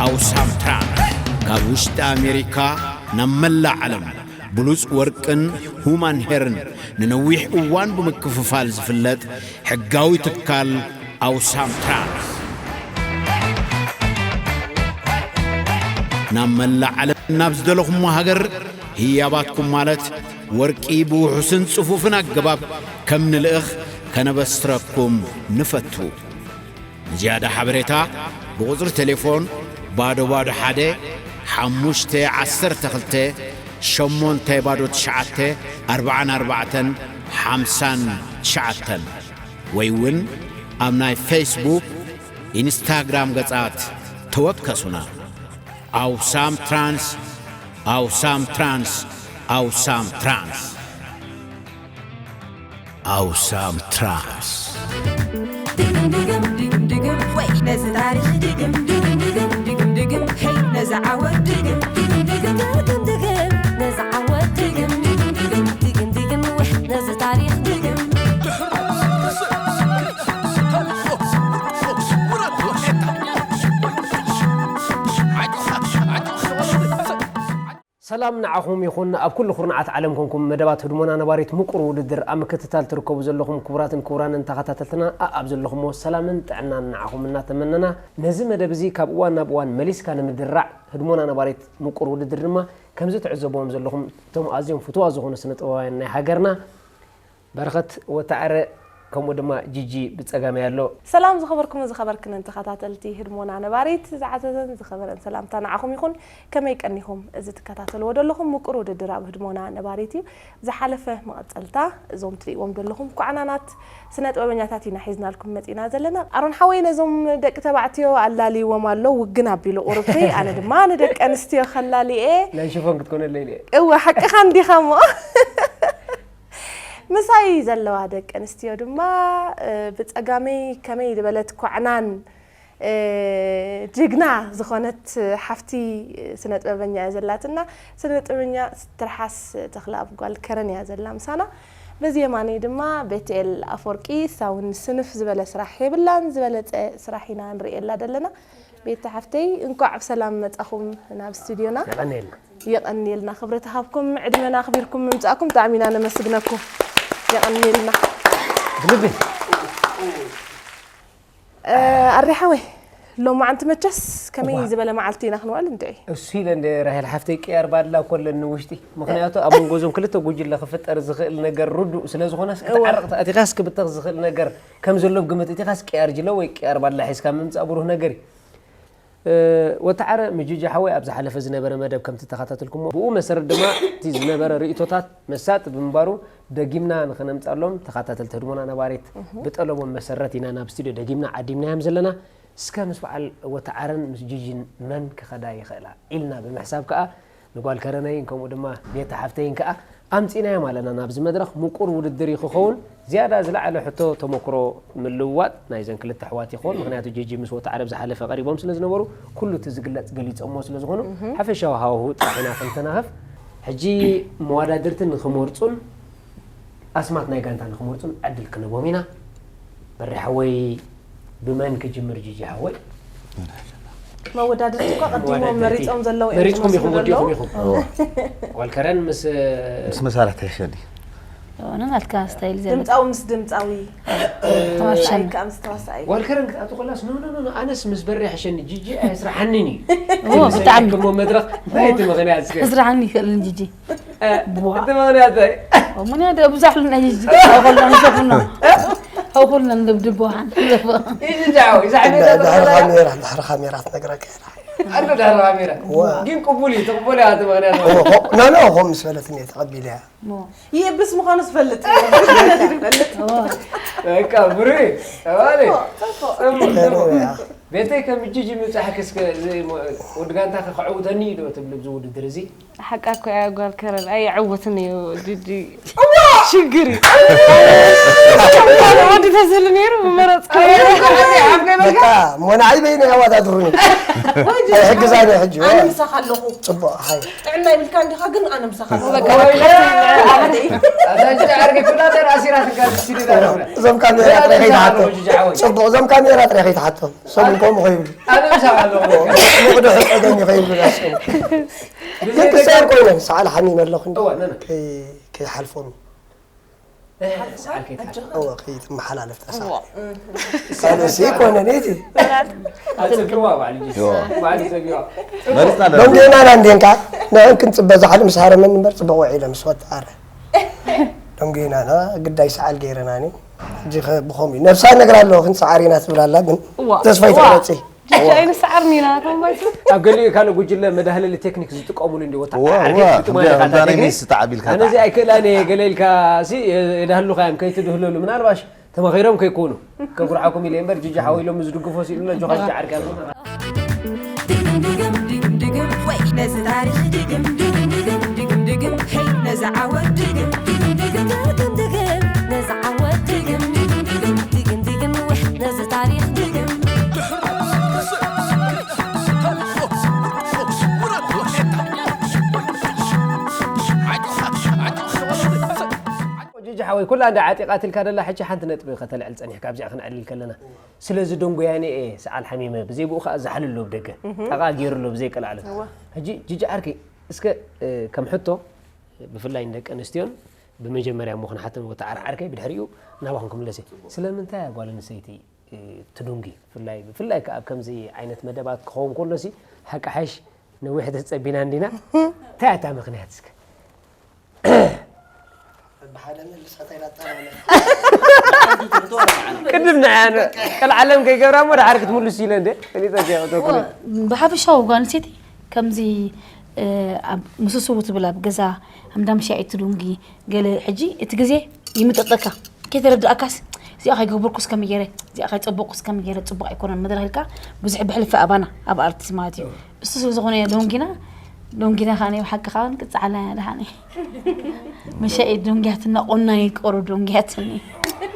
ኣውሳም ትራንስ ካብ ውሽጢ ኣሜሪካ ናብ መላእ ዓለም ብሉጽ ወርቅን ሁማን ሄርን ንነዊሕ እዋን ብምክፍፋል ዝፍለጥ ሕጋዊ ትካል ኣውሳም ትራንስ፣ ናብ መላእ ዓለም ናብ ዝደለኹሞ ሃገር ህያባትኩም ማለት ወርቂ ብውሑስን ጽፉፍን ኣገባብ ከም ንልእኽ ከነበስረኩም ንፈቱ። ንዝያዳ ሓበሬታ ብቑጽሪ ቴሌፎን ባዶ ባዶ ሓደ ሓሙሽተ ዓሰርተ ክልተ ሸሞንተ ባዶ ትሽዓተ ኣርባዓን ኣርባዕተን ሓምሳን ትሽዓተን ወይ እውን ኣብ ናይ ፌስቡክ፣ ኢንስታግራም ገጻት ተወከሱና። ኣውሳም ትራንስ፣ ኣውሳም ትራንስ፣ ኣውሳም ትራንስ። ኣውሳም ትራንስ። ድግም ድግም ድግም ድግም ወይ ነዚ ታሪኽ ድግም ድግም ድግም ድግም ድግም ሄይ ነዚ ዓወት ድግም ድግም ድግም ድግም ድግም ነዚ ዓወት ድግም ድግም ድግም ድግም ድግም ወይ ነዚ ታሪኽ ድግም። ሰላም ንዓኹም ይኹን፣ ኣብ ኩሉ ኩርናዓት ዓለም ኮንኩም መደባት ህድሞና ነባሪት ምቁር ውድድር ኣብ ምክትታል ትርከቡ ዘለኹም ክቡራትን ክቡራንን ተኸታተልትና፣ ኣኣብ ዘለኹምዎ ሰላምን ጥዕናን ንዓኹም እናተመነና፣ ነዚ መደብ እዚ ካብ እዋን ናብ እዋን መሊስካ ንምድራዕ፣ ህድሞና ነባሪት ምቁር ውድድር ድማ ከምዚ ትዕዘብዎም ዘለኹም እቶም ኣዝዮም ፍቱዋት ዝኾኑ ስነ ጥበባውያን ናይ ሃገርና፣ በረኸት ወተዓረ፣ ከምኡ ድማ ጂጂ ብጸጋመይ ኣሎ። ሰላም ዝኸበርኩምን ዝኸበርክንን ተኸታተልቲ ህድሞና ነባሪት፣ ዝዓዘዘን ዝኸበረን ሰላምታ ንዓኹም ይኹን። ከመይ ቀኒኹም? እዚ ትከታተልዎ ዘለኹም ምቁር ውድድር ኣብ ህድሞና ነባሪት እዩ። ዝሓለፈ መቐጸልታ እዞም ትርእይዎም ዘለኹም ኳዕናናት ስነ ጥበበኛታት ኢና ሒዝናልኩም መጺና ዘለና። ኣሮን ሓወይ ነዞም ደቂ ተባዕትዮ ኣላልይዎም ኣሎ፣ ውግን ኣቢሉ ቁሩብተይ። ኣነ ድማ ንደቂ ኣንስትዮ ከላልየ። ናይ ሽፎን ክትኮነለይ ኢለ። እወ፣ ሓቅኻ እንዲኻ እሞ። ምሳይ ዘለዋ ደቂ ኣንስትዮ ድማ፣ እ፣ ብጸጋመይ ከመይ ዝበለት ኳዕናን፣ እ፣ ጅግና ዝኾነት ሓፍቲ ስነ ጥበበኛ እያ ዘላትና። ስነ ጥበበኛ ትርሓስ ተኽለኣብ ጓል ከረን እያ ዘላ ምሳና። በዚ የማነይ ድማ ቤትኤል ኣፈወርቂ፣ እሳ እውን ስንፍ ዝበለ ስራሕ የብላን፣ ዝበለጸ ስራሕ ኢና ንርእየላ ዘለና። ቤቲ ሓፍተይ፣ እንኳዕ ብሰላም መጻኹም ናብ ስቱዲዮና። የቐንየልና። የቐንየልና። ክብረት ሃብኩም፣ ዕድመና ኣኽቢርኩም ምምጻእኩም ብጣዕሚ ኢና ነመስግነኩም። የቐንየልና። ብልቢ። እ፣ ኣሬ ሓወይ፣ ሎማዓንቲ መቸስ ከመይ እዋ። ዝበለ መዓልቲ ኢና ክንውዕል እንድዒ? እሱ ኢለ እንደ ራሄል ሓፍተይ ቅያር ባድላ እኮ ኣለኒ ውሽጢ። ምኽንያቱ ኣብ መንጎ እዞም ክልተ ጉጅለ ክፍጠር ዝኽእል ነገር ርዱእ ስለ ዝኾነስ፣ እዋ። ክትዓርቕ ኣቲኻስ ክብተኽ ዝኽእል ነገር ከም ዘሎ ግምት እቲኻስ ቅያር ጅለ ወይ ቅያር ባድላ ሒዝካ ምምጻእ ብሩህ ነገር እዩ። እ፣ ወተዓረ ምጅጂ ሓወይ ኣብ ዝሓለፈ ዝነበረ መደብ ከምቲ ተኸታተልኩሞ፣ ብኡ መሰረት ድማ እቲ ዝነበረ ርእይቶታት መሳጢ ብምንባሩ ደጊምና ንኸነምጻሎም ተኸታተልቲ ህድሞና ነባሪት እህ። ብጠለቦም መሰረት ኢና ናብ ስቱድዮ ደጊምና ዓዲምናዮም ዘለና። እስከ ምስ በዓል ወተዓረን ምስ ጂጂን መን ክኸዳ ይኽእላ ኢልና ብምሕሳብ ከኣ ንጓል ከረነይን ከምኡ ድማ ቤቲ ሓፍተይን ከኣ ኣምጺእናዮም ኣለና ናብዚ መድረኽ። ምቁር ውድድር እዩ ክኸውን። ዝያዳ ዝለዓለ ሕቶ ተመክሮ ምልውዋጥ ናይዘን ክልተ ኣሕዋት ይኸውን። ምኽንያቱ ጂጂ ምስ ወተዓረ ኣብ ዝሓለፈ ቀሪቦም ስለ ዝነበሩ ኩሉ እቲ ዝግለጽ ገሊጾሞ ስለ ዝኾኑ እህ። ሓፈሻዊ ሃዋህው ጥራሕ ኢና ክንተናኸፍ። ሕጂ መወዳድርቲ ንኽመርጹን ኣስማት ናይ ጋንታ ንኽመርጹን ዕድል ክንህቦም ኢና። በሪ ሓወይ ብመን ክጅምር ጂጂ ሓወይ? መወዳድርቲ እኮ ቀዲሞም መወዳድርቲ። መሪጾም ዘለዉ እዮም መሪጽኩም ዝመስሉ ኢኹም፣ ዘለዉ። ወዲኹም ኢኹም። እዎ። ጓል ከረን ምስ ምስ መሳርሕቲ ይሕሸኒ። እዋን ናትካ ስታይል ዘለ። ድምጻዊ ምስ ድምጻዊ። ተዋሻይ። ተዋሳኣይ ከኣ ምስ ተዋሳኣይ። ጓል ከረን ክትኣቱ ከላስ፣ ኖ፣ ኖ፣ ኖ፣ ኖ፣ ኣነስ ምስ በሪ ይሕሸኒ፣ ጂጂ ኣየስርሓንን እዩ። እዎ፣ ምስ ብጣዕሚ። ኣየክሞ መድረኽ፣ ናይቲ ምኽንያት እስከ። ክስርሓኒ ይኽእል ጂጂ። እ፣ ቡዋ። እቲ ምኽንያት እንታይ? ምኽንያት ኣብዛሕሉ ናይ ጂጂ። ኣው ከሎ ንሰፍኖ። ኣው ከሎ ንድብድብ ውሓን። ይጂ ጃው፣ ይዛሕ ቤት ድሕሪ ኣቶ ካሜራ፣ ድሕሪ ካሜራ ትነግረካ እያ። ኣሎ ድሕሪ ካሜራ። እዋ። ግን ቅቡል እዩ፣ ትቕበል እያ፣ እቲ ምኽንያት። እዋ፣ ኾ-፣ ኖ፣ ኖ፣ ኾም ምስ በለትኒ እየ ተቐቢለያ። እሞ። ይእብስ ምዃኑ ዝፈልጥ እዩ። ዝፈልጥ። እዋ። በቃ፣ ብሩይ፣ ተባለ። ጽቡቕ፣ ጽቡቕ። ጽቡቕ፣ ጽቡቕ። እያ። ቤተይ ከም ጂጂ ምብጻሕኪ እስከ፣ እዚ ሞ-፣ ወዲ ጋንታኺ ከዕውተኒ እዩ ዶ ትብሊ ኣብዚ ውድድር እዚ? ሓቃ እኮ እያ ጓል ከረን፣ ኣይዕወትን እዩ ጂጂ። እዋ፣ ሽግር እዩ። ወዲ ተዝህሉ ነይሩ ምመረፅኩ። በቃ ሞና ዓይበይ ናይ ኣዋዳድሩኒ ኣይሕግዛኒ ሕጂ። ኣነ ምሳኻ ኣለኹ። ፅቡቕ ሓይ ጥዕና ይብልካ እንዲኻ ግን ኣነ ምሳኻ ኣለኹ። በቃ በቃ ኣታ ጅጅ ዓርከይ ኩላ ተር ኣሲራ ትጋር ሲዲ ዳረብለ እዞም ካሜራ ጥራይ ከይትሓቶም ፅቡቕ እዞም ካሜራ ጥራይ ከይትሓቶም ሰብ እንኮም ከይብሉ ኣነ ምሳኻ ኣለኹ ምቕድሑ ፀገም እዩ ከይብሉ ናስቡ ግን ክሳር ኮይነን ሰዓል ሓሚመ ኣለኹ እንዲ እዋ፣ ነነ። ከይ- ከይሓልፎም ሰዓል ከይትሓልፎም እወ ከይትመሓላለፍ ተሳ ካልሲ ይኮነን እቲ ኣፀጊዋ ባዕሉ ጅጅ ባዕሉ ፀጊዋ መሪፅና ኣለና። ዶንጌናና እንዴንካ ንዕን ክንፅበ ዝሓል ምስ ሃረመን እምበር ፅቡቅ ውዒለ ምስ ወጣ ኣረ ዶንጌናና ግዳይ ሰዓል ገይረናኒ ሕጂ ኸ ብኸምኡ እዩ ነብሳ ነግራ ኣለዎ ክንሰዓር ኢና ትብል ኣላ ግን እዋ፣ ተስፋ እዋ። ይተቁረፂ ጅጅ ኣይንሰዓር ኢና ተባይቱ ኣብ ገሊኡ ካልእ ጉጅለ መዳህለሊ ቴክኒክ ዝጥቀሙሉ እንዲ ወታ እዋ፣ ዓርኪ እዋ፣ ትጥማ ከምዛ- ኢኻ ከምዛ ናይ ቴክኒክ ሜሲ ተዓቢልካ ኣነ እዚ ኣይክእላን እየ ገለ ኢልካ ሲ የዳህሉኻ እዮም ከይትድህለሉ ምናልባሽ ተማኺሮም ከይኮኑ ከጉርዓኩም ኢለ እምበር ጅጅ ሓወ ኢሎም ዝድግፎ ሲሉ ጆኻ ጅጅ ዓርኪ ኣለና ድግም ድግም ድግም ድግም ወይ ነዚ ታሪኽ ድግም ድግም ድግም ድግም ድግም ሄይ ነዚ ዓወት ድግም ድግም ድግም ድግም ድግም ነዚ ዓወት ድግም ድግም ድግም ድግም ድግም ወይ ነዚ ታሪኽ ድግም ጅጅ ሓወይ ኩላ እንዳ ዓጢቓትልካ ደላ ሕጂ ሓንቲ ነጥቢ ከተልዕል ጸኒሕካ ኣብዚኣ ክንዕልል ከለና ስለዚ ደንጎያኒ እየ ሰዓል ሓሚመ ብዘይ ብኡ ከዓ ዝሓልሎ ብደገ ጠቓ ገይሩሎ ብዘይ ቀልዓለት ሕጂ ጅጅ ዓርከይ እስከ ከም ሕቶ ብፍላይ ንደቂ ኣንስትዮን ብመጀመርያ እሞ ክንሓተን ወተዓርዓርከይ ብድሕሪኡ ናባኹም ክምለስ እየ ስለምንታይ እያ ጓል ኣንስተይቲ ትዱንጊ ብፍላይ ብፍላይ ከዓ ኣብ ከምዚ ዓይነት መደባት ክኸውን ከሎ ሲ ሓቂ ሓሽ ነዊሕ ተፀቢና እንዲና እንታይ እታ ምክንያት እስከ ብሓደ መልሳት ኣይላጣማለ ቅድም ንዓያ ቀልዓለም ከይገብራ እሞ ድሓር ክትምልሱ ኢለ እንደ ፈሊጠ ከይኣተኩ ብሓፈሻዊ ጓል ኣንስተይቲ ከምዚ ኣብ ምስስቡ ትብል ኣብ ገዛ ኣምዳምሻ ትዱንጊ ገለ ሕጂ እቲ ግዜ ይምጠጠካ ከይተረዳእካስ እዚኣ ከይገበርኩስ ከመይ ገይረ እዚኣ ከይፀበቅኩስ ከመይ ገይረ ፅቡቅ ኣይኮነን መድረክ ኢልካ ብዙሕ ብሕልፊ ኣባና ኣብ ኣርቲስት ማለት እዩ እሱ ስለ ዝኾነ ዶንጊና ዶንጊና ከዓ ናይ ብሓቂ ከዓ ክፀዓላ እያ ደሓነ መሻ ዶንጊያትና ቆናኒ ቆሩ ዶንጊያትኒ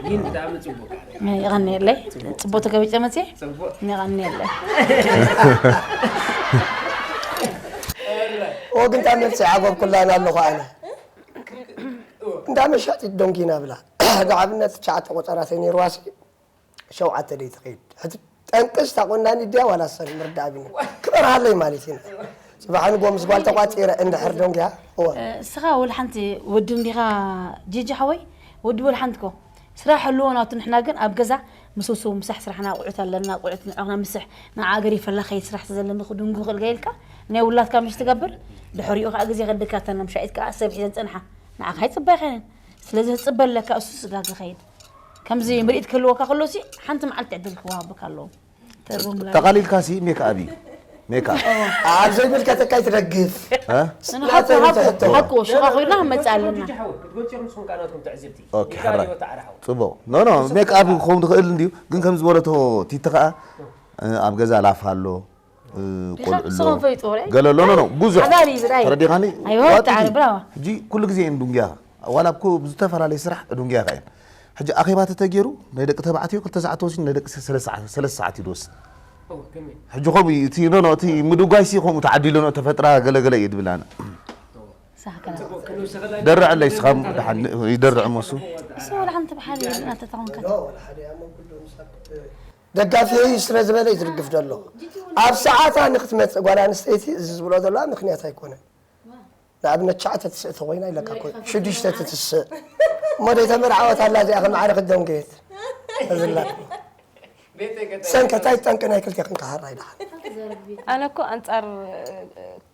ግን ብጣዕሚ ፅቡቅ ይቐንየለይ ፅቡቅ ተገቢፀ መፅየ ይቐንየለይ ወግንታ መልሲ ዓጎብ ኩላን ኣለኹ ኣነ እንዳ መሻጢት ዶንጊና ብላ ንኣብነት ትሽዓተ ቆፀራተይ ነይርዋሲ ሸውዓተ ደይ ትኸይድ ሕጂ ጠንቅስ ታቆናኒ ድያ ዋላ ሰን ምርዳእ ቢኒ ክበርሃለይ ማለት እዩ ፅባሕ ንጎ ምስ ጓል ተቋፂረ እንድሕር ዶንጊያ እወ እስኻ ወላ ሓንቲ ወዲ እንዲኻ ጂጂ ሓወይ ወዲ ወላ ሓንቲ ኮ ስራሕ ህልዎ ናቱ ንሕና ግን ኣብ ገዛ ምስ ውስው ምሳሕ ስራሕና ኣቁዑት ኣለና ኣቁዑት ንዕና ምስሕ ንዓገር ይፈላ ከይድ ስራሕ ተዘለኒ ክድንጉ ክእል ገይልካ ናይ ውላድካ ምሽ ትገብር ድሕሪኡ ከዓ ግዜ ከድካተን ምሻኢት ከዓ ሰብ ሒዘን ፀንሓ ንዓኻ ይፅበያ ከይነን ስለዚ ትፅበ ኣለካ እሱ ስጋ ዝኸይድ ከምዚ ምርኢት ክህልወካ ከሎ ሲ ሓንቲ መዓልቲ ዕድል ክወሃበካ ኣለዎ ተርጉም ላ ጠቃሊልካ ሲ ሜክኣፕ እዩ ሜክኣፕ ኣብ ዘይብል ከተካይ ትደግፍ እ? ንሓቁ ሓቁ ሓቁ ሽኻ ኮይና መፅእ ኣለና ክትገልፅኹም ስኹም ከኣ ናትኩም ትዕዝብቲ ኦኬ፣ ሕራይ። ጽቡቅ ኖ ኖ ሜክኣፕ ክኸውን ዝኽእል እንድዩ ግን ከም ዝበለቶ ቲቲ ከዓ እ፣ ኣብ ገዛ ላፍ ኣሎ እ፣ ቆልዑ ኣሎ ንስኹም ፈሊጥዎ ርኣይ ገለ ኣሎ ኖ ኖ ብዙሕ ሓዳር እዩ ብራይ ተረዲኻኒ ኣይወ ዋጥቲ ተዓረ ብራዋ ሕጂ ኩሉ ግዜ እየን ዱንግያ ዋላ እኮ ብዝተፈላለየ ስራሕ ዱንግያ ከየን ሕጂ ኣኼባ ተተገይሩ ናይ ደቂ ተባዕትዮ ክልተ ሰዓት ተወሲዱ ናይ ደቂ ሰለስተ ሰዓት እዩ ዝወስድ ሕጂ ከምኡ እዩ እቲ ኖ ኖ እቲ ምድጓይ ሲ ከምኡ ተዓዲሉ ኖ ተፈጥራ ገለገለ እዩ ድብል ኣነ ሳሕከላ ደርዐለይ ስኻ ደሓን ይደርዕ መሱ እሱ ወላ ሓንቲ ብሓደ የብልና ተተኾንካ ደጋፊ እዩ ስለ ዝበለ እዩ ዝድግፍ ዘሎ ኣብ ሰዓታ ንክትመፅእ ጓል ኣንስተይቲ እዚ ዝብሎ ዘለዋ ምክንያት ኣይኮነን ንኣብነት ትሽዓተ ትስእቲ ኮይና ኢለካ ኮ ሽዱሽተ ትትስእ እሞ ደይተመርዓወት ኣላ እዚኣ ከማዕረ ክደንገየት እዝላ ሰንከታይ ጠንቂ ናይ ክልቴ ክንከሃራ ይደሓን ኣነ እኮ ኣንጻር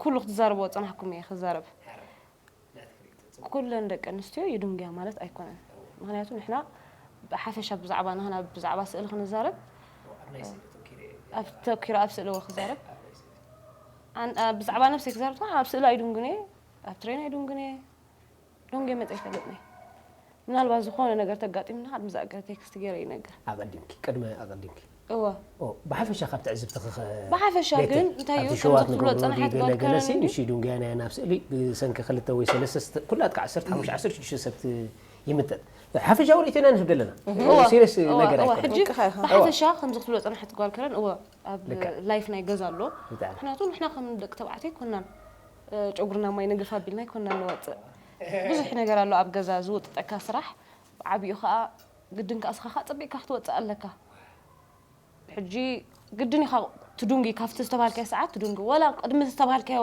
ኩሉ ክትዛረብዎ ጸናሕኩም እየ ክዛረብ ኩለን ደቂ ኣንስትዮ ይድንጉያ ማለት ኣይኮነን ምክንያቱ ንሕና ብሓፈሻ ብዛዕባ ናህና ብዛዕባ ስእሊ ክንዛረብ ኣብ ተኪረ ኣብ ስእሊ ክዛረብ ብዛዕባ ነብሰይ ክዛረብ ኣብ ስእሊ ኣይድንጉን እየ ኣብ ትሬን ኣይድንጉን እየ ደንጉየ መፀ ይፈልጥኒ ምናልባት ዝኾነ ነገር ተጋጢምና ቅድሚ ዝኣገረ ቴክስት ገይረ ይነግር ኣቐዲምኪ ቅድመ ኣቐዲምኪ እወ ኦ፣ ብሓፈሻ ካብ ትዕዝብትኺ ኸ ብሓፈሻ ቤተይ፣ ግን እንታይ እዩ ኣብቲ ከምዚ ሸዋት ክትብሎ ንገብሮ ዝጸናሕካ ድዩ ገለ ትጓል ገለ ሲ ከረን ንሽዱን ገያናያን ኣብ ስእሊ ብሰንኪ ክልተ ወይ ሰለስተ ስተ- ኩላትካ ዓሰርተ ሓሙሽተ ዓሰርተ ሽዱሽተ ሰብ ት- ይምጠጥ። ሓፈሻዊ ርእይቶና ንህብ ዘለና። እወ፣ ሲሪየስ እወ፣ ነገር እወ፣ ኣይኮነ። ሕጂ ብሓቂ ኸ ኢኻ። ብሓፈሻ ከምዚ ክትብሎ ጸናሕቲ ጓል ከረን እወ ኣብ ልክዕ። ላይፍ ናይ ገዛ ኣሎ። ብጣዕሚ። ምክንያቱ ንሕና ከም ደቂ ተባዕትዮ ኣይኮናን እ፣ ጨጉርና ማይ ንግፍ ኣቢልና ኣይኮናን ንወፅእ። ብዙሕ ነገር ኣሎ ኣብ ገዛ ዝውጥጠካ ስራሕ። ብዓብኡ ከዓ ግድን ከዓ ስኻ ከዓ ፀቢቕካ ክትወፅእ ኣለካ። ሕጂ ግድን ኢኻ ትዱንጊ፣ ካብቲ ዝተባሃልካዮ ሰዓት ትዱንጊ። ወላ ቅድሚ ዝተባሃልካዮ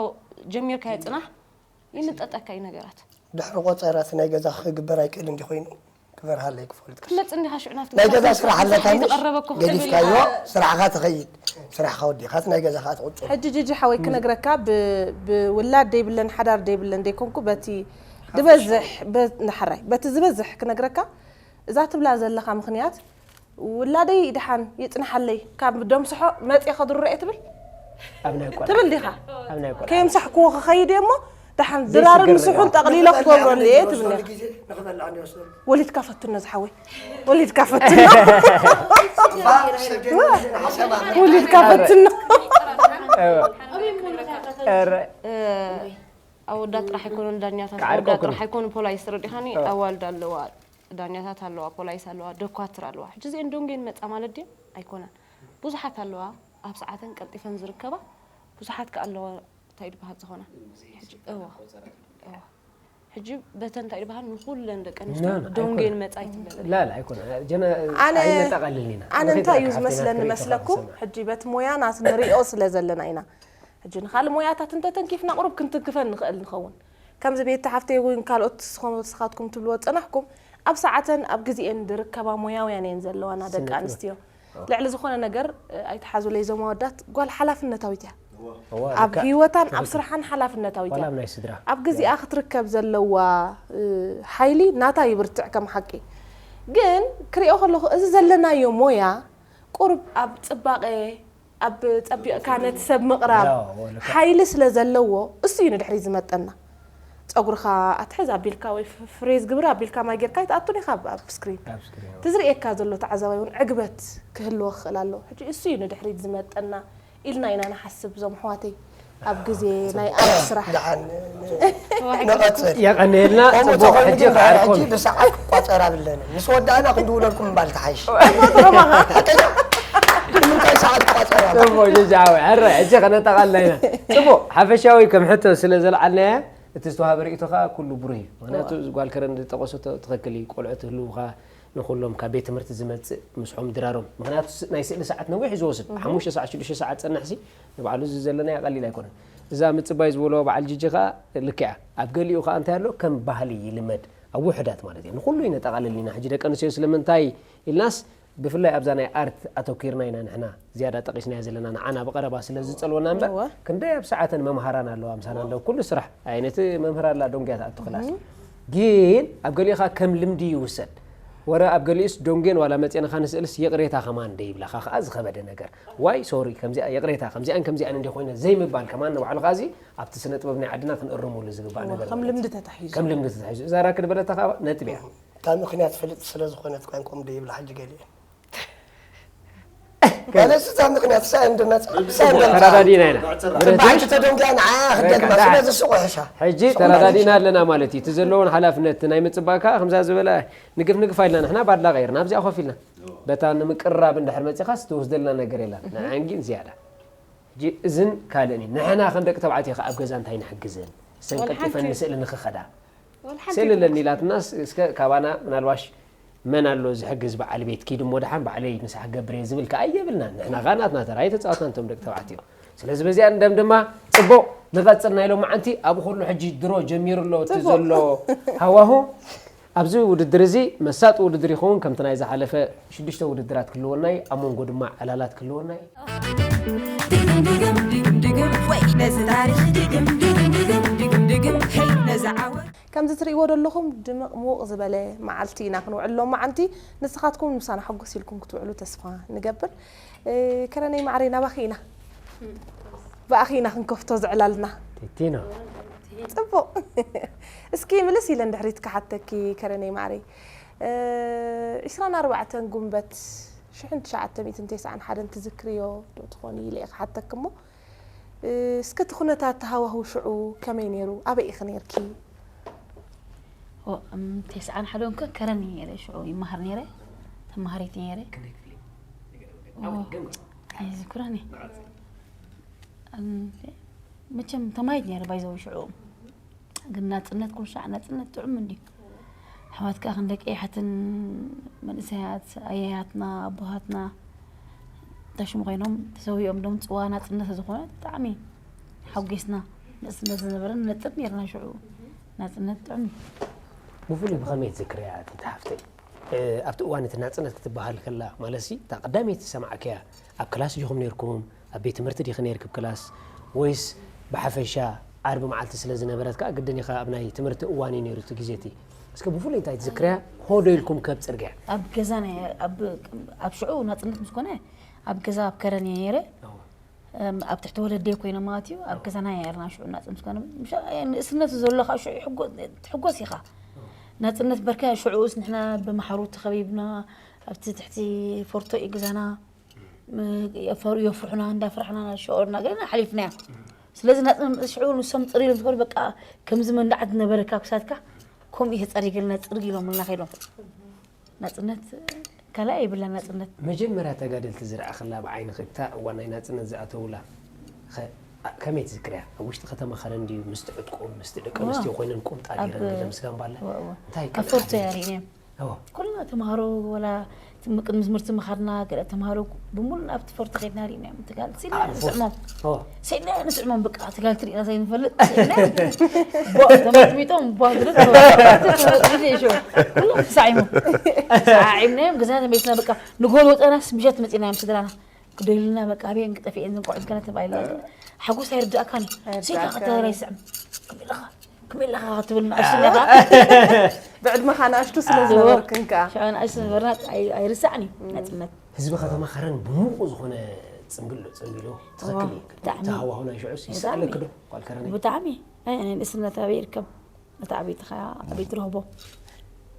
ጀሚርካዮ ፅናሕ ይምጠጠካ እዩ ነገራት። ድሕሪ ቆፀራ እቲ ናይ ገዛ ክግበር ኣይክእል እንዲ ኮይኑ ክበርሃለይ ክፈልጥ ክትመፅእ እንዲኻ ሽዑ ናብቲ ናይ ገዛ ምሳሌ ስራሕ ኣለካ ሓንቲ እምበር ቀረበኩ ክትብል ገዲፍካዮ ኢኻ። ስራሕኻ ትኸይድ፣ ስራሕኻ ወዲኻ እቲ ናይ ገዛኻ ትቕፅሉ። ሕጂ ጂጂ ሓወይ ክነግረካ ብ- ብውላድ ደይብለን ሓዳር ደይብለን ደይኮንኩ በቲ ዝበዝሕ በ- ንሓራይ በቲ ዝበዝሕ ክነግረካ እዛ ትብላ ዘለኻ ምኽንያት ውላደይ ድሓን ይጽንሓለይ ካብ ደምስሖ መጽየ ከድርሮ እየ ትብል ኣብ ናይ ቆልዓ ትብል ዲኻ ኣብ ናይ ቆልዓ ከየምሳሕክዎ ክኸይድ እየ እሞ ድሓን ዘይስገር ድራርን ነገር። ምስሑን ጠቕሊለ ክገብረሉ እየ ትብል ነርካ። ወሊድካ ፈትኖ ዝሓወይ ወሊድካ ፈትኖ ወሊድካ ፈትኖ ኧረ ኣወዳት ጥራሕ ኣይኮኑን ዳኛታት ክዓርቀው ኣወዳት ክብል። ጥራሕ ኣይኮኑ ፖላይስ ተረዲኻኒ እ። ኣዋልድ ኣለዋ ዳኛታት ኣለዋ ፖላይስ ኣለዋ ደኳትር ኣለዋ ሕጂ እዚአን ዶንጌን መፃ ማለት ድየን ኣይኮነን ብዙሓት ኣለዋ ኣብ ሰዓተን ቀልጢፈን ዝርከባ ብዙሓት ከ ኣለዋ እንታይ ድበሃል ዝኾና ሕጂ እዋ እዋ ሕጂ በተን እንታይ ድበሃል ንኩለን ደቂ ኣንስትዮ ና፣ ና፣ ዶንጌን ኣይኮነን። መፃ ኣይትበል ላ ላ ኣይኮነ ጀነ ኣነ ኣይነጠቃልልን ኢና ኣነ ንኸይድ እንታይ እዩ ሓፍተይ ዝመስለኒ ናትክሪ መስለኩም ተኸሰማ። ሕጂ በቲ ሞያና ንሪኦ ስለ ዘለና ኢና ሕጂ ንካልእ ሞያታት እንተተንኪፍና ቁሩብ ክንትንክፈን ንኽእል ንኸውን ከምዚ ቤት ሓፍተይ እውን ካልኦት ስኹም ስኻትኩም ትብልዎ ዝፀናሕኩም ኣብ ሰዓተን ኣብ ግዜኤን ዝርከባ ሞያውያን እየን ዘለዋና ደቂ ስነ-ጥበብ። ኣንስትዮ ልዕሊ ዝኾነ ነገር እ፣ ኣይትሓዙለይ እዞም ኣወዳት ጓል ሓላፍነታዊት እያ እዋ፣ ኣብ ልክዕ። ህይወታን ኣብ ትኽክል። ስርሓን ሓላፍነታዊት ዋላ እያ ኣብ ናይ ስድራ ኣብ ግዜኣ ክትርከብ ዘለዋ እ፣ ሓይሊ ናታ ይብርትዕ ከም ሓቂ ግን ክሪኦ ከለኹ እዚ ዘለናዮ ሞያ ቁሩብ ኣብ ፅባቐ ኣብ ፀቢቕካ ነቲ ሰብ ምቕራብ ያው፣ ወልካ። ሓይሊ ስለ ዘለዎ እሱ እዩ ንድሕሪት ዝመጠና ፀጉርኻ ኣትሕዝ ኣቢልካ ወይ ፍ- ፍሬዝ ግብሪ ኣቢልካ ማይ ጌርካ ኣይትኣቱን ኢኻ ኣብ- ኣብ ስክሪን ኣብ ስክሪን እቲ ዝርእየካ ዘሎ ተዓዛባይ እውን ዕግበት ክህልዎ ክኽእል ኣለዎ ሕጂ እሱ እዩ ንድሕሪት ዝመጠና ኢልና ኢና ንሓስብ እዞም ኣሕዋተይ ኣብ ግዜ ናይ ኣርት ስራሕ ደሓን ንቐፅል የቐንየልና ከምኡ ፅቡቅ ተኾይኑ ሕጂ ግን ክዓርኮም ሕጂ ብሰዓት ክቋፀር ኣብለንን ምስ ወዳእና ክንድውለልኩም እምባል ተሓይሽ ንምንታይ ሰዓት ቋፀር ኣብ ጽቡቅ ጅጅ ሓወይ ሕረ ሕጂ ከነጠቃልና ኢና ጽቡቅ ሓፈሻዊ ከም ሕቶ ስለ ዘልዓልናያ እቲ ዝተዋሃበ ርእይቶ ከዓ ኩሉ ብሩህ እዩ ምክንያቱ ጓል ከረን ዝጠቀሶ ትኽክል እዩ ቆልዑ ትህልውካ ንኩሎም ካብ ቤት ትምህርቲ ዝመፅእ ምስሖም ድራሮም ምክንያቱ ስ- ናይ ስእሊ ሰዓት ነዊሕ እዩ ዝወስድ ሓሙሽተ ሰዓት ሽዱሽተ ሰዓት ፀንሕሲ ንባዕሉ እዚ ዘለናዮ ቀሊል ኣይኮነን እዛ ምፅባይ ዝበልዋ በዓል ጅጂ ከዓ ልክያ ኣብ ገሊኡ ከዓ እንታይ ኣሎ ከም ባህሊ ይልመድ ኣብ ውሕዳት ማለት እዩ ንኩሉ ይነጠቃልል ኢና ሕጂ ደቂ ኣንስትዮ ስለምንታይ ኢልናስ ብፍላይ ኣብዛ ናይ ኣርት ኣተኪርና ኢና ንሕና ዝያዳ ጠቂስናዮ ዘለና ንዓና ብቀረባ ስለ ዝፀልወና እምበር እወ። ክንደይ ኣብ ሰዓተን መምሃራን ኣለዋ ምሳና ኣለዉ ኩሉ ስራሕ ኣይነቲ መምህር ኣላ ዶንግያ ትኣቱ ክላስ ግን ኣብ ገሊኡ ከዓ ከም ልምዲ ይውሰድ ወረ ኣብ ገሊኡስ ዶንጌን ዋላ መፅና ንስእልስ ይቕሬታ ከማን እንደ ይብላኻ ከዓ ዝኸበደ ነገር ዋይ ሶሪ ከምዚኣ ይቕሬታ ከምዚኣን ከምዚኣን እንደ ኮይነ ዘይምባል ከማን ንባዕሉ ከዓ እዚ ኣብቲ ስነ ጥበብ ናይ ዓድና ክንእርመሉ ዝግባእ ነገር ከም ማለት እዩ። ልምዲ ተታሒዙ ከም ልምዲ ተታሒዙ እዛ ራክድ በለታ ከዓ ነጥብ እያ እታ ምክንያት ፍልጥ ስለ ዝኾነት ቋንቋም ዶ ይብላ ሕጂ ገሊአን ማለት እዛ ምክንያት ሳይ እንደመፅ ሳይ ተረዳዲና ኢና በዓልቲ ተደንጊያ ንዓ ክደግማ ስለዚ ስቑ ሕሻ ሕጂ ተረዳዲና ኣለና ማለት እዩ እቲ ዘለዎን ሓላፍነት ናይ ምፅባእካ ከምዛ ዝበለ ንግፍ ንግፍ ኢልና ንሕና ባድላ ቀይርና ኣብዚኣ ኮፍ ኢልና በታ ንምቅራብ እንድሕር መፂኻ ስትወስደልና ነገር የላ ንዓን ግን ዝያዳ ሕጂ እዝን ካልእን እዩ ንሕና ከም ደቂ ተባዕትዮ ከዓ ኣብ ገዛ እንታይ ንሕግዘን ሰንቀልጢፈን ንስእሊ ንክኸዳ ስእሊ ኣለኒ ኢላትና እስከ ካባና ምናልባሽ መን ኣሎ ዝሕግዝ በዓል ቤት ኪድ እሞ ደሓን ባዕለይ ንስሓ ክገብር እየ ዝብል ከኣ የብልናን ንሕና ከኣ ናትና ተራ ኣይተፃወትና እንቶም ደቂ ተባዕትዮ ስለዚ በዚኣ ንደምድማ ፅቡቕ ንቐፅል ናይ ሎማዓንቲ ኣብ ኩሉ ሕጂ ድሮ ጀሚሩ ኣሎ እቲ ዘሎ ሃዋሁ ኣብዚ ውድድር እዚ መሳጢ ውድድር ይኸውን ከምቲ ናይ ዝሓለፈ ሽዱሽተ ውድድራት ክህልወና እዩ ኣብ መንጎ ድማ ዕላላት ክህልወና እዩ ድግም ድግም ድግም ድግም ወይ ነዚ ታሪኽ ድግም ድግም ድግም ድግም ድግም ሄይ ነዚ ዓወት ከምዚ ትርእይዎ ዘለኹም ድምቕ ሙቕ ዝበለ መዓልቲ ኢና ክንውዕል ሎማዓንቲ ንስኻትኩም ምሳና ሕጉስ ኢልኩም ክትውዕሉ ተስፋ ንገብር ከረነይ ማዕረይ ናባኺ ኢና ብኣኺ ኢና ክንከፍቶ ዝዕላልና ቲቲኖ ፅቡቕ እስኪ ምልስ ኢለ ንድሕሪት ክሓተኪ ከረነይ ማዕረይ ዕስራን ኣርባዕተን ጉንበት ሽሕን ትሽዓተ ሚእትን ተስዓን ሓደን ትዝክርዮ ዶ ትኾኒ ኢለ እየ ክሓተኪ እሞ፣ እ፣ እስከ እቲ ኩነታት፣ እቲ ሃዋህው ሽዑ ከመይ ነይሩ? ኣበይ ኢኺ ነይርኪ? ኦ፣ እም፣ ተስዓን ሓደን ከ ከረን እየ ነይረ፣ ሽዑ ይመሃር ነይረ፣ ተመሃሪት ነይረ። ክንደይ ክፍሊ? ኦ፣ ገምግም። ኣይዝክሮን እየ። እም፣ መቸም ተማሂት ነይረ ባይዘው ሽዑ። ግን ናጽነት ኩሉ ሻዕ ናጽነት ጥዑም እንድዩ። ኣሕዋት ከኣ ክንደቂ ይሓትን መንእሰያት ኣያያትና፣ ኣቦሃትና፣ እንታይ ሽሙ ኮይኖም ተሰዊኦም ዶም ጽዋ ናጽነት ዝኾነ ብጣዕሚ ሓጒስና። ንእስነት ዝነበረን ነጥብ ነይርና ሽዑ። ናጽነት ጥዑም እዩ። ብፍሉይ ብኸመይ ትዝክርያ እቲ ሓፍተይ? እ፣ ኣብቲ እዋን እቲ ናጽነት ክትበሃል ከላ፣ ማለትሲ፣ እታ ቀዳመይቲ ዝሰማዕክያ፣ ኣብ ክላስ ዲኹም ነይርኩም? ኣብ ቤት ትምህርቲ ዲኺ ነይርኪ ኣብ ክላስ? ወይስ ብሓፈሻ ዓርቢ መዓልቲ ስለ ዝነበረት ከኣ ግድን ኢኻ ኣብ ናይ ትምህርቲ እዋን እዩ ነይሩ እቲ ግዜ እቲ? እስከ ብፍሉይ እንታይ ትዝክርያ? ሆ ዶ ኢልኩም ከብ ጽርግያ? ኣብ ገዛና እያ፣ ኣብ፣ ኣብ ሽዑ ናጽነት ምስ ኮነ ኣብ ገዛ ኣብ ከረን እየ ነይረ። እዎ። እም፣ ኣብ ትሕቲ ወለደይ ኮይነ ማለት እዩ። ኣብ ገዛና እያ ነርና ሽዑ ናጽነት ምስ ኮነ። ምሽ-፣ ንእስነት ዘሎ ካብ ሽዑ ይሕጎ-፣ ትሕጎስ ኢኻ። ናጽነት በርከ ሽዑስ ንሕና ብማሕሩ ተኸቢብና ኣብቲ ትሕቲ ፎርቶ እዩ ገዛና። ም-፣ የፈሩ-፣ የፍርሑና፣ እንዳፈራሕና፣ እናሸወርና ገና ሓሊፍናዮ። ስለዚ ናጽነት ምስ ሽዑ ንሶም ጽር ኢሎም ዝኸዱ፣ በቃ፣ ከምዚ መንዳዓት ዝነበረካ ክሳድካ፣ ከምኡ እዩ ተጸሪገልና፣ ጽርግ ኢሎምልና ከይዶም። ናጽነት ካልኣይ የብላን ናጽነት። መጀመርያ ተጋደልቲ ዝረኣኽላ ብዓይንኺ፣ እታ እዋን ናይ ናጽነት ዝኣተውላ፣ ኸ-፣ ኣ-፣ ከመይ ትዝክርያ? ኣብ ውሽጢ ከተማ ኸረን ድዩ? ምስቲ ዕጥቆም፣ ምስቲ ደቂ ዋ። ኣንስትዮ ኮይነን ቁምጣ ኣብ ገይረን፣ ገለ ምስ ጋምባላ? ዋ፣ ዋ። እንታይ ኣብ ፎርቶ ካልእ እያ ርኢናዮም። እዎ። ኩልና ተምሃሮ፣ ወላ ትም-፣ ቅድሚ ትምህርቲ ምኻድና፣ ገለ ተምሃሮ ብምሉእ ኣብቲ ፎርቶ ከይድና ርኢናዮም። ትጋል፣ ስኢልና ኣዎ፣ ንስዕሞም። እዎ። ስኢልና ንስዕሞም፣ በቃ፣ ትጋል ትርኢና ዘይንፈልጥ፣ ስኢልና። ቧ፣ ተመጥሚጦም፣ ቧ፣ ግድን፣ ተመጥሚጦም፣ ሽዑ። ኩሎም ተሳዒሞም። ሰዓዒምናዮም፣ ገዛና ተመሊስና፣ በቃ፣ ንጎል ወፀናስ፣ ምሸት መፂናዮም ስድራና። ክደልዩልና፣ በቃ፣ ኣበየን ክጠፍኤን ዝንቆዕ ዝከነ ተባሂልና። ሓጎስ ኣይርድኣካን እዩ። ኣይርድኣካን። ስኢልካ ከተባሂል ኣይስዕም። ከመይ ኢልኻ? ከመይ ኢልኻ ክትብል ንኣሽቱ ኣለኻ? ብዕድመኻ ንኣሽቱ ስለ ኣዎ። ዝነበርክን ከኣ። ሽዑ ንኣሽቱ ዝነበርና ኣይ-፣ ኣይርሳዕን እዩ፣ ናጽነት። ህዝቢ ከተማ ከረን ብሙቑ ዝኾነ ጽምብል ጸምቢሉ። ትኽክል እዩ። ብጣዕሚ። እቲ ሃዋሁ ናይ ሽዑስ ብጣዕሚ። ይስኣለኪ ዶ? ጓል ከረነይ? ብጣዕሚ። ኣይ፣ ኣነ ንእስነት ኣበይ ይርከብ? እቲ ዓብይቲ ኸኣ ኣበይ ትረኽቦ?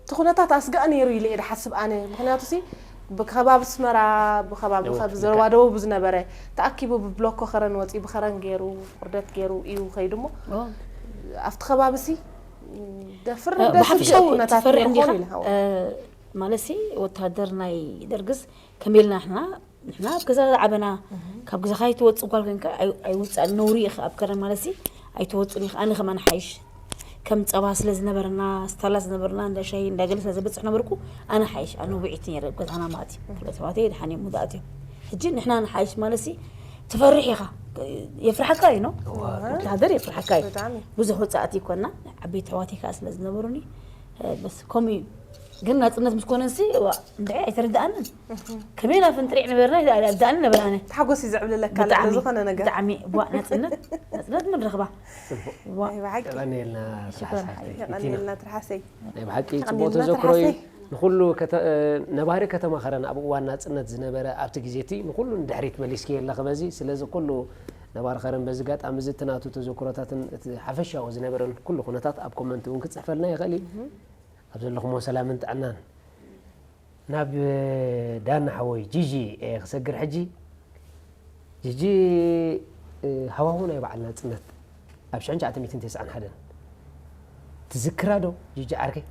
እቲ ኩነታት ኣስጋእ ነይሩ ኢለ እየ ዝሓስብ ኣነ። ምኽንያቱሲ ብከባቢ ኣስመራ፣ ብከባቢ እዎ፣ ከ-፣ ብዞባ ልክዕ። ደቡብ ዝነበረ ተኣኪቡ ብብሎኮ ከረን ወጺኡ ብከረን ገይሩ፣ ውርደት ገይሩ እዩ ከይዱ እሞ፣ ኦ። ኣብቲ ከባቢሲ ደፍር እ፣ ደስ ብሓፈሻ ዝብል ኩነታት ትፈርሕ ነይሩ እንዲኻ? ክኾን ኢለ፣ እዎ። እ፣ ማለትሲ ወተሃደር ናይ ደርግስ ከመይ ኢልና ንሕና ንሕና ኣብ ገዛ ዝዓበና፣ እህ። ካብ ገዛኻ ኣይትወጽእ ጓል ኮይንካ ኣይ-፣ ኣይውጻእን፣ ነውሪ ኢኻ ኣብ ከረን ማለትሲ ኣይትወጽእን ኢኻ። ኣነ ከማን ሓይሽ ከም ጸባ ስለ ዝነበረና፣ ስታላ ዝነበረና፣ እንዳ ሻሂ፣ እንዳ ገለ ስለ ዘበጽሕ ነበርኩ፣ ኣነ ሓይሽ፣ ኣነ ውዒት ነይረ ኣብ ገዛና ማለት እዩ። እህ። ክልተ ኣሕዋተይ ድሓን እዮም ውዳእት እዮም። ሕጂ ንሕና ንሓይሽ ማለትሲ ትፈርሕ ኢኻ። የፍርሓካ እዩ፣ ኖ? እዋ፣ ወተሃደር የፍርሓካ እዩ። ብጣዕሚ። ብዙሕ ውጻእት ይኮና፣ ዓበይቲ ኣሕዋተይ ከኣ ስለ ዝነበሩኒ፣ እ፣ በስ ከምኡ እዩ። ግን ናጽነት ምስ ኮነሲ፣ እዋ፣ እንድዒ ኣይተረድኣንን። እህ። ከመይ ኢና ፍንጥሪዕ ነበርና፣ ኣይተረድኣንን ነበር ኣነ። ተሓጎስ እዩ ዘዕብልለካ ብጣዕሚ፣ ዝኾነ ነገር። ብጣዕሚ፣ ዋ፣ ናጽነት፣ ናጽነት ምን ረኽባ? ጽቡቕ። ዋ። ናይ ብሓቂ። የቐንየልና ሽኮር ትርሓስ ሓፍተይ። ሓይለ። የቐንየልና ትርሓሰይ። ናይ ብሓቂ የቐንየልና ጽቡቕ ተዘክሮ እዩ። ትርሓሰይ። ንኹሉ ከተ-፣ ነባሪ ከተማ ከረን ኣብ እዋን ናጽነት ዝነበረ ኣብቲ ግዜ እቲ ንኹሉ ንድሕሪት መሊስክዮ ኣለኺ በዚ። ስለዚ ኩሉ ነባሪ ከረን በዚ ኣጋጣሚ እዚ እቲ ናቱ ተዘክሮታትን እቲ ሓፈሻዊ ዝነበረን ኩሉ ኩነታት ኣብ ኮመንት እውን ክጽሕፈልና ይኽእል እዩ። እህ። ኣብ ዘለኹሞ ሰላምን ጥዕናን። ናብ ዳና ሓወይ ጂጂ እየ ክሰግር ሕጂ። ጂጂ፣ እ፣ ሃዋሁ ናይ በዓል ናጽነት ኣብ ሽሕን ትሽዓተ ሚእትን ተስዓን ሓደን ትዝክራ ዶ ጂጂ ዓርከይ?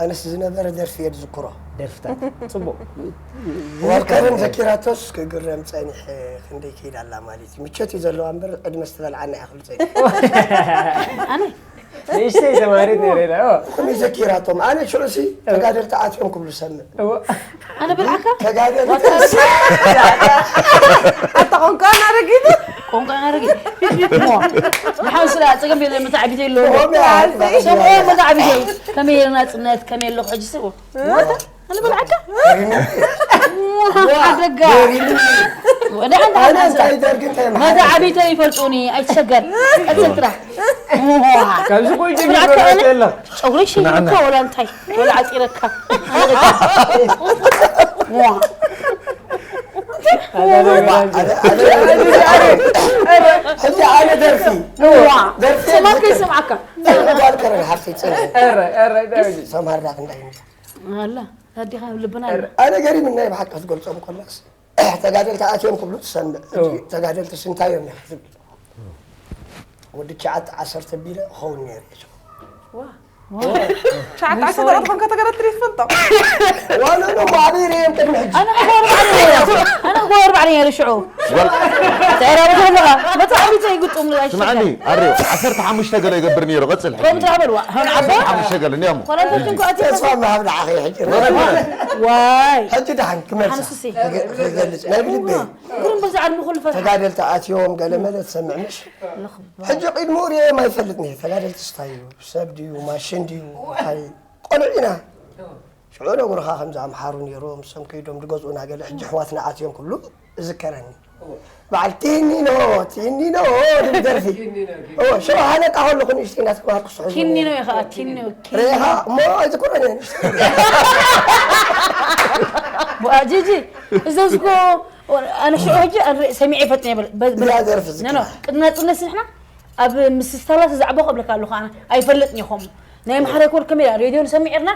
ኣነስ ዝነበረ ደርፊ እየ ዝዝክሮ። ደርፍታት። ጽቡቕ። ዋልከርን ዘኪራቶስ ክግረም ጸኒሐ። ክንደይ ከይዳ ኣላ ማለት እዩ። ምቸት እዩ ዘለዋ እምበር ዕድመ ዝተበልዓና እያ ክብል ጸኒሐ። ኣነ ንእሽተይ ተማሃሪት ነይረ ኢላ፣ እዎ። ከመይ ዘኪራቶም? ኣነ ሽዑሲ ተጋደልቲ ኣትዮም ክብሉ ሰምዕ። እዎ። ኣነ ብልዓካ? ተጋደልቲ ኣታ ቆንቋን ኣረጊት። ቆንቋን ኣረጊት። እሞ፣ ንሓው ስለ ጸገም የለን፣ መተዓቢት የለዎ። እዎ፣ ሰምዖ መተዓቢት የለን። ከመይ የለ ናጽነት፣ ከመይ የለ ሕጂ ስቡ። ሞተ? ኣነ ብልዓካ? ሓደጋ። ወደ ኣንተ ኣነ ሓደጋ። እንታይ ደርግ እንታይ መሓደግ? መተዓቢተይ ይፈልጡኒ፣ ኣይትሸገር። ቀጽል ጥራሕ። ካብዚ እኮ ይጅምር ብልዓካ ኣነ? የለ። ጨጉሪ ሽብርካ ንዓና። ወላ እንታይ? ወላ ዓጺረካ። ኣነ በቃ። ዋ። ኣነ፣ ኣነ፣ ሕጂ ኣነ ደርፊ። ዋ። ደርፊ ሰማከ ይስምዓካ። ጓል ከረን ሓፍተይ ጽንሒ። ኣረ፣ ኣረ፣ ዳዊት። ሰምሃር ዳክ እንዳይ። ኣላ። ኣዲኻ ልብና ኣሎ። ኣነ ገሪምኒ ናይ ብሓቂ ክትገልጾም ከለስ ተጋደልቲ ኣትዮም ክብሉ ትሰምዕ። ተጋደልቲ ስንታዮም ኢኻ ትብል። ወዲ ትሽዓተ ዓሰርተ ቢለ ክኸውን ነይሩ እዩ። ሸዓተ ዓሰርተ ደቂ ትኾንካ ተጋደልቲ ዶ ትፈልጦም? ዋላ ኖ ማዕበይረ እዮም ቅድሚ ሕጂ ኣነ ክገብር ባዕለይ ነይረ። ኣነ ክገብር ባዕለይ ነይረ ሽዑ። ተዕራቡ ዘለኻ በጣዕሚ ዘይግጥም ስምዓኒ ኣሬ ዓሰርተ ሓሙሽተ ገለ ይገብር ነይሩ። ቀጽል ሕጂ ከምኡ ጥራሕ በልዋ። ሃን ዓቦ ሓሙሽተ ገለ እንዲያሞ ኮረንቶችን ኮኣቲ ተስፋ ምሃብ ንዓኸ ሕጂ ዋይ ሕጂ ደሓን ክመልሳ ሓንሱሲ ክገልጽ ናይ ብልበይ ግርም በዚ ዓድሚ ኩሉ ፈትሓ ተጋደልቲ ኣትዮም ገለ መለ ትሰምዕ ምሽ ሕጂ ቅድሚኡ ርእዮም ኣይፈልጥን እየ። ተጋደልቲ ስታይ እዩ ሰብ ድዩ ማሽን ድዩ እንታይ ቆልዑ ኢና። ሽዑ ነጉርኻ ከምዚ ኣምሓሩ ነይሮም እሶም ከይዶም ድገዝኡና ገለ ሕጂ ኣሕዋትና ኣትዮም ክብሉ እዝከረኒ። በዓል ቲኒኖ ቲኒኖ ድብል ደርፊ ሽዑ ሃለቃ ከለኹ ንእሽተይ እናተማሃርኩ ስሑ ኪኒኖ ኢኻ ኪኒኖ ርኢኻ እሞ ኣይዝክሮን እየ ንእሽተይ ቡኣ ጂጂ እዘዝኮ ኣነ ሽዑ ሕጂ ኣንሪ- ሰሚዐ ይፈጥን የብል በ- በ- እዚኣ ደርፊ ኖ፣ ኖ፣ ዝክራ ቅድሚ ናፅነት ንሕና ኣብ ምስስታላት ዛዕባ ከብለካ ኣለኹ ኣነ ኣይፈልጥን ይኹም ናይ ምሓረ ኮር ከመይ ሬድዮ ንሰሚዕ ርና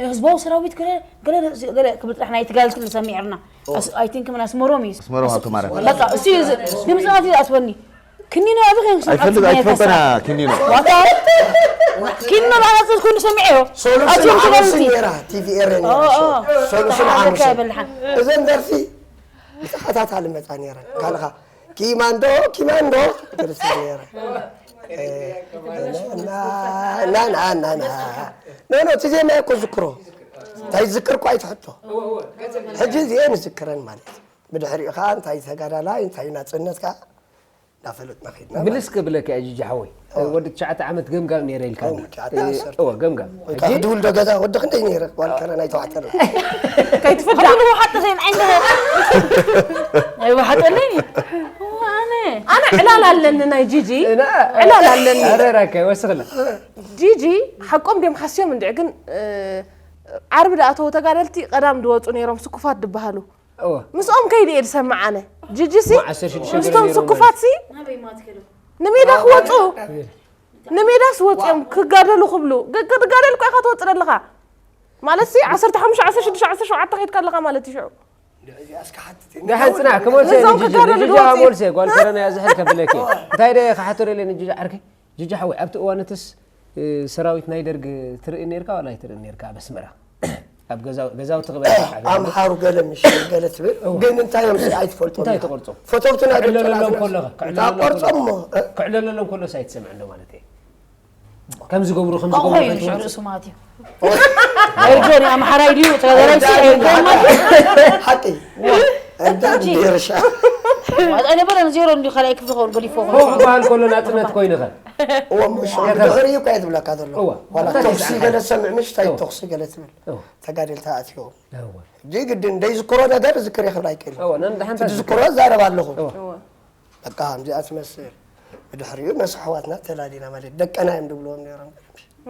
ህዝባዊ ሰራዊት ገለ ገለ ገለ ክብል ጥራሕ ናይ ትጋልቲ ንሰሚዕ ርና ኣይ ቲንክ ምን ኣስመሮም እዩ ኣስመሮም ሃብተማርያም። በቃ እሱ እዩ ዝ- ድምፅናት ይኣስበኒ ክኒኖ ኣብ ኸን ኣይፈልጥ ኣይትፈልጠና ኪኒኖ ዋታ ኪኒኖ ብዓላፅት ኩሉ ሰሚዐዮ ሶሉሽን ኣትዮም ዓመት ተጋልቲ ነራ ቲቪ ኤር ኦ፣ ኦ። ሶሉሽን ተሓዘካ ዓመት በልሓን እዘን ደርፊ ብተኸታታሊ መፃ ነረ ካልኻ ኪማንዶ ኪማንዶ ትርሳ ነረ ናናናና ኖኖ እቲ ዜማ እኮ ዝክሮ እንታይ ዝክር እኮ ኣይትሕቶ ሕጂ እዚኤን ዝክረን ማለት እዩ ብድሕሪኡ ከዓ እንታይ ተጋዳላይ እንታይ ናፅነት ከዓ እናፈለጥና ከድና ምልስ ክብለካ እየ ጂጂ ሓወይ ወዲ ትሽዓተ ዓመት ገምጋም ነይረ ኢልካ ትሽዓተ ዓሰርተ። እወ ገምጋም ወይ ከዓ ድውልዶ ገዛ ወዲ ክንደይ ነይረ ጓል ከረን ኣይተዋሕጠረ ከይትፍዳ ወሓጠ ዘይን ዓይንደ ኣይወሓጠለይ ኣነ ኣነ ዕላል ኣለኒ ናይ ጂጂ ዕላል ኣለኒ ረራካ ወስኽላ ጂጂ ሓቆም ድዮም ሓስዮም እንድዒ ግን እ፣ ዓርቢ ዝኣተዉ ተጋደልቲ ቀዳም ዝወፁ ነይሮም ስኩፋት ዝበሃሉ እወ ምስኦም ከይደ እየ ዝሰምዕ ኣነ ጂጂሲ ዓሰርተ ሽዱሽተ ምስቶም ገለ ስኩፋትሲ ንሜዳ ክወፁ ንሜዳስ ወፂኦም ክጋደሉ ክብሉ ግ- ክትጋደል እኳ ኢኻ ትወፅእ ዘለኻ ማለት ሲ ዓሰርተ ሓሙሽተ ዓሰርተ ሽዱሽተ ዓሰርተ ሸውዓተ ከይድካ ኣለኻ ማለት እዩ ሽዑ ደሓን ፅናሕ ክመልሰ እዞም ንጅጂ ክጋደሉ ንጅጂ ዝወፅኡ። ክመልሰ ጓል ከረና እያ ዝሕል ከብለኪ እንታይ ደ ክሓቶ ደለ ንጅጂ ዓርከይ ጅጂ ሓወይ ኣብቲ እዋንትስ እ፣ ሰራዊት ናይ ደርግ ትርኢ ነርካ ዋላ ኣይትርኢ ነርካ ኣብ ኣስመራ ኣብ ገዛው- ገዛውቲ ክበል ኣምሓሩ ገለ ምሽ ገለ ትብል ግን እንታይ እዮም ሲ ኣይትፈልጡ እንታይ ትቆርጾ ፈተውትና ክዕለለሎም ከሎ ክዕለለሎም ቆርጾም ከሎ እሞ ክዕለለሎም ከሎ ሳይትሰምዕ እንዶ ማለት እየ ከም ዝገብሩ ከም ካብኡ ኮይኑ ዝገብሩ ሽዑ ርእሱ ማለት እዩ ኣይጆኒ ኣምሓራይ ድዩ ተጋዳላይ ሲ ኣይኮን ማለት እዩ ሓቂ እዳ ብሄርሻ ኣይነበረን ዜሮ እንዲ ካልኣይ ክፍሊ ክኸውን ገዲፎ ኮፍ ክበሃል ከሎ ናፅነት ኮይንኸ እሞ ሽዑ ድሕሪ እዩ እኳ እየ ትብለካ ዘሎ እዋ። ዋላ ተኹሲ ገለ ትሰምዕ ምሽ እንታይ እዋ። ተኹሲ ገለ ትብል እዋ። ተጋደልቲ ኣትዮ እዋ። ሕጂ ግድን ደይዝክሮ ነገር ዝክር የኽብል ኣይክእል እዋ፣ ነንድሓንታ እቲ ዝዝክሮ እዛረብ ኣለኹ እዋ። እወ። በቃ ከምዚኣ ትመስል ብድሕሪኡ ነሱ ኣሕዋትና ተላሊና ማለት ደቀና እዮም ድብልዎም ነይሮም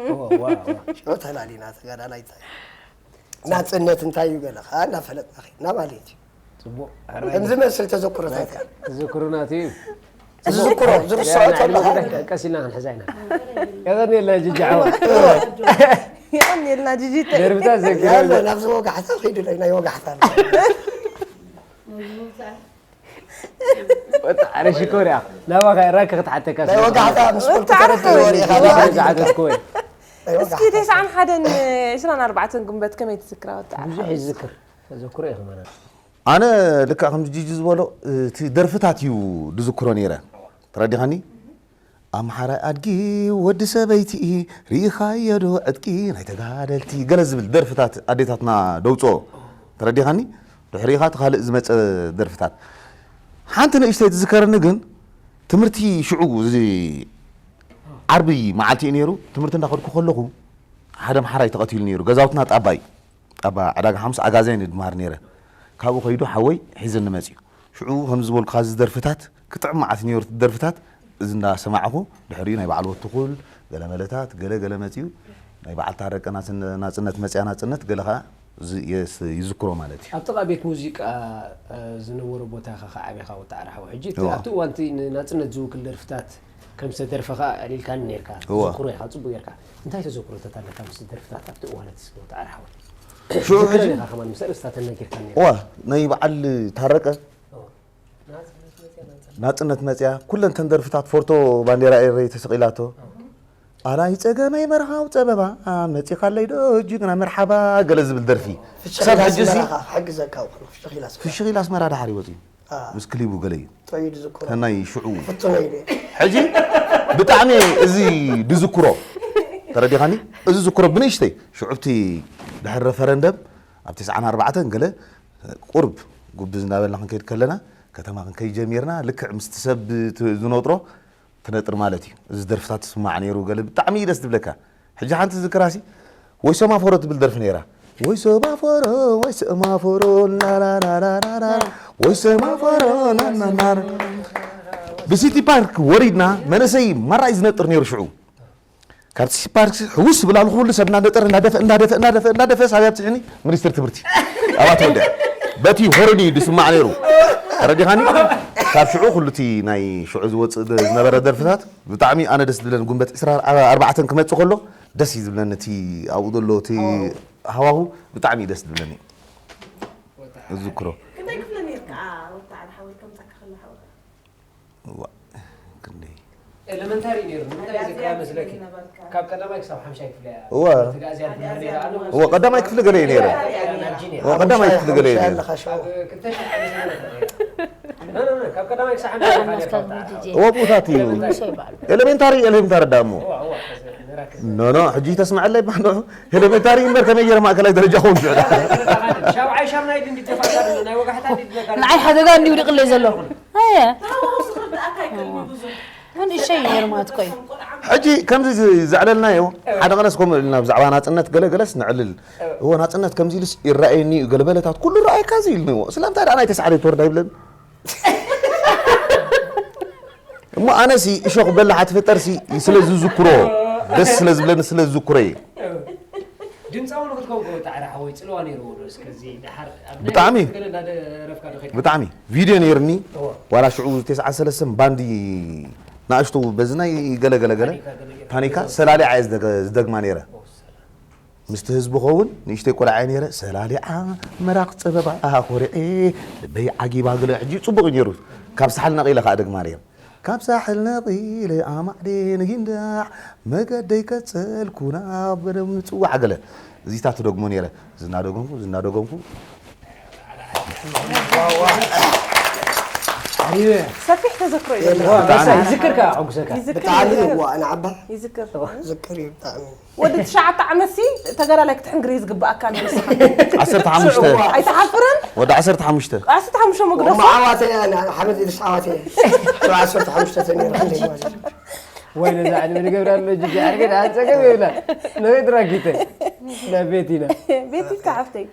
እዋ፣ እዋ፣ እዋ። ሽዑ ተላሊና ተጋዳላይ እንታይ ናፅነት እንታይ እዩ ገለ ከዓ እናፈለጥና ከድና ማለት እዩ ፅቡቅ ከም ዝመስል ተዘክሮታት እያ ዝክሩናት እዩ ዝዝክሮ ዝርስዖ ተለካ ቀሲልና ክንሕዛ ኢና የቐኒልና ጅጃ ዓዋ የቐኒልና ጂጂተ ደርብታት ዘግረ ያለ ናብዚ ወጋሕታ ከይዱ ናይ ናይ ወጋሕታ ኣሎ። ወጣዕረ ሽኮር እያ ናባኻ ራክ ክትሓተካ ናይ ወጋሕታ ምስ በልኩ ተረዲእዎ ሪኢኻ ዝዓተትኩ ወይ ናይ እስኪ ወጋሕታ ተስዓን ሓደን ዕስራን ኣርባዕተን ግንቦት ከመይ ትዝክራ ወጣዕረ ብዙሕ ይዝክር ተዘክሮ እዩ ከማና ኣነ ልክዕ ከምዚ ጂጂ ዝበሎ እቲ ደርፍታት እዩ ዝዝክሮ ነይረ ተረዲኻኒ ኣምሓራይ ኣድጊ ወዲ ሰበይቲ ርኢኻዮ ዶ ዕጥቂ ናይ ተጋደልቲ ገለ ዝብል ደርፍታት ኣዴታትና ደውፅኦ ተረዲኻኒ ድሕሪኻ እቲ ካልእ ዝመፀ ደርፍታት ሓንቲ ንእሽተይ ትዝከረኒ ግን ትምህርቲ ሽዑ እዚ ዓርቢ መዓልቲ እዩ ነይሩ ትምህርቲ እንዳኸድኩ ከለኹ ሓደ ኣምሓራይ ተቐቲሉ ነይሩ ገዛውትና ጣባይ ጣባ ዕዳጋ ሓሙስ ዓጋዜን እድማር ነይረ ካብኡ ከይዱ ሓወይ ሒዝኒ መፅዩ ሽዑ ከም ዝበልኩኻ እዚ ደርፍታት ክጥዕም መዓት ነይሩ እቲ ደርፍታት እዚ እንዳሰማዕኹ ድሕሪኡ ናይ በዓል ወትኹል ገለመለታት ገለ ገለ መፅዩ ናይ በዓል ታረቀ ናጽነ- ናጽነት መፅያ ናጽነት ገለ ከዓ እዚ የስ- ይዝክሮ ማለት እዩ ኣብ ጥቓ ቤት ሙዚቃ እ፣ ዝነበረ ቦታ ኢኻ ከዓቢኻ ወጣዕረ ሓወ ሕጂ እቲ- እዋ። ኣብቲ እዋን እቲ ንናጽነት ዝውክል ደርፍታት ከም ዝተደርፈ ከዓ ኣዕሊልካኒ ነርካ እዋ። ተዘክሮ ኢኻ ፅቡቅ ጌርካ እንታይ ተዘክሮታት ኣለካ ምስ ደርፍታት ኣብቲ እዋን እቲ ወጣዕረ ሓወ ሽዑ ሕጂ ከማን ምስ ኣርእስታ ተነጊርካኒ ዋ ናይ በዓል ታረቀ ናጽነት መጽያ ኩለን ተን ደርፍታት ፎርቶ ባንዴራ ኤረይ ተሰቒላቶ ኣላይ ጸገመይ መርሃው ጸበባ መጺኻለይ ዶ ጅግና መርሓባ ገለ ዝብል ደርፊ ክሳብ ሕጂ ሲ ክሕግዘካ ክሕግዘካ ፍሽኺ ኢላ ኣስመራ ድሓር ይወጽ እዩ ምስ ክሊቡ ገለ እዩ ጥዑይ ዝዝክሮ ተናይ ሽዑ ፍቱነይ ድየ ሕጂ ብጣዕሚ እዚ ድዝክሮ ተረዲኻኒ እዚ ዝክሮ ብንእሽተይ ሽዑብቲ ድሕሪ ረፈረንደም ኣብ ተስዓን ኣርባዕተን ገለ ቁርብ ጉብዝ እናበልና ክንከይድ ከለና ከተማ ክንከይድ ጀሚርና ልክዕ ምስቲ ሰብ ዝነጥሮ ትነጥር ማለት እዩ እዚ ደርፍታት ትስማዕ ነይሩ ገለ ብጣዕሚ እዩ ደስ ዝብለካ ሕጂ ሓንቲ ዝክራሲ ወይ ሰማፎሮ ትብል ደርፊ ነይራ ወይ ሰማፎሮ ወይ ሰማፎሮ ላላላላላ ወይ ሰማፎሮ ናናና ብሲቲ ፓርክ ወሪድና መነሰይ ማራይ ዝነጥር ነይሩ ሽዑ ካብ ሲቲ ፓርክ ሕውስ ብላሉ ኩሉ ሰብ እናነጠረ እናደፈ እናደፈ እናደፈ እናደፈ ሳብ ኣብፅሕኒ ሚኒስትር ትምህርቲ ኣባተ ወዲያ በቲ ሆርን እዩ ዝስማዕ ነይሩ ተረዲኻኒ ካብ ሽዑ ኩሉቲ ናይ ሽዑ ዝወፅእ ዝነበረ ደርፍታት ብጣዕሚ ኣነ ደስ ዝብለን ጉንበት ዕስራ ኣርባዕተን ክመፅእ ከሎ ደስ እዩ ዝብለኒ እቲ ኣብኡ ዘሎ እቲ ሃዋሁ ብጣዕሚ እዩ ደስ ዝብለኒ እዝክሮ ክንደይ ክፍሊ ነርካ ወታዕር ሓወል ከምፀካ ከሎ ሓወል እዋ ክንደይ ኤለመንታሪ ነይሩ ንምንታይ ዝክራ መስለኪ ካብ ቀዳማይ ክሳብ ሓምሻይ ክፍሊ እያ እዋ ተጋእዝያ ትምህር ነይራ ኣነ እዋ ቀዳማይ ክፍሊ ገለ እዩ ነይረ ናብ ጂኒየር እዋ ቀዳማይ ክፍሊ ገለ እዩ ነይረ ኣለኻ ሽዑ ክልተ ሽሕ ዓመተ ምህረት እያ ነይራ። ኖ፣ ኖ፣ ኖ፣ ካብ ቀዳማይ ክሳብ ሓምሻይ ኢኻ ነርካ ወታዕር እዋ ብኡታት እዩ ኤለሜንታሪ ኤለሜንታሪ ዳሞ እዋ እዋ ከዚ ነራክ ኖ ኖ ሕጂ ተስምዐለይ ባዶ ኤለሜንታሪ እምበር ከመይ ገይረ ማእከላይ ደረጃ ክኸውን ሽዑ ሻብዓይ ሻምናይ ድንዲ ተፋታ ናይ ወጋሕታ ድንዲ ነጋሪ ንዓይ ሓደጋ እንዲሁ ድቕለይ ዘሎ ኣየ ተሃዋውስ ክርዳእካ ይክእል ብዙሕ ንእሸይ ነይሩ ማለት ኮይ ሕጂ ከምዚ ዘዕለልናዮ ሓደ ቀነስ ከምኡ ኢልና ብዛዕባ ናፅነት ገለገለስ ንዕልል እዎ ናፅነት ከምዚ ኢሉስ ይረኣየኒ እዩ ገለበለታት ኩሉ ረኣየካ እዚ ኢልንዎ ስለምንታይ ደኣ ናይ ተስዓደ ትወርዳ ይብለን እሞ ኣነሲ እሾክ በላሓ ትፍጠርሲ ስለ ዝዝክሮ ደስ ስለ ዝብለኒ ስለ ዝዝክሮ እየ ድምፃዊ ንክትከውን ከወጣዕራ ሓወይ ፅልዋ ነይርዎ ዶ እስከዚ ድሓር ኣብ ናይ ብጣዕሚ። ገለ እንዳደረፍካ ዶ ከይድካ ብጣዕሚ ቪድዮ ነይርኒ እዎ። ዋላ ሽዑ ተስዓ ሰለስተን ባንዲ ንኣሽቱ በዚ ናይ ገለገለገለ ታኒካ ሰላሊዓ እየ ዝደገ- ዝደግማ ነይረ ምስቲ ህዝቢ ኸውን ንእሽተይ ቆልዓ እየ ነይረ ሰላሊዓ መራቕ ፀበባ ኮሪዐ ልበይ ዓጊባ ገለ ሕጂ ፅቡቕ እዩ ነይሩ ካብ ሳሕል ነቒለ ከዓ ደግማ ነይረ ካብ ሳሕል ነቒለ ኣማዕዴ ንጊንዳዕ መገደይ ቀፀልኩ ናብ ምፅዋዕ ገለ እዚታት ትደግሞ ነይረ ዝናደገምኩ ዝናደገምኩ ኣሪበ ሰፊሕ ተዘክሮ እዩ ዋ፣ ዘለዎ በሳ ይዝክር ከ ኣጉሰካ ይዝክር ብጣዕሚ እዩ። ይዋ ንዓባ ይዝክር ዝክር እዩ ብጣዕሚ ወዲ ትሽዓተ ዓመት ሲ ተጋዳላይ ክትሕንግር እዩ ዝግብኣካ ንስኻ ዓሰርተ ሓሙሽተ ኣይትሓፍርን ወዲ ዓሰርተ ሓሙሽተ ዓሰርተ ሓሙሽተ መግደፎ እሞ ዓዋተ እያ ሓመድ ኢልስ ዓዋተ እያ ዓሰርተ ሓሙሽተ ተነይሩ ክንደይ ማለት እዩ ወይ ነዛ ዕድመ ንገብራ ኣሎ ጅጂ ዓርገ ደኣ ፀገም የብላ ንኸይድ ራጊተ ናብ ቤት ኢና ቤት ኢልካ ሓፍተይ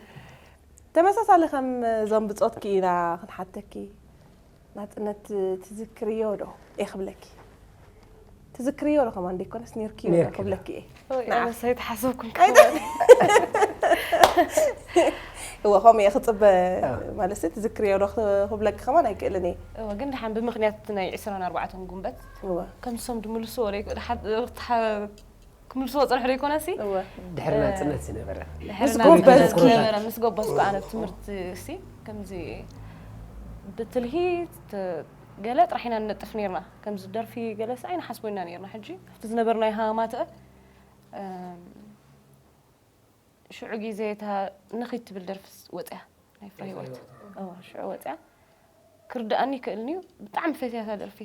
ተመሳሳሊ ከም እዞም ብፆትኪ ኢና ክንሓተኪ ናፅነት ትዝክርዮ ዶ እየ ክብለኪ ትዝክርዮ ዶ ከማን ደይኮነስ ነርክዮ ዶ ነርኪ ዶ። ክብለኪ እየ ኣነስ ኣይተሓሰብኩም እወ ከምኡ እየ ክፅበ ማለት ትዝክርዮ ዶ ክብለኪ ከማን ኣይክእልን እየ እወ ግን ድሓን ብምክንያት ናይ ዕስራን ኣርባዕተን ጉንበት እወ ከምሶም ድምልስዎ ክምልስዎ ፀንሑ ዘይኮነ ሲ እወ ድሕሪ ናፅነት ዝነበረ ምስ ጎበዝኪ ነበረ ምስ ጎበዝኩ ኣነ ትምህርቲ ሲ ከምዚ ብትልሂት ገለ ጥራሕ ኢና ንነጥፍ ነርና ከምዚ ደርፊ ገለ ሲ ኣይንሓስቦ ኢና ነርና ሕጂ ኣብቲ ዝነበርናዮ ሃማትአ ሽዑ ግዜ እታ ንኺድ ትብል ደርፍስ ወፅያ ናይ ፍረ ህይወት ሽዑ ወፅያ ክርድኣኒ ይክእልኒ እዩ ብጣዕሚ ፈትያ እታ ደርፊ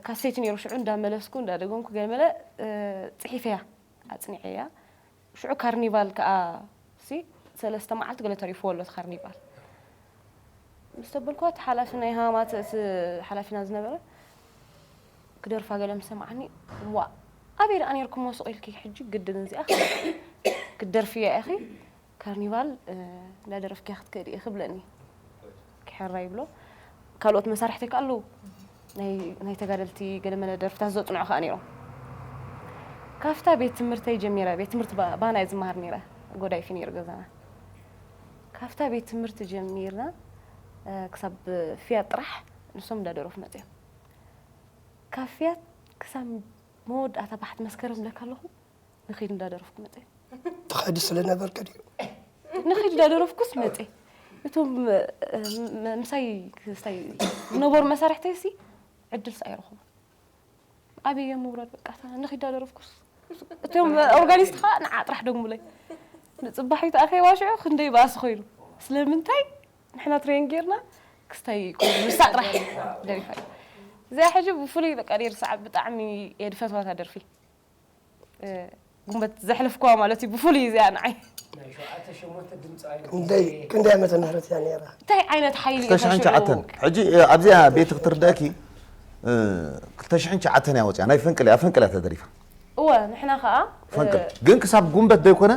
ካሴት ነይሩ ሽዑ እንዳመለስኩ እንዳደገምኩ ገለመለ ፅሒፈያ ኣፅኒዐያ ሽዑ ካርኒቫል ከዓ ሲ ሰለስተ መዓልቲ ገለ ተሪፍዎ ኣሎ ካርኒቫል ምስ ተበልኳ እቲ ሓላፊ ናይ ሃማት እቲ ሓላፊና ዝነበረ ክደርፋ ገለ ምስ ሰማዓኒ ዋ ኣበይ ደኣ ነርኩሞ ስቕ ኢልኪ ሕጂ ግድን እዚኣ ክትደርፍያ ኢኺ ካርኒቫል እንዳደረፍኪያ ክትከዲ ኢኺ ብለኒ ክሕራ ይብሎ ካልኦት መሳርሕቲ ከ ኣለዉ ናይ ተጋደልቲ ገለመለ ደርፍታት ዘፅንዑ ከዓ ነይሮም ካብታ ቤት ትምህርተይ ጀሚረ ቤት ትምህርቲ ባና እየ ዝመሃር ነይረ ጎዳይፊ ነይሩ ገዛና ካብታ ቤት ትምህርቲ ጀሚርና ክሳብ ፍያት ጥራሕ ንሶም እንዳደረፉ መፅዮም ካብ ፍያት ክሳብ መወዳእታ ባሕቲ መስከረም ብለካ ኣለኹ ንኺድ እንዳደረፍኩ መፅዮም ትኸዲ ስለ ነበርካ ድዩ? ንኺድ እንዳደረፍኩስ መፀ። እቶም እ፣ ም- ምሳይ ክስታይ ዝነበሩ መሳርሕተይ ሲ ዕድል ሲ ኣይረኽቡ። ኣብየ ምውራድ በቃ እታ ንኺድ እንዳደረፍኩስ እቶም ኦርጋኒስት ከዓ ንዓ ጥራሕ ደግሙለይ። ንፅባሒቱ ኣኸይ ዋሽዑ ክንደይ ባእሲ ኮይኑ። ስለምንታይ ንሕና ትሬን ጌርና ክስታይ ኮይኑ ንሳ ጥራሕ ደሪፋ። እዚኣ ሕጂ ብፍሉይ በቃ ደርሳ ብጣዕሚ እየ ድፈትዋ እታ ደርፊ። እ፣ ጉንበት ዘሕለፍኩዋ ማለት እዩ ብፍሉይ እዚኣ ንዓይ። ክንደይ ክንደይ ዓመተ ምህረት እያ ነይራ? እንታይ ዓይነት ሓይሊ እዩ ክልተ ሽሕን ትሽዓተን ሕጂ ኣብዚኣ ቤት ክትርደእኪ እ፣ ክልተ ሽሕን ትሽዓተን እያ ወፅያ ናይ ፈንቅል እያ ፈንቅል እያ ተደሪፋ እወ ንሕና ከዓ ፈንቅል ግን ክሳብ ጉንበት ዘይኮነ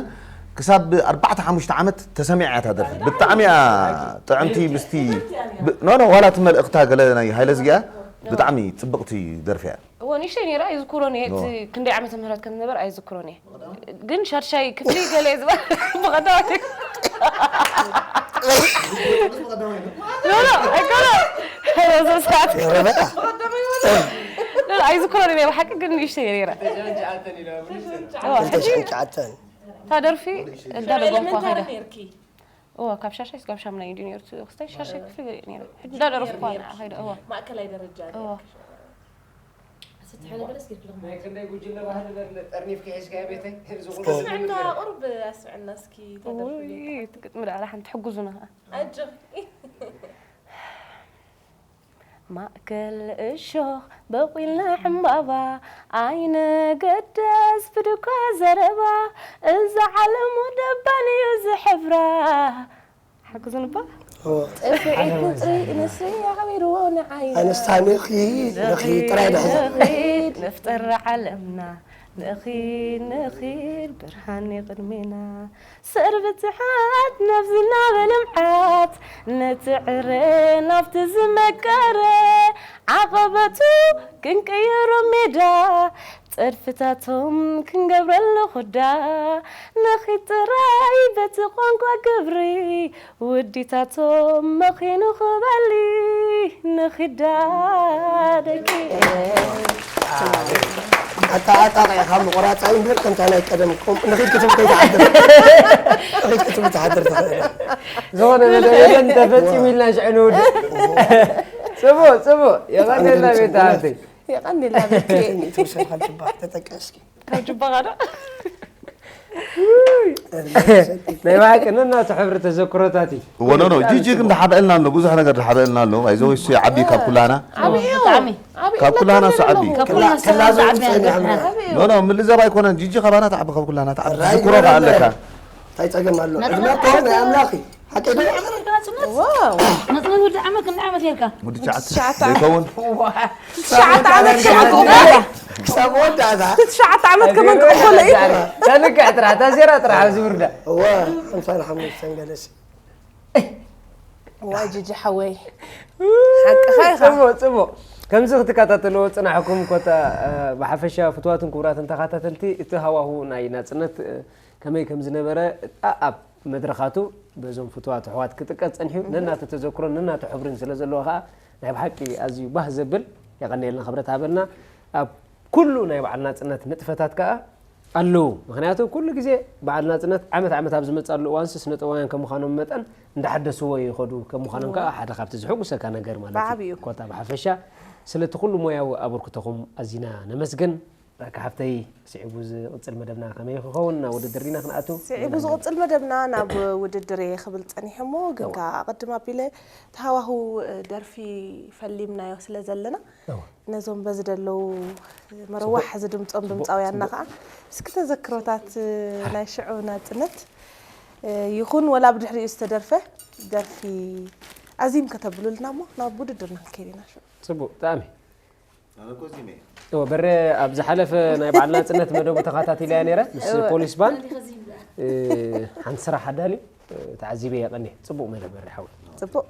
ክሳብ ኣርባዕተ ሓሙሽተ ዓመት ተሰሚዓ እያ እታ ደርፊ ብጣዕሚ እያ ጥዕምቲ ምስቲ ብ- ኖ ኖ ዋላ እቲ መልእኽታ ገለ ናይ ሃይለ ዝጊኣ ብጣዕሚ ፅብቕቲ ደርፊ እያ እወ ንእሽተይ ነይረ ኣይዝክሮን እየ እቲ ክንደይ ዓመተ ምህረት ከም ዝነበር ኣይዝክሮን እየ። ግን ሻድሻይ ክፍሊ ገለ እየ ዝበሃል ብቐዳማይ ኖ ኖ ኣይኮነ ሰዓት ኣይዝክሮን እየ ብሓቂ ግን ንእሽተይ ነይረ ክልተ ሽሕን ትሽዓተን እታ ደርፊ እንዳደገምኳ ከይደ እዎ ካብ ሻሻይ ስጋብ ሻምናይ እንዲ ነይሩ እቲ ክስታይ ሻሻይ ክፍሊ ገሊኡ ነይሩ ሕጂ እንዳደረፍኳ ንዓ ከይደ እዎ ማእከላይ ደረጃ እዎ ስትሕነ በለስ ጌርክሎም ናይ ክንደይ ጉጅለ ባህሊ በር ጠርኒፍኪ ሒዝካዮ ቤተይ እዚ ኩሉ ስምዕና ቁርብ ኣስምዕና እስኪ ውይ እቲ ግጥሚ ደኣ ሓንቲ ሕጉዙና ከዓ ኣጆኺ ማእከል እሾኽ በቑልና ዕምባባ ኣይንገደስ ብድኳ ዘረባ እዛ ዓለም ደባን እዩ ዝሕብራ ሓግዙን እባ ጠፍዒ ቁፅሪ ንስሪ ኣዕቢርዎ ንዓይ ኣነስታ ንኺድ ንኺድ ጥራይ ድሕዛ ንኺድ ንፍጠር ዓለምና ንኺድ ንኺድ ብርሃን ይቕድሜና ስዕር ብትሓት ነብዝና ብልምዓት ነቲ ዕረ ናብቲ ዝመቀረ ዓቐበቱ ክንቅይሮ ሜዳ ጸድፍታቶም ክንገብረሉ ኹዳ ንኺድ ጥራይ በቲ ቋንቋ ግብሪ ውዲታቶም መኺኑ ክበሊ ንኺዳ ደቂ ኣጣጣቂዕካ ምቑራፃ እምበር ከምታ ናይ ቀደም ቆም ንኺድ ክትብል ከይትሓድር ንኺድ ክትብል ትሓድር ትኽእል ዝኾነ መደብ የለን ተፈፂሙ ኢልና ሽዑ ንውድእ ፅቡቅ ፅቡቅ የቐንየልና ቤት ሃብተይ የቐንየልና ቤት ተወሰድካ ጅባ ተጠቀስኪ ካብ ጅባኻ ዶ ናይ ብሓቂ ነናቱ ሕብሪ ተዘክሮታት እዩ እወ ኖ ኖ ጂጂ ግን ዝሓበአልና ኣሎ ብዙሕ ነገር ዝሓበአልና ኣሎ ኣይዞ እሱ ዓቢ ካብ ኩላና ዓብዩ ብጣዕሚ ካብ ኩላና እሱ ዓቢ ካብ ኩልና ሰባት ዓቢ ኖ ኖ ምልዛብ ኣይኮነን ጂጂ ካባና ትዓቢ ካብ ኩላና ትዓቢ ዝክሮ ከ ኣለካ እንታይ ፀገም ኣሎ ዕድመ እኮ ናይ ኣምላኽ እዩ ሓቂ ዶ ናፅነት ወዲ ዓመት ክንዲ ዓመት ነርካ ሙድቻዓት ዘይከውን ትሽዓተ ዓመት ትሽዓተ ክሳብ መወዳእታ ትሽዓተ ዓመት ከመን ክቕበሎ እዩ ተልክዕ ጥራሕ ተዜራ ጥራሕ ኣብዚ ውርዳ እወ ሓምሳን ሓሙሽተን ገለሲ ዋ ጂጂ ሓወይ ሓቅኻ ኢኻ ፅቡቅ ፅቡቅ ከምዚ ክትከታተልዎ ፅናሕኩም ኮታ ብሓፈሻ ፍትዋትን ክቡራትን ተኸታተልቲ እቲ ሃዋሁ ናይ ናፅነት ከመይ ከም ዝነበረ ኣብ መድረኻቱ በዞም ፍትዋት ኣሕዋት ክጥቀስ ፀኒሑ ነናተ ተዘክሮን ነናተ ሕብርን ስለ ዘለዎ ከዓ ናይ ብሓቂ ኣዝዩ ባህ ዘብል የቐንየልና ክብረት ሃበልና ኣብ ኩሉ ናይ በዓል ናፅነት ንጥፈታት ከዓ ኣለዉ ምክንያቱ ኩሉ ግዜ በዓል ናፅነት ዓመት ዓመት ኣብ ዝመፅኣሉ እዋንስ ስነጥበባውያን ከም ምዃኖም መጠን እንዳሓደስዎ ይኸዱ ከም ምዃኖም ከዓ ሓደ ካብቲ ዝሕጉሰካ ነገር ማለት እዩ ኮታ ብሓፈሻ ስለቲ ኩሉ ሞያዊ ኣበርክቶኹም ኣዚና ነመስግን ራካ ሓፍተይ ስዒቡ ዝቕፅል መደብና ከመይ ክኸውን ናብ ውድድር ኢና ክንኣቱ ስዒቡ ዝቕፅል መደብና ናብ ውድድር እየ ክብል ፀኒሐ እሞ ግን ከዓ ኣቐድም ኣቢለ ተሃዋህው ደርፊ ፈሊምናዮ ስለ ዘለና ነዞም በዚ ደለዉ መረዋሕ ዝድምፆም ድምፃውያንና ከዓ እስኪ ተዘክሮታት ናይ ሽዑ ናፅነት ይኹን ወላ ብድሕሪኡ ዝተደርፈ ደርፊ ኣዚም ከተብሉልና እሞ ናብ ውድድርና ክንከይድ ኢና ሽዑ ፅቡቅ ብጣዕሚ በረ ኣብ ዝሓለፈ ናይ በዓል ናፅነት መደቡ ተኸታቲለያ ነረ ምስ ፖሊስ ባንድ ሓንቲ ስራሕ ኣዳልዩ ተዓዚበ የቐኒ ፅቡቅ መደብ በረ ሓወይ ፅቡቅ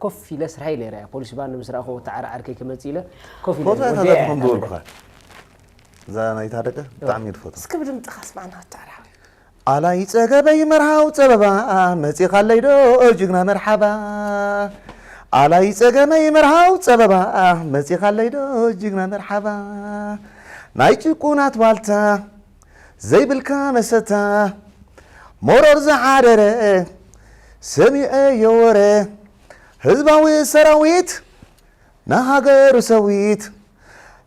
ኮፍ ኢለ ስራሐይ ነረ ፖሊስ ባንድ ምስ ረኣኹ ተዓራዓር ከይክመፅእ ኢለ ኮፍ ፎቶ ያታዛት ከም ዝበልኩኻ እዛ ናይታ ደቀ ብጣዕሚ እየ ትፈትዋ እስኪ ብድምፅኻ ስማዕና ተዓራዊ ኣላይ ጸገበይ መርሃው ጸበባ መጺኻለይ ዶ ጅግና መርሓባ ኣላይ ጸገመይ መርሃው ጸበባ መጺኻለይ ዶ ጅግና መርሓባ ናይ ጭቁናት ዋልታ ዘይብልካ መሰታ መሮር ዝሓደረ ሰሚዐዮ ወረ፣ ህዝባዊ ሰራዊት ንሃገሩ ሰዊት፣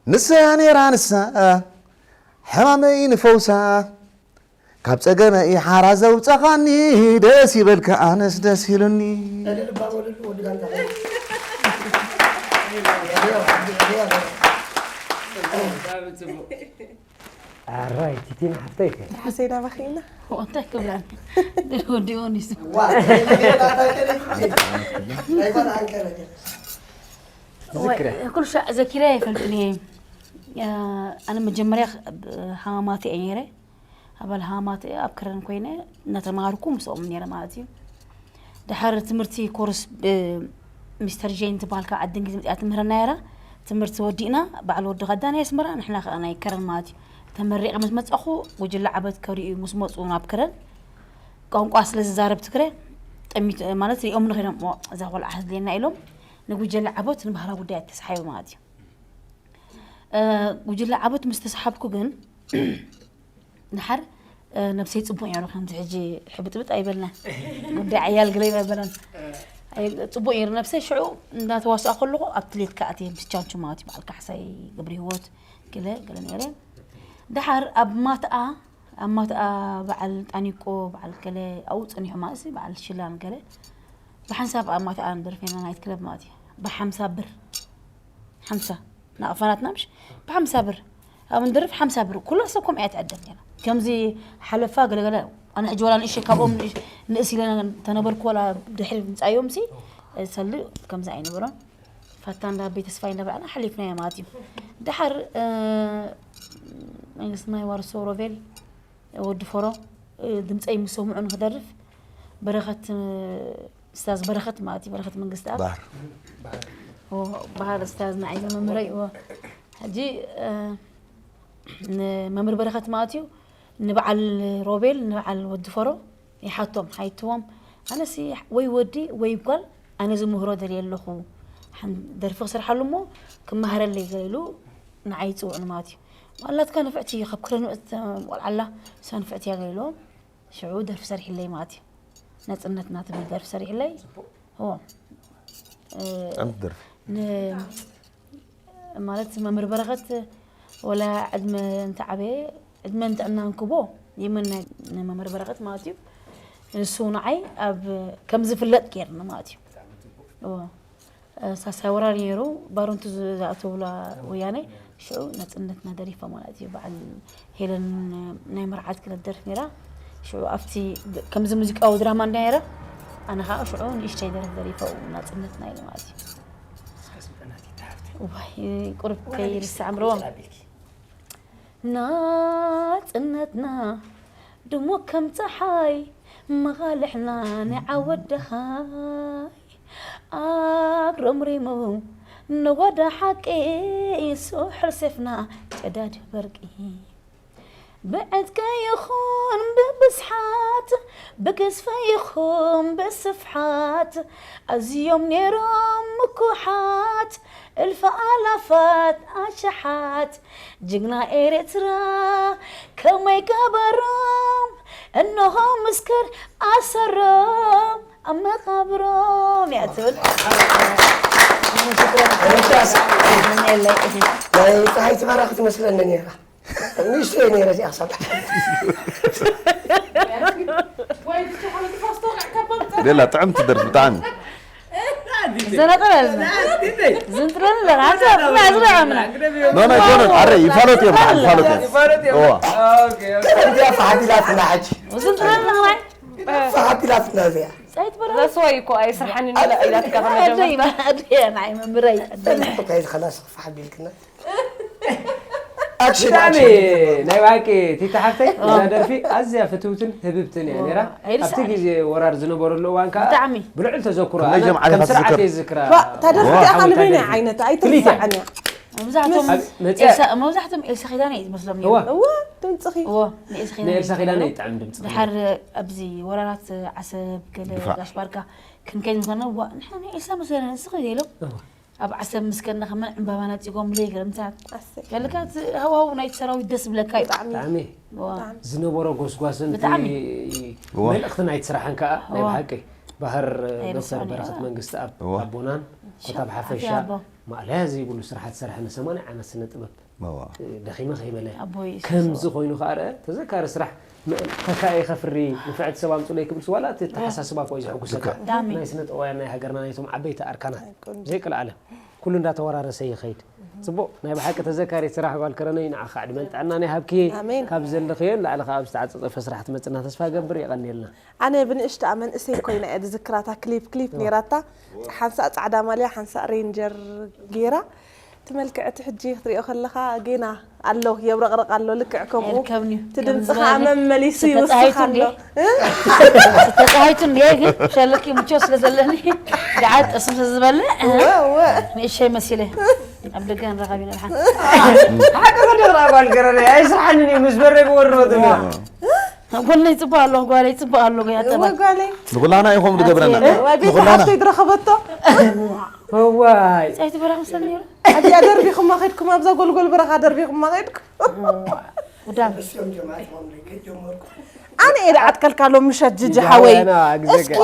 ንሰያ ነይራ ንሳ፣ ሕማመይ ንፈውሳ፣ ካብ ጸገመ ሓራ ዘውጻኻኒ፣ ደስ ይበልካ ኣነስ ደስ ኢሉኒ። ኣራይ ቲቲን ሓፍተይ ከ ሓሰይዳ ባኺና እንታይ ክብላን ወዲኡ ኒሱ ዝክረ ኩሉ ሻዕ ዘኪረ ኣይፈልጥን እየ ኣነ መጀመርያ ሃማማት እየ ነይረ ኣባል ሃማማት እየ ኣብ ክረን ኮይነ እናተማሃርኩ ምስኦም ነይረ ማለት እዩ ድሓር ትምህርቲ ኮርስ ሚስተር ጀይን ትበሃል ካብ ዓዲ እንግሊዝ መፅያ ትምህረና ነይራ ትምህርቲ ወዲእና በዓል ወዲ ከዳ ናይ ኣስመራ ንሕና ከዓ ናይ ከረን ማለት እዩ ተመሪቐ ምስ መፀኹ ጉጅለ ዓበት ከሪኡ ምስ መፁ ናብ ከረን ቋንቋ ስለ ዝዛረብ ትግረ ጠሚት ማለት ሪኦም ንኸይዶም እዛ ቆልዓ ህዝልየና ኢሎም ንጉጀለ ዓቦት ንባህላዊ ጉዳያት ተሳሒቡ ማለት እዩ ጉጅለ ዓቦት ምስ ተሳሓብኩ ግን ድሓር ነብሰይ ፅቡቅ ነይሩ ከምዚ ሕጂ ሕብጥብጥ ኣይበልና ጉዳይ ዓያል ገለ ኣይበለን ፅቡቅ ነይሩ ነብሰይ ሽዑ እንዳተዋስኣ ከለኹ ኣብ ትሌት ከኣትየ ምስ ቻንቹ ማለት እዩ በዓል ካሕሳይ ግብሪ ህይወት ገለ ገለ ነይረ ድሓር ኣብ ማትኣ ኣብ ማትኣ በዓል ጣኒቆ በዓል ገለ ኣብኡ ፀኒሑ ማለት እዩ በዓል ሽላን ገለ ብሓንሳብ ኣብ ማትኣ ንደርፍ ነይርና ናይት ክለብ ማለት እዩ ብሓምሳ ብር ሓምሳ ናቕፋናትና ምሽ ብሓምሳ ብር ኣብ ንደርፍ ሓምሳ ብር ኩላ ሰብ ከምኡ እያ ትዕደም ነይራ ከምዚ ሓለፋ ገለገለ ኣነ ሕጂ ዋላ ንእሽተይ ካብኦም ንእስ ኢለ ተነበርኩ ዋላ ድሕሪ ምፃዮም ሲ ሰሉ ከምዚ ኣይነበሮን ፋታ እንዳ ቤተስፋይ እንዳበላዕና ሓሊፍናዮ ማለት እዩ ድሓር መንግስቲ ናይ ዋርሶ ሮቤል ወዲ ፎሮ ድምፀይ ምስ ሰምዑ ንክደርፍ በረኸት ስታዝ በረኸት ማለት እዩ በረኸት መንግስቲ ኣብ ባህር ባህር ስታዝ ንዓይ መምህረይ እዎ ሕጂ ንመምህር በረኸት ማለት እዩ ንበዓል ሮቤል ንበዓል ወዲ ፎሮ ይሓቶም ሓይትዎም ኣነሲ ወይ ወዲ ወይ ጓል ኣነ ዝምህሮ ደልየ ኣለኹ ደርፊ ክሰርሓሉ እሞ ክመሃረለይ ገለ ኢሉ ንዓይ ይፅውዕኒ ማለት እዩ ዋላትካ ንፍዕቲ ካብ ክረኑ ቆልዓላ እሳ ንፍዕቲ እያ ገለ ኢሎም ሽዑ ደርፊ ሰሪሕለይ ማለት እዩ ነፅነትና ትብል ደርፊ ሰሪሕለይ ጥዕምቲ ደርፊ ማለት መምህር በረኸት ወላ ዕድመ እንተዓበየ ዕድመን ጥዕናን ክቦ ይምነ ንመምህር በረኸት ማለት እዩ ንሱ ንዓይ ኣብ ከም ዝፍለጥ ገይርኒ ማለት እዩ ሳሳይ ወራር ነይሩ ባሮንቱ ዝኣተውላ ወያነ ሽዑ ነፅነትና ደሪፋ ማለት እዩ በዓል ሄለን ናይ መርዓት ክነደርፍ ነይራ ሽዑ ኣብቲ ከምዚ ሙዚቃዊ ድራማ እንዳ ነይራ ኣነ ከዓ ሽዑ ንእሽተይ ደርፍ ደሪፈ ናፅነትና ኢለ ማለት እዩ ቁርብ ከይርሳዕ ምርዎም ናፅነትና ድሙቕ ከም ፀሓይ መቓልሕና ናይ ዓወት ደሃይ ኣግረምሪሙ ንወደ ሓቂ ስሑል ሴፍና ጨዳድ በርቂ ብዕጥቂ ይኹን ብብዝሓት ብግዝፈ ይኹን ብስፍሓት ኣዝዮም ነይሮም ምኩሓት እልፊ ኣላፋት ኣሽሓት ጅግና ኤርትራ ከመይ ገበሮም እንሆ ምስክር ኣሰሮም ኣብ መቓብሮም እያ ትብል ናይ ፀሃይ ትባራክ ትመስለኒ ነይራ ንእሽቶ እየ ነይረ እዚኣ ክሳብ ሌላ ጥዕምቲ ደርፊ ብጣዕሚ ዘነጠለልና ዝንጥለልና ዝረዓምና ኖ ናይ ኮነ ኣረ ይፋለጥ እዮም ይፋለጥ እዮም እዋ እዚኣ ፈሓቢላትና ሕጂ ዝንጥለልና ራይ ፈሓቢላትና እዚኣ ጻይት በረ ዘስዋይ እኮ ኣይስርሓንን ኢላ ኢላትካ ከመጀመር ኣድያ ናይ መምረይ እንታይ ዝኸላስ ፈሓቢልክና ኣክሽን ብጣዕሚ ኣክሽን ናይ ብሓቂ ቲታ ሓፍተይ እዛ ደርፊ ኣዝያ ፍትውትን ህብብትን እያ ነይራ ኣይርሳዕን። ኣብቲ ግዜ ወራር ዝነበረሉ እዋን ከዓ ብጣዕሚ። ብልዑል ተዘክሮ ከመይ ኣነ ጀምዓ ከም ኢኻ ስርዓት ትዝክር? እየ ዝዝክራ ዋ፣ እታ ደርፊ ዋ፣ እዚኣ ሓወይ፣ ቃልበይና እንታይ ዓይነት ደርፊ? ኣይትርሳዕን እያ። መብዛሕቶም ኣብ መፅያ- ኤልሳ- መብዛሕቶም ኤልሳ ኪዳነ እዩ ዝመስሎም እዋ። ነይሩ። እዋ፣ ድምፅኺ። እዎ፣ ንኤልሳ ኪዳነ ንኤልሳ ኪዳነ ነይሩ። ይጥዕም ድምፂ ድሓር ኣብዚ ወራራት ዓሰብ ገለ ድፋዕ። ጋሽ ባርካ ክንከይድ ምኮነ ዋ ንሕና ንኤልሳ መሰለና ንስኺ ኢሎም እዋ። ኣብ ዓሰብ ምስ ከድና ከመን ዕምባባ ነፂጎምለይ ገለ ምሳት ኣሰይ። ከልካ እቲ ሃዋሁ ናይቲ ሰራዊት ደስ ዝብለካ እዩ ብጣዕሚ ዝነበሮ ጎስጓስን እቲ እዋ። መልእኽቲ ናይቲ ስራሕን ከዓ ናይ ብሓቂ ባህር ዶክተር በረኸት መንግስቲ ኣብ ኣቦናን ኮታብ ሓፈሻ ማእለያ ዘይብሉ ስራሕ ትሰርሐ ንሰማንያ ዓመት ስነ ጥበብ ደኺመ ከይበለ ከምዚ ኮይኑ ከዓ ርአ ተዘካሪ ስራሕ ተካኢ ከፍሪ ንፍዕቲ ሰብ ኣምፅለይ ክብል ዋላ እቲ ተሓሳስባ ኮ እዩ ዘሕጉሰካ ናይ ስነ ጥበባውያን ናይ ሃገርና ናይቶም ዓበይቲ ኣርካናት ዘይቅልዓለም ኩሉ እንዳተወራረሰ ይኸይድ። ጽቡቕ ናይ ብሓቂ ተዘካሪት ስራሕ ጓል ከረነይ ንዓኻ ዕድመን ጥዕናን ይሃብኪ። ካብ ዘለኽዮ ንላዕሊ ካብ ዝተዓጸጸፈ ስራሕ ትመጽና ተስፋ ገብር የቐንየልና። ኣነ ብንእሽተኣ መንእሰይ ኮይና እየ ዝዝክራታ ክሊፕ ክሊፕ ነይራታ ሓንሳእ ጻዕዳ ማልያ ሓንሳእ ሬንጀር ገይራ ትመልክዕቲ ሕጂ ክትሪኦ ከለኻ ጌና ኣሎ የብረቕረቕ ኣሎ ልክዕ ከምኡ ትድምፂ ከዓ መመሊሱ ይውስኽ ኣሎ። ተፃሂቱ እንዲ ግን ሸለኪ ምቾ ስለ ዘለኒ ደዓ ጠስም ዝበልዕ ንእሸይ መሲለ ኣብ ደገ ንረኸብ ኢና ድሓን። ሓቂ ከደቕራ ጓል ገረነ ኣይስርሓንን እዩ ምስ በረ ክወርዶ ትብላ። ጎነይ ፅቡቅ ኣሎ ጓለይ ፅቡቅ ኣሎ ያጠባ ጓለይ ንኩላና ኢኹም ዝገብረና ንኩላና። ዝረኸበቶ እዋይ ፀይቲ በላ ክምሰል ነይሩ። ኣዲኣ ደርቢኹማ ከድኩም ኣብዛ ጎልጎል በረኻ ደርቢኹማ ከድኩም። ኣነ እየ ኣትከልካ ሎም ምሸት ጅጂ ሓወይ እስኪ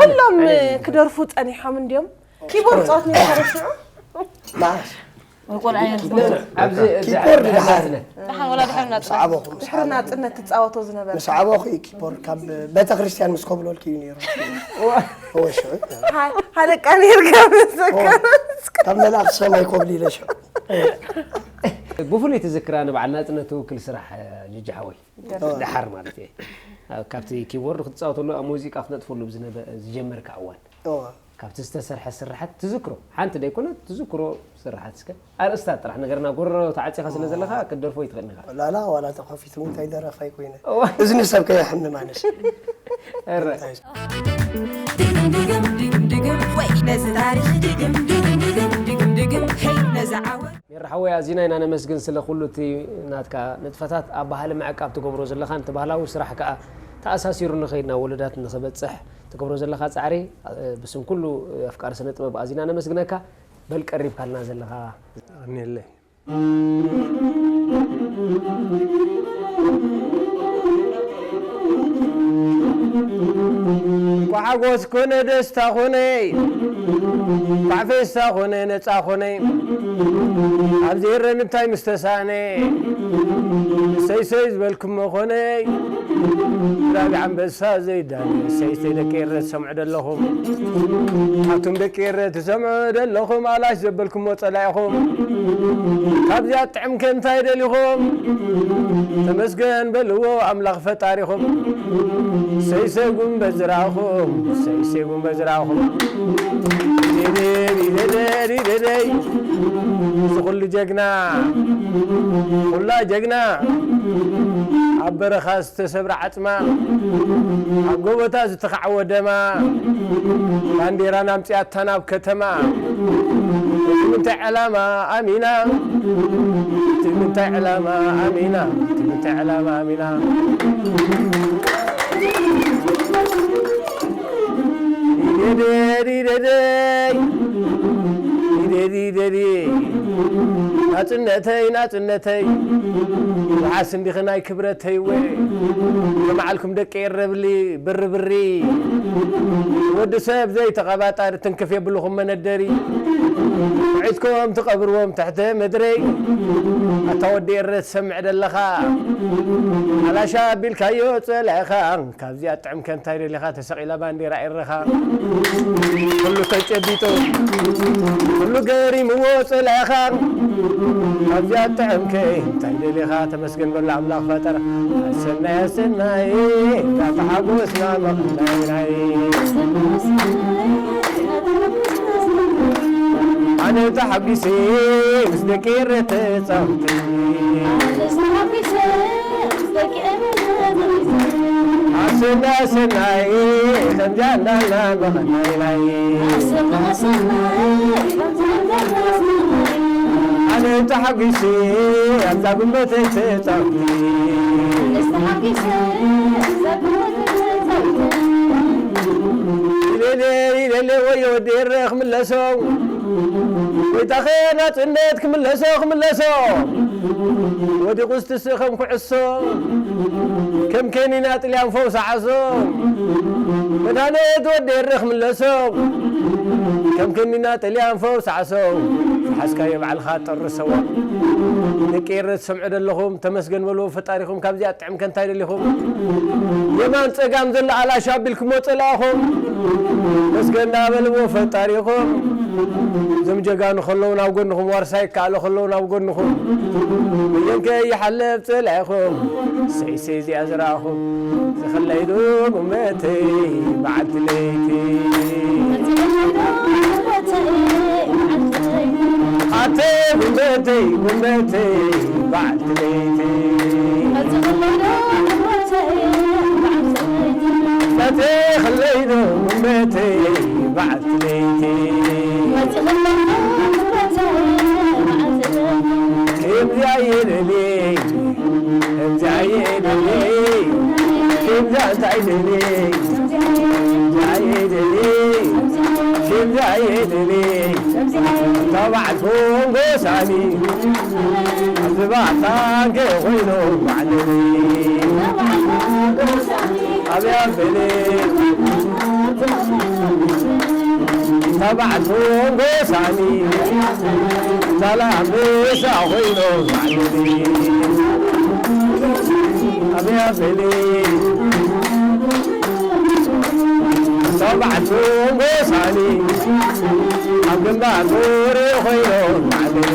ኩሎም ክደርፉ ፀኒሖም እንዲዮም ኪቦርድ ፀወት ነይሩ ሽዑ ኣብዚ ኪቦርድ ድሓር ድሕሪ ናፅነት ትፃወቶ ዝነበረ ምስ ዓበኹ እዩ ኪቦርድ ካብ ቤተክርስትያን ምስ ኮብለልኩ እዩ ነይሩ። ሃለቃ ነይርካ መሰከረስ ካብ መላእክቲ ሰማይ ኮብሊለ ሽዑ ብፍሉይ ትዝክራ ንበዓል ናፅነት ትውክል ስራሕ ጅጂ ሓወይ ድሓር ማለት እየ ካብቲ ኪቦርድ ክትፃወተሉ ኣብ ሙዚቃ ክትነጥፈሉ ዝጀመርካ እዋን ካብቲ ዝተሰርሐ ስርሓት ትዝክሮ ሓንቲ ደይኮነት ትዝክሮ ስርሓት እስከ ኣርእስታት ጥራሕ ነገርና ጎረሮ ተዓፂኻ ስለ ዘለኻ ክትደርፎ ይትኽእል ኢኻ ላላ ዋላ ተኸፊቱ እንታይ ደረፋይ ኮይነ እዝኒ ሰብ ከየሕምም ኣነስ እረ ድግም ድግም ድግም ድግም ወይ ነዚ ታሪኽ ድግም ድግም ድግም ድግም ድግም ሄይ ነዚ ዓወት ሜራ ሓወይ ኣዚና ኢና ነመስግን ስለ ኩሉ እቲ ናትካ ንጥፈታት ኣብ ባህሊ ምዕቃብ ትገብሮ ዘለኻን እቲ ባህላዊ ስራሕ ከኣ ተኣሳሲሩ ንኸይድ ናብ ወለዳት ንኽበጽሕ ትገብሮ ዘለኻ ጻዕሪ ብስም ኩሉ ኣፍቃሪ ስነ ጥበብ ኣዚና ነመስግነካ። በል ቀሪብካልና ዘለኻ። የቐንየለይ። እንኳዕ ሓጎስ ኮነ ደስታ ኮነ እንኳዕ ፌስታ ኮነ ነፃ ኮነ ኣብዚ ኤረን እንታይ ምስ ተሳእነ ሰይሰይ ዝበልኩሞ ኮነ ራብዕ ኣንበሳ ዘይዳነ ሰይሰይ ደቂ ኤረ ትሰምዑ ደለኹም ኣቱም ደቂ ኤረ ትሰምዑ ደለኹም ኣላሽ ዘበልኩሞ ፀላኢኹም ካብዚኣ ጥዕምከ እንታይ ደሊኹም ተመስገን በልዎ ኣምላኽ ፈጣሪኹም ሰይሰይ ጉንበዝራኹም ሰይሰይ ጉንበዝራኹም ዲደይ እዚ ኩሉ ጀግና ኩላ ጀግና ኣብ በረኻ ዝተሰብረ ዓፅማ ኣብ ጎቦታት ዝተኻዕወ ደማ ባንዴራና ኣምፅኣታ ናብ ከተማ እቲ ምንታይ ዕላማ ኣሚና እቲ ምንታይ ዕላማ ኣሚና እቲ ምንታይ ዕላማ ኣሚና ናፅነተይ ናፅነተይ ዋዓስ እንዲኺ ናይ ክብረተይ ወ ንባዕልኩም ደቂ ኤረብሊ ብርብሪ ወዲ ሰብ ዘይተቐባጣሪ ትንክፍ የብልኹም መነደሪ ውዒትኩም ትቐብርዎም ትሕተ ምድረይ ኣታ ወዲ ኤረ ትሰምዕ ደለኻ ኣላሻ ኣቢልካዮ ፀላኢኻ ካብዚኣ ጥዕምከ እንታይ ደሊኻ ተሰቒላ ባንዴራ ኤረኻ ኩሉ ተጨቢጡ ኩሉ ገሪምዎ ፀላኢኻ ካብዚኣ ጥዕምከ እንታይ ደሊኻ ተመስገን በሎ ኣምላኽ ፈጠራ ኣሰናይ ኣሰናይ ተሓጎስና መቕናይናይ ኣነ ተሓጒሰ ምስ ደቂ ኤረ ተፃውተ ኣሰና ሰናይ ከምዚኣ እንዳልና መቐናይናይ ኣነ ተሓጒሰ ኣብዛ ጉልበተይ ተፃውቲ ኢለለ ኢለለ ወዮ ወዲ ኤረ ክምለሶ ወይታኸ ናፅነት ክምለሶ ክምለሶ ወዲቑ ዝትስእ ከም ኩዕሶ፣ ከም ከኒና ጥልያን ፈውሲ ዓሶ፣ መድሃኒት ወዲ ኤረ ክምለሶ፣ ከም ከኒና ጥልያን ፈውሲ ዓሶ፣ ዝሓዝካዮ ባዕልኻ ጠርሰዎ። ደቂ ኤረ ትሰምዑ ደለኹም፣ ተመስገን በልዎ ፈጣሪኹም፣ ካብዚኣ ጥዕም ከ እንታይ ደሊኹም? የማን ጸጋም ዘሎ ኣላሽ ኣቢልኩሞ ጸላእኹም፣ መስገን ዳ በልዎ ፈጣሪኹም። እዞም ጀጋኑ ከለዉ ናብ ጎንኹም፣ ዋርሳይ ከኣሎ ከለዉ ናብ ጎንኹም፣ በየንከ ይሓልፍ ጸላኢኹም። ሰይ ሰይ እዚኣ ዝረኣኹም፣ ዝኽለይ ዶ ጉመተይ በዓልቲ ለይቲ። ኣተ ጉመተይ ጉመተይ በዓልቲ ለይቲ። ኣተ ኽለይ ዶ ጉመተይ በዓልቲ ለይቲ። ከምዚኣ እየ ደልየ፣ ከምዚኣ እየ ደልየ፣ ከምዚኣ እንታይ ደልየ፣ ከምዚኣ እየ ደልየ፣ ከምዚኣ እየ ደልየ። እታ በዓል ኮንጎ ሳሚ፣ ኣብዚ ባዕታ እንከ ኮይኑ ባዕለኒ። ኣብያ በለ፣ እታ በዓል ኮንጎ ሳሚ፣ ዛላ ኣንበሳ ኮይኑ ባዕለኒ። ኣብያ በለ፣ እታ በዓል ኮንጎ ሳሚ፣ ኣብ ግንባር ዙሪ ኮይኑ ባዕለኒ።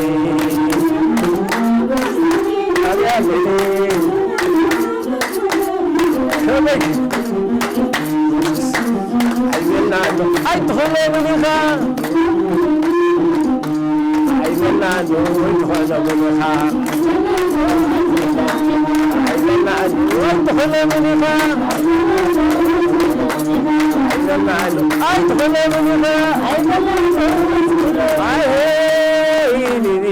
ኣብያ በለ፣ ከመይ ኣይበልና ኣሎ ኣይትኽእሎምን ኢኻ። ኣይበልና ኣሎ ኣይትኽእሎምን ኢኻ። ኣይበልና ኣሎ ኣይትኽእሎምን ኢኻ። ኣይበልና ኣሎ ኣይትኽእሎምን ኢኻ። ኣይ ሄይ ቢቢ፣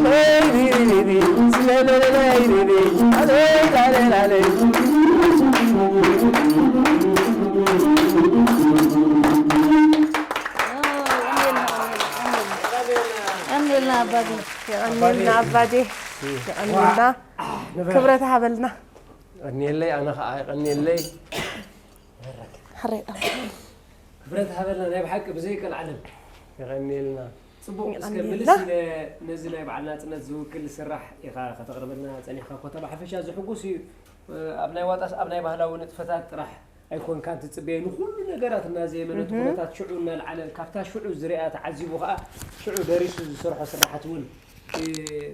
ሄይ ቢቢ ቢቢ፣ ስለለለለይ ቢቢ፣ ኣለይ ላለይ ላለይ። የቐንየልና ኣባዲ። የቐንየልና ኣባዲ። የቐንየልና። ክብረት ሃበልና። የቐንየለይ፣ ኣነ ኸዓ የቐንየለይ። ሕራይ ኣባ። ክብረት ሃበልና፣ ናይ ብሓቂ ብዘይ ቀልዓለም። የቐንየልና። ጽቡቕ፣ እስከ የቐንየልና። ምልስ ኢለ ነዚ ናይ በዓል ናጽነት ዝውክል ስራሕ ኢኻ ከተቕርበልና ጸኒሕካ እኮ። ተባዕ ሓፈሻ ዘሕጉስ እዩ። ኣብ ናይ ዋጣስ ኣብ ናይ ባህላዊ ንጥፈታት ጥራሕ ኣይኮንካን ትጽበዮ። ንኹሉ ነገራት እናዘየመ ነቲ እህ። ኩነታት ሽዑ እናልዓለ፣ ካብታ ሽዑ ዝሪኣ ተዓዚቡ ኸኣ ሽዑ ደሪሱ ዝሰርሖ ስራሓት እውን፣ እ፣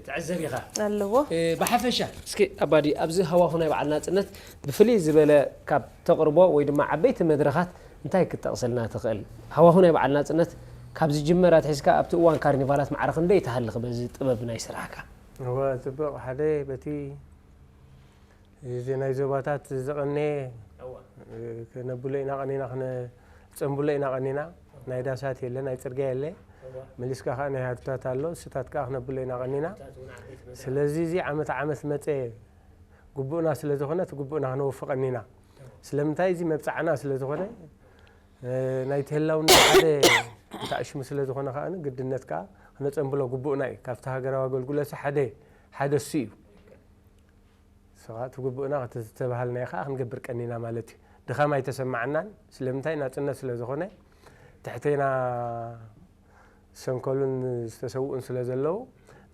ትዕዘብ ኢኻ። ኣለዎ። እ፣ ብሓፈሻ፣ እስኪ ኣባዲ፣ ኣብዚ ሃዋሁ ናይ በዓል ናጽነት ብፍልይ ዝበለ ካብ ተቕርቦ ወይ ድማ ዓበይቲ መድረኻት እንታይ ክትጠቕሰልና ትኽእል? ሃዋሁ ናይ በዓል ናጽነት ካብ ዝጅመር ኣትሒዝካ ኣብቲ እዋን ካርኒቫላት ማዕረ ክንደይ ትሃልኽ በዚ ጥበብ ናይ ስራሕካ? እወ፣ ጽቡቕ። ሓደ በቲ እዚ ናይ ዞባታት ዝቐነየ፣ እወ። እ፣ ከነብሎ ኢና ቀኒና፣ ክነጸንብሎ ኢና ቀኒና። ናይ ዳሳት የለ፣ ናይ ጽርግያ የለ። እወ። መሊስካ ከኣ ናይ ሃዱታት ኣሎ፣ እስታት ከኣ ክነብሎ ኢና ቀኒና። ሃዱታት እውን ዓበይቲ መድረኻት። ስለዚ እዚ ዓመት ዓመት መጸ ግቡእና ስለ ዝኾነ፣ እቲ ግቡእና ክነወፍቕ ቀኒና። እወ። ስለምንታይ? እዚ መብጽዓና ስለ ዝኾነ፣ እ፣ ናይቲ ህላውና ሓደ እንተኣሽሙ ስለ ዝኾነ ከኣ ግድነት ከኣ ክነጸንብሎ ግቡእና እዩ። ካብቲ ሃገራዊ ኣገልግሎት ሓደ፣ ሓደ እሱ እዩ። ስኻ እቲ ግቡእና ከተተባሃልናዮ ኸዓ ክንገብር ቀኒና ማለት እዩ። ድኻም ኣይተሰማዓናን። ስለምንታይ? ናጽነት ስለ ዝኾነ፣ ትሕቴና ዝሰንከሉን ዝተሰውኡን ስለ ዘለዉ፣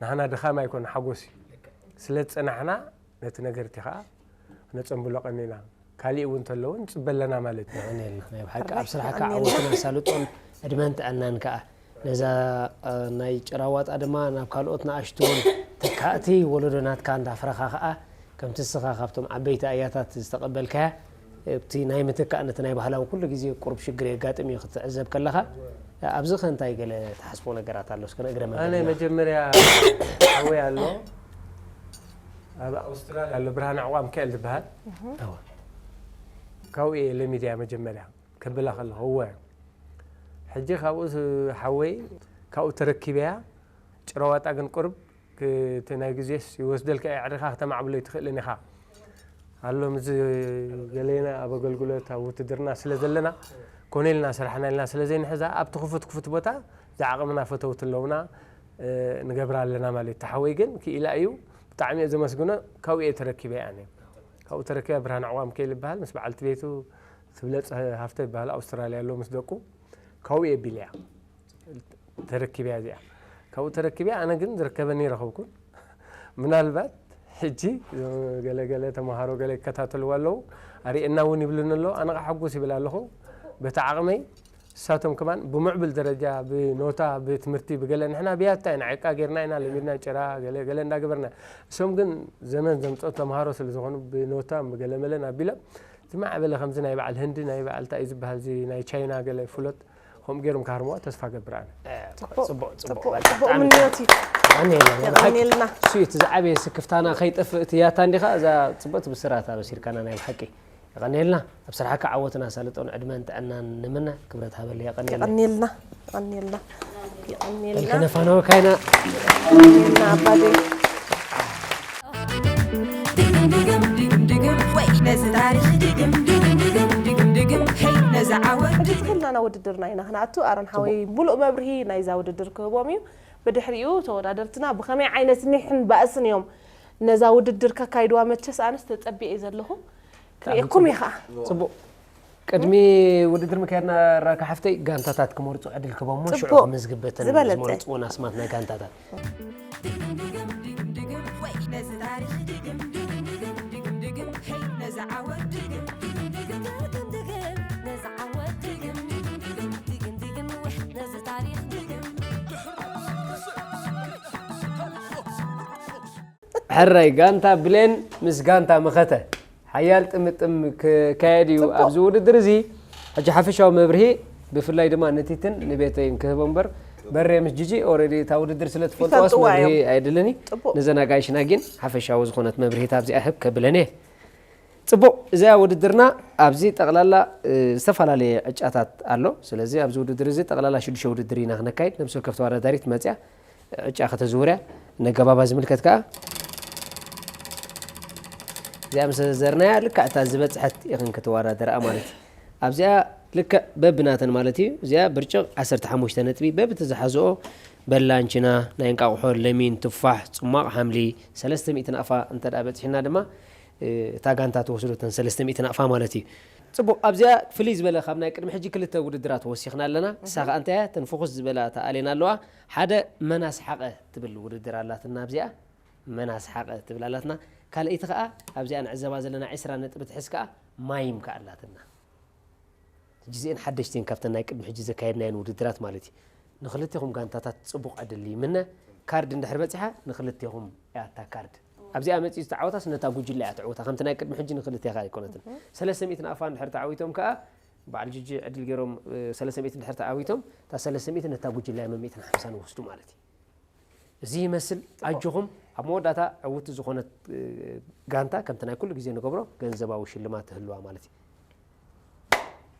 ንሃና ድኻም ኣይኮነ፣ ሓጎስ እዩ። ስለ ዝጸናሕና፣ ነቲ ነገር እቲ ኸዓ ክነጸንብሎ ቀኒና። ካሊእ እውን እንተሎ እውን ንጽበ ኣለና ማለት እዩ። የቐንየልና። ናይ ብሓቂ ኣብ ስራሕካ የቐንየልና። ዓወትን ኣሳልጦን ዕድመን ጥዕናን ከኣ ነዛ፣ እ፣ ናይ ጭራ ዋጣ ድማ ናብ ካልኦት ንኣሽቱ እውን ተካእቲ ወለዶ ናትካ እንዳፍረኻ ከኣ ከምቲ ንስኻ ካብቶም ዓበይቲ ኣያታት ዝተቐበልካያ፣ እቲ ናይ ምትካእ ነቲ ናይ ባህላዊ ኩሉ ግዜ ቁሩብ ሽግር የጋጥም እዩ ክትዕዘብ ከለኻ። ኣብዚ ከ እንታይ ገለ ትሓስቦ ነገራት ኣሎ? እስከ ንእግረ ኣነ መንገድና። መጀመርያ ሓወይ ኣሎ፣ ኣብ ኣውስትራልያ ኣሎ፣ ብርሃነ ዕቋም ሚካኤል ዝበሃል። እወ። ካብኡ እየ ለሚድያ መጀመርያ። ከብላ ከለኹ፣ እወ። ሕጂ ካብኡ ስ-፣ ሓወይ፣ ካብኡ ተረኪበያ፣ ጭራዋጣ ግን ቁርብ ክ-፣ እቲ ናይ ግዜስ ይወስደልካ፣ ኣዕሪኻ ከተማዕብሎ ኣይትኽእልን ኢኻ። ኣሎ፣ ምስ ገሌና ኣብ ኣገልግሎት፣ ኣብ ውትድርና ስለ ዘለና፣ ኮነ ኢልና ስራሕና ኢልና ስለ ዘይንሕዛ፣ ኣብቲ ክፉት ክፉት ቦታ ዝዓቕምና ፈተውቲ ኣለውና፣ እ፣ ንገብራ ኣለና ማለት እዩ። እቲ ሓወይ ግን ክኢላ እዩ። ብጣዕሚ እየ ዘመስግኖ። ካብኡ እየ ተረኪበ እየ ኣነ። ካብኡ ተረኪበ። ብርሃን ኣዕዋም ከይል ይበሃል፣ ምስ በዓልቲ ቤቱ ትብለጽ ሃፍተ ይበሃል፣ ኣውስትራልያ ኣሎ ምስ ደቁ። ካብኡ እየ ቢለያ ተረኪበያ እዚኣ። ካብኡ ተረኪበያ። ኣነ ግን ዝርከበኒ ረኸብኩን። ምናልባት ሕጂ ገለ ገለ ተምሃሮ ገለ ይከታተልዋ ኣለዉ፣ ኣርእየና እውን ይብሉኒ ኣለዉ። ኣነ ከዓ ሕጉስ ይብል ኣለኹ። በቲ ዓቕመይ ንሳቶም ከማን ብምዕብል ደረጃ ብኖታ ብትምህርቲ ብገለ ንሕና ብያታ ኢና ዕቃ ጌርና ኢና ለሚድና ጭራ ገለ ገለ እንዳገበርና። እሶም ግን ዘመን ዘምፀኦ ተምሃሮ ስለ ዝኾኑ ብኖታ ብገለ መለን ኣቢሎም ዝማዕበለ ከምዚ ናይ በዓል ህንዲ ናይ በዓል እንታይ እዩ ዝበሃል እዚ ናይ ቻይና ገለ ፍሎት ከምኡ ገይሮም ክሃርምዋ ተስፋ ገብር ኣነ። ጽቡቅ ጽቡቅ ጽቡቅ ምንዮት እዩ። የቐንየልና። እሱ እቲ ዝዓበየ ስክፍታና ከይጠፍእ እቲ ያታ እንዲኻ እዛ ጽቡቅቲ ብስራት ኣበሲርካና ናይ ብሓቂ የቐንየልና። ኣብ ስራሕካ ዓወትን ኣሳልጦን ዕድመን ጥዕናን ንምነ። ክብረት ሃበሊ። የቐንየልና። የቐንየልና። የቐንየልና። የቐንየልና። ከነፋነወካ ኢና። የቐንየልና ኣባደይ። ድግም ድግም ድግም ድግም ወይ ነዚ ታሪኽ ድግም ድግም ድግም ድግም ድግም ሄይ ነዚ ዓወት ሕጂ ድግም ትኽልናና ውድድርና ኢና ክንኣቱ ኣሮን ሓወይ ሙሉእ መብርሂ ናይዛ ውድድር ክህቦም እዩ። ብድሕሪኡ ተወዳደርትና ብኸመይ ዓይነት ኒሕን ባእስን እዮም ነዛ ውድድር ከካይድዋ መቸስ ኣነስ ተጸቢኤ ዘለኹ ክርእየኩም እየ ከዓ። ጽቡቕ። ቅድሚ ውድድር ምክያድና ራካ ሓፍተይ ጋንታታት ክመርፁ ዕድል ክበሞ ሽዑ ክምዝግበተን ዝበለፀ። ዝመርፅዎ ናስማት ናይ ጋንታታት ሕራይ ጋንታ ብሌን ምስ ጋንታ መኸተ ሓያል ጥምጥም ክካየድ እዩ ኣብዚ ውድድር እዚ። ሕጂ ሓፈሻዊ መብርሂ ብፍላይ ድማ ንቲትን ንቤተይን ክህቦ እምበር በሬ ምስ ጂጂ ኦረዲ እታ ውድድር ስለ ትፈልጥዋስ መብርሂ ኣየድልን እዩ። ንዘናጋይሽና ግን ሓፈሻዊ ዝኾነት መብርሂት ኣብዚኣ ህብ ከብለን እየ። ፅቡቕ፣ እዚኣ ውድድርና ኣብዚ ጠቕላላ ዝተፈላለየ ዕጫታት ኣሎ። ስለዚ ኣብዚ ውድድር እዚ ጠቕላላ ሽዱሽተ ውድድር ኢና ክነካይድ። ነብሲ ወከፍ ተወዳዳሪት መፅያ ዕጫ ከተዝውርያ ነገባባ ዝምልከት ከኣ እዚኣ ምስ ዘርናያ ልክዕ እታ ዝበፅሐት ኢኽን ክትወዳደርኣ ማለት እዩ። ኣብዚኣ ልክዕ በብናተን ማለት እዩ። እዚኣ ብርጭቕ ዓሰርተ ሓሙሽተ ነጥቢ በብቲ ዝሓዝኦ በላንችና ናይ እንቃቑሖ ለሚን ቱፋሕ ጽሟቕ ሓምሊ ሰለስተ ሚእቲ ናቕፋ እንተ ደኣ በጺሕና ድማ እታ ጋንታ ትወስዶ እተን ሰለስተ ሚእቲ ናቕፋ ማለት እዩ። ጽቡቕ ኣብዚኣ ፍልይ ዝበለ ካብ ናይ ቅድሚ ሕጂ ክልተ ውድድራት ወሲኽና ኣለና። እሳ ከኣ እንታይ እያ እተን ፍኹስ ዝበላ ተኣሌና ኣለዋ። ሓደ መን ኣስሓቐ ትብል ውድድር ኣላትና ኣብዚኣ መን ኣስሓቐ ትብል ኣላትና። ካልኣይቲ ከኣ ኣብዚኣ ንዕዘባ ዘለና ዕስራ ነጥቢ ትሕዝ ከኣ ማይም ከኣ ኣላትና። ሕጂ እዚኤን ሓደሽቲ እየን ካብተን ናይ ቅድሚ ሕጂ ዘካየድናየን ውድድራት ማለት እዩ። ንክልቴኹም ጋንታታት ጽቡቕ ዕድል ይምነ። ካርድ እንድሕር በጺሓ ንክልቴኹም እያ እታ ካርድ። ኣብዚኣ መጺኡ ዝተዓወታስ ነታ ጉጅለ እያ ትዕወታ። ከምቲ ናይ ቅድሚ ሕጂ ንክልቴኻ ኣይኮነትን። ሰለስተ ሚእቲ ናቕፋ እንድሕር ተዓዊቶም ከኣ በዓል ጅጂ ዕድል ገይሮም ሰለስተ ሚእቲ እንድሕር ተዓዊቶም እታ ሰለስተ ሚእቲ ነታ ጉጅለ እያ ሚእትን ሓምሳን ይወስዱ ማለት እዩ። እዚ ይመስል ኣጆኹም ኣብ መወዳእታ ዕውቲ ዝኾነት ጋንታ ከምቲ ናይ ኩሉ ግዜ ንገብሮ ገንዘባዊ ሽልማት ትህልዋ ማለት እዩ።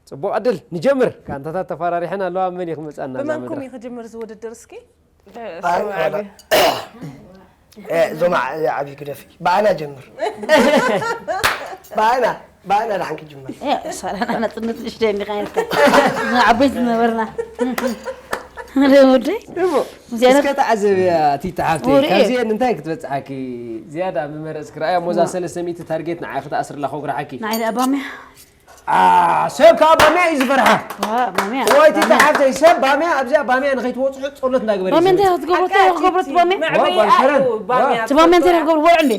ጽቡቕ ዕድል ንጀምር። ጋንታታት ተፈራሪሐን ኣለዋ መን እዩ ክመጻና እዛ ብመንኩም መድረኽ? እዩ ክጅምር እዚ ውድድር እስኪ? ዞማ ዓብዪ ግደፊ ብኣና ጀምር ብኣና ብኣና ደሓን ክጅመር ሳላና መፅነት ንእሽተይ እንዲኻ ኢልካ ዓበይቲ ዝነበርና ወደይ እስከ ተዓዘብያ ቲታ ሓፍተይ ካብዚአን እንታይ ክትበፅሓኪ ዝያዳ ምመረፅኪ ረኣያ ሞዛ ሰለስተ ሚእቲ ታርጌት ንዓ ክትኣስርላ ከጉርሓኪ ንዓይ ደኣ ባምያ ሰብ ከዓ ባምያ እዩ ዝፈርሓ። ወይ ቲቲ ሓፍተይ ሰብ ባምያ ኣብዚኣ ባምያ ንኸይትወፅሑ ፀሎት እንዳግበር እዩ ዝመፅእ። ባምያ እንታይ ክትገብሩ እንታይ ክትገብሩ እቲ ባምያ? እቲ ባምያ እንታይ ክትገብሩ በልዑ እንዴ?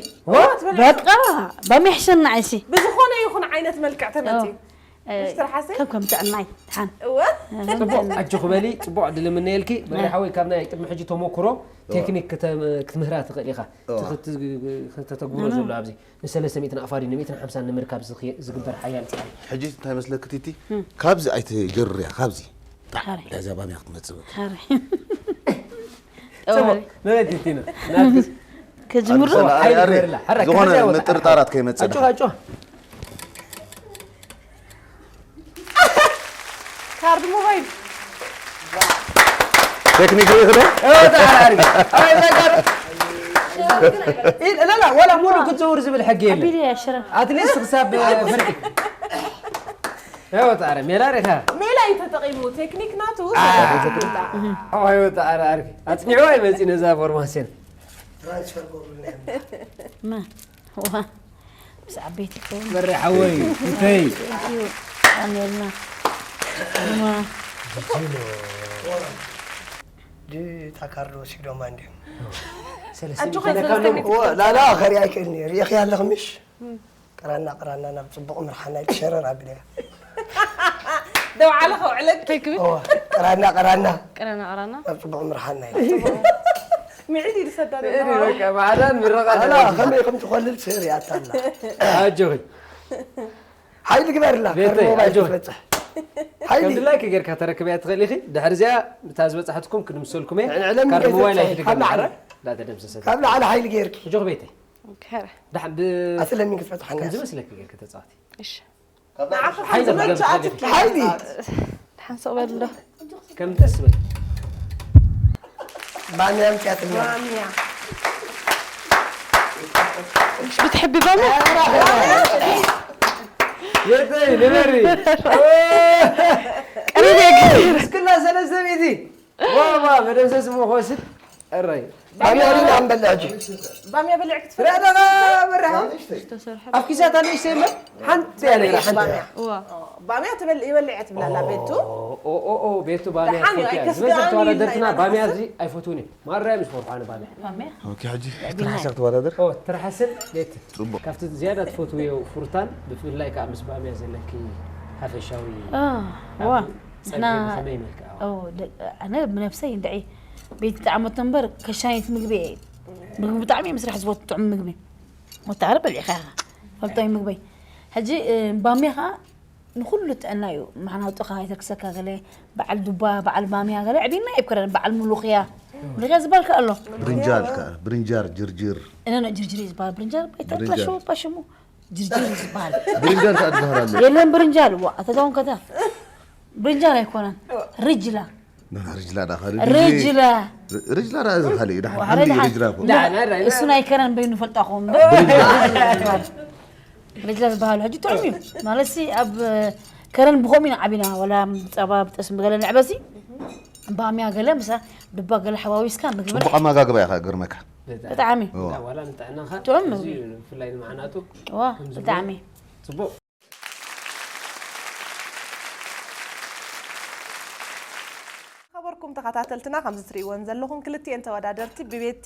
በቃ ባምያ ይሕሸና ዓይሲ። ብዝኾነ ይኹን ዓይነት መልክዕ ተመፅዩ። ምሽ ትርሓሰይ? ከም ከም ጥዕናይ ድሓን። እወ። ፅቡቕ ኣጆኺ በሊ ፅቡቕ ዕድል እምነየልኪ። መሪሓወይ ካብ ናይ ቅድሚ ሕጂ ተመኩሮ ቴክኒክ ክትምህራ ትኽእል ኢኻ። ተተግብሮ ዘሎ ኣብዚ። ንሰለስተ ሚእትን ኣፋዲ ንሚእትን ሓምሳን ንምርካብ ዝግበር ሓያል ጻዕሪ። ሕጂ እንታይ መስለኪ ቲቲ? ካብዚ ኣይትገርርያ ካብዚ። ብድሕዚኣ ባምያ ክትመጽእ በቃ። ከጅምሩ ዝኾነ ምጥርጣራት ከይመጽእ። ካርድ ሞባይል ቴክኒክ ሪኢኽ ዶ? ላላ ዋላ ሙሉ ክትዘውር ዝብል ሕጊ የለን። ኣትሊስት ክሳብ ፍርቂ ወጣረ ሜላ ሪኻ ሜላ እዩ ተጠቒሙ ቴክኒክ ናቱ ወጣረ ኣርፊ ኣፅኒዕዋ ይመፅእ ነዛ ፎርማሴን ትራንስፈር ገብሩልና እዮም። መን ዋ ምስ ዓበይቲ ይኸውን። መሪ ሓወይ እንተይ Thank you ኣሜልና ማ ድታ ካርድ ወሲዶማ እንዲዮም። ሰለስተ ኣጆኻ ሚእቲ ሰለስተ ኣለካ ሚእቲ። ላላ ከሪኣ ኣይክእልኒ። ሪእኺ ኣለኽ ምሽ? ቅራና ቅራና ናብ ፅቡቕ ምርሓና ኢልክ ሸረር ኣቢለያ። ደው ዓለ ከውዕለክ። እንታይ ክብል እዋ፣ ቅራና ቅራና ቅረና ቅረና ናብ ፅቡቕ ምርሓና ኢለ። ሚዒድ ኢሉ ሰዳ እዲ በቃ ማዕዳን ምረቓ ኣላ ከመይ ከም ትኾልል ስር ያታላ። ኣጆኺ ሓይሊ ግበርላ ቤተይ፣ ከርሞ ማይ ኣጆኺ። ትበፅሕ። ሓይሊ ከምዚ ላይክ ጌርካ ተረክብያ ትኽእል ኢኺ። ድሕሪ እዚኣ እታ ዝበፃሕትኩም ክንምሰልኩም እየ። ንዕለም ካርድ ጌርካ ሞባይል ተፃወቲ። ኣይሕደገኒ ካብ ላዕሊ። ሓራ እንዳተደምሰሰ ካብ ላዕሊ ሓይሊ ጌርኪ ሕጆኽ ቤተይ ከረ ኣስለሚን ክትበፅሓና። ከምዚ መስለኪ ጌርካ ተፃወቲ። እሺ ሓይሊ ዝመቸ ትገብር ኣትኪ። ሓይሊ ሓንሰቕ በል ኣሎ ከም ደስ በል ባንያ ምፅያትልና። ማምያ። ብትሕብባሞ ቤተይ ንበሪ ቀሪብ የግር እስክላ ሰለስተ ሚእቲ ዋዋ መደምሰስ ሞ ክወስድ እረይ ባንያ ሪና ንበልዕ ሕጂ። ባምያ በሊዕ ክትፍረ ትረዳጋ መራሓ ኣፍኪሳት ኣለሽ ሰይመ ሓንቲ እያ ነይራ ሓንቲ ባምያ እዋ ባምያ ትበል ይበልዕ ትብላላ ቤቱ። ኦ ኦ ኦ ቤቱ ባምያ ደሓን እዩ፣ ትፈትያ ኣይከስድኣን ዝበዝሕ ተወዳደርትና ኢልና ኢና ባምያ ንሓስብ። እዚ ኣይፈትውን እዩ ማራ ምስ ፈርሓነ ባምያ ባምያ ኦኬ ሕጂ ትርሓስያ ክትወዳደር ኦ ትርሓስን ቤት ጽቡቅ ካብቲ ዝያዳ ትፈትውዮ ፍሩታን ብፍላይ ከዓ ምስ ባምያ ዘለኪ ሓፈሻዊ ዋ ንሕና ጸብሒ ብኸመይ መልክዓ ኦ፣ ደ- ኣነ ብነብሰይ እንድዒ ቤት ጣዕመቶ እምበር ከሻኒት ምግቢ እየ። ምግቢ ብጣዕሚ እየ ምስራሕ ዝፈቱ ጥዑም ምግቢ ወተሃረ በሊዕካ ኢኻ ፈልጦይ ምግበይ ሕጂ እ፣ ባምያ ከዓ ንኩሉ ጥዕና እዩ ማሕናውጥኻ ይተክሰካ ገለ በዓል ዱባ በዓል ባምያ ገለ ዕቢና ይብከረን በዓል ሙሉኽያ ሙሉኽያ ዝበልካ ኣሎ ብርንጃል ከ ብርንጃር ጅርጅር እነ ጅርጅር እዩ ዝበሃል ብርንጃል ብርንጃል። ይተላሸወ ባሽሙ ጅርጅር እዩ ዝበሃል ብርንጃል ከኣ ዝበሃል ኣሎ የለን ብርንጃል ዋ ተዛውን ከታ ብርንጃል ኣይኮነን ርጅላ ና ርጅላ ዳ ካሊ ርጅላ ርጅላ ዳ እዚ ካሊ ዳ ወሓደ ሓሊ ደሓን። ርጅላ ኮ ዳዕና ዳዕና እሱ ናይ ከረን በይኑ ፈልጣኹም ርጅላ ዝበሃል ሕጂ ጥዑም እዩ ማለት ሲ ኣብ ከረን ብኸምኡ ኢና ዓቢና ወላ ጸባ ብጠስሚ ገለ ንዕበሲ ባምያ ገለ ምሳ ዱባ ገለ ሓዋዊስካ ምግቢ ጽቡቅ ኣመጋግባ ኢኻ ገርመካ ብጣዕሚ እዋ። ዋላ ንጥዕናኻ ጥዑም እዚ ምግቢ። እዩ ብፍላይ ንመዓናጡ ዋ ብጣዕሚ ጽቡቅ ከበርኩም ተኸታተልትና ከምዚ ትርእይወን ዘለኹም ክልቲኤን ተወዳደርቲ ብቤቲ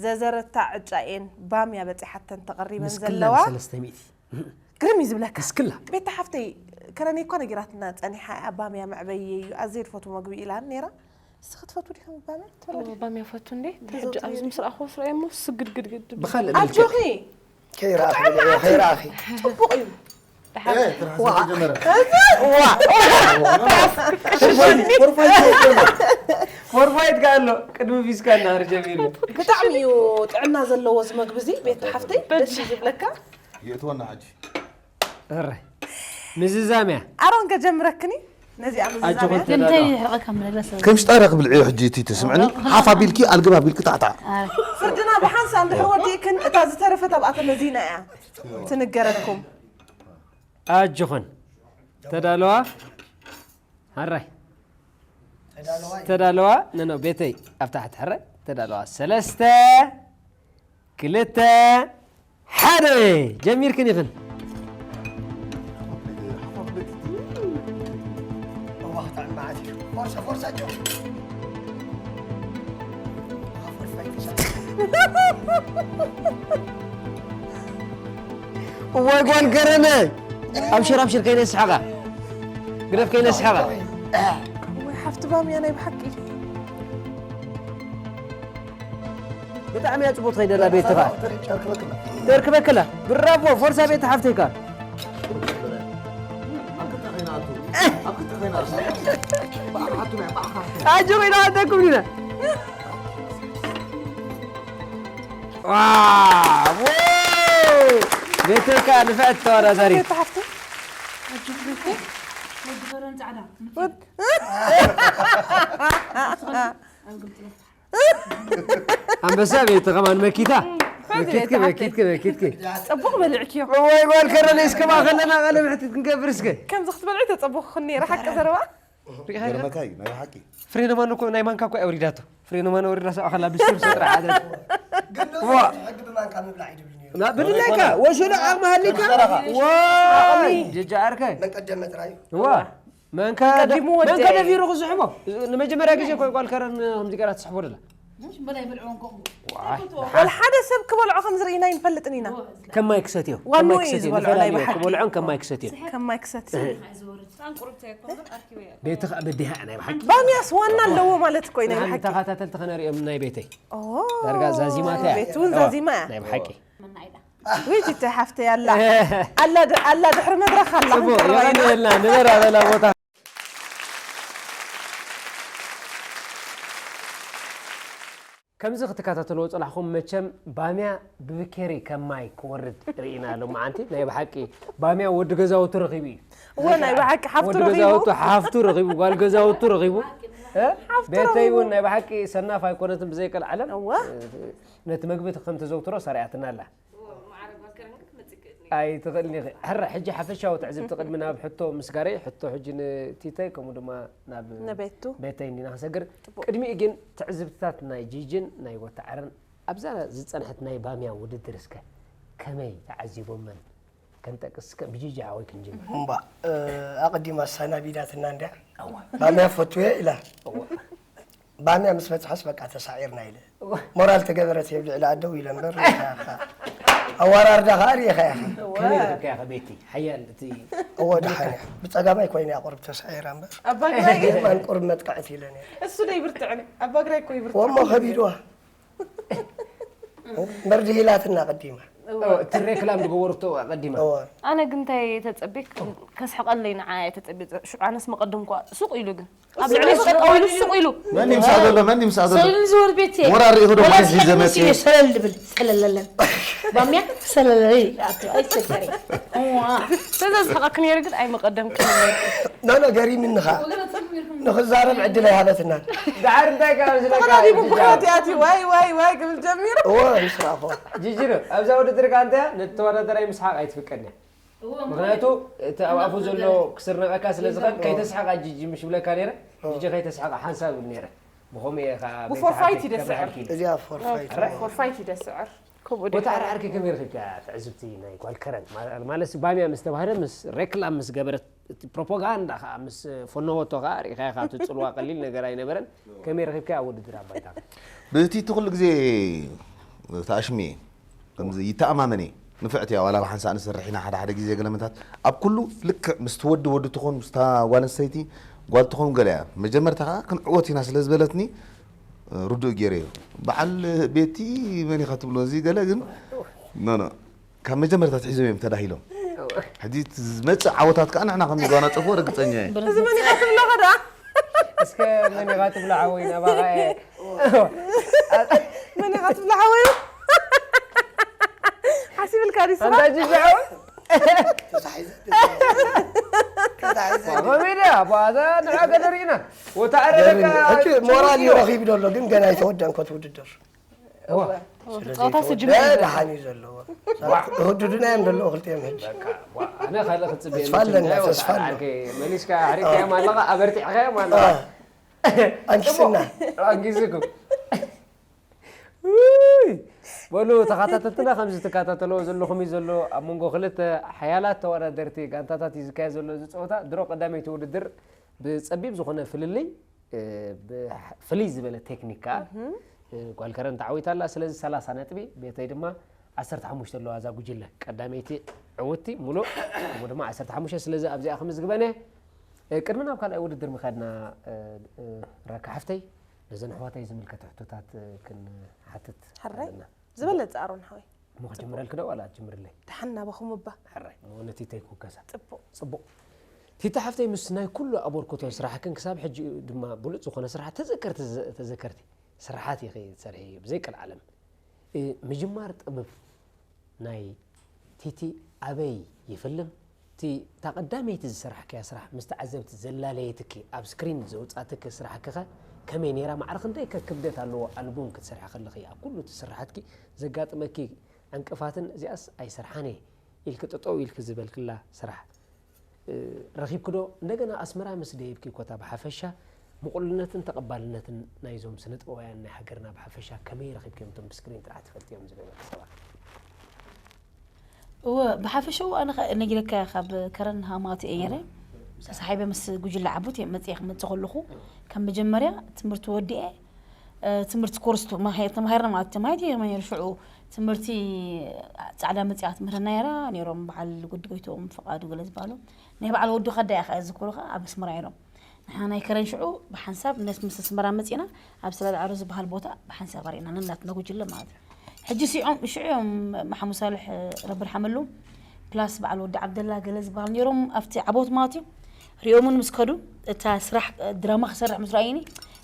ዘዘረታ ዕጫ እየን ባምያ በፂሓተን ተቐሪበን ምስክላ ዘለዋ ሰለስተ ሚእቲ ግርም እዩ ዝብለካ ምስክላ ቤታ ሓፍተይ ከረኒ እኳ ነጊራትና ፀኒሓ እያ ባምያ መዕበየ እዩ ኣዘይ ዝፈትዎ መግቢ ኢላን ነይራ እስኺ ትፈትው ዲኹም ባምያ ትበላ ባምያ ፈቱ እንዴ ሕጂ ኣብዚ ምስ ረኣኽዎ ስረኤ እሞ ስግድግድግድ ብኻልእ ኣጆኺ ከይረኣኺ ብልዕዮ ከይረኣኺ ፅቡቕ እዩ ፎርፋይት ከ ኣሎ ቅድሚ ፊስካ እናሃር ጀሚሩ ብጣዕሚ እዩ ጥዕና ዘለዎ እዚ መግቢ እዚ ቤት ሓፍተይ ደስ እዩ ዝብለካ የእትወና ሕጂ እረ ምዝዛም እያ ኣሮን ከጀምረክኒ ነዚኣ ምዝዛም ኣጆኹም እያ ግን እንታይ ይሕረቐካ መለለሰ ከም ሽጣራ ክብልዕዮ ሕጂ እቲ ትስምዕኒ ሓፍ ኣቢልኪ ኣልግብ ኣቢልኪ ጣዕጣዕ ፍርድና ብሓንሳ እንድሕር ወዲእክን እታ ዝተረፈት ኣብኣ ተመዚና እያ ትንገረኩም ኣጆኹን ተዳለዋ ሓራይ ተዳለዋ ነኖ ቤተይ ኣብ ታሕቲ ሕራይ ተዳለዋ ሰለስተ ክልተ ሓደ ጀሚርክን ኢኽን እዋ ክጥዕም መዓት እዩ። ፎርሳ ፎርሳ ጆ እዋይ ጓል ገረነ ኣብሽር ኣብሽር ከይነስሓቓ ግደፍ ከይነስሓቓ ወይ ሓፍቲ ባምያ ናይ ብሓቂ ብጣዕሚ እያ ፅቡቅ ትኸይደላ ቤትኻ ተርክበክላ ብራቮ ፎርሳ ቤት ሓፍተይካ ኣጆ ኮይና ኣደኩም ዲና ዋው ቤተይካ ንፍዕት ተወዳዳሪ ኣንበሳ ቤት ከማን መኪታ መኪትክ መኪትክ መኪትክ ፅቡቕ በሊዕክዮ ወይ ጓል ከረነ እስከ ማኸለና ቃለ ምሕትት ክንገብር እስከ ከምዚ ክትበልዒ ተፀበኹኽን ነይረ ሓቂ ዘረባ ሪኢኻ ኢኻ? ገርመካ እዩ ናይ ብሓቂ። ፍሬነማን እኮ ናይ ማንካ እኮ ኣውሪዳቶ። ፍሬነማን ኣውሪዳ ሰብኣኻ ላብ ስቲም ሰጥራ ዓደት። ግን ዋ። ሕጊ ብማንካ ምብላዕ እዩ ድብልኒ። ብድላይካ ወሽሉ ዓቕሚ ሃሊካ። ዋይ ጀጃ ዓርከይ። መን ቀደመ ጥራይ እዩ። ዋ። መንካ ቀዲሙ ወደይ። መንካ ደፊሩ ክስሕቦ። ንመጀመርያ ግዜ እኮ ጓል ከረን ከምዚ ገራ ትስሕቦ ደላ። مش بلا يبلعون كم ዋይ። ወላ ሓደ ሰብ ክበልዖ ከም ዝርኢና ይንፈልጥን ኢና። ከማይ ክሰትዮ። ዋናኡ ከማይ እዩ ክሰትዮ። ዝበልዖ ንፈላለዩ ናይ ብሓቂ። ክበልዖን ከማይ ክሰትዮ። ከማይ ክሰት زورت عن قرب تاكل أركبية ቤትኻ በዲሃ ናይ ብሓቂ። ባንያስ ዋና ኣለዎ ማለት እኮ እዩ ናይ ብሓቂ። ተኸታተልቲ ከነሪኦም ናይ ቤተይ። ኦ፣ ዳርጋ ዛዚማት እያ። ቤት እውን ዛዚማ እያ። ናይ ብሓቂ። من عيلة ውይ ቲቲ ሓፍተይ ኣላ ኣላ ድ- ኣላ ድሕሪ መድረኽ ኣላ ጽቡቅ ክንቀርባ ኢና። የቐንየልና ንበራ በላ ቦታ። ከምዚ ክትከታተልዎ ጽናሕኩም መቸም ባምያ ብብኬሪ ከማይ ክወርድ ርኢና ሎማዓንቲ። ናይ ብሓቂ ባምያ ወዲ ገዛውቱ ረኺቡ እዩ። እወ ናይ ብሓቂ ሓፍቱ ወዲ ረኺቡ። ገዛውቱ ሓፍቱ ረኺቡ ጓል ገዛውቱ ረኺቡ። እ? ቤተይ እውን ናይ ብሓቂ ሰናፍ ኣይኮነትን ብዘይቀል ዓለም። እወ። ነቲ መግቢ ከም ተዘውትሮ ሰሪዓትና ኣላ። ኣይትኽእልን ኢኺ። ሕረ ሕጂ ሓፈሻዊ ትዕዝብቲ ቅድሚ ናብ ሕቶ ምስጋረይ ሕቶ ሕጂ ንቲተይ ከምኡ ድማ ናብ ንቤቱ። ቤተይ እንዲና ክንሰግር። ቅድሚኡ ግን ትዕዝብትታት ናይ ጂጅን ናይ ወታዕርን ኣብዛ ዝጸንሐት ናይ ባምያ ውድድር እስከ ከመይ ተዓዚቦመን ከንጠቅስ እስከ ብጂጂ ሓወይ ክንጅምር። እምባ ኣቐዲማ ኣሰናቢዳትና እንድያ። ባምያ ፈትየ ኢላ። ባምያ ምስ በፅሐስ በቃ ተሳዒርና ኢለ። ሞራል ተገበረት የብልዕላ ኣደው ኢለ እምበር ኣዋራርዳ ከዓ ርኢኻ ኢኻ። ከመይ ረኺብካያ ከ ቤቲ ሓያል እቲ እዎ ደሓን እያ። ብፀጋማይ ኮይነ እያ ቁርብ ተሳዒራ እምበር ኣባግራይ የማን ቁርብ መጥቃዕቲ ኢለ ነይረ። እሱ ዶ ይብርትዕኒ ኣባግራይ እኮ ይብርትዕ። ወሞ ከቢድዋ መርድሂላትና ቀዲማ። እቲ ሬክላም ዝገበርቶ ኣቐዲማ እዎ ኣነ ግን እንታይ ተጸቢክ ከስሕቀለይ ንዓ ተጸቢ ሽዑ ኣነስ መቀደምኳ ሱቅ ኢሉ ግን ኣብ ልዕሊ ጠጠው ኢሉ ሱቅ ኢሉ መን ይምሳእ ዘሎ መን ይምሳእ ዘሎ ሰለል ዝወር ቤት ወራር ይኽዶ ወላ ማለት ዝሕግዝ ዘመት እዩ ሰለል ድብል ሰለለለ ባምያ ሰለለለ ኣቶ ኣይሰገሪ ስለዚ ዝስሕቀክ ነይሩ ግን ኣይመቀደምክ ኖ ኖ ገሪምኒ ኸዓ ንኽዛረብ ዕድል ኣይሃበትናን። ዳዓር እንታይ ካብ ዝለካ ተኸዳዲሙ ብሕወት ያቲ ዋይ ዋይ ዋይ ክብል ጀሚሩ። እዎ ይስራፎ ጅጅር ኣብዛ ውድድር ከ እንታይ ነቲ ተወዳደራይ ምስሓቅ ኣይትፍቀድን። ምክንያቱ እቲ ኣብ ኣፉ ዘሎ ክስርነቀካ ስለ ዝኽእል ከይተስሓቅ ጅጂ ምሽ ብለካ ነይረ። ጅጂ ከይተስሓቅ ሓንሳብ ብል ነይረ። ብኸምኡ እየ ከዓ ብፎርፋይት እዩ ደስዕር። እዚኣ ፎርፋይት ፎርፋይት እዩ ደስዕር። ከምኡ ድዩ? ወታዕሪ ዓርከይ ከመይ ረኺብካ ትዕዝብቲ ናይ ጓል ከረን ማለት ባምያ ምስ ተባህለ ምስ ሬክላም ምስ ገበረት እቲ ፕሮፓጋንዳ ከዓ ምስ ፈነወቶ ከዓ ርኢኻ ኢኻ እቲ ፅልዋ ቀሊል ነገር ኣይነበረን። ከመይ ረኺብካ ኣብ ውድድር ኣባይታ ብቲ ኩሉ ግዜ ተኣሽሚ ከምዚ ይተኣማመን እየ። ንፍዕቲ እያ ዋላ ብሓንሳእ ንሰርሕ ኢና ሓደ ሓደ ግዜ ገለመታት ኣብ ኩሉ ልክዕ ምስቲ ወዲ ወዲ ትኾን ምስታ ጓል ኣንስተይቲ ጓል ትኾን ገለ እያ መጀመርታ ከዓ ክንዕወት ኢና ስለ ዝበለትኒ ርዱእ ገይረ እዩ። በዓል ቤቲ መን ኢኻ ትብሎ እዚ ገለ ግን ኖ ኖ ካብ መጀመርታ ትሒዞም እዮም ተዳሂሎም። ሕጂ እቲ ዝመፅእ ዓወታት ከዓ ንሕና ከም ንጓናፀፎ ርግፀኛ እየ። እዚ መን ኢኻ ትብሎ ኸዳ? እስከ መን ኢኻ ትብሎ ሓወይ ናባኻ እየ። መን ኢኻ ትብሎ ሓወይ? ሓሲብልካ ዲስ ኣንታ ጅጂ ሓወይ ኮሜዲ ኣባዛ ንዓ ገለ ርኢና ወታዕረ ደቂ ሞራል እዩ ረኺቡ ዘሎ ግን ገና ኣይተወደእን ኮት ውድድር። እዋ ስለዚ ጸወታ ተወደ ስጅምር ደሓን እዩ ዘለዎ። ህዱድና እዮም ዘለዉ ክልቲኦም ሕጂ። ኣነ ካልእ ክጽበ ተስፋ ኣለና፣ ተስፋ ኣሎ። መሊስካ ሓሪካዮም ኣለኻ ኣበርቲዕካዮም ኣለኻ ኣንኪስና ኣንጊዝኩም ውይ! በሉ ተኸታተልትና ከምዚ ትከታተልዎ ዘለኹም እዩ ዘሎ ኣብ መንጎ ክልተ ሓያላት ተወዳደርቲ ጋንታታት እዩ ዝካየድ ዘሎ እዚ ፀወታ ድሮ ቀዳመይቲ ውድድር ብፀቢብ ዝኾነ ፍልልይ እ፣ ብፍልይ ዝበለ ቴክኒክ ከዓ እ፣ ጓል ከረን ተዓዊታ ኣላ ስለዚ ሰላሳ ነጥቢ ቤተይ ድማ ዓሰርተ ሓሙሽተ ኣለዋ እዛ ጉጅለ ቀዳመይቲ ዕውቲ ሙሉእ እሞ ድማ ዓሰርተ ሓሙሽተ ስለዚ ኣብዚኣ ክምዝግበን እየ እ፣ ቅድሚ ናብ ካልኣይ ውድድር ምኻድና እ፣ እ፣ ረካ ሓፍተይ ነዘን ኣሕዋተይ ዝምልከት ሕቶታት እ፣ ክንሓትት ሕራይ ኣለና ዝበለፀ ኣሮን ሓወይ እሞ ክጅምረልክ ዶ ዋላ ኣትጅምርለይ ደሓን ናባኹም እባ ሕራይ እሞ ነቲተይ ክውከሳ ፅቡቅ ጽቡቅ ቲታ ሓፍተይ ምስ ናይ ኩሉ ኣበርክቶ ስራሕክን ክሳብ ሕጂ ድማ ብሉፅ ዝኾነ ስራሕ ተዘከርቲ ተዘከርቲ ስራሓት ኢኺ ትሰርሒ ብዘይ ቀልዓለም እ፣ ምጅማር ጥበብ ናይ ቲቲ ኣበይ ይፍልም እቲ እታ ቀዳመይቲ ዝሰራሕክያ ስራሕ ምስ ተዓዘብቲ ዘላለየትኪ ኣብ ስክሪን ዘውፃትኪ ስራሕኪኸ ከመይ ነይራ ማዕረ ክንደይ ከ ክብደት ኣለዎ ኣልቡም ክትሰርሒ ከለኺ ኣብ ኩሉ እቲ ስራሓትኪ ዘጋጥመኪ ዕንቅፋትን እዚኣስ ኣይሰርሓን እየ ኢልኪ ጠጠው ኢልኪ ዝበልክላ ስራሕ ረኺብኪ ዶ? እንደገና ኣስመራ ምስ ደየብኪ ኮታ ብሓፈሻ ምቕሉልነትን ተቐባልነትን ናይዞም ስነ ጥበባውያን ናይ ሃገርና ብሓፈሻ ከመይ ረኺብክዮም? እቶም ብስክሪን ጥራሕ ትፈልጥዮም ዝነበርኪ ሰባት። እወ፣ ብሓፈሽኡ ኣነ ኸ ነጊረካ፣ ካብ ከረን ሃማት እየ ነይረ። ተሳሒበ ምስ ጉጅለ ዓቡት እየ መፅየ ክመፅእ ከለኹ፣ ከም መጀመርያ ትምህርቲ ወዲኤ፣ እ፣ ትምህርቲ ኮርስ ተማሂር- ተማሂርና ማለት ተማሂር እየ ነይሩ። ሽዑ ትምህርቲ ፃዕዳ መፅያ ትምህረና ነይራ። ነይሮም በዓል ጉድ ጎይቶም ፍቓዱ ገለ ዝበሃሉ ናይ በዓል ወዱ ከዳ እያ ከ ዝክሩ ከ ኣብ ኣስመራ እዮም። ንሕና ናይ ከረን ሽዑ ብሓንሳብ ነስ ምስ ኣስመራ መፂና ኣብ ሰላል ዓሮ ዝበሃል ቦታ ብሓንሳብ ኣሪእና ነናትና ጉጅለ ማለት እዩ። ሕጂ ሲዖም ሽዑ እዮም ማሓሙድ ሳልሕ ረቢ ርሓመሉ ፕላስ በዓል ወዲ ዓብደላ ገለ ዝበሃል ነይሮም ኣብቲ ዓቦት ማለት እዩ። ሪኦምን ምስ ከዱ እታ ስራሕ ድራማ ክሰርሕ ምስ ረኣዩኒ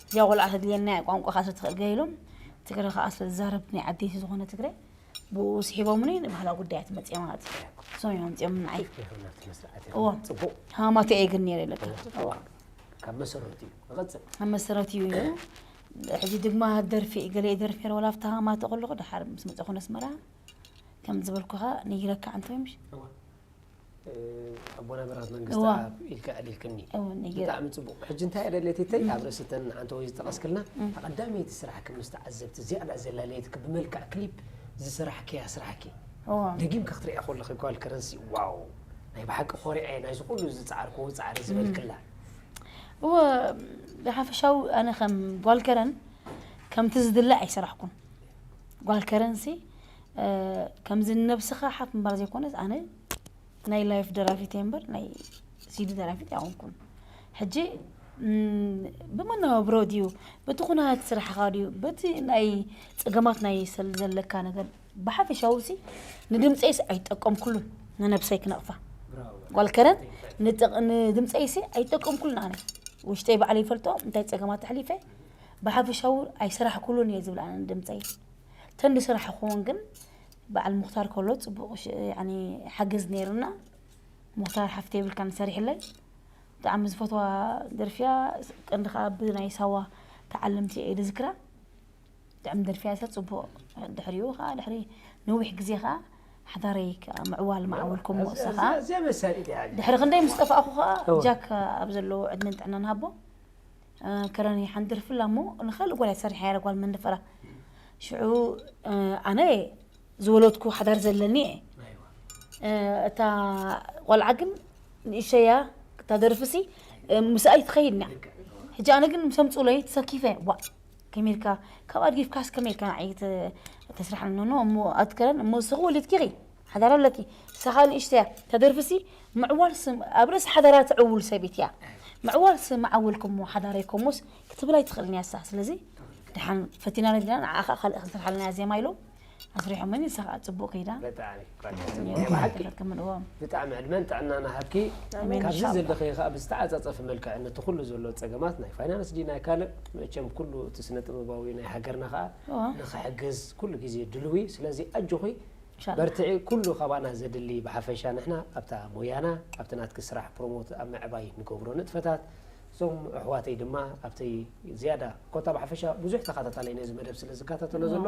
እዚኣ ቆልዓ ተድልየና እያ ቋንቋ ካሰ ትኽእል ገለ ኢሎም ትግረ ከዓ ስለ ዝዛረብ ናይ ዓደይቲ ዝኾነ ትግረ ብኡ ስሒቦምኒ ንባህላዊ ጉዳያት መፅየ ማለት እዩ። እሶም እዮም ኣምፅኦም ንዓይ። ኬፍ ኬፍ ናብቲ መስርዓት እዎ። ጽቡቕ ሃማት እየ ግን ነይረ ኢለካ። እዎ። ካብ መሰረቱ እዩ። ንቐጽል። ኣብ መሰረት እዩ እዩ። ሕጂ ድማ ደርፊ ገለ ደርፊ ነይረ ወላ ኣብታ ሃማት ከለኹ ደሓር ምስ መፀኹ ነስመራ ከም ዝበልኩኻ ነጊረካ ኣንተ ምሽ እዋ። እ፣ ኣቦና ብራት መንግስቲ እዋ። ኣብ ኢልካ ኣዕሊልክኒ። እውን ነጊረ ብጣዕሚ ጽቡቕ። ሕጂ እንታይ እየ ደልየት ይተይ ኣብ ርእሲ እተን ሓንቲ ወይ ዝጠቐስክልና ኣቐዳመይቲ ስራሕኪ ምስ ተዓዘብቲ ዝያዳ ዘላለየትኪ ብመልክዕ ክሊፕ ዝስራሕክያ ስራሕኪ እዎ። ደጊምካ ክትርእያ ከለኺ ጓል ከረንሲ ዋው ናይ ብሓቂ ኮሪዐ ናይዚ ኩሉ ዝጻዕርክዎ ጻዕሪ ዝበልክላ እወ ብሓፈሻዊ ኣነ ከም ጓል ከረን ከምቲ ዝድለ ኣይሰራሕኩን። ጓል ከረንሲ እ፣ ከምዚ ንነብስኻ ሓፍ ምባል ዘይኮነስ ኣነ ናይ ላይፍ ደራፊት እየ እምበር ናይ ሲዲ ደራፊት ኣይኮንኩን። ሕጂ ም፣ ብመነባብሮ ድዩ በቲ ኩነታት ስራሕኻ ድዩ በቲ ናይ ፀገማት ናይ ሰል ዘለካ ነገር ብሓፈሻዊ ሲ ንድምፀይስ ኣይጠቀምኩሉን ንነብሰይ ክነቕፋ ጓል ከረን ንጥቕ- ንድምፀይሲ ኣይጠቀምኩሉን ኣነ ውሽጠይ ባዕለ ይፈልጦ እንታይ ፀገማት ኣሕሊፈ ብሓፈሻዊ ኣይሰራሕኩሉን እየ ዝብል ኣነ ንድምፀይ ተን ዝሰራሕኩዎን ግን በዓል ሙክታር ከሎ ፅቡቕ ሽ- ያኒ ሓገዝ ነይሩና ሙክታር ሓፍተ ይብልካ ንሰሪሕለይ ብጣዕሚ ዝፈትዋ ደርፊያ ቀንዲ ከዓ ብናይ ሳዋ ተዓለምቲ እየ ዝክራ ብጣዕሚ ደርፊያ ሳ ፅቡቕ ድሕሪኡ ከዓ ድሕሪ ነዊሕ ግዜ ከዓ ሓዳረይ ከዓ ምዕዋል ማዕወልኩም ወሰኻ እዚኣ መሳሊት እያ ድሕሪ ክንደይ ምስ ጠፋእኩ ከዓ እወ። ጃክ ኣብ ዘለዎ ዕድመን ጥዕናን ሃቦ እ፣ ከረኒ ሓንደርፍላ እሞ ንካልእ ጓል እያ ሰሪሓ እያ ጓል መንደፈራ ሽዑ እ፣ ኣነ ዝወለድኩ ሓዳር ዘለኒ እየ እ፣ እታ ቆልዓ ግን ንእሸያ እታ ደርፍሲ እ፣ ምስኣይ ትኸይድና ሕጂ ኣነ ግን ምስ ኣምፅኡለይ ተሰኪፈ ዋ ከመይ ኢልካ ካብ ኣድጊፍካስ ከመይ ኢልካ ንዓይ ተ- ተስርሓኒ ኖ እሞ ኣትከረን እሞ ንስኺ ወሊድኪ ኢኺ ሓዳር ኣለኪ ንስኻ ንእሽተያ እታ ደርፍሲ ምዕዋል ስም ኣብ ርእሲ ሓዳራ ትዕውል ሰበይቲ እያ ምዕዋል ስም ዓወልኩሞ ሓዳረይኮሞስ ክትብል ኣይትኽእልን እያ ንሳ ስለዚ ደሓን ፈቲና ነዲና ንዓ ከዓ ካልእ ክንሰርሓልና እያ ዜማ ኢሎም ኣስሪሖምኒ ንሳ ከዓ ፅቡቕ ከይዳ ብጣዕሚ ተፈከምን እዎም ብጣዕሚ ዕድመን ጥዕናን ሃብኪ ኣሜን፣ ካብዚ ኢንሻኣላህ። ዘለኸ ከዓ ብዝተዓፃፀፈ መልክዕ ነቲ ኩሉ ዘሎ ፀገማት ናይ ፋይናንስ ድዩ ናይ ካልእ መቸም ኩሉ እቲ ስነ ጥበባዊ ናይ ሃገርና ከዓ እዎ። ንክሕግዝ ኩሉ ግዜ ድልዊ ስለዚ ኣጆኺ ኢንሻኣላህ። በርትዒ ኩሉ ካባና ዘድሊ ብሓፈሻ ንሕና ኣብታ ሞያና ኣብቲ ናትኪ ስራሕ ፕሮሞት ኣብ ምዕባይ ንገብሮ ንጥፈታት እዞም ኣሕዋተይ ድማ ኣብቲ ዝያዳ ኮታ ብሓፈሻ ብዙሕ ተኸታታላይ ነዚ መደብ ስለ ዝከታተሎ ዘሎ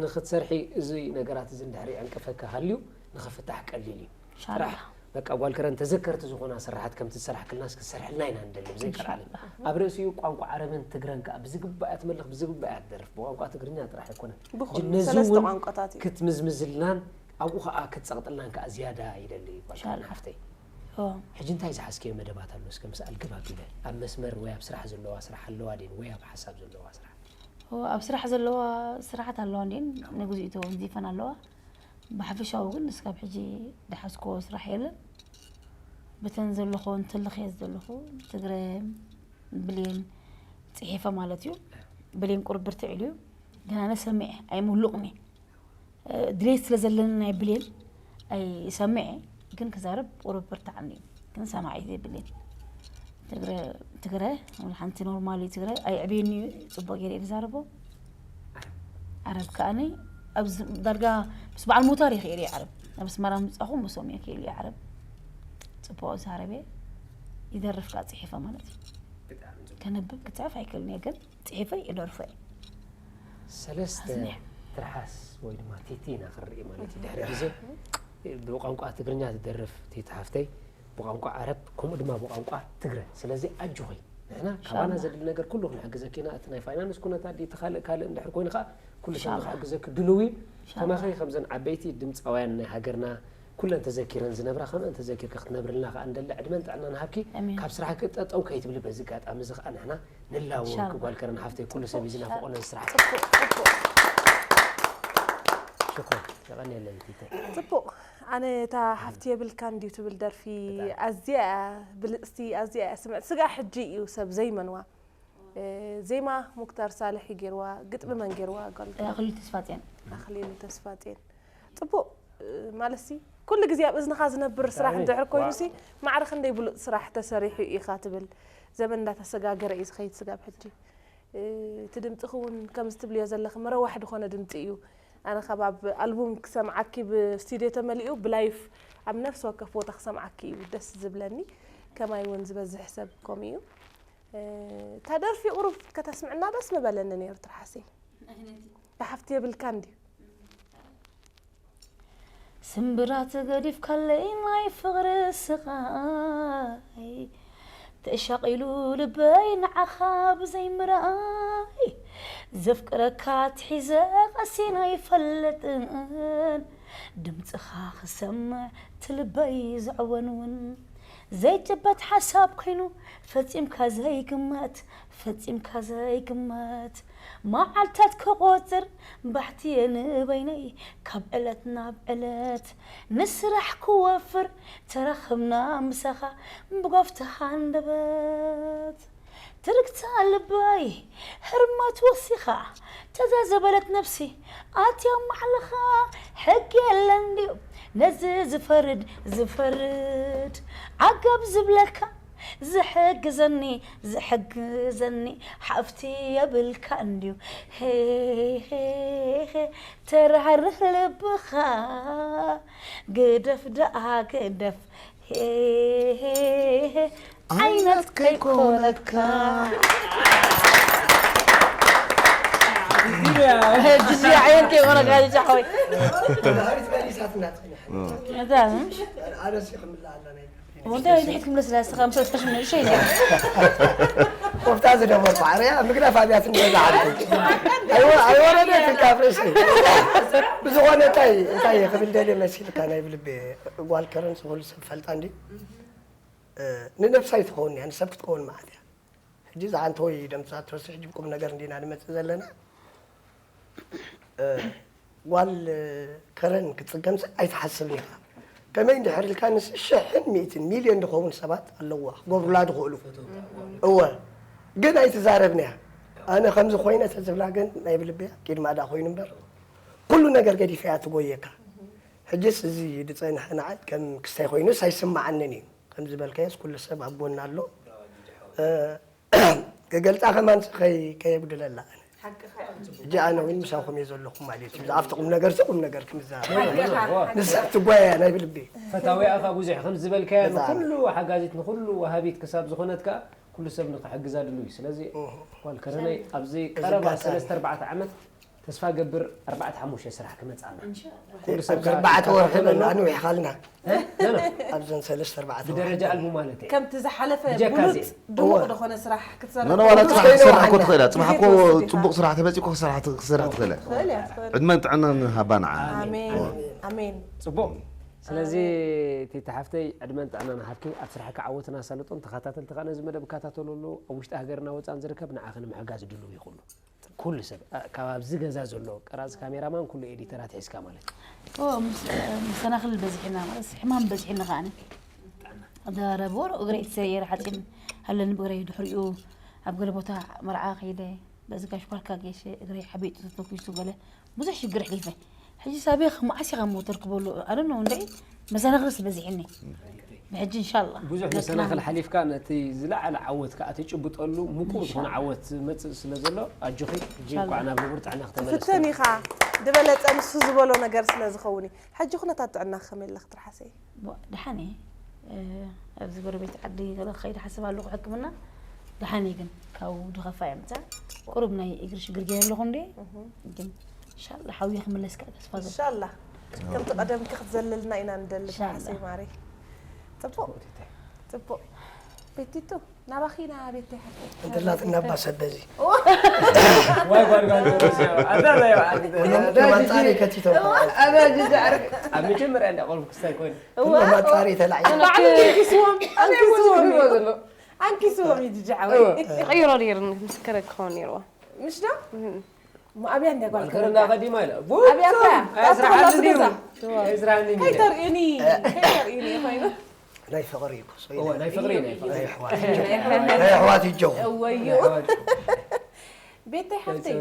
ንክትሰርሒ እዚ ነገራት እዚ እንድሕሪ ዕንቅፈካ ሃልዩ ንክፍታሕ ቀሊል እዩ ኢንሻኣላህ። ጥራሕ በቃ ጓል ከረን ተዘከርቲ ዝኾና ስራሓት ከምቲ ዝሰራሕክልናስ ክትሰርሕልና ኢና ንደሊ ብዘይ ቀልዓለም ኣብ ርእሲኡ ቋንቋ ዓረብን ትግረን ከዓ ብዝግባእ እያ ትመልኽ ብዝግባእ እያ ትደርፍ ብቋንቋ ትግርኛ ጥራሕ ኣይኮነን ብኹሉ ነዚ ሰለስተ እውን ቋንቋታት እዩ ክትምዝምዝልናን ኣብኡ ከዓ ክትፀቕጥልናን ከዓ ዝያዳ ይደሊ ጓል ከረን ኢንሻላህ። ሓፍተይ እዎ። ሕጂ እንታይ ዝሓዝከዮ መደባት ኣሎ እስከ ምስ ኣልግብ ኣቢለ ኣብ መስመር ወይ ኣብ ስራሕ ዘለዋ ስራሕ ኣለዋ ድን ወይ ኣብ ሓሳብ ዘለዋ ስራሕ እዎ፣ ኣብ ስራሕ ዘለዋ ስራሓት ኣለዋ እንዲን ንግዚኡ ተወንዚፈን ኣለዋ ብሓፈሻዊ ግን እስካብ ሕጂ ዝሓዝክዎ ስራሕ የለን ብተን ዘለኹ እንትልኽየ ዘለኹ ትግረ ብሌን ፅሒፈ ማለት እዩ ብሌን ቁርብር ትዕል እዩ ግን ኣነ ሰሚዐ ኣይምውሉቕኒ ድሌት ስለ ዘለኒ ናይ ብሌን ኣይሰምዐ ግን ክዛረብ ቁሩብ ብርታዕኒ ግን ሰማዒ ዘይብሌን ትግረ ትግረ ሓንቲ ኖርማሊ ትግረ ኣይዕብየኒ እዩ ፅቡቅ ገይረ ዝዛረቦ ዓረብ ከዓኒ ኣብዚ ዳርጋ ምስ በዓል ሞታር ይኽእል እየ ዓረብ ናብ ኣስመራ ምፃኹ ምስኦም እየ ክእል እየ ዓረብ ፅቡቅ ዝዛረበ ይደርፍ ከዓ ፅሒፈ ማለት እዩ ከነብብ ክፅሕፍ ኣይክእልን እየ ግን ፅሒፈ ይደርፎ እየ ሰለስተ ኣዝነ። ትርሓስ ወይ ድማ ቲቲ ኢና ክንርኢ ማለት እዩ ድሕሪ ግዜ ብቋንቋ ትግርኛ ትደርፍ ቲቲ ሓፍተይ ብቋንቋ ዓረብ፣ ከምኡ ድማ ብቋንቋ ትግረ። ስለዚ ኣጆኺ፣ ንሕና ካባና ኢንሻላህ። ዘድሊ ነገር ኩሉ ክንሕግዘኪ ኢና። እቲ ናይ ፋይናንስ ኩነታት ድዩ፣ እቲ ካልእ ካልእ እንድሕር ኮይኑ ከኣ ኩሉ ሰብ ኢንሻላህ። ንኽሕግዘኪ ድልው እዩ። ኢንሻላህ። ከማኺ ከምዘን ዓበይቲ ድምፃውያን ናይ ሃገርና ኩለን ተዘኪረን ዝነብራ ከምአን ተዘኪርኪ ክትነብርልና ከኣ እንደሊ ዕድመን ጥዕናን ሃብኪ። ኣሜን። ካብ ስራሕኪ ጠጠው ከይትብሊ በዚ ኣጋጣሚ እዚ ከኣ ንሕና ንላወወልኪ ኢንሻላህ። ጓል ከረን ሓፍተይ፣ ኩሉ ሰብ እዩ ዝናፍቆ ነዚ ስራሕ። ጽቡቕ፣ ጽቡቕ። ሽኮር፣ የቐንየለይ ቲተይ። ጽቡቕ። ኣነ እታ ሃፍቲ የብልካን ድዩ ትብል ደርፊ እታ ኣዝያ እያ ብልጽቲ፣ ኣዝያ እያ ስምዕቲ። ስጋዕ ሕጂ እዩ ሰብ ዘይመንዋ። እ፣ ዜማ ሙክታር ሳልሕ እዩ ገይርዋ፣ ግጥሚ መን ገይርዋ? ጓል ኣኽሊሉ ተስፋጽዮን። ኣኽሊሉ ተስፋጽዮን። ጽቡቕ፣ እ፣ ማለትሲ ኩሉ ግዜ ኣብ እዝንኻ ዝነብር ስራሕ ብጣዕሚ። እንድሕር ኮይኑሲ፣ ዋው። ማዕረ ክንደይ ብሉጽ ስራሕ ተሰሪሑ ኢኻ ትብል። ዘመን እንዳተሰጋገረ እዩ ዝኸይድ ስጋብ ሕጂ። እ፣ እቲ ድምጽኺ እውን ከምዚ ትብልዮ ዘለኺ መረዋሕ ዝኾነ ድምጺ እዩ። ኣነ ካብ ኣብ ኣልቡም ክሰምዓኪ ብስቱድዮ ተመሊኡ ብላይፍ ኣብ ነፍሲ ወከፍ ቦታ ክሰምዓኪ እዩ ደስ ዝብለኒ። ከማይ እውን ዝበዝሕ ሰብ ከምኡ እዩ። እ፣ እታ ደርፊ ቁሩብ ከተስምዕና ደስ ምበለኒ ነይሩ ትርሓሰይ። ብሓፍቲ የብልካን ድዩ? ስምብራት ገዲፍካለይ ናይ ፍቕሪ ስቓይ፣ ተሻቒሉ ልበይ ንዓኻ ብዘይ ምርኣይ። ዘፍቅረካ ትሒዘ ቀሲነ ኣይፈልጥን፣ ድምፅኻ ክሰምዕ ትልበይ ዘዕወንውን። ዘይጭበጥ ሓሳብ ኮይኑ ፈጺምካ ዘይግመት፣ ፈጺምካ ዘይግመት። መዓልታት ክቖጽር ባሕትየ ንበይነይ ካብ ዕለት ናብ ዕለት። ንስራሕ ክወፍር ተራኸብና ምሳኻ ብጎፍታ ሃንደበት። ትርግታ ልበይ ህርመት ወሲኻ ተዛዘበለት ነብሲ ኣትያ ማዕልኻ። ሕጊ የለን ድዩ ነዚ ዝፈርድ ዝፈርድ? ዓገብ ዝብለካ ዝሕግዘኒ ዝሕግዘኒ ሓፍቲ የብልካ እንድዩ። ሄ፣ ሄ፣ ሄ፣ ተራህርህ ልብኻ ግደፍ ደኣ ግደፍ። ሄ፣ ሄ፣ ሄ፣ ዓይነት ከይኮነካ። ሕጂ ዓይነት ከይኮነካ፣ ጃሕወይ። ተባህሪት መሊሳትና ጸኒሓ። እዛ፣ ኣነስ ይኽምላ ኣላ ናይ ወንታ ይድሕት ክምለስ ላስኻ፣ ምሰል ተሽምነ፣ እሺ፣ ኢለ። ቆፍታ ዝደበርኩ ዓረያ ምግዳፍ ኣብያት እንገዛ ዓርኩ። ኣይወ-፣ ኣይወረደትን ካብ ርእሰይ። ብዝኾነ እንታይ፣ እንታይ ክብል ደልየ መሲልካ ናይ ብልቤ ጓል ከረን ዝኹሉ ሰብ ፈልጣ እንዲ። እ፣ ንነብሳ ኣይትኸውን እያ፣ ንሰብ ክትከውን መዓት እያ። ሕጂ ዝዓንተወይ ደምሳት ተወሲ ሕጂ ብቁም ነገር እንዲና ንመጽእ ዘለና። እ፣ ጓል ከረን ክትጽገምሲ ኣይትሓስብን ኢኻ። ከመይ እንድሕር ኢልካ ንስ ሽሕን ሚእትን ሚልዮን ዝኸውን ሰባት ኣለዋ ክገብሩላ ዝኽእሉ። እወ፣ ግን ኣይትዛረብን እያ። ኣነ ከምዚ ኮይነ ተዝብላ ግን ናይ ብልብያ ቂድማ ዳ ኮይኑ እምበር ኩሉ ነገር ገዲፈ እያ ትጎየካ። ሕጅስ እዚ ዝጸንሐ ንዓይ ከም ክስታይ ኮይኑስ ኣይስምዓንን እዩ። ከም ዝበልካዮስ ኩሉ ሰብ ኣብ ጎና ኣሎ። እ፣ ክገልጻ ከማን ከይ-፣ ከየጉድለላ ኣነ። ሓቅኻ እዩ። ሕጂ ኣነ እውን ምሳኹም እየ ዘለኹ ማለት እዩ። ኣብቲ ቁም ነገር፣ እዚ ቁም ነገር ክምዛረብ። ሓቅኻ። ንሳ ትጓየ ናይ ብልቢ። ፈታዊኣ ኸኣ ብዙሕ ከም ዝበልካዮ ብጣዕሚ። ንኹሉ ሓጋዚት፣ ንኹሉ ወሃቢት ክሳብ ዝኾነት ከኣ ኩሉ ሰብ ንኽሕግዛ ድሉው እዩ። ስለዚ እህ። ጓል ከረነይ ኣብዚ ቀረባ ዝጋጠም። ሰለስተ ኣርባዕተ ዓመት ተስፋ ገብር ኣርባዕተ ሓሙሽተ ስራሕ ክመጻና። ኢንሻላህ። ኩሉ ሰብ ኣርባዕተ ወርሒ በላ፣ ኣንዊሕኻልና። እ? ኖ፣ ኖ። ኣብዘን ሰለስተ ኣርባዕተ ብደረጃ ወርሒ። ኣልቡ ማለት እየ። ከምቲ ዝሓለፈ ብጀካ ብሉጽ እዚኤ። ድሙቕ እወ። ዝኾነ ስራሕ ክትሰርሕ ኖ፣ ኖ፣ ዋላ ከለኻ ጽባሕ ክትሰርሕ እኮ ትኽእል እያ። ጽባሕ ግዜ እኮ ትወስድ ኢኻ። ጽቡቕ ስራሕ ተመጺእኮ ክሰርሕ ት-፣ ክሰርሕ ትኽእል እያ። ትኽእል እያ፣ ትኽእል። ዕድመን ጥዕናን ሃባና ዓሚ። ኣሜን። እወ። ኣሜን። ጽቡቕ። ስለዚ ኣሜን። ቲቲ ሓፍተይ ዕድመን ጥዕናን ሃብኪ፣ ኣብ ስራሕኪ ዓወትን ኣሳልጦን። ተኸታተልቲ ከኣ ነዚ መደብ ይከታተሉ ኣለዉ። ኣብ ውሽጢ ሃገርና ወጻእን ዝርከብ ንዓኺ ንምሕጋዝ ድሉው እዩ ኩሉ። ኩሉ ሰብ፣ እ፣ ካብ ኣብዚ ገዛ ዘሎ ቀራጺ፣ ካሜራማን፣ ኩሉ ኤዲተራት ሒዝካ ማለት እዩ። ኦ፣ ምስ-፣ መሰናኽል በዚሕና ማለት ሕማም በዚሕኒ ከኣኒ። ዘረቦ እግረይ እተሰየረ ሓፂን ኣለኒ ብእግረይ ድሕሪኡ ኣብ ገለ ቦታ መርዓ ከይደ በዚ ጋሽ ኳርካ ጌሸ እግረይ ሓቢጡ ተተኩሱ ገለ ብዙሕ ሽግር ኣሕሊፈ። ሕጂ ሳቤ መዓስ ኢኻ ሞተር ክበሉ ኣደኖ እንደ መሰናኽልስ በዚሕኒ። ብሕጂ እንሻላ ብዙሕ መሰናኽል ሓሊፍካ ነቲ ዝለዓለ ዓወት ከኣ ትጭብጠሉ ምቁር ዝኾነ እንሻላ። ዓወት ዝመጽእ ስለ ዘሎ ኣጆኺ ሕጂ እንሻላ። እንኳዕ ናብ ንቡር ጥዕና ክትመለስ ፍትን ኢኻ ዝበለጸ ንሱ ዝበሎ ነገር ስለ ዝኸውን እዩ። ሕጂ ኩነታት ጥዕና ከመይ ኣለኽ ትርሓሰይ? ዋ፣ ደሓን እየ። እ፣ ኣብዚ ጎረቤት ዓዲ ገለ ክኸይድ ሓስብ ኣለኹ ሕክምና። ደሓን እየ ግን ካብኡ ድኸፋ እየ ምጻእ። ቁሩብ ናይ እግሪ ሽግር ገይረ ኣለኹ እንዴ? እህ። ግን እንሻላ ሓውየ ክምለስ ከኣ ተስፋ ገይረ። እንሻላ። ከምቲ ቀደምኪ ክትዘልልና ኢና ንደሊ ኢንሻላህ። ትርሓሰይ ማረይ። ጽቡቕ ጽቡቕ። ቤቲቱ ናባኺ ኢና ቤቲ ሓፍተይ። እንተላትና ባሰበዚ ዋይ ጓል ጓል ጓል ጓል። ኣዛ ዛይ ዓዲ ወሎም ማጣሪ ከቲቶም ኣዛ ጅጅ ዓርክ ኣብ መጀመርያ እንዳ ቆልፍ ክስታይ ኮይኑ ማጣሪ ተላዒ ባዕሉ ኣንኪስዎም ኣንኪስዎም እዩ። ዘሎ ኣንኪስዎም እዩ ጅጅ ዓወይ። ይቕይሮ ነይሩ ምስክረ ክኸውን ነይርዎ። ምሽ ዶ? እሞ ኣብያ እንዳ ጓል ከረና ቀዲማ ኢለ ኣብያ እኮ እያ። ኣይስራሓኒ ኣብቲ ድዩ ገዛ። ኣይስራሓኒ ድዩ ከይተርእዩኒ ከይተርእዩኒ ኮይኑ ናይ ፍቕሪ እዩ እኮ፣ ሶይ እወ ናይ ፍቕሪ ናይ ፍቕሪ ናይ ኣሕዋት እጆ፣ ናይ ኣሕዋት እጆ። እወዩ። ቤተይ ሓፍተይ፣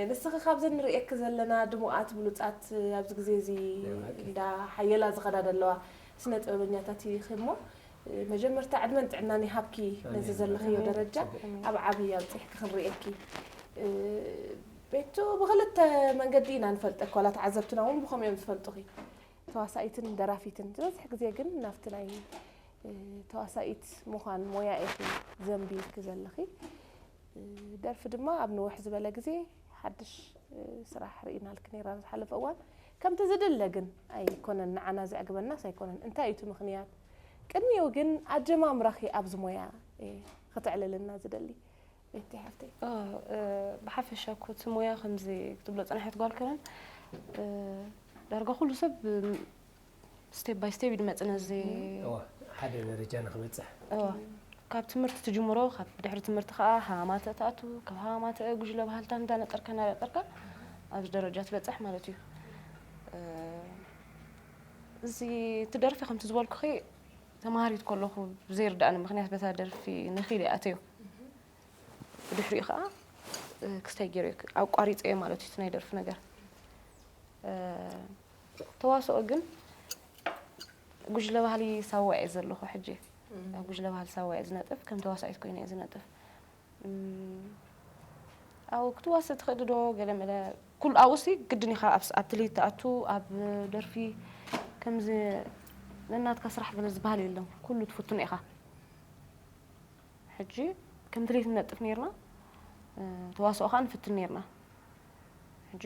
ንስኺ ካብዘን ንርእየኪ ዘለና ድሙቓት ብሉጻት ኣብዚ ግዜ እዚ እንዳ ሓየላ ዝኸዳ ዘለዋ ስነ ጥበበኛታት ኢኺ እሞ፣ መጀመርታ ዕድመን ጥዕናን ይሃብኪ ነዚ ዘለኽዮ ደረጃ። ኣብ ዓብዪ ኣብፂሕኪ ክንርእየኪ። ቤቱ ብኽልተ መንገዲ ኢና ንፈልጠኪ፣ ዋላ ተዓዘብትና እውን ብኸምኡ እዮም ዝፈልጡኺ። ተዋሳኢትን ደራፊትን። ዝበዝሕ ግዜ ግን ናብቲ ናይ ተዋሳኢት ምዃን ሞያ ኢኺ ዘንቢልኪ ዘለኺ። ደርፊ ድማ ኣብ ንውሕ ዝበለ ግዜ ሓድሽ ስራሕ ርኢናልኪ ነይራ ዝሓለፈ እዋን። ከምቲ ዝድለ ግን ኣይኮነን፣ ንዓና ዘዕግበናስ ኣይኮነን። እንታይ እዩ እቲ ምኽንያት? ቅድሚኡ ግን ኣጀማምራኺ ኣብዚ ሞያ እየ ክተዕልልና ዝደሊ። ቤቲ ሓፍተይ። ብሓፈሻ እኮ እቲ ሞያ ከምዚ ክትብሎ ፅናሐት ጓል ከረን ዳርጋ ኩሉ ሰብ ስቴፕ ባይ ስቴፕ እዩ ድመፅእ ነዚ እወ ሓደ ደረጃ ንክበፅሕ እወ ካብ ትምህርቲ ትጅምሮ ካብ ድሕሪ ትምህርቲ ከዓ ሃማተ ትኣቱ ካብ ሃማተ ጉጅለ ባህልታ እንዳነጠርካ እንዳነጠርካ ኣብዚ ደረጃ ትበፅሕ ማለት እዩ። እዚ እቲ ደርፊ ከምቲ ዝበልኩኺ ተማሃሪት ከለኹ ብዘይርዳእኒ ምክንያት በታ ደርፊ ነኺለ ኣተዮ ብድሕሪኡ ከዓ ክስታይ ገይረ ኣቋሪፀ ማለት እዩ ናይ ደርፊ ነገር። ተዋስኦ ግን ጉጅለ ባህሊ ሳዋ እየ ዘለኹ ሕጂ። ኣብ ጉጅለ ባህሊ ሳዋ እየ ዝነጥፍ፣ ከም ተዋሳኢት ኮይነ እየ ዝነጥፍ። ኣብ ክትዋስእ ትኽእሊ ዶ ገለ መለ ኩሉ ኣብኡሲ ግድን ኢኻ ኣብ ትልሂት ትኣቱ ኣብ ደርፊ ከምዚ ነናትካ ስራሕ ገለ ዝበሃል የለን ኩሉ ትፍትኖ ኢኻ። ሕጂ ከም ድሌት ንነጥፍ ነርና ተዋስኦ ከዓ ንፍትን ነርና። ሕጂ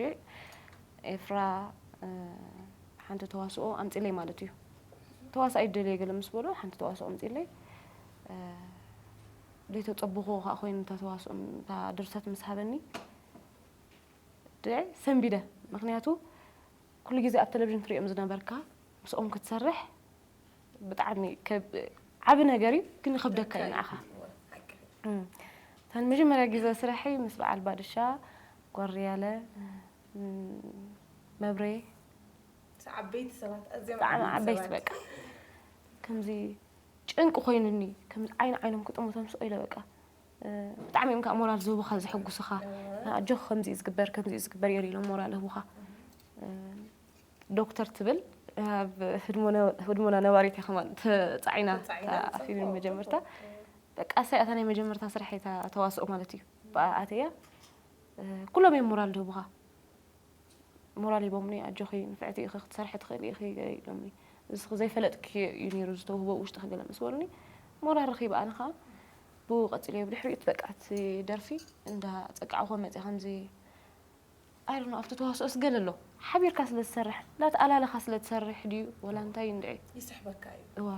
ኤፍራ ሓንቲ ተዋስኦ ኣምፂለይ ማለት እዩ። ተዋሳኢ ደልየ ገለ ምስ በሎ ሓንቲ ተዋስኦ ኣምፂለይ ዘይተፀብኹ ከዓ ኮይኑ እታ ተዋስኦ እታ ድርሰት ምስ ሃበኒ ድዒ ሰንቢደ። ምክንያቱ ኩሉ ግዜ ኣብ ቴሌቪዥን ትሪኦም ዝነበርካ ምስኦም ክትሰርሕ ብጣዕሚ ዓብ ነገር እዩ ግን ይኸብደካ እዩ ንዓኻ። እታን መጀመርያ ግዜ ስራሐይ ምስ በዓል ባድሻ ጓርያለ መብሬ ዓበይቲ ሰባት ኣዝዮም ብጣዕሚ ዓበይቲ በቃ ከምዚ ጭንቂ ኮይኑኒ ከምዚ ዓይኒ ዓይኖም ክጥምቶም ስቕ ኢለ በቃ ብጣዕሚ እዮም ከዓ ሞራል ዝህቡኻ ዘሐጉሱኻ። ኣጆኽ ከምዚ እዩ ዝግበር ከምዚ እዩ ዝግበር እዮም ኢሎም ሞራል ህቡኻ። ዶክተር ትብል ኣብ ህድሞና ነባሪት እያ ከማን ተፃዒና ፊልም መጀመርታ በቃ እሳይ ኣታ ናይ መጀመርታ ስራሕ እታ ተዋስኦ ማለት እዩ። ብኣኣተያ ኩሎም እዮም ሞራል ድህቡኻ። ሞራል ሂቦምኒ ኣጆኺ ንፍዕቲ ኢኺ ክትሰርሒ ትኽእሊ ኢኺ ኢሎምኒ። ንስኺ ዘይፈለጥኪ እዩ ነይሩ ዝተውህቦ ውሽጥኺ ገለ ምስ በሉኒ ሞራል ረኺበ ኣነ ከዓ ብኡ ቀፂለ ብድሕሪኡ በቃ እቲ ደርፊ እንዳፀቃዕኹ መፅእ ከምዚ ኣይሮኖ ኣብቲ ተዋስኦስ ገለ ኣሎ ሓቢርካ ስለ ትሰርሕ እንዳተኣላለኻ ስለ ትሰርሕ ድዩ ወላ እንታይ እንድዒ ይስሕበካ እዩ እዋ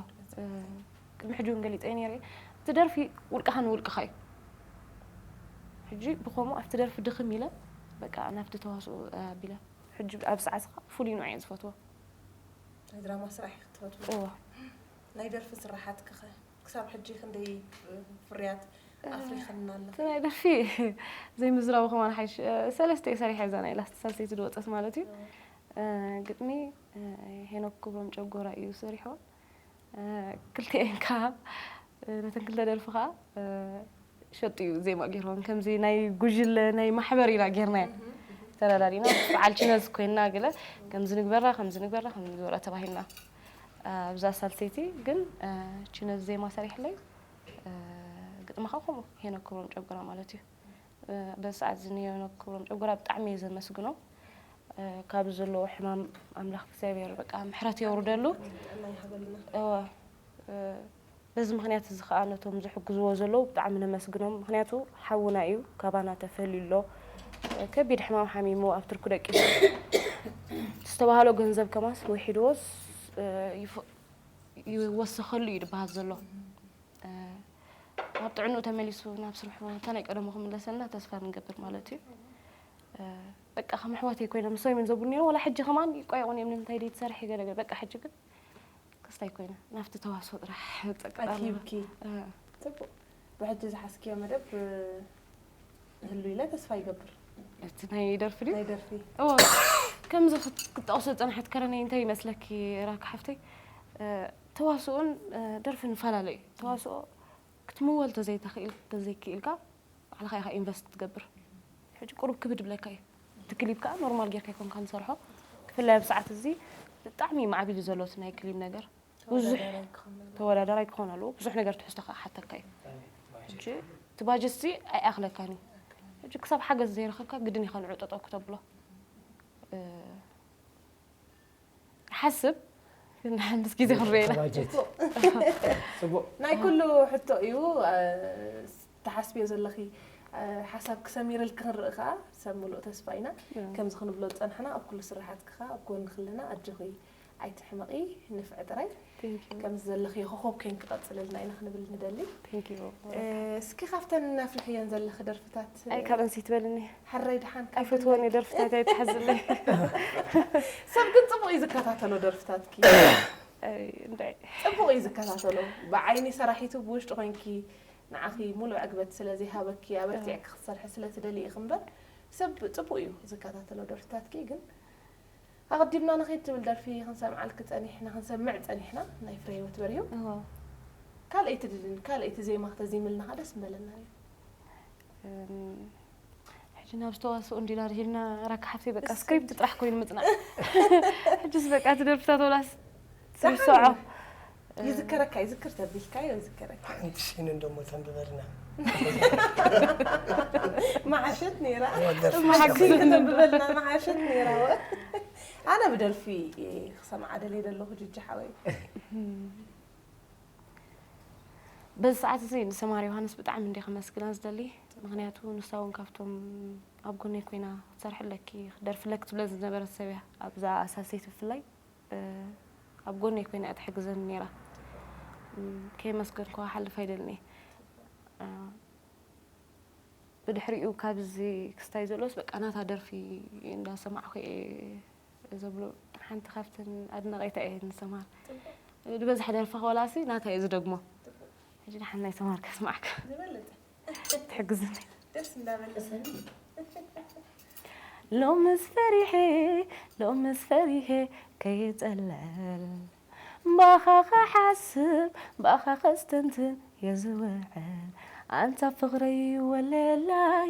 ቅድሚ ሕጂ እውን ገሊፀ ነይረ እቲ ደርፊ ውልቅኻ ንውልቅኻ እዩ ሕጂ ብኸምኡ ኣብቲ ደርፊ ድኽም ኢለ በቃ ናብቲ ተዋስኦ ኣቢለ ሕጂ ኣብ ሰዓት ኸዓ ፍሉይ ንዑ እየ ዝፈትዎ ናይ ድራማ ስራሕ ክትፈትዎ እዋ ናይ ደርፊ ስራሓት ክኸ ክሳብ ሕጂ ክንደይ ፍርያት ኣፍሪኽልና ኣለኹ እቲ ናይ ደርፊ ዘይምዝራቡ ከማን ሓይሽ ሰለስተ እየ ሰሪሐ እዛ ናይ ላስት ሳልሰይቲ ዝወፀት ማለት እዩ ግጥሚ ሄኖክ ክብሮም ጨጎራ እዩ ሰሪሖ ክልቲኤን ከዓ ነተን ክልተ ደርፊ ከዓ ሸጡ እዩ ዜማ ገይርዎም ከምዚ ናይ ጉጅለ ናይ ማሕበር ኢና ገይርናዮ ተረዳዲና በዓል ችነዝ ኮይንና ገለ ከምዚ ንግበራ ከምዚ ንግበራ ከምዚ ንግበራ ተባሂልና ኣብዛ ሳልሰይቲ ግን ችነዝ ዜማ ሰሪሕለይ ግጥሚ ከዓ ከምኡ ሄኖክ ክብሮም ጨጎራ ማለት እዩ በዚ ሰዓት እዚ ንሄኖክ ክብሮም ጨጎራ ብጣዕሚ እየ ዘመስግኖ ካብ ዘለዎ ሕማም ኣምላኽ እግዚኣብሔር በቃ ምሕረት የውርደሉ እወ በዚ ምኽንያት እዚ ከዓ ነቶም ዝሕግዝዎ ዘለዉ ብጣዕሚ ነመስግኖም ምኽንያቱ ሓውና እዩ ካባና ተፈልዩ ኣሎ ከቢድ ሕማም ሓሚሙ ኣብ ትርኩ ደቂሱ ዝተባህሎ ገንዘብ ከማስ ውሒድዎስ ይፍ- ይወሰኸሉ እዩ ዝበሃል ዘሎ። ኣብ ጥዕንኡ ተመሊሱ ናብ ስርሑ እንተ ናይ ቀደሙ ክምለሰልና ተስፋ ንገብር ማለት እዩ። በቃ ከም ኣሕዋተይ ኮይኖም እሶም እዮም ዘብሉ ነይሮም። ዋላ ሕጂ ከማን ይቋየቑን እዮም፣ ንምንታይ ደይትሰርሒ ገለ ገለ። በቃ ሕጂ ግን ክስታይ ኮይነ ናብቲ ተዋስኦ ጥራሕ ጠቅጣላ። ኣትሂብኪ። ጽቡቅ። ብሕጂ ዝሓዝክዮ መደብ ህሉ ኢለ ተስፋ ይገብር። እቲ ናይ ደርፊ ድዩ? ናይ ደርፊ። እዎ፣ ከምዚ ክት- ክትጠቕሶ ዝጸንሐት ከረነይ እንታይ ይመስለኪ ራክ ሓፍተይ? ተዋስኦን ደርፍን ይፈላለ እዩ። ተዋስኦ ክትምወል ተዘይተኽእል ተዘይክኢልካ ባዕልኻ ኢኻ ኢንቨስት ትገብር። ሕጂ ቁሩብ ክብድ ብለካ እዩ። እቲ ክሊፕ ከዓ ኖርማል ጌርካ ኣይኮንካ ንሰርሖ። ክፍላይ ኣብ ሰዓት እዚ ብጣዕሚ ማዕቢሉ ዘሎ እቲ ናይ ክሊፕ ነገር ብዙሕ ተወዳዳራይ ክኾን ኣለዎ። ብዙሕ ነገር ትሕዝቶ ከዓ ሓተካ እዩ። ሕጂ እቲ ባጀት እዚ ኣይኣኽለካን እዩ። ሕጂ ክሳብ ሓገዝ ዘይረኸብካ ግድን ኢኻ ንዑ ጠጠው ክተብሎ። ሓስብ ግን ምስ ግዜ ክንሪኤና። ተባጀት። ጽቡቅ። ናይ ኩሉ ሕቶ እዩ። ትሓስብዮ ዘለኺ ሓሳብ ክሰሚርልኪ ክንርኢ ከዓ ሰብ ምሉእ ተስፋ ኢና። ከምዚ ክንብሎ ዝፀናሕና ኣብ ኩሉ ስራሓትኪ ከዓ ኣብ ጎንኺ ኣለና። ኣጆኺ ኣይትሕመቒ፣ ንፍዒ ጥራይ። ከምዚ ዘለኽዮ ኮኾብ ኮይንኪ ቀፅልልና ኢና ክንብል ንደሊ። እስኪ ካብተን ኣፍልሕየን ዘለኺ ደርፍታት ኣይ ካብ እንሲ ትበልኒ ሕረይ ድሓን ካብ ኣይፈትወን እየ ደርፍታት ኣይትሓዝለይ። ሰብ ግን ፅቡቅ እዩ ዝከታተሎ ደርፍታትኪ። እንታይ ፅቡቅ እዩ ዝከታተሎ። ብዓይኒ ሰራሒቱ ብውሽጢ ኮይንኪ ንዓኺ ሙሉእ ዕግበት ስለ ዘይሃበኪ ኣበርቲዕኪ ክትሰርሒ ስለ ትደሊ ኢኺ እምበር ሰብ ፅቡቅ እዩ ዝከታተሎ ደርፍታትኪ። ግን ኣቐዲምና ንኺድ ትብል ደርፊ ክንሰምዓልኪ ጸኒሕና ክንሰምዕ ጸኒሕና ናይ ፍረህይወት በሪሁ። ካልኣይቲ ድድን ካልኣይቲ ዜማ ክተዚምልና ደስ ምበለና ነይሩ። ሕጂ ናብ ዝተዋስኦ እንዲና ርሂልና ራካ ሓፍተይ በቃ ስክሪፕት ጥራሕ ኮይኑ ምጽናዕ። ሕጂስ በቃ እቲ ደርፍታት ወላስ ስርሶዖ ይዝከረካ ይዝክር ተቢልካዮ ይዝከረካ። ሓንቲ ሲን እንዶ እሞ ተንብበልና። መዓሸት ነይራ። ወደር መሓግዝ ተንብበልና መዓሸት ነይራ። ኣነ ብደርፊ ክሰምዓ ደልየ ዘለኹ ጅጂ ሓወይ። በዚ ሰዓት እዚ ንሰማር ዮሃንስ ብጣዕሚ እንደ ከመስግና ዝደሊ። ምክንያቱ ንሳ እውን ካብቶም ኣብ ጎነይ ኮይና ክትሰርሕ ኣለኪ ክደርፍለክ ትብለ ዝነበረት ሰብ እያ። ኣብዛ ኣሳሰይቲ ብፍላይ ኣብ ጎነይ ኮይና እያ ትሕግዘኒ ነይራ። ከየመስገንኩዋ ክሓልፍ ኣይደልን እየ። ብድሕሪኡ ካብዚ ክስታይ ዘሎስ በቃ ናታ ደርፊ እንዳሰማዕኹ እየ ዘብሎ። ሓንቲ ካብተን ኣድናቒታ እየ ንሰማር። ዝበዝሐ ደርፋ ከወላሲ ናታ እየ ዝደግሞ። ሕጂ ደሓን ናይ ሰማር ከስማዕካ። ትሕግዝኒ። ደስ እንዳበለሰኒ። ሎምስ ፈሪሐ ሎምስ ፈሪሐ ከይጸለል ባኻ ክሓስብ ባኻ ከስተንትን የዝውዕል ኣንታ ፍቕረይ ወለላይ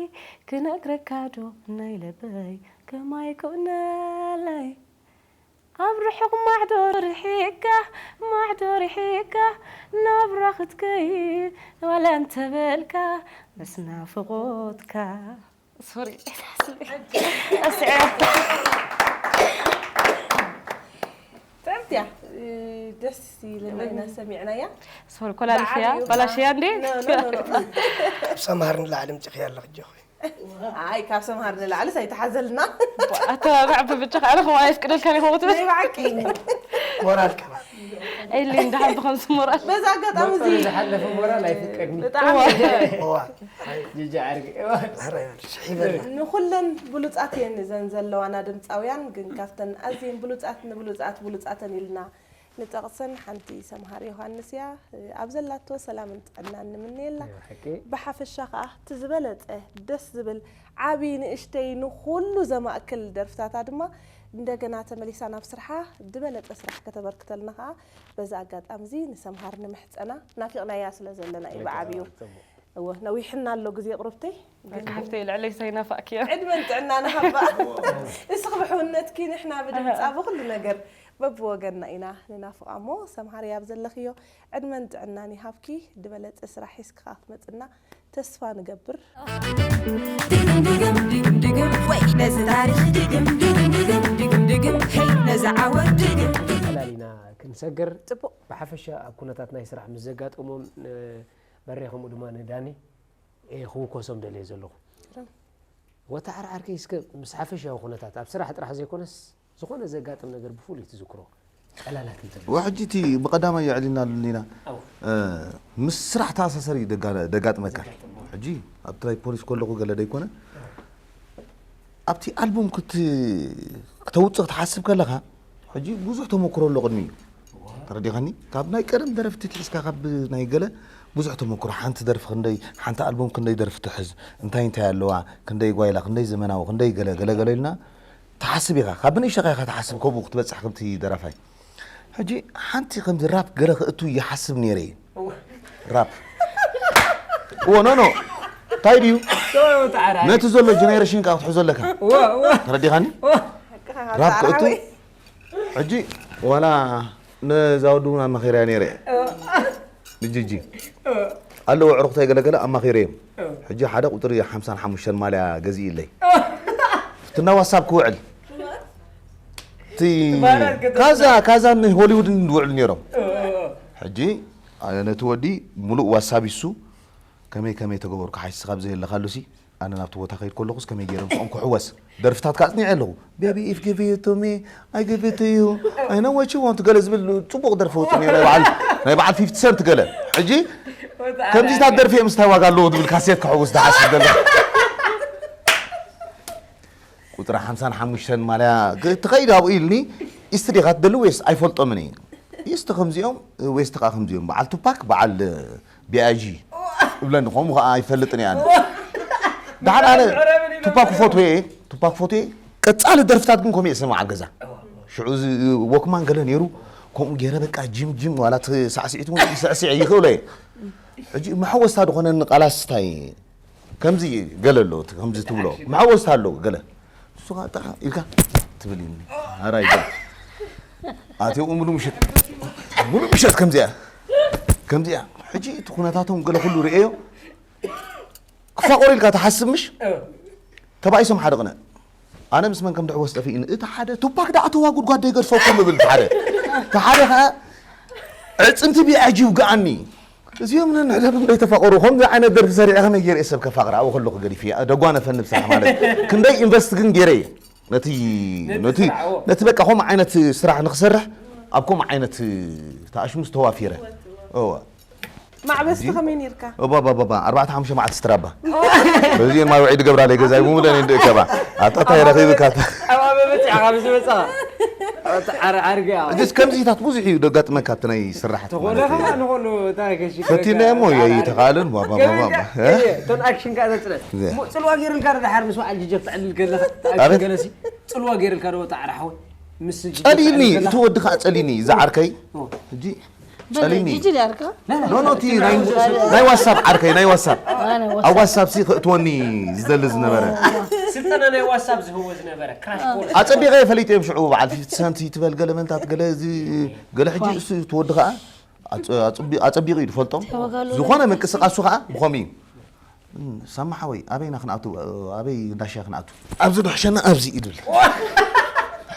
ክነግረካ ዶ ናይ ልበይ ከማይ ኮነለይ ኣብ ርሑቕ ማዕዶ ርሒቕካ ማዕዶ ርሒቕካ ናብራ ክትከይድ ዋላ እንተበልካ ምስ ናፍቖትካ ሶሪ ጥዕምቲ እያ። ደስ ኢልና ኢና ሰሚዕናያ። ሶሪ ኮላሊሽያ ባላሽያ እንዴ ሰምሃር ንላዕሊ ምፅኽያ ኣለኽ ጆ ኣይ ካብ ሰምሃር ንላዕሊ ኣይተሓዘልና ኣተባብዕ ብብቻ ከኣለ ከምኡ ኣየፍቅደልካን ይኸውን ትብል ናይ ብዓቂ ሞራል ከባ ኢሊ እንዳሓብ ብኸምዚ ሞራል በዛ ኣጋጣሚ እዚ ዝሓለፈ ሞራል ኣይፍቀድኒ ብጣዕሚ እዋ ጅጂ ዓርቂ ሕራይ በል ስሒበልና ንኩለን ብሉፃት እየን እዘን ዘለዋና ድምፃውያን ግን ካብተን ኣዝየን ብሉፃት ንብሉፃት ብሉፃተን ኢልና ንጠቕሰን ሓንቲ ሰምሃር ዮሃንስ እያ ኣብ ዘላቶ ሰላምን ጥዕናን ንምነየላ ሓቂ ብሓፈሻ ከዓ እቲ ዝበለፀ ደስ ዝብል ዓብዪ ንእሽተይ ንኩሉ ዘማእክል ደርፍታታ ድማ እንደገና ተመሊሳ ናብ ስርሓ ዝበለፀ ስራሕ ከተበርክተልና ከዓ በዚ ኣጋጣሚ እዚ ንሰምሃር ንምሕፀና ናፊቕናያ ስለ ዘለና እዩ ብዓብዩ እወ ነዊሕና ኣሎ ግዜ ቁርብተይ ሓፍተይ ልዕለይ ሳይናፋእክያ ዕድመን ጥዕና ንሃባ እስኺ ብሕውነትኪ ንሕና ብድምፃ ብኩሉ ነገር በብወገንና ኢና ንናፍቓ እሞ ሰምሃር ያብ ዘለኽዮ ዕድመን ጥዕናን ይሃብኪ ዝበለፀ ስራሕ ሒዝኪ ክትመፅና ተስፋ ንገብር ድግም ድግም ድግም ድግም ወይ ነዚ ታሪኽ ድግም ድግም ድግም ድግም ድግም ሄይ ነዚ ዓወት ድግም ጠላሊና ክንሰግር ፅቡቅ ብሓፈሻ ኣብ ኩነታት ናይ ስራሕ ምስ ዘጋጠሞም በሬ ከምኡ ድማ ንዳኒ እየ ክውከሶም ደልየ ዘለኹ ወተዓርዓርከይ እስከ ምስ ሓፈሻዊ ኩነታት ኣብ ስራሕ ጥራሕ ዘይኮነስ ዝኾነ ዘጋጥም ነገር ብፍሉይ ትዝክሮ ቀላላት እንተ ወሕጂ እቲ ብቐዳማይ የዕሊና ኣለና ኣው እ፣ ምስ ስራሕ ተኣሳሰሪ ደጋ- ደጋጥመካ። ሕጂ ኣብቲ ናይ ፖሊስ ከለኹ ገለ ደይኮነ ኣብቲ ኣልቡም ክት- ክተውፅእ ክትሓስብ ከለኻ ሕጂ ብዙሕ ተመክሮ ኣሎ ቅድሚ እዩ። ተረዲኻኒ? ካብ ናይ ቀደም ደረፍቲ ትሒዝካ ካብ ናይ ገለ ብዙሕ ተመክሮ ሓንቲ ደርፊ ክንደይ ሓንቲ ኣልቡም ክንደይ ደርፊ ትሕዝ እንታይ እንታይ ኣለዋ ክንደይ ጓይላ ክንደይ ዘመናዊ ክንደይ ገለ ገለ ገለ ኢልና ትሓስብ ኢኻ ካብ ብንእሽተኻ ኢኻ ትሓስብ ከምኡ ክትበፅሕ ከምቲ ደራፋይ ሕጂ ሓንቲ ከምዚ ራፕ ገለ ክእቱ ይሓስብ ነይረ እዩ ራፕ እዎ ኖ ኖ እንታይ ድዩ ነቲ ዘሎ ጀነሬሽን ካ ክትሕዞ ኣለካ ተረዲኻኒ ራፕ ክእቱ ሕጂ ዋላ ነዛ ወዲ እውን ኣማኺርያ ነይረ ንጅጂ ኣለዉ ኣዕሩኽተይ ገለገለ ኣማኺረዮም ሕጂ ሓደ ቁፅሪ ሓምሳን ሓሙሽተን ማልያ ገዚእለይ ፍትና ዋሳብ ክውዕል እቲ ካዛ ካዛ ሆሊውድን ዝውዕሉ ነይሮም ሕጂ ነቲ ወዲ ሙሉእ ዋሳብ ይሱ ከመይ ከመይ ተገበሩ ክሓይስ ካብ ዘየለካሉሲ ኣነ ናብቲ ቦታ ከይድ ከለኹስ ከመይ ገይረ ምስኦም ክሕወስ ደርፍታት ካጽኒዐ ኣለኹ ቤቢ ኢፍ ጊቭ ዩ ቱ ሚ ኣይ ጊቭ ቱ ዩ ኣይ ኖ ዋት ዩ ዋንት ገለ ዝብል ጽቡቕ ደርፊ ወጽእ ነይሩ ናይ በዓል ናይ በዓል ፊፍቲ ሰንት ገለ ሕጂ ከምዚታት ደርፊ እዮም ስታይ ዋጋ ኣለዎ ዝብል ካሴት ክሕውስ ዝሓስብ ዘሎ ቁፅሪ ሓምሳን ሓሙሽተን ማልያ ትኸይድ ኣብኡ ኢልኒ ኢስት ዲኻ ትደሊ ወይስ ኣይፈልጦምን እየ ኢስት ከምዚኦም ወይስ ተኻ ከምዚኦም በዓል ቱፓክ በዓል ቢኣጂ እብለኒ ከምኡ ከዓ ኣይፈልጥን እየ ኣነ ደሓን ኣነ ቱፓክ ፎቶ እየ ቱፓክ ፎቶ እየ ቀፃሊ ደርፍታት ግን ከምኡ እየ ሰማዕ ኣብ ገዛ ሽዑ ወክማን ገለ ነይሩ ከምኡ ገይረ በቃ ጅም ጅም ዋላ ሳዕስዒት እውን ይስዕስዕ ይኽእሎ እየ ሕጂ መሐወስታ ዝኾነኒ ቃላት ስታይ ከምዚ ገለ ኣሎ ከምዚ ትብሎ መሐወስታ ኣሎ ገለ ንሱ ከዓ ጠዓ ኢልካ ትብል እዩ ኣራይ ገለ ኣትዮ ሙሉ ምሸት ሙሉ ምሸት ከምዚኣ ከምዚኣ ሕጂ እቲ ኩነታቶም ገለ ኩሉ ርእዮ ክፋቆሩ ኢልካ ትሓስብ ምሽ ተባኢሶም ሓደ ቅነ ኣነ ምስ መን ከም ድሕወስ ጠፊእኒ እቲ ሓደ ቱፓክ ደኣ ተዋ ጉድጓድ ደይገድፈኩም እብል እቲ ሓደ እቲ ሓደ ከዓ ዕፅምቲ ቢኣጅ ይውግኣኒ እዚኦም ነንሕድሕዶም ደይተፋቀሩ ከምዚ ዓይነት ደርፊ ሰሪዐ ከመይ ገይረ ሰብ ከፋቅር ኣብኡ ከለኩ ገዲፍ እየ ደጓነፈኒ ብስራሕ ማለት ክንደይ ኢንቨስት ግን ገይረ እየ ነቲ ነቲ ነቲ በቃ ከምኡ ዓይነት ስራሕ ንክሰርሕ ኣብ ከምኡ ዓይነት ተኣሽሙስ ተዋፊረ እወ ማዕበስቲ ከመይ ነርካ? እባባባባ ኣርባዕተ ሓሙሽተ መዓልቲ ስትራባ በዚኤን ማይ ውዒ ድገብራ ለይ ገዛይ ሙሙለን እንድእ ከባ ኣጣታይ ረኺብካ ኣባበ በፂዕኻ ምስ መፃኻ ዓርዓርገ እዚስ ከምዚታት ብዙሕ እዩ ደጋጥመካ ኣብቲ ናይ ስራሕ ተኾነ ከማ ንኾኑ እንታይ ከሽፈቲና እሞ የይተኻልን ባባባባ እተን ኣክሽን ከዓ ዘፅለ ጽልዋ ገይርልካ ዶ ድሓር ምስ በዓል ጅጀር ተዕልል ከለኻ ኣክሽን ገለሲ ጽልዋ ገይርልካ ዶ ጣዕራ ሓወይ ምስ ጅጀር ጸሊኒ እቲ ወዲ ከዓ ጸሊኒ እዚ ዓርከይ ሕጂ ጸሊኒ ኖኖ እቲ ናይ ዋትሳፕ ዓርከይ ናይ ዋትሳፕ ኣብ ዋትሳፕ ሲ ክእትወኒ ዝደሊ ዝነበረ ስልጠና ናይ ዋትሳፕ ዝህቦ ዝነበረ ክራሽ ኮርስ ኣጸቢቐ ፈሊጠ እዮም ሽዑ በዓል ፊፍቲ ሰንቲ ትበል ገለ መንታት ገለ እዚ ገለ ሕጂ እሱ እቲ ወዲ ከዓ ኣጸቢቑ እዩ ዝፈልጦም ዝኾነ ምንቅስቃሱ ከዓ ብኸምኡ እዩ ሳማ ሓወይ ኣበይና ክንኣቱ ኣበይ እንዳሻ ክንኣቱ ኣብዚ ዶ ሕሸና ኣብዚ እዩ ድብል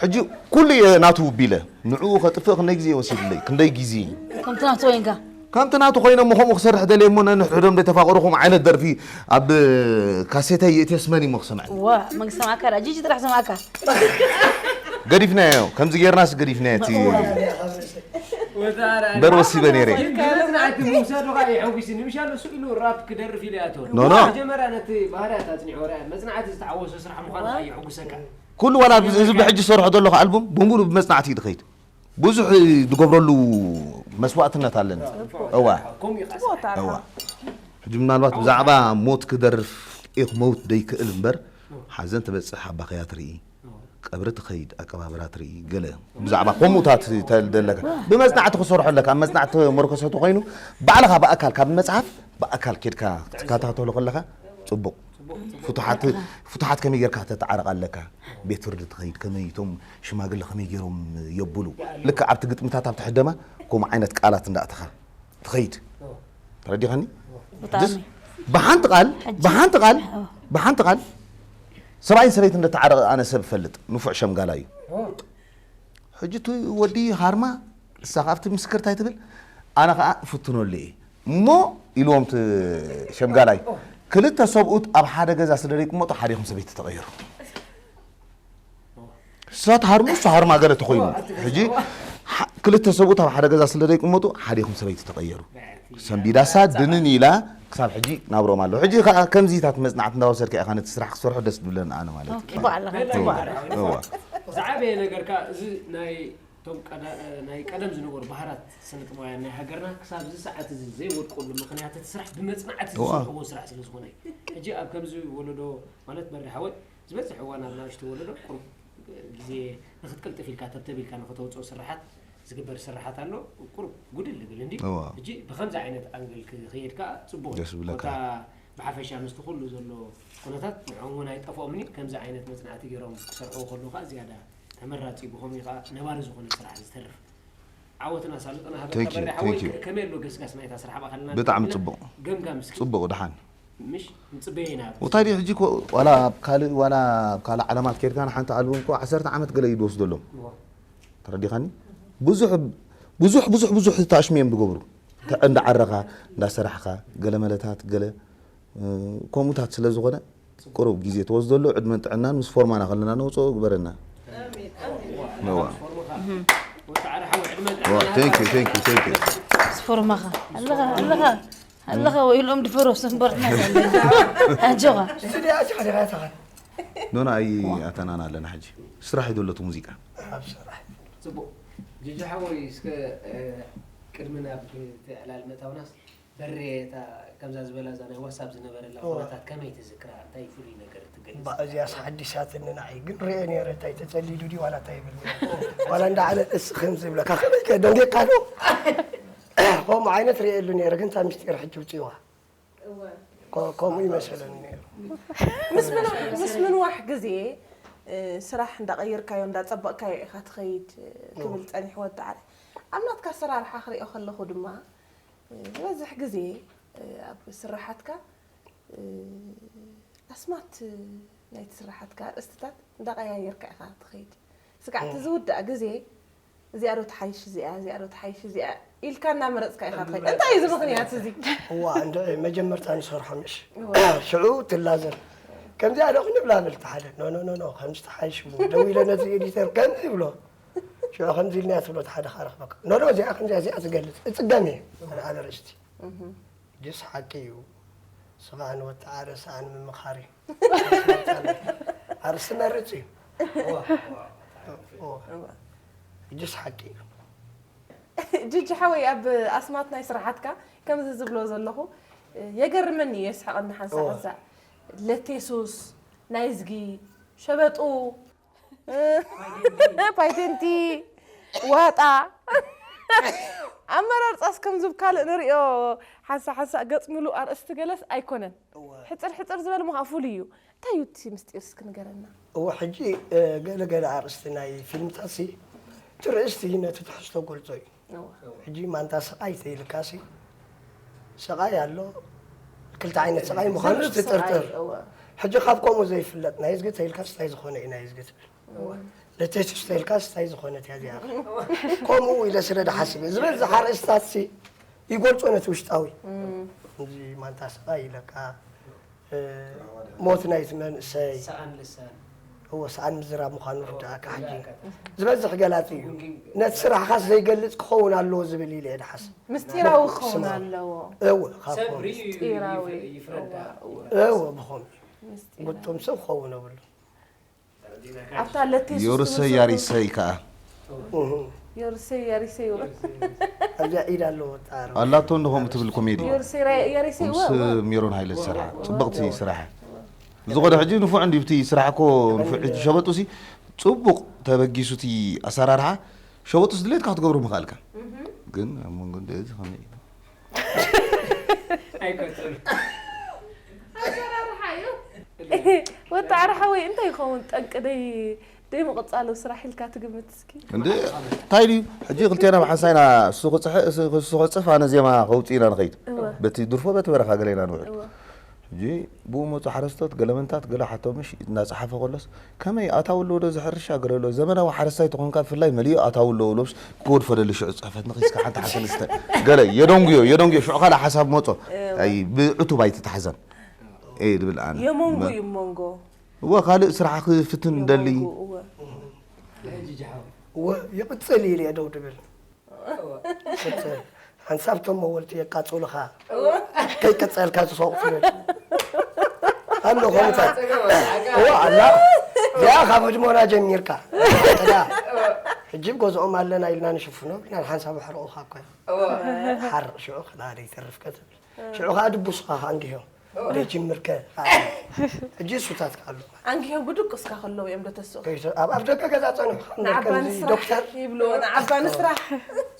ሕጂ ኩሉ እየ ናቱ ቢለ ንዕኡ ከጥፍእ ክንደይ ግዜ ወሲድለይ ክንደይ ግዜ ከምቲ ናቱ ኮይንካ ከምቲ ናቱ ኮይነ እሞ ከምኡ ክሰርሕ ደልየ እሞ ነንሕድሕዶም ዘይተፋቀሩ ከምኡ ዓይነት ደርፊ ኣብ ካሴተይ የእትየስ መን እሞ ክሰምዐ ዋ መንግስቲ ሰምዓካ ዳ ጂጂ ጥራሕ ሰምዓካ ገዲፍናዮ ከምዚ ጌርናስ ገዲፍናዮ እቲ እምበር ወሲበ ነይረ። መጽናዕቲ ምውሳዱ ኸኣ የሐጒስኒ። ምሻሉ ስቕ ኢሉ ራፕ ክደርፍ ኢሉ ይኣተወሉ። ኖ፣ ኖ። መጀመርያ ነቲ ባህርያት ኣጽኒዑ ርኣያ። መጽናዕቲ ዝተሓወሶ ስራሕ ምዃኑ ኸኣ የሐጉሰካ። ኩሉ ዋላ እዚ ብሕጂ ዝሰርሖ ዘለኹ ኣልቡም ብምሉእ ብመጽናዕቲ እዩ ዝኸይድ። ብዙሕ ዝገብረሉ መስዋእትነት ኣለኒ። እዋ። ከምኡ እዩ ኸኣ ስራሕ። እዋ። ሕጂ ምናልባት ብዛዕባ ሞት ክደርፍ እየ ክመውት ደይክእል እምበር ሓዘን ትበጽሕ ኣባኽያ ትርኢ። ቀብሪ ትኸይድ ኣቀባብራ ትርኢ ገለ ብዛዕባ ከምኡታት ተልደለካ ብመጽናዕቲ ክሰርሖ ኣለካ ኣብ መጽናዕቲ ተመርኮሰ ተኮይኑ ባዕልኻ ብኣካል ካብ መጽሓፍ ብኣካል ኬድካ ክትከታተሎ ከለካ ጽቡቅ ፍቱሓት ፍቱሓት ከመይ ጌርካ ተተዓረቕ ኣለካ ቤት ፍርዲ ትኸይድ ከመይ እቶም ሽማግለ ከመይ ጌሮም የብሉ ልክዕ ኣብቲ ግጥምታት ኣብቲ ሕደማ ከምኡ ዓይነት ቃላት እንዳእተኻ ትኸይድ ተረዲኻኒ ብሓንቲ ቃል ብሓንቲ ቃል ብሓንቲ ቃል ሰብኣይን ሰበይትን እንደተዓረቐ ኣነ ሰብ እፈልጥ ንፉዕ ሸምጋላ እዩ ሕጂ እቲ ወዲ ሃርማ ንሳ ካብቲ ምስክር እንታይ ትብል ኣነ ከዓ እፍትነሉ እየ እሞ ኢልዎም እቲ ሸምጋላይ ክልተ ሰብኡት ኣብ ሓደ ገዛ ስለ ዘይቅመጡ ሓዲኹም ሰበይቲ ተቐየሩ እሳ ትሃርሙ እሱ ሃርማ ገለ ተኮይኑ ሕጂ ክልተ ሰብኡት ኣብ ሓደ ገዛ ስለ ዘይቅመጡ ሓዲኹም ሰበይቲ ተቐየሩ። ሰንቢዳሳ ድንን ኢላ ክሳብ ሕጂ ናብሮም ኣሎ። ሕጂ ከዓ ከምዚታት መጽናዕቲ እንዳወሰድካ ኢኻ ነቲ ስራሕ ክሰርሑ ደስ ዝብለኒ ኣነ ማለት እዩ። ጽቡቅ ኣለኻ፣ ጽቡቅ ኣለኻ። እዋ። ዝዓበየ ነገር ከዓ እዚ ናይ እቶም ቀዳ- ናይ ቀደም ዝነበሩ ባህራት ስነ ጥበባውያን ናይ ሃገርና ክሳብ እዚ ሰዓት እዚ ዘይወድቀሉ ምክንያት እቲ ስራሕ ብመፅናዕቲ እዋ። ዝሰርሕዎ ስራሕ ስለ ዝኾነ እዩ። ሕጂ ኣብ ከምዚ ወለዶ ማለት በሪ ሓወይ ዝበዝሕ እዋን ኣብ ናእሽቱ ወለዶ ቁሩብ ግዜ ንክትቅልጥፍ ኢልካ ተብተብ ኢልካ ንክተውፅኦ ስራሓት ዝግበር ስራሓት ኣሎ። ቁሩብ ጉድል ዝብል እንዲ እዋ። ሕጂ ብከምዚ ዓይነት ኣንግል ክኸየድ ከዓ ፅቡቅ ደስ ዝብለካ። ኮታ ብሓፈሻ ምስቲ ኩሉ ዘሎ ኩነታት ንዕኦም እውን ኣይጠፍኦምን እዩ። ከምዚ ዓይነት መፅናዕቲ ገይሮም ክሰርሕዎ ከለዉ ከዓ ዝያዳ ተመራፂ ብኸምኡ ከዓ ነባሪ ዝኾነ ስራሕ ዝተርፍ ዓወትና ሳልጠና ሃበ Thank you, ተበሪ ሓወይ thank you። ከመይ ኣሎ ገስጋስ ናይታ ስራሕ ባእኸልና ብጣዕሚ ንብል ጽቡቕ። ገምጋም እስኪ ጽቡቕ ድሓን ምሽ ንፅበየ ኢና ወታዲ ሕጂ እኮ ዋላ ኣብ ካልእ ዋላ ኣብ ካልእ ዓለማት ከይድካ ንሓንቲ ኣልቡም እኮ ዓሰርተ ዓመት ገለ እዩ ዝወስደሎም ተረዲኻኒ ብዙሕ ብዙሕ ብዙሕ ብዙሕ ታሽሚ እዮም ዝገብሩ እንዳ ዓረኻ እንዳ ሰራሕኻ ገለ መለታት ገለ ከምኡታት ስለ ዝኾነ ቁሩብ ግዜ ተወስደሉ ዕድመን ጥዕናን ምስ ፎርማና ከለና ነውፅኦ ግበረና ፎርምኻ ወተዓረ ሓወ ዕድመን ዋ ጥዕናን thank you thank you thank you ስፎርማኻ ኣለኻ ኣለኻ ኣለኻ ወይ ኢሎም ድፈሮስ እምበርና ኣጆኻ ስቱዲዮ ኣትኻ ዲኻ ተኻል ኖና ኣይ ኣተናና ኣለና ሕጂ ስራሕ እዩ ዘሎ እቲ ሙዚቃ ኣብ ስራሕ ፅቡቅ ጅጅ ሓወይ እስከ ቅድሚ ናብ እቲ ዕላል ምእታውናስ በሬ እታ ከምዛ ዝበላ እዛ ናይ ዋትሳፕ ዝነበረላ ኩነታት ከመይ ትዝክራ እንታይ ፍሉይ ነገር ትገልጽ እዚኣ ሓዲሳትኒ ንዓይ ግን ርኤ ነይረ እንታይ ተጸሊሉ ድዩ ዋላ እንታይ ይብል ዋላ እንዳ ዓለ እስ ከም ዝብለካ ከመይ ከ ደንጌካ ዶ ከምኡ ዓይነት ርኤሉ ነይረ ግን እታ ምስጢር ሕጂ ውፅዋ ከምኡ ይመስለኒ ነይሩ ምስ ምንዋሕ ግዜ ስራሕ እንዳቀየርካዮ እንዳፀበቅካዮ ኢካ ትኸይድ ክብል ፀኒሑ ወዲ ዓረ ኣብ ናትካ ኣሰራርሓ ክሪኦ ከለኩ ድማ ዝበዝሕ ግዜ ኣብ ስራሓትካ ኣስማት ናይቲ ስራሓትካ ኣርእስትታት እንዳቀያየርካ ኢካ ትኸይድ ስጋዕ እቲ ዝውዳእ ግዜ እዚኣ ዶ ትሓይሽ እዚኣ እዚኣ ዶ ትሓይሽ እዚኣ ኢልካ እናመረፅካ ኢኻ ትኸይድ እንታይ እዩ እዚ ምኽንያት እዚ እዋ እንድዒ መጀመርታ ንሰርሖ ምሽ ሽዑ ትላዘብ ከምዚኣ ዶ ክንብላ በል ሓደ ኖ ኖ ኖ ኖ ከምዚ ትሓይሽ እሞ ደው ኢለ ነዚ ኤዲተር ከምዚ ይብሎ ሽዑ ከምዚ ኢልና ትብሎ ሓደ ካረኽበካ ኖ ኖ እዚኣ ከምዚኣ እዚኣ ትገልፅ እፅገም እየ ኣርእስቲ ጅስ ሓቂ እዩ ስብኣን ወተዓረ ሰኣን ምምኻሪ ኣርእስቲ መርፅ እዩ ጅስ ሓቂ እዩ ጅጅ ሓወይ ኣብ ኣስማት ናይ ስራሓትካ ከምዚ ዝብሎ ዘለኹ የገርመኒ እዩ የስሕቐኒ ሓንሳ ሓንሳ ለቴሱስ ናይዝጊ ሸበጡ ፓይቴንቲ ዋጣ ኣመራርፃስ ከምዚ ካልእ ንሪኦ ሓንሳ ሓንሳ ገፅ ምሉእ ኣርእስቲ ገለስ ኣይኮነን ሕፅር ሕፅር ዝበለ ምዃ ፍሉይ እዩ እንታይ እዩ እቲ ምስጢር እስኪ ንገረና እወ ሕጂ ገለ ገለ ኣርእስቲ ናይ ፊልምታት ሲ እቲ ርእስቲ ነቲ ትሕዝቶ ገልጾ እዩ ሕጂ ማንታ ስቓይ ተይልካ ሲ ስቓይ ኣሎ ክልተ ዓይነት ስቓይ ምዃኑ ትጥርጥር ሕጂ ካብ ከምኡ ዘይፍለጥ ናይ ዝጊ ተይልካ ስታይ ዝኾነ እዩ ናይ ዝጊ ትብል ለተች ስታይልካ ስታይ ዝኾነት እያ እዚኣ ከምኡ ኢለ ስለ ድሓስብ ዝበዝሕ ኣርእስታት ሲ ይገልጾ ነቲ ውሽጣዊ እዚ ማንታ ስቓይ ኢለካ ሞት ናይቲ መንእሰይ ሰኣን ልሳን እወ ሰኣን ምዝራብ ምዃኑ ርዳእካ ሕጂ ዝበዝሕ ገላፂ እዩ ነቲ ስራሕኻስ ዘይገልፅ ክኸውን ኣለዎ ዝብል ኢለ እየ ድሓስብ ምስጢራዊ ክኸውን ኣለዎ እወ ካብኮም ምስጢራዊ ይፍረዳ እወ ብኸም ጉጡም ሰብ ክኸውን ኣብሉ ኣብታ ለቴ ዮርሰይ ያሪሰይ ከዓ ዮርሰይ ያሪሰይ ይብሎ ኣብዚኣ ኢድ ኣለዎ ጣር ኣላቶ እንደ ከምኡ ትብል ኮሜዲ ዮርሰይ ያሪሰይ ምስ ሜሮን ሃይለ ዝሰርሓ ፅብቕቲ ስራሕ ዝኾነ ሕጂ ንፉዕ እንዲ ብቲ ስራሕ እኮ ንፉዕ ሕጂ ሸበጡ ሲ ፅቡቕ ተበጊሱ እቲ ኣሰራርሓ ሸበጡ ዝድሌትካ ክትገብሮ ምኽኣልካ ግን ኣብ መንጎ እንደ እዚ ከመይ ኣይቀፅል ወጣዕሪ ሓወይ እንታይ ይኸውን ጠንቂ ደይ ደይ ምቕፃሉ ስራሕ ኢልካ ትግምት እስኪ እንደ እንታይ ድዩ ሕጂ ክልቴና ብሓንሳይና እሱ ክፅሕፍ ኣነ ዜማ ከውፅእ ኢና ንኸይድ በቲ ድርፎ በቲ በረኻ ገለ ኢና ንውዕል ሕጂ ብኡ መፁ ሓረስቶት ገለመንታት ገለ ሓቶ ምሽ እናፀሓፈ ከሎስ ከመይ ኣታዊ ኣለዎ ዶ ዝሕርሻ ገለ ኣሎ ዘመናዊ ሓረስታይ ተኾንካ ብፍላይ መሊኡ ኣታዊ ኣለዎ ኢሎምስ ክወድፎ ደሊ ሽዑ ፅሕፈት ንኺስካ ሓንቲ ሓሰልስተ ገለ የደንጉዮ የደንጉዮ ሽዑ ካልእ ሓሳብ መፆ ኣይ ብዕቱብ ኣይትታሕዘን እየ ድብል ኣነ የመንጉ እዩ መንጎ እወ ካልእ ስራሕ ክፍትን ደሊ ይቕፅል ኢለ እየ ደው ድብል ሓንሳብ ቶም መወልቲ የቃጽሉኻ። ከይቀጸልካ ዝሰቑ ትብል። ኣሎ ኾንታት። እዋ፣ ኣላ። እዚኣ ካብ ህድሞና ጀሚርካ። ሕጂ ኣብ ገዝኦም ኣለና ኢልና ንሽፍኖ፣ ግን ሓንሳብ ኣሕርቑኻ እኮ እዮም። ሓርቕ ሽዑ ክላ ዘይተርፍ ከትብል። ሽዑ ኸኣ ድቡስኻ ከኣ እንዲሆም። ደጅምርከ። ሕጂ እሱታት ከኣ ኣሎ። ኣንጊሆም ብድቁስካ ከለዉ እዮም ዶ ተስኡ? ከይተ-፣ ኣብ፣ ኣብ ደገ ገዛ ጸኒሑ ንዓባ ከምዚ ንስራሕ ዶክተር። ይብልዎ፣ ንዓባ ንስራሕ።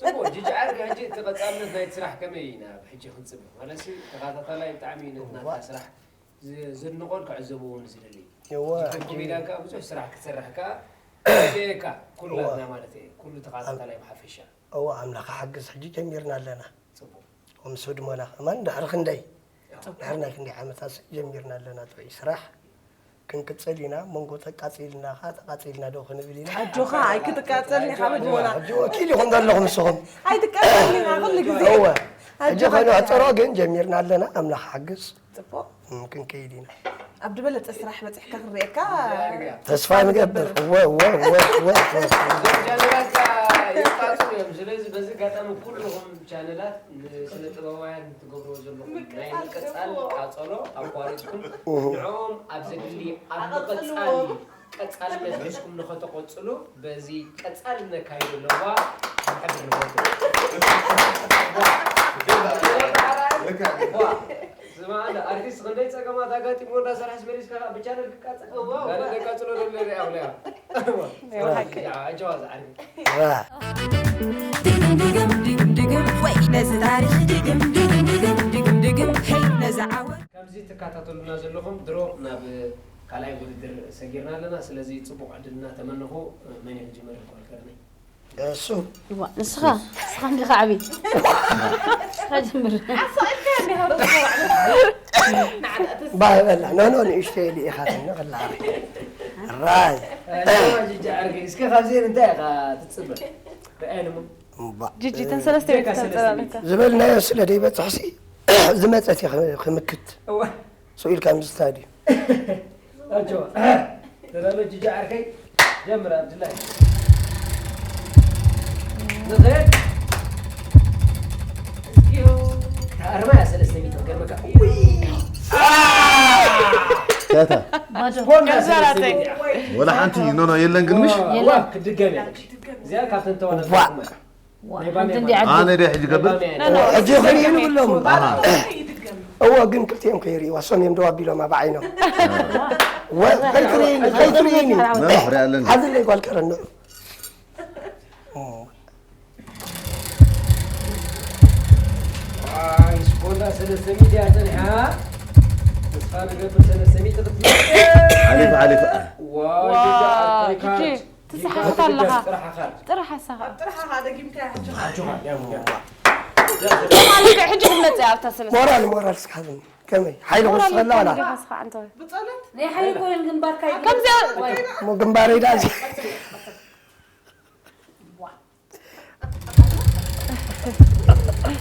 ጽቡቕ፣ ጂጂ ዓርኪ፣ ሕጂ እቲ ቀጻልነት ናይቲ ስራሕ ከመይ ኢና ሕጂ ክንጽበ? ማለትሲ ተኸታታላይ ብጣዕሚ ነቲ ናትካ እዋ። ስራሕ ዝ-፣ ዘድንቖን ክዕዘብዎ እውን ዝደሊ። እዋ፣ ሕጂ ሕጂ ኮሜድያን ከኣ ብዙሕ ስራሕ ክትሰርሕ ከኣ የድልየካ፣ ኩላትና እዋ። ማለት እየ፣ ኩሉ ተኸታታላይ ብሓፈሻ። እዋ፣ ኣምላኽ ሓግዝ፣ ሕጂ ጀሚርና ኣለና። ጽቡቕ። ምስ ህድሞና ከማን ድሕሪ ክንደይ፣ ድሕሪ ናይ ክንደይ ዓመታት ጀሚርና ኣለና ጥዑይ ስራሕ። ክንቅጽል ኢና፣ መንጎ ተቃጺልና ኸኣ ተቃጺልና ዶ ክንብል ኢና። ኣጆኻ፣ ኣይክትቃጸልን ኢኻ ብድሞና። ሕጂ ወኪል ኢኹም ዘለኹም ንስኹም። ኣይትቃጸልን ኢኻ ኩሉ ግዜ። እወ። ሕጂ ኣጆኻ፣ ከነሕጽሮ ግን ጀሚርና ኣለና፣ ኣምላኽ ሓግዝ። ጽቡቕ። እም፣ ክንከይድ ኢና። ኣብ ዝበለጸ ስራሕ በጺሕካ ክንርእየካ ተስፋ ንገብር። እወ፣ እወ፣ እወ፣ እወ፣ እወ። ቻነላትካ ይቃጽሉ እዮም። ስለዚ በዚ ኣጋጣሚ ኩልኹም ቻነላት ንስነ ጥበባውያን ትገብርዎ ዘለኹም ናይ ምቅጻል ምቅጻል ጽቡቕ። ቃጸሎ ኣቋሪጽኩም እሁ። ንዕኦም ኣብ ዘድሊ ኣብ ምቅጻል ኣቐጽልዎ። ቀጻልነት ሒዝኩም ንኸተቐጽሉ በዚ ቀጻሊ ነካይዶ ለዋ ንሕብር ንፈቱ። ዋ። ስማ፣ ኣርቲስት ክንደይ ጸገማት ኣጋጢምዎ እንዳሰርሐስ መሊስካ ብቻነል ክቃጸል? እዎ፣ እዎ። ኣነ ደቃጽሎ ደሎ ሪኣ ብለያ። እዎ። እዎ፣ ሓቂ። ኣጀዋ ዝዓርግ። ድግም ድግም ድግም ድግም ወይ ነዚ ታሪኽ ድግም ድግም ድግም ድግም ድግም ሄይ ነዚ ዓወት። ከምዚ ትከታተሉና ዘለኹም ድሮ ናብ ካልኣይ ውድድር ሰጊርና ኣለና። ስለዚ ጽቡቕ ዕድል እናተመነኹ መን እዩ ክጅምር? ጓል ከርነይ። እሱ። እዋ፣ ንስኻ፣ ንስኻ እንዲኻ ዓቢ። ንስኻ ጀምር። ኣሳኢልካ እንዲኻ ዶ ትሰማዕ? ባህ በላ። ኖ፣ ኖ፣ ንእሽተይ ኢሊ ኢኻ ትኒ ኸላ ዓቢ። ራይ። ኣጆኻ ጅጂ ዓርኪ፣ እስከ ካብዚኤን እንታይ ኢኻ ትጽበ? ርኣየን እሞ። እምባ። ጅጂ፣ ተን ሰለስተ ጀካ ቤት ሰለስተ ተንጸላለካ። ቤት። ዝበልናዮ ስለ ደይበጽሕሲ፣ ዝመጸት እየ ኽ-፣ ክምክት። እዋ። ስኢልካ ምስታ ድዩ? ኣጆ። ተዳሎ ጅጂ ዓርከይ። ጀምር ኣብድላይ። ንኽእል። ኣርባያ ሰለስተ ሚእቲ ክገርመካ። ውይ። ከታ። ባዶ። ጎና ሰለስተ ሚእቲ። ወላ ሓንቲ ኖ፣ ኖ፣ የለን ግን ምሽ? ዋ፣ የለን። ክትድገም እያ። እዚኣ ካብተን ተዋናይቲ ዋ። እያ። ዋ፣ ሓንቲ እንዲ ዓዲ። ኣነ ደ ሕጂ ገብር? ኖ፣ ኖ። ሕጂ ኸይኑ ብሎም። ኣሃ። እወ፣ ግን ክልቲኦም ከይርእይዋ፣ እሶም እዮም ደው ኣቢሎማ ብዓይኖም። ወ-፣ ከይትርእይኒ፣ ከይትርእይኒ። መን ኽርኢ ኣለኒ? ሓዝለይ ጓል ከረን ንዑ። ዋይ፣ ስፖንዳ ሰለስተ ሚእቲ እያ ጸኒሓ። ተስፋ ንገብር ሰለስተ ሚእቲ ክትመጽእ። ሓሊፋ፣ ሓሊፋ። ዋይ፣ ዋ፣ ጅጂ፣ ዓርከይ ጅጂ። ካርድ። ትስሓት ኣለኻ። ጥራሕ ኣኻል። ጥራሕ ኣሳኻ። ኣብ ጥራሕ ኣኻ ደጊምካ ሕጂ። ኣጆኻ፣ ያው፣ ያው። ማለት ሕጂ ክትመጽእ ኣብታ ሰለስተ። ሞራል፣ ሞራል እስካ ዝም-፣ ከመይ? ሓይሊ ሞራል ክወስኸላ ኣላ። ይኮን ዲኻ እስኻ ኣንተ ወይ? ብጸሎት። ናይ ሓይሊ ኮይን ግንባርካ ይግበር። ከምዚ እሞ ግንባረይ ዳዚ።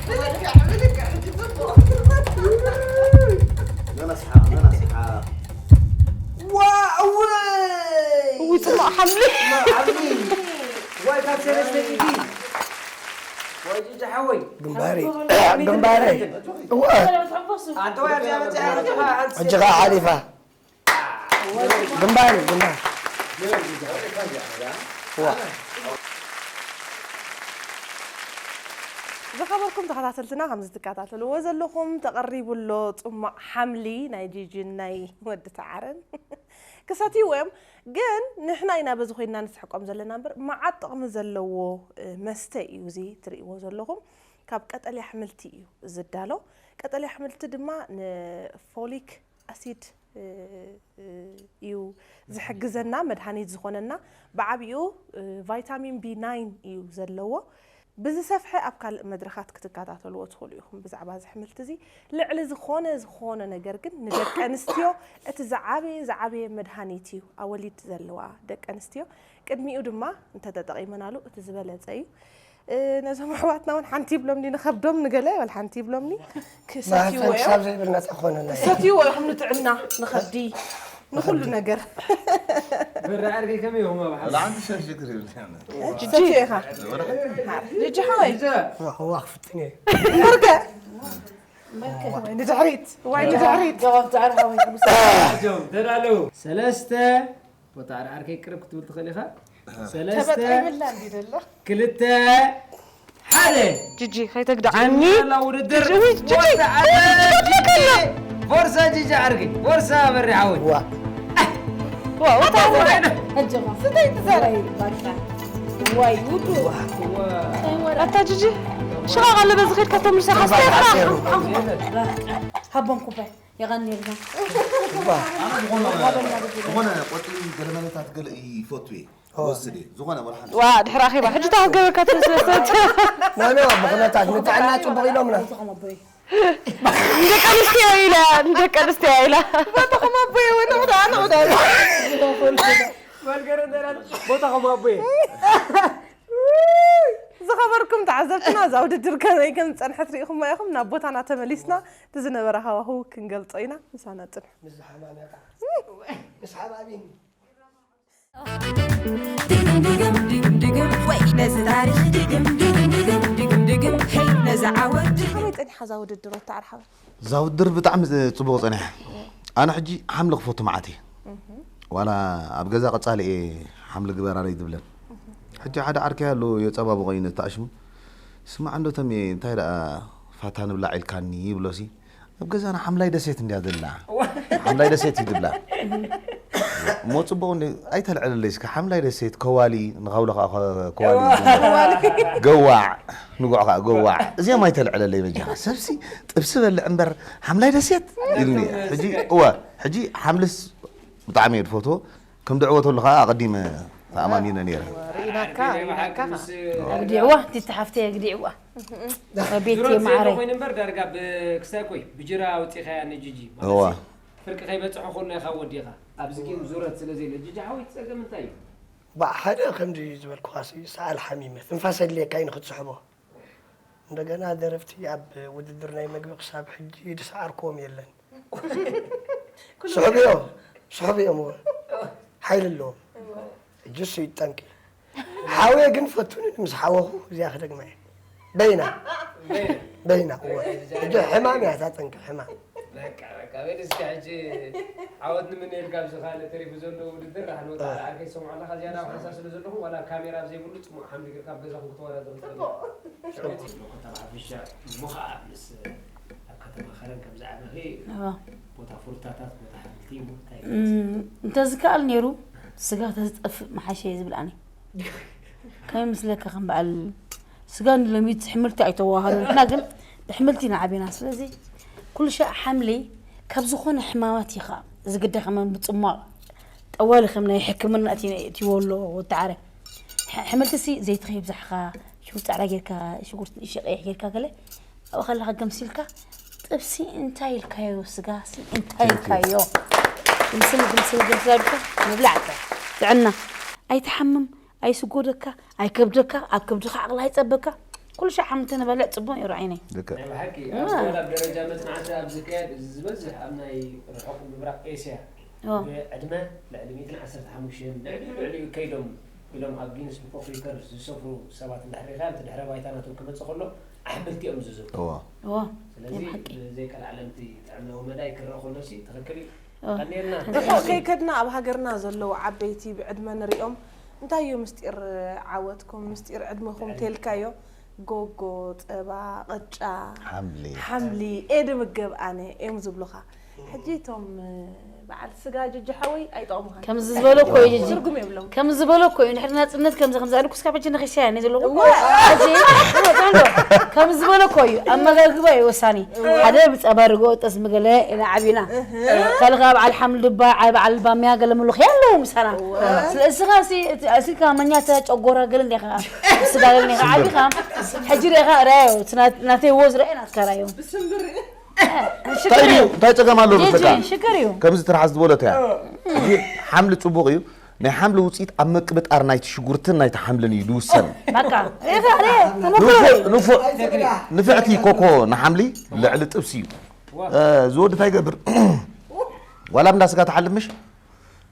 ብልክዕ፣ ብልክዕ፣ ሕጂ ጽቡቕ። መን ኣስሓቕ፣ መን ኣስሓቕ? ዋ፣ እወይ! እውይ፣ ጽማቕ ሓምሊ። ጽማቕ ሓምሊ። ዋይ፣ ካብ ሰለስተ ሚእቲ። ዋይ፣ ጅጅ ሓወይ። ግንባረይ፣ ግንባረይ። እዋ። ኣንተ ወይ ኣብዚኣ መጽኣ፣ ኣጆኻ፣ ሓንቲ ሕጂ ኸኣ ሓሊፋ። ግንባር፣ ግንባር። ዋ። ዝኸበርኩም ተኸታተልትና፣ ከምዚ ትከታተልዎ ዘለኹም፣ ተቐሪቡ ኣሎ ጽማቕ ሓምሊ ናይ ጂጂን ናይ ወዲ ተዓረን። ክሰትይዎ እዮም፣ ግን ንሕና ኢና በዚ ኮይንና ንስሕቆም ዘለና እምበር፣ መዓት ጥቕሚ ዘለዎ፣ እ፣ መስተ እዩ እዚ ትርእይዎ ዘለኹም። ካብ ቀጠልያ ኣሕምልቲ እዩ ዝዳሎ። ቀጠልያ ኣሕምልቲ ድማ ንፎሊክ ኣሲድ፣ እ፣ እ፣ እዩ ዝሕግዘና፣ መድሃኒት ዝኾነና። ብዓቢኡ፣ እ፣ ቫይታሚን ቢ ናይን እዩ ዘለዎ። ብዝሰፍሐ ኣብ ካልእ መድረኻት ክትከታተልዎ ትኽእሉ ኢኹም ብዛዕባ እዚ ኣሕምልቲ እዚ። ልዕሊ ዝኾነ፣ ዝኾነ ነገር ግን ንደቂ ኣንስትዮ እቲ ዝዓበየ፣ ዝዓበየ መድሃኒት እዩ። ኣወሊድ ዘለዋ ደቂ ኣንስትዮ ቅድሚኡ ድማ እንተተጠቒመናሉ እቲ ዝበለጸ እዩ። እ፣ ነዞም ኣሕዋትና እውን ሓንቲ ይብሎምኒ፣ ንኸብዶም ንገለ ይበል ሓንቲ ይብሎምኒ። ክሰትይዎ ማህፀን እዮም። ክሳብ ዘይብልና ተኾነና። ክሰትይዎ ኢኹም ንጥዕና፣ ንኸብዲ። ንኹሉ ነገር። ብር ዓርከይ ከመይ ይኹም ኣብ ሓ لا عندي شيء شكر يا ولد. ሰትዮ ኢኻ። ጅጂ ሓወይ። ዋኽ ፍጥን እየ እምበርከ። ዋይ ንድሕሪት። ዋይ ንድሕሪት። ጆም ተዳለው። ሰለስተ ቦታ ዓርከይ ቅርብ ክትብል ትኽእል ኢኻ። ሰለስተ ተበጥረ ይብላ እንዲ ደሎ። ክልተ ሓደ ጅጂ ከይተግድዓኒ። ላ ውድድር ጅጂ፣ ጅጂ፣ ወጣ ዓርከይ ጅጂ፣ ጅጂ። ቦርሳ ጅጂ ዓርከይ ቦርሳ በሪ ሓወይ ዋ ዋው እንታይ ሕጂ ኸ እንታይ ትዛረብ? በቃ ዋይ ውዱ ዋ እንታይ ወረ ኣታ ጅጂ ሽቓቕ ኣሎ በዚ ኸድካ ተምልሰ ሓስቴኻ ሃቦም ኩባይ የቐኒልና ዝኾነ ዝኾነ ቆፅሊ ገለመለታት ገለ ይፈቱ እየ ወስድ እየ ዝኾነ ወላ ሓንቲ ዋ ድሕሪ ኣኼባ ሕጂ ታክገበካ ትመስለሰት ናኖ ምኽነታት ንጥዕና ፅቡቕ ኢሎምና ተኸመቦይ ንደቂ ኣንስትዮ ኢላ ንደቂ ኣንስትዮ ኢላ ባባኹም ኣቦየ ወንኹ ደኣ ንዑ ደኣ መልገረ ደራ ቦታኹም ኣቦየ ዝኸበርኩም ተዓዘብትና እዛ ውድድር ከመይ ከም ዝፀንሐት ርኢኹማ ኢኹም ናብ ቦታና ተመሊስና እቲ ዝነበረ ሃዋህው ክንገልፆ ኢና ምሳና ፅንሑ ምስ ዝሓማመጣ ምስ ሓማሚኒ ድግም ድግም ድግም ድግም ወይ ነዚ ታሪኽ ድግም ድግም ድግም ድግም ድግም ሄይ ነዚ ዓወት ድግም ከመይ ፀኒሓ እዛ ውድድር ወታ ዓርሓባ እዛ ውድድር ብጣዕሚ ፅቡቕ ፀኒሓ ኣነ ሕጂ ሓምሊ ክፈቱ መዓት እየ ዋላ ኣብ ገዛ ቀፃሊ እየ ሓምሊ ግበራለይ ዝብለን ሕጂ ሓደ ዓርከይ ኣሎ የፀባብቖ እዩ ነቲ ኣሽሙ ስማዕ እንዶ ተሜ እንታይ ደኣ ፋታ ንብላዕ ኢልካኒ ይብሎሲ ኣብ ገዛና ሓምላይ ደሴት እንድያ ዘላ ሓምላይ ደሴት እዩ ዝብላ እሞ ፅቡቕ እንደ ኣይተልዕለለይ እስከ ሓምላይ ደሴት ከዋሊ ንኻውሎ ከዓ ከዋሊ ገዋዕ ንጉዕ ከዓ ገዋዕ እዚኦም ኣይተልዕለለይ በጃኻ ሰብሲ ጥብሲ በልዕ እምበር ሓምላይ ደሴት ኢልኒ ሕጂ እወ ሕጂ ሓምልስ ብጣዕሚ እየ ዝፈትዎ ከም ድዕወተሉ ከዓ ኣቐዲመ ተኣማሚነ ነይረ ርኢናካ ርኢናካ ኣግዲዕዋ እቲ ሓፍተይ ኣግዲዕዋ ቤት ድሮ ማዕረ ኮይኑ እምበር ዳርጋ ብክሳይ ኮይ ብጅራ ኣውፂኻያ ንጅጂ እዋ ፍርቂ ከይበፅሖ ኮሎ ኢኻ ወዲኻ ኣብዚ ጌም ዙረት ስለ ዘለ ጅጂ ሓወይ ፀገም እንታይ እዩ ባዕ ሓደ ከምዚ ዝበልኩኻ ሲ ሰዓል ሓሚመ ትንፋስ ኣድልየካ እዩ ንክትስሕቦ እንደገና ደረፍቲ ኣብ ውድድር ናይ መግቢ ክሳብ ሕጂ ዝሰዓርክዎም የለን ስሑብ እዮም ስሑብ እዮም እወ ሓይሊ ኣለዎም ሕጂ እሱ ይጠንቂ ሓወየ ግን ፈቱኒ ምስ ሓወኹ እዚኣ ክደግማ እየ በይና በይና እወ ሕጂ ሕማም እያ እታ ጠንቂ ሕማም በቃ በቃ በል እስኪ ሕጂ ዓወት ንምንኤልካ ኣብዚ ካልእ ተሪፉ ዘሎ ውድድር ኣነ ወጣ ዓርከይ ዝሰምዖ ኣለካ ዝያዳ ሓንሳብ ስለ ዘለኹ ዋላ ካሜራ ኣብ ዘይብሉ ፅሙቕ ሓምሊ ጌርካ ኣብ ገዛኹም ክትወዳደሩ ትኽእሉ ኢኹም። ከተማ ሓፈሻ እሞ ከዓ ምስ ኣብ ከተማ ከረን ከም ዝዓበኺ እዋ። ቦታ ፍሩታታት ቦታ ሓምልቲ እሞ እንታይ እም፣ እንተዝከኣል ነይሩ ስጋ ተዝጠፍእ መሓሸ እየ ዝብል ኣነ ከመይ ምስለካ ከም በዓል ስጋ ንሎሚት ሕምልቲ ኣይተዋሃደልና ግን ብሕምልቲ ኢና ዓቢና ስለዚ ኩሉ ሻዕ ሓምሊ ካብ ዝኾነ ሕማማት ኢኻ ዝግዳ ከመ ምፅሟቕ ጠዋሊ ከም ናይ ሕክምና እቲ እትይዎ ኣሎ ወተዓረ ሕምልቲ ሲ ዘይቲ ከይብዛሕኻ ሽጉርቲ ፃዕዳ ጌርካ ሽጉርቲ ንእሽተይ ቀይሕ ጌርካ ገለ ኣብኡ ከለኻ ገምሲልካ ጥብሲ እንታይ ኢልካዮ ስጋ ሲ እንታይ ኢልካዮ ግምስል ግምስል ግምስል ኣልካ ምብላዕ ጥራሕ ጥዕና ኣይትሓምም ኣይስጎደካ ኣይከብደካ ኣብ ከብድኻ ዓቕሊ ኣይፀበካ ኩሉ ሻዕ ሓምልቲ ንበልዕ ፅቡቅ ነይሩ ዓይነይ ልክዕ ናይ ብሓቂ ኣብ ስኮላ ደረጃ መፅናዕቲ ኣብ ዝካየድ እዚ ዝበዝሕ ኣብ ናይ ርሑቕ ምብራቕ ኤስያ ኦ። ብዕድመ ልዕሊ ሚእትን ዓሰርተ ሓሙሽተን ልዕሊኡ ልዕሊኡ ከይዶም ኢሎም ኣብ ጊንስ ቡክ ኦፍ ሪከርድ ዝሰፍሩ ሰባት እንድሕር ሪኻ እቲ ድሕረ ባይታ ናቶም ክመፅእ ከሎ ኣሕምልቲ እዮም ዝዝርግሑ እዋ እዎ ስለዚ ናይ ብሓቂ ብዘይካ ዓለምቲ ጥዕናዊ መዳይ ክረአ ከሎ ሲ ትኽክል እዩ ኦ። ቀኒልና ርሑቕ ከይከድና ኣብ ሃገርና ዘለዉ ዓበይቲ ብዕድመ ንሪኦም እንታይ እዩ ምስጢር ዓወትኩም ምስጢር ዕድመኹም ተልካዮ ጎጎ ፀባ ቅጫ ሓምሊ ሓምሊ እየ ድምገብ ኣነ እዮም ዝብሉኻ ሕጂ እቶም በዓል ስጋ ጅጂ ሓወይ ኣይጠቕሙኻን ከምዚ ዝበሎ እኮ እዩ ጅጂ ትርጉም የብሎም ከምዚ ዝበሎ እኮ እዩ ንድሕሪ ናፅነት ከምዚ ከምዚ ኣልኩ ስካብ ሕጂ ነኺሻ እየ ዘለኹ ሕጂ ከምዚ ዝበሎ እኮ እዩ ኣመጋግባ እዩ ወሳኒ ሓደ ብፀባ ርግኦ ጠስሚ ገለ ኢና ዓቢና ካልኻ በዓል ሓምሊ ድባ በዓል ባምያ ገለ ምልኽ ኣለዉ ምሳና ስለዚ እስኻ ሲ እቲ ኣሲልካ መኛተ ጨጎራ ገለ እንዲኻ ስጋ ገለ እንዲኻ ዓቢኻ ሕጂ ርኢኻ ራዮ ናተይ ወዝ ርአ ናትካ ራዮ እንታይ ድዩ እንታይ ፀገም ኣለዎ ጂጂ ንስኻ ሽግር እዩ ከምዚ ትርሓስ ዝበለቶ እያ እዚ ሓምሊ ፅቡቕ እዩ ናይ ሓምሊ ውፅኢት ኣብ ምቅብጣር ናይቲ ሽጉርትን ናይቲ ሓምልን እዩ ዝውሰን በቃ ርኢኻ ርእ ተመክሮ ንፉዕ ንፉዕ ንፍዕቲ ኮኮ ንሓምሊ ልዕሊ ጥብሲ እዩ ዝወዲ እንታይ ይገብር ዋላ እንዳ ስጋ ትሓልብ ምሽ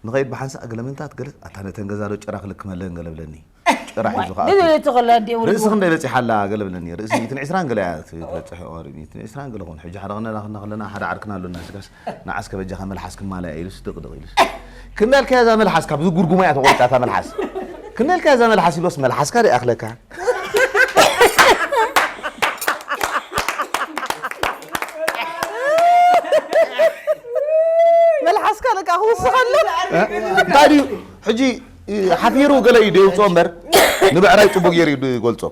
ንኸይድ ብሓንሳእ ገለ ምንታት ገለ ኣታ ነተን ገዛ ዶ ጭራ ክልክመለን ገለ ብለኒ። ጭራ ሒዙ ከኣ ኣቱ። ድልድል ተኸላ እንዲ ውሪ። ርእሲ ክንደይ በጺሓ ኣላ ገለ ብለኒ። ርእሲ ሚእትን ዕስራን ገለ እያ ትበጽሕ። ኦ፣ ሚእትን ዕስራን ገለ ኾን። ሕጂ ሓደ ኸነና ኸና ኸለና ሓደ ዓርክና ኣሎና። ስጋስ ንዓስ ከበጃኻ መልሓስ ክማላ ኢሉስ ድቕ ድቕ ኢሉስ። ክንደልካ እዛ መልሓስ ካብዚ ጉርጉማ እያ ተቖርጫ እታ መልሓስ። ክንደልካ እዛ መልሓስ ኢሎስ መልሓስካ ደኣ ኣኽለካ። መልሓስካ ደቃ ክውስኸሉ። እንታይ ድዩ ሕጂ ሓፊሩ ገለ እዩ ደውፅኦ እምበር ንብዕራይ ፅቡቅ ገይሩ እዩ ዝገልፆ።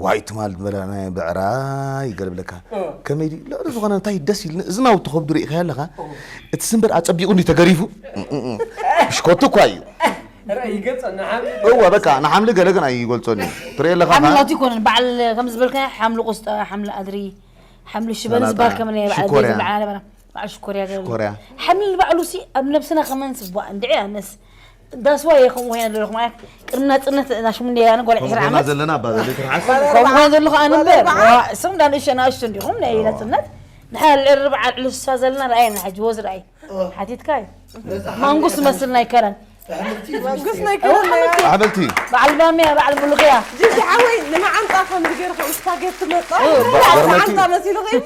ዋይ ትማል ዝበለ ናይ ብዕራይ ይገልብለካ። ከመይ ድዩ ልዕሊ ዝኾነ እንታይ ደስ ኢልኒ እዝናው ተኸብዱ ርኢኻ ኣለኻ። እቲ ስምበር ኣፀቢቑ እንዲ ተገሪፉ ብሽኮቱ እኳ እዩ። እወ በቃ ንሓምሊ ገለ ግን ኣይገልፆን እዩ። ትርኢ ኣለኻ ሓምሊ ናቱ ይኮነን በዓል ከም ዝበልካ ሓምሊ ቆስጣ ሓምሊ ኣድሪ ሓምሊ ሽበል ዝበሃል ከም ናይ በዓል ሽኮርያ። ዘይብልዓ ነበረ በዓል ሽኮርያ ገለ ሽኮርያ። ሓምሊ ንባዕሉ ሲ ኣብ ነብስና ከመን ስቡኣ እንድዒ ኣነስ ዳስዋ እየ ከምኡ ኮይና ዘለኹ ማለት ቅድሚ ናፅነት ናሽሙንደ ያነ ጓል ከምኡ ዕስራ ኮይና ዓመት ዘለና እባ ዘለ ትርሓስ። ከምኡ ኮይና ዘለኹ ኣነ እምበር ዋ፣ እሶም ዳ ንእሸ ናእሽቱ እንዲኹም ናይ ናፅነት ንሓ ልዕሊ ርብዓ ልዕሊ ስሳ ዘለና ረኣየና ሕጂ ወዝ ረኣይ ሓቲትካ እዩ ማንጉስ መስል ናይ ከረን መንግስት ናይ ክልል ኣሕምልቲ በዓል ባምያ በዓል ሙሉኽያ ጅጂ ሓወይ ንመዓንጣ ከምዚ ገይርካ ስፓጌቲ መጣ በርበርቲ። መዓንጣ መሲሉ ኸይድ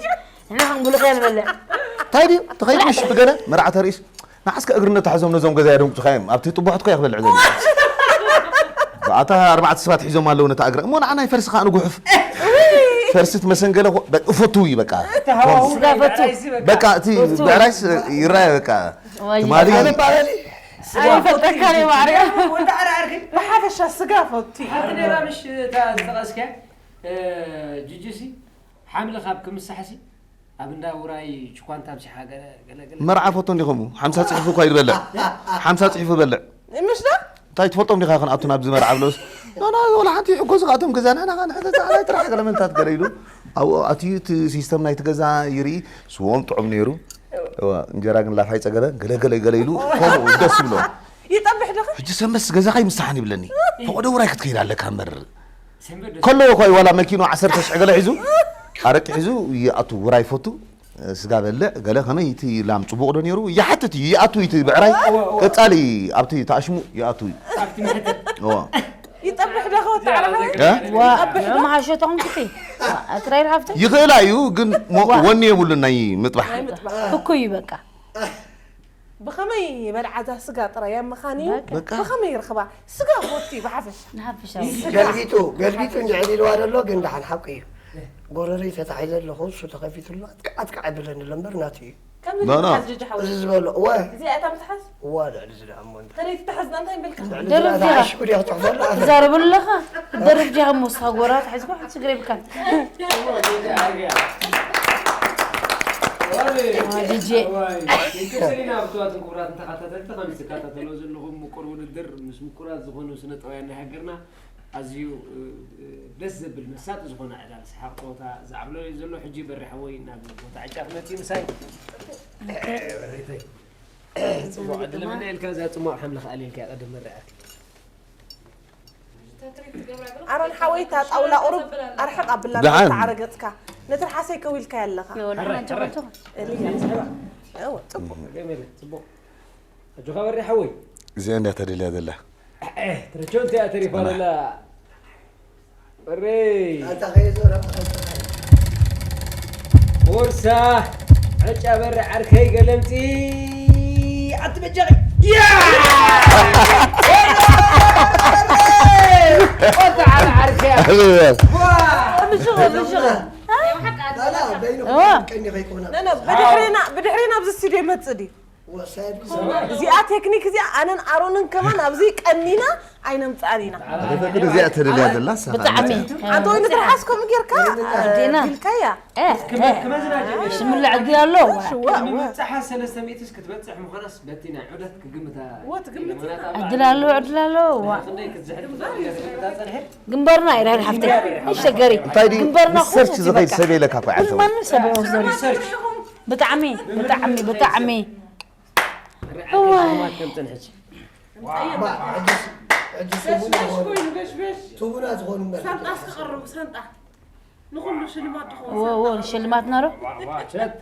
ንሕና ከም ሙሉኽያ ንበልዕ እንታይ ድዩ ተኸይድ ምሽ ብገለ መርዓተ ርእስ ንዓስከ እግሪ ነተሓዞም ነዞም ገዛ ያደንቁ ኻዮም ኣብቲ ጥቡሕት ኮ ክበልዕ ዘሎ ኣታ ኣርባዕተ ሰባት ሒዞም ኣለዉ ነታ እግረ እሞ ንዓናይ ፈርሲ ከዓ ንጉሕፍ ፈርሲ ትመሰንገለ እፎቱ እዩ በቃ ስጋ ፈቱ በቃ እቲ ብዕራይስ ይረኣየ በቃ ትማሊ ኣይፈጠካን እዩ ማርያም ብሓፈሻ ስጋ ፈቱ ሓንቲ ነራ ምሽ እታ ዝጠቐስክያ ጅጅሲ ሓምሊ ካብ ክምሳሕሲ ኣብ እንዳ ውራይ ችኳንታ ኣብሲሓ ገለ ገለ ገለ መርዓ ፎቶ እንዲኸሙ ሓምሳ ፅሕፉ እኳ ይድበልዕ ሓምሳ ፅሕፉ በልዕ ምሽ ዶ እንታይ ትፈልጦም ዲኻ ክንኣቱ ናብዚ መርዓ ብለውስ ኖኖ ወላ ሓንቲ ይሕጎዙ ከኣቶም ገዛ ንሕና ኸ ንሕገዛ ናይ ጥራሕ ገለመንታት ገለ ኢሉ ኣብኡ ኣትዩ እቲ ሲስተም ናይቲ ገዛ ይርኢ ስዎም ጥዑም ነይሩ እዋ እንጀራ ግን ላፋይ ፀገበ ገለገለ ገለ ኢሉ ከምኡ ደስ ይብሎ ይጠብሕ ዶ ሕጂ ሰንበስ ገዛኻ ይምሳሓን ይብለኒ ፈቆዶ ውራይ ክትከይድ ኣለካ እምበር ሰንበት ደስ ከለዎ እኳ እዩ ዋላ መኪኑ ዓሰርተ ሽሕ ገለ ሒዙ ኣረቂ ሒዙ ይኣቱ ውራይ ፈቱ ስጋ በልዕ ገለ ከመይ እቲ ላም ፅቡቕ ዶ ነይሩ ይሓትት እዩ ይኣቱ እቲ ብዕራይ ቀፃሊ ኣብቲ ተኣሽሙ ይኣቱ እዩ ኣብቲ መሕተት እዋ ይጠብሕ ዶ ከወጣ ዓለኻ እ? ዋ ንዑ መሓሸ ተኾንኩቲ ኣትራይ ሓፍተ ይኽእላ እዩ ግን ሞ- ወኒ የብሉን ናይ ምጥባሕ ህኩ እዩ በቃ ብኸመይ በልዓዛ ስጋ ጥራይ ኣብ መኻኒ በቃ። ብኸመይ ይርኽባ ስጋ ፎቲ ብሓፈሻ ንሓፈሻ ገልቢጡ ገልቢጡ እንድዕል ኢልዋ ደሎ ግን ደሓን ሓቂ እዩ ጎረረይ ተታሒዘ ኣለኹ እሱ ተኸፊትሉ ኣጥቃዕ ኣጥቃዕ ይብለኒ ኣሎ እምበር ናቱ እዩ ከም ኖ፣ ኖ። ምትሓዝ ጅጅ ሓወይ እዚ ዝበሎ እወ እዚኣ እታ ምትሓዝ እዋ ልዕሊ እዚ ደኣ እሞ እንታይ ተለይ ትትሓዝና እንታይ ይብልካ ደርብ ዲኻ ተሓሽኩ ዲኻ ትሕፈሉ ኣፈ ትዛረብ ኣለኻ ትደርብ ዲኻ ሞ ስኻ ጎራ ትሒዝካ ሓንቲ ስግረ ይብልካ ጅጄ ክሰሪና ብተዋትን ክቡራትን ተኸታተልቲ ከም ዝከታተሎ ዘለኹም ምቁር ውድድር ምስ ምቁራት ዝኾኑ ስነ ጥበባውያን ናይ ሃገርና ኣዝዩ ደስ ዘብል መሳጢ ዝኾነ ዕላል ሰሓቕ ፀወታ ዝዓብለሉ እዩ ዘሎ ሕጂ በሪ ሓወይ ናብ ቦታ ዕጫ ክመፅእ ምሳይ በሬተይ ፅቡቅ ዕድል ምነ ኢልካ እዛ ፅሟቅ ሓምለ ከኣል ኢልካ ቀደም መርዓት ኣሮን ሓወይታ ጣውላ ቁሩብ ኣርሕቕ ኣብላ ደሓን። ተዓረገፅካ ነትርሓሰይ ከዊልካ ኣለኻ ወድሓን ጀመርቱ እወ ፅቡቅ ገመለ ፅቡቅ ኣጆኻ በሪ ሓወይ እዚኣ እንዲያ ተደልያ ዘላ ትረቸው እንታይ ተሪፋ ዘላ በሪ ኣታ ከየዞረ ቦርሳ ዕጫ በሪ ዓርከይ ገለምፂ ኣትበጃ ያ ወጣ ዓርከያ ብሽኸ ብሽኸ ላላ በይኑ እዋ። ቀኒ ከይኮና ነነ ብድሕሬና ብድሕሬና ኣብዚ ስቱድዮ ይመፅእ ድዩ ወሳድ እዚኣ ቴክኒክ እዚኣ ኣነን ኣሮንን ከማን ኣብዚ ቀኒና ኣይነምፅኣን ኢና ኣተፈቅድ እዚኣ ተደልያ ዘላ ሳኻ ብጣዕሚ ኣንተ ወይ ንትርሓስ ከምኡ ጌርካ ዲና። ኢልካያ ሽምላ ዕድል ኣሎ ሽዋ ንምብፅሓ ሰለስተ ሚእትስ ክትበፅሕ ምዃናስ በቲ ናይ ዑደት ክግምታ ወ ትግምት ዕድል ኣሎ ዕድል ኣሎ ዋ ክንደይ ክትዝሕል ትኽእል እያ ክትግምታ ፀንሐ ግንባርና ይራል ሓፍተ ይሸገሪ እንታይ ድዩ ግንባርና ሪሰርች ዝኸይድ ሰብ የለካ እኮ ዓሰቡ ማንም ሰብ ይወስዶ ሪሰርች ብጣዕሚ ብጣዕሚ ብጣዕሚ ርዓይ ከም ፅንሕች ሕጂ ሕጂ ስሙን ዝኾኑ ኮይኑ በሽበሽ ትቡና ዝኾኑ መርሒ ሳንጣ እስክቐርቡ ሳንጣ ንኩሉ ሽልማት ድኸውን ወ ወ ሽልማት ነሮ ሸት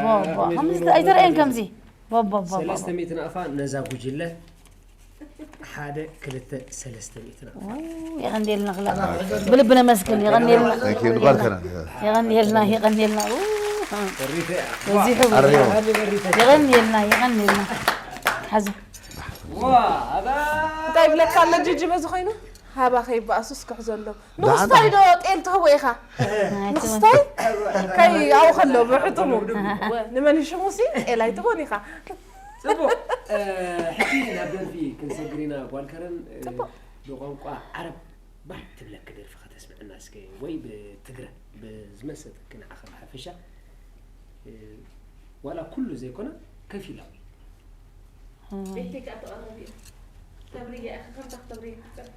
ቦ ቦ ከምዚ ኣይተረእየን ከምዚ ባባባባ ሰለስተ ሚእቲ ናቕፋ ነዛ ጉጅለ ሓደ ክልተ ሰለስተ ሚእቲ ናቕፋ የቐንዴልና ክላ ብልቢ ነመስግን። የቐንዴልና Thank you። እንኳን ሰላም። የቐንዴልና የቐንዴልና። በሪተ በዚሑ ኣሪዮ። የቐንዴልና የቐንዴልና። ሓዙ ዋ ኣባ እንታይ ይብለካ ኣሎ ጅጂ በዚ ኮይኑ ሃባ ከይበኣሱስ ክሕዞ ኣሎ። ንኽስታይ ዶ ጤል ትህቦ ኢኻ? ንኽስታይ ከይ ኣብኡ ከሎ ብሕጥሙ ንመን ሽሙሲ ጤል ኣይትቦን ኢኻ። ፅቡቅ ሕጂ ናብ ደርፊ ክንሰግር ኢና። ጓል ከረን ብቋንቋ ዓረብ ባህ ትብለኪ ደርፊ ከተስምዕና እስከ፣ ወይ ብትግረ ብዝመሰጠኪ ንዓኺ ብሓፈሻ፣ ዋላ ኩሉ ዘይኮነ ከፊላዊ ቤተይ ከዓ ተቐረቢ እያ። ተብርያ ኢኻ ከምታ ክተብርያ ክትፀንሐ።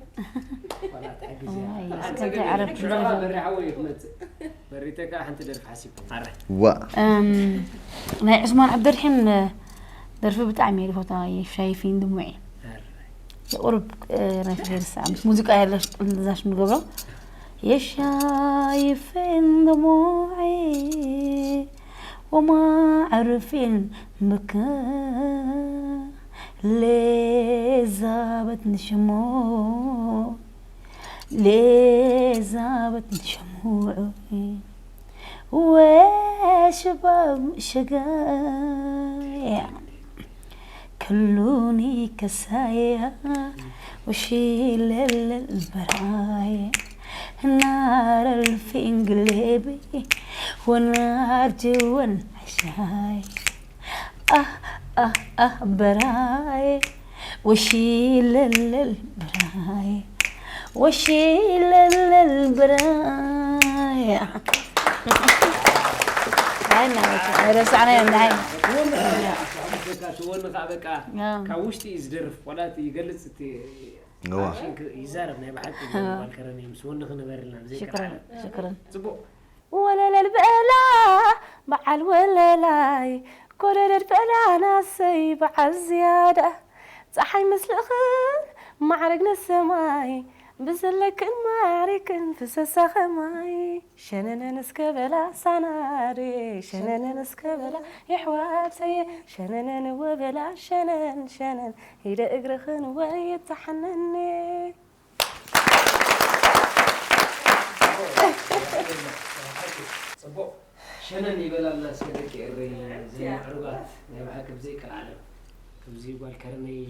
ዋላ ትሕግዝ ዋይ፣ እያ። እስከ እንታይ ዓረብ ሽዑ በሪ ሓወይ ክመፅእ በሪተ ከዓ ሓንቲ ደርፊ ሓሲብኩም ሓራይ ዋ ናይ ዑስማን ዓብደርሒም ደርፊ ብጣዕሚ እየ ዝፈትዋ። የሻይፊን ድሙዒ ሓራይ የቁርብ ናይ ፍሬርሳ ምስ ሙዚቃ ያለሽ ጥልዛሽ ንገብሮ የሻይፊን ድሙዒ ወማዕርፊን ብካ ሌዛበት ንሽሞ ሌዛበት ንሽሙዑ ወሽባብ ሸጋያ ክሉኒ ከሳያ ወሺለለል በራየ ናረል ፊንግሌቢ ወናር ጅወን ሐሻይ ኣህ ኣህ ኣህ በራየ ወሺለለል በራየ ወሺለለል በራየ ኣይናወት ኣይረሳዕናዮ እንዳይ ትወኒ ከዓ በቃ ካብ ውሽጢ እዩ ዝደርፍ ዋላ እቲ ይገልፅ እቲ እዋ ሽንክ ይዛረብ ናይ ብሓቂ ባልከረን ምስ ወኒ ክነበርልና ብዘይካ ሽክረን ሽክረን ፅቡቅ ወለለል በላ በዓል ወለላይ ኮለለል በላ ናሰይ በዓል ዝያዳ ፀሓይ ምስልእኽን ማዕረግ ነሰማይ ብዘለክን ማዕሪክን ፍሰሳ ኸማይ ሸነነን እስከ በላ ሳናሬ ሸነነን እስከ በላ የሕዋተየ ሸነነን ወበላ ሸነን ሸነን ሂደ እግርኽን ወይ ተሓነኔ ፅቡቅ ሸነን ይበላልና እስከ ደቂ ኤረይ ዘይምዕሩጋት ናይ ብሓቂ ብዘይቀልዓለም ከምዚ ጓል ከረነይ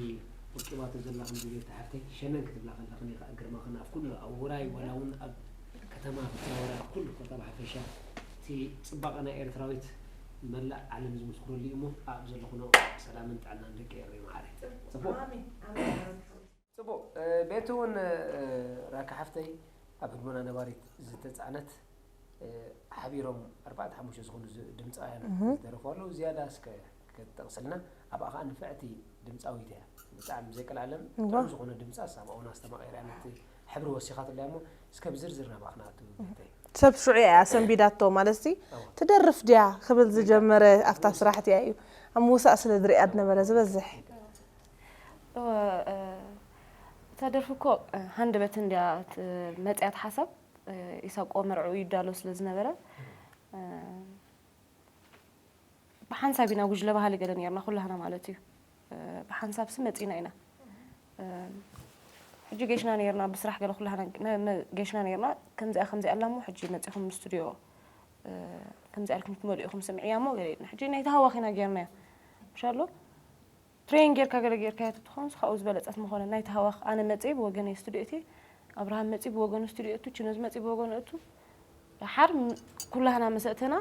ወቂባቶ ዘላ ከምዚ ቤት ሓፍተይ ሸነን ክትብላ ከላ ከመይ ከዓ ግርማኽን ኣብ ኩሉ ኣብ ውራይ ዋላ እውን ኣብ ከተማ ክትራወራ ኣብ ኩሉ ኮታ ብሓፈሻ እቲ ፅባቐ ናይ ኤርትራዊት ንመላእ ዓለም ዝምስክረሉ እዩ እሞ ኣብ ዘለኹኖ ሰላምን ጥዕናን ደቂ ኤረይ መዓረይ ፅቡቅ ኣሜን ኣሜን ኣሜን ሓወይ ፅቡቅ ቤቲ እውን ራካ ሓፍተይ ኣብ ህድሞና ነባሪት ዝተፃዕነት ሓቢሮም ኣርባዕተ ሓሙሽተ ዝኾኑ ድምፃውያን ዝደረፉ ኣለዉ ዝያዳ እስከ ክትጠቕስልና ኣብኣ ከዓ ንፍዕቲ ድምፃዊት እያ ብጣዕሚ ዘይቀላለም ጥዑም ዝኾነ ድምፃ ሳብ ኣብኡ ኣስተማቒርያ ነቲ ሕብሪ ወሲኻትላ እሞ እስከ ብዝርዝር ናብኣ ክንኣቱ ቤተይ ሰብ ሽዑ እያ ሰንቢዳቶ ማለት ሲ ትደርፍ ድያ ክብል ዝጀመረ ኣብታ ስራሕቲ እያ እዩ ኣብ ምውሳእ ስለ ዝሪኣ ዝነበረ ዝበዝሕ እታ ደርፊ እኮ ሃንደበት እንድያ መፅያት ሓሳብ ኢሳቆ መርዕኡ ይዳሎ ስለ ዝነበረ ብሓንሳብ ኢና ጉጅለ ባህሊ ገለ ነርና ኩላህና ማለት እዩ ብሓንሳብ ሲ መፂና ኢና ሕጂ ጌሽና ነርና ብስራሕ ገለ ኩላህና ጌሽና ነርና ከምዚኣ ከምዚኣ ኣላ እሞ ሕጂ መፂኹም ስቱዲዮ ከምዚኣ ኢልኩም ትመልኡ ኢኹም ስምዕያ እሞ ገለ ኢልና ሕጂ ናይ ተሃዋኺና ጌርናዮ ምሻሎ ትሬን ጌርካ ገለ ጌርካዮ ትትኾንስ ካብኡ ዝበለፀት ምኾነ ናይ ተሃዋኽ ኣነ መፅእ ብወገነይ ስቱዲዮ እቲ ኣብርሃም መፅእ ብወገኑ ስቱዲዮ እቱ ችኖዝ መፅእ ብወገኑ እቱ ደሓር ኩላህና መሰእተና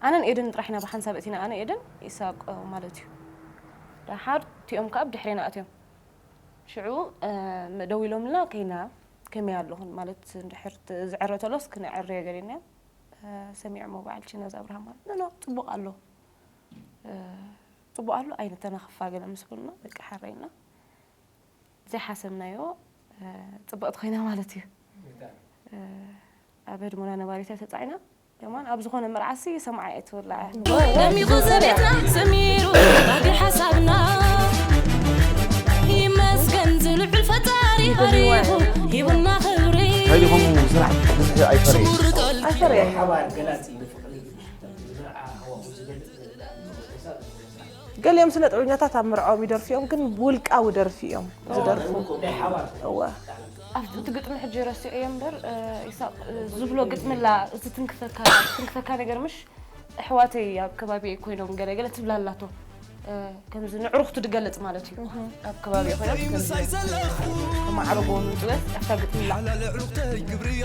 ኣነን ኤደን ጥራሕ ኢና ብሓንሳብ እቲና ኣነ ኤደን ኢሳቅ ማለት እዩ ደሓር እቲኦም ከዓ ብድሕሬና ኣትዮም ሽዑ ደዊሎምልና ከይና ከመይ ኣለኹን ማለት እንድሕር ዝዕረ ተሎስ ክነዕርዮ ገሌና ሰሚዖሞ በዓል ችነዝ ኣብርሃም ማለት ኖ ጽቡቕ ኣሎ ጽቡቕ ኣሎ ኣይንተናኽፋ ገለ ምስ በሉና በቃ ሓረይና ዘይሓሰብናዮ ጽብቕቲ ኮይና ማለት እዩ ኣብ ህድሞና ነባሪት ተጻዒና ደማን ኣብ ዝኾነ መርዓሲ ሰምዓ እየ ትውላዕ ደሚቑ ዘቤትና ሰሚሩ ባጊ ሓሳብና ይመስገን ዝልዑል ፈጣሪ ባሪኹ ሂቡና ክብሪ እንታይ ዲኹም ስራሕ ብዝሒ ኣይፈርይ ኣይፈርየ ሓባር ገላፂ ንፍቕሪ ዝመርዓ ሃዋሁ ዝገልፅ ሓሳብ ዝገልፃ ገሊኦም ስነ ጥበበኛታት ኣብ መርዓኦም ይደርፉ እዮም፣ ግን ብውልቃዊ ደርፊ እዮም ዝደርፉ። እወ። ኣብቲ እቲ ግጥሚ ሕጂ ረሲዐዮ እምበር፣ እ፣ ይሳቕ፣ እ፣ ዝብሎ ግጥሚ ኣላ፣ እዚ ትንክፈካ፣ ትንክፈካ ነገር ምሽ? ኣሕዋተይ ኣብ ከባቢየይ ኮይኖም ገለ ገለ ትብል ኣላቶ። እ፣ ከምዚ ንዕሩኽቱ ድገልጽ ማለት እዩ። ኣብ ከባቢኡ ኮይኖም ከምዚ ማዕረጎ ምንጥበት ኣብታ ግጥሚ ኣላ።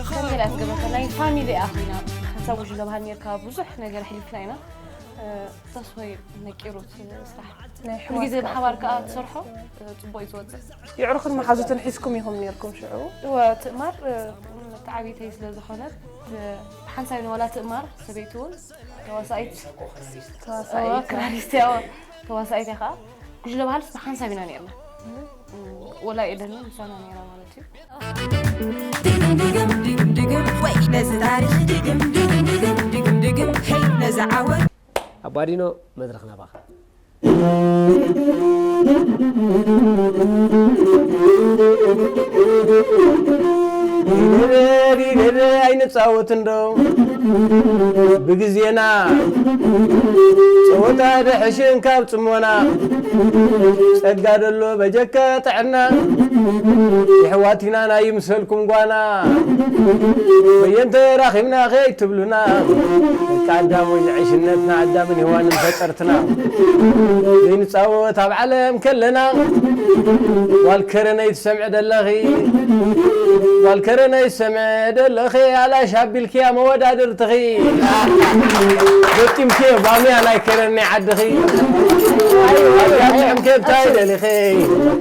ከም ገለ ኣትገበካ ናይ ፋሚሊ እያ ኮይና፣ ሓንሳብ ጉጅለ ባህል ኔርካ፣ ብዙሕ ነገር ኣሕሊፍና ኢና። እ፣ ተስፋይ ነቂሩ እቲ ስራሕ። ናይ ኩሉ ግዜ ኣሕዋትካ ብሓባር ከኣ ኣፍልጦ ትሰርሖ፣ እ፣ ጽቡቕ እዩ ዝወጽእ። የዕሩኽን መሓዙትን ሒዝኩም ኢኹም ኔርኩም ሽዑ? እወ፣ ትእማር፣ እ፣ እታ ዓብይተይ ስለ ዝኾነት፣ እ፣ ብሓንሳብ ኢና፣ ዋላ ትእማር ሰበይቲ እውን ተዋሳኢት፣ ተዋሳኢት እወ፣ ክራሪስት እያ፣ እወ፣ ተዋሳኢት እያ ከኣ። ጉጅለ ባህልስ ብሓንሳብ ኢና ኔርና። እ፣ ወላ ኤደን እውን ምሳና ኔራ ማለት እዩ። ድግም ድግም ድግም ድግም ወይ ነዚ ታሪኽ ድግም ድግም ድግም ድግም ድግም ሄይ ነዚ ዓወት ኣባዲኖ፣ መድረኽ ናባኻ። ይደረ ይደረ ኣይንጻወት እንዶ ብግዜና፣ ጸወታ ድሕሽን ካብ ጽሞና፣ ጸጋ ደሎ በጀካ ጥዕና፣ የሕዋት ኢና ናይ ምሰልኩም ጓና፣ በየን ተራኺብና ከይትብሉና፣ ደቂ ኣዳም ወይ ንዕሽነትና ኣዳምን ሄዋንን ፈጠርትና፣ ዘይንጻወት ኣብ ዓለም ከለና፣ ጓል ከረነይ ትሰምዒ ደለኺ፣ ጓል ከረነይ ትሰምዒ ደለኺ፣ ኣላሽ ኣቢልክያ መወዳድርትኺ፣ ገጢምክዮ ባምያ ናይ ከረነይ ዓድኺ፣ ኣጋጢምክዮ እንታይ ደሊኺ፣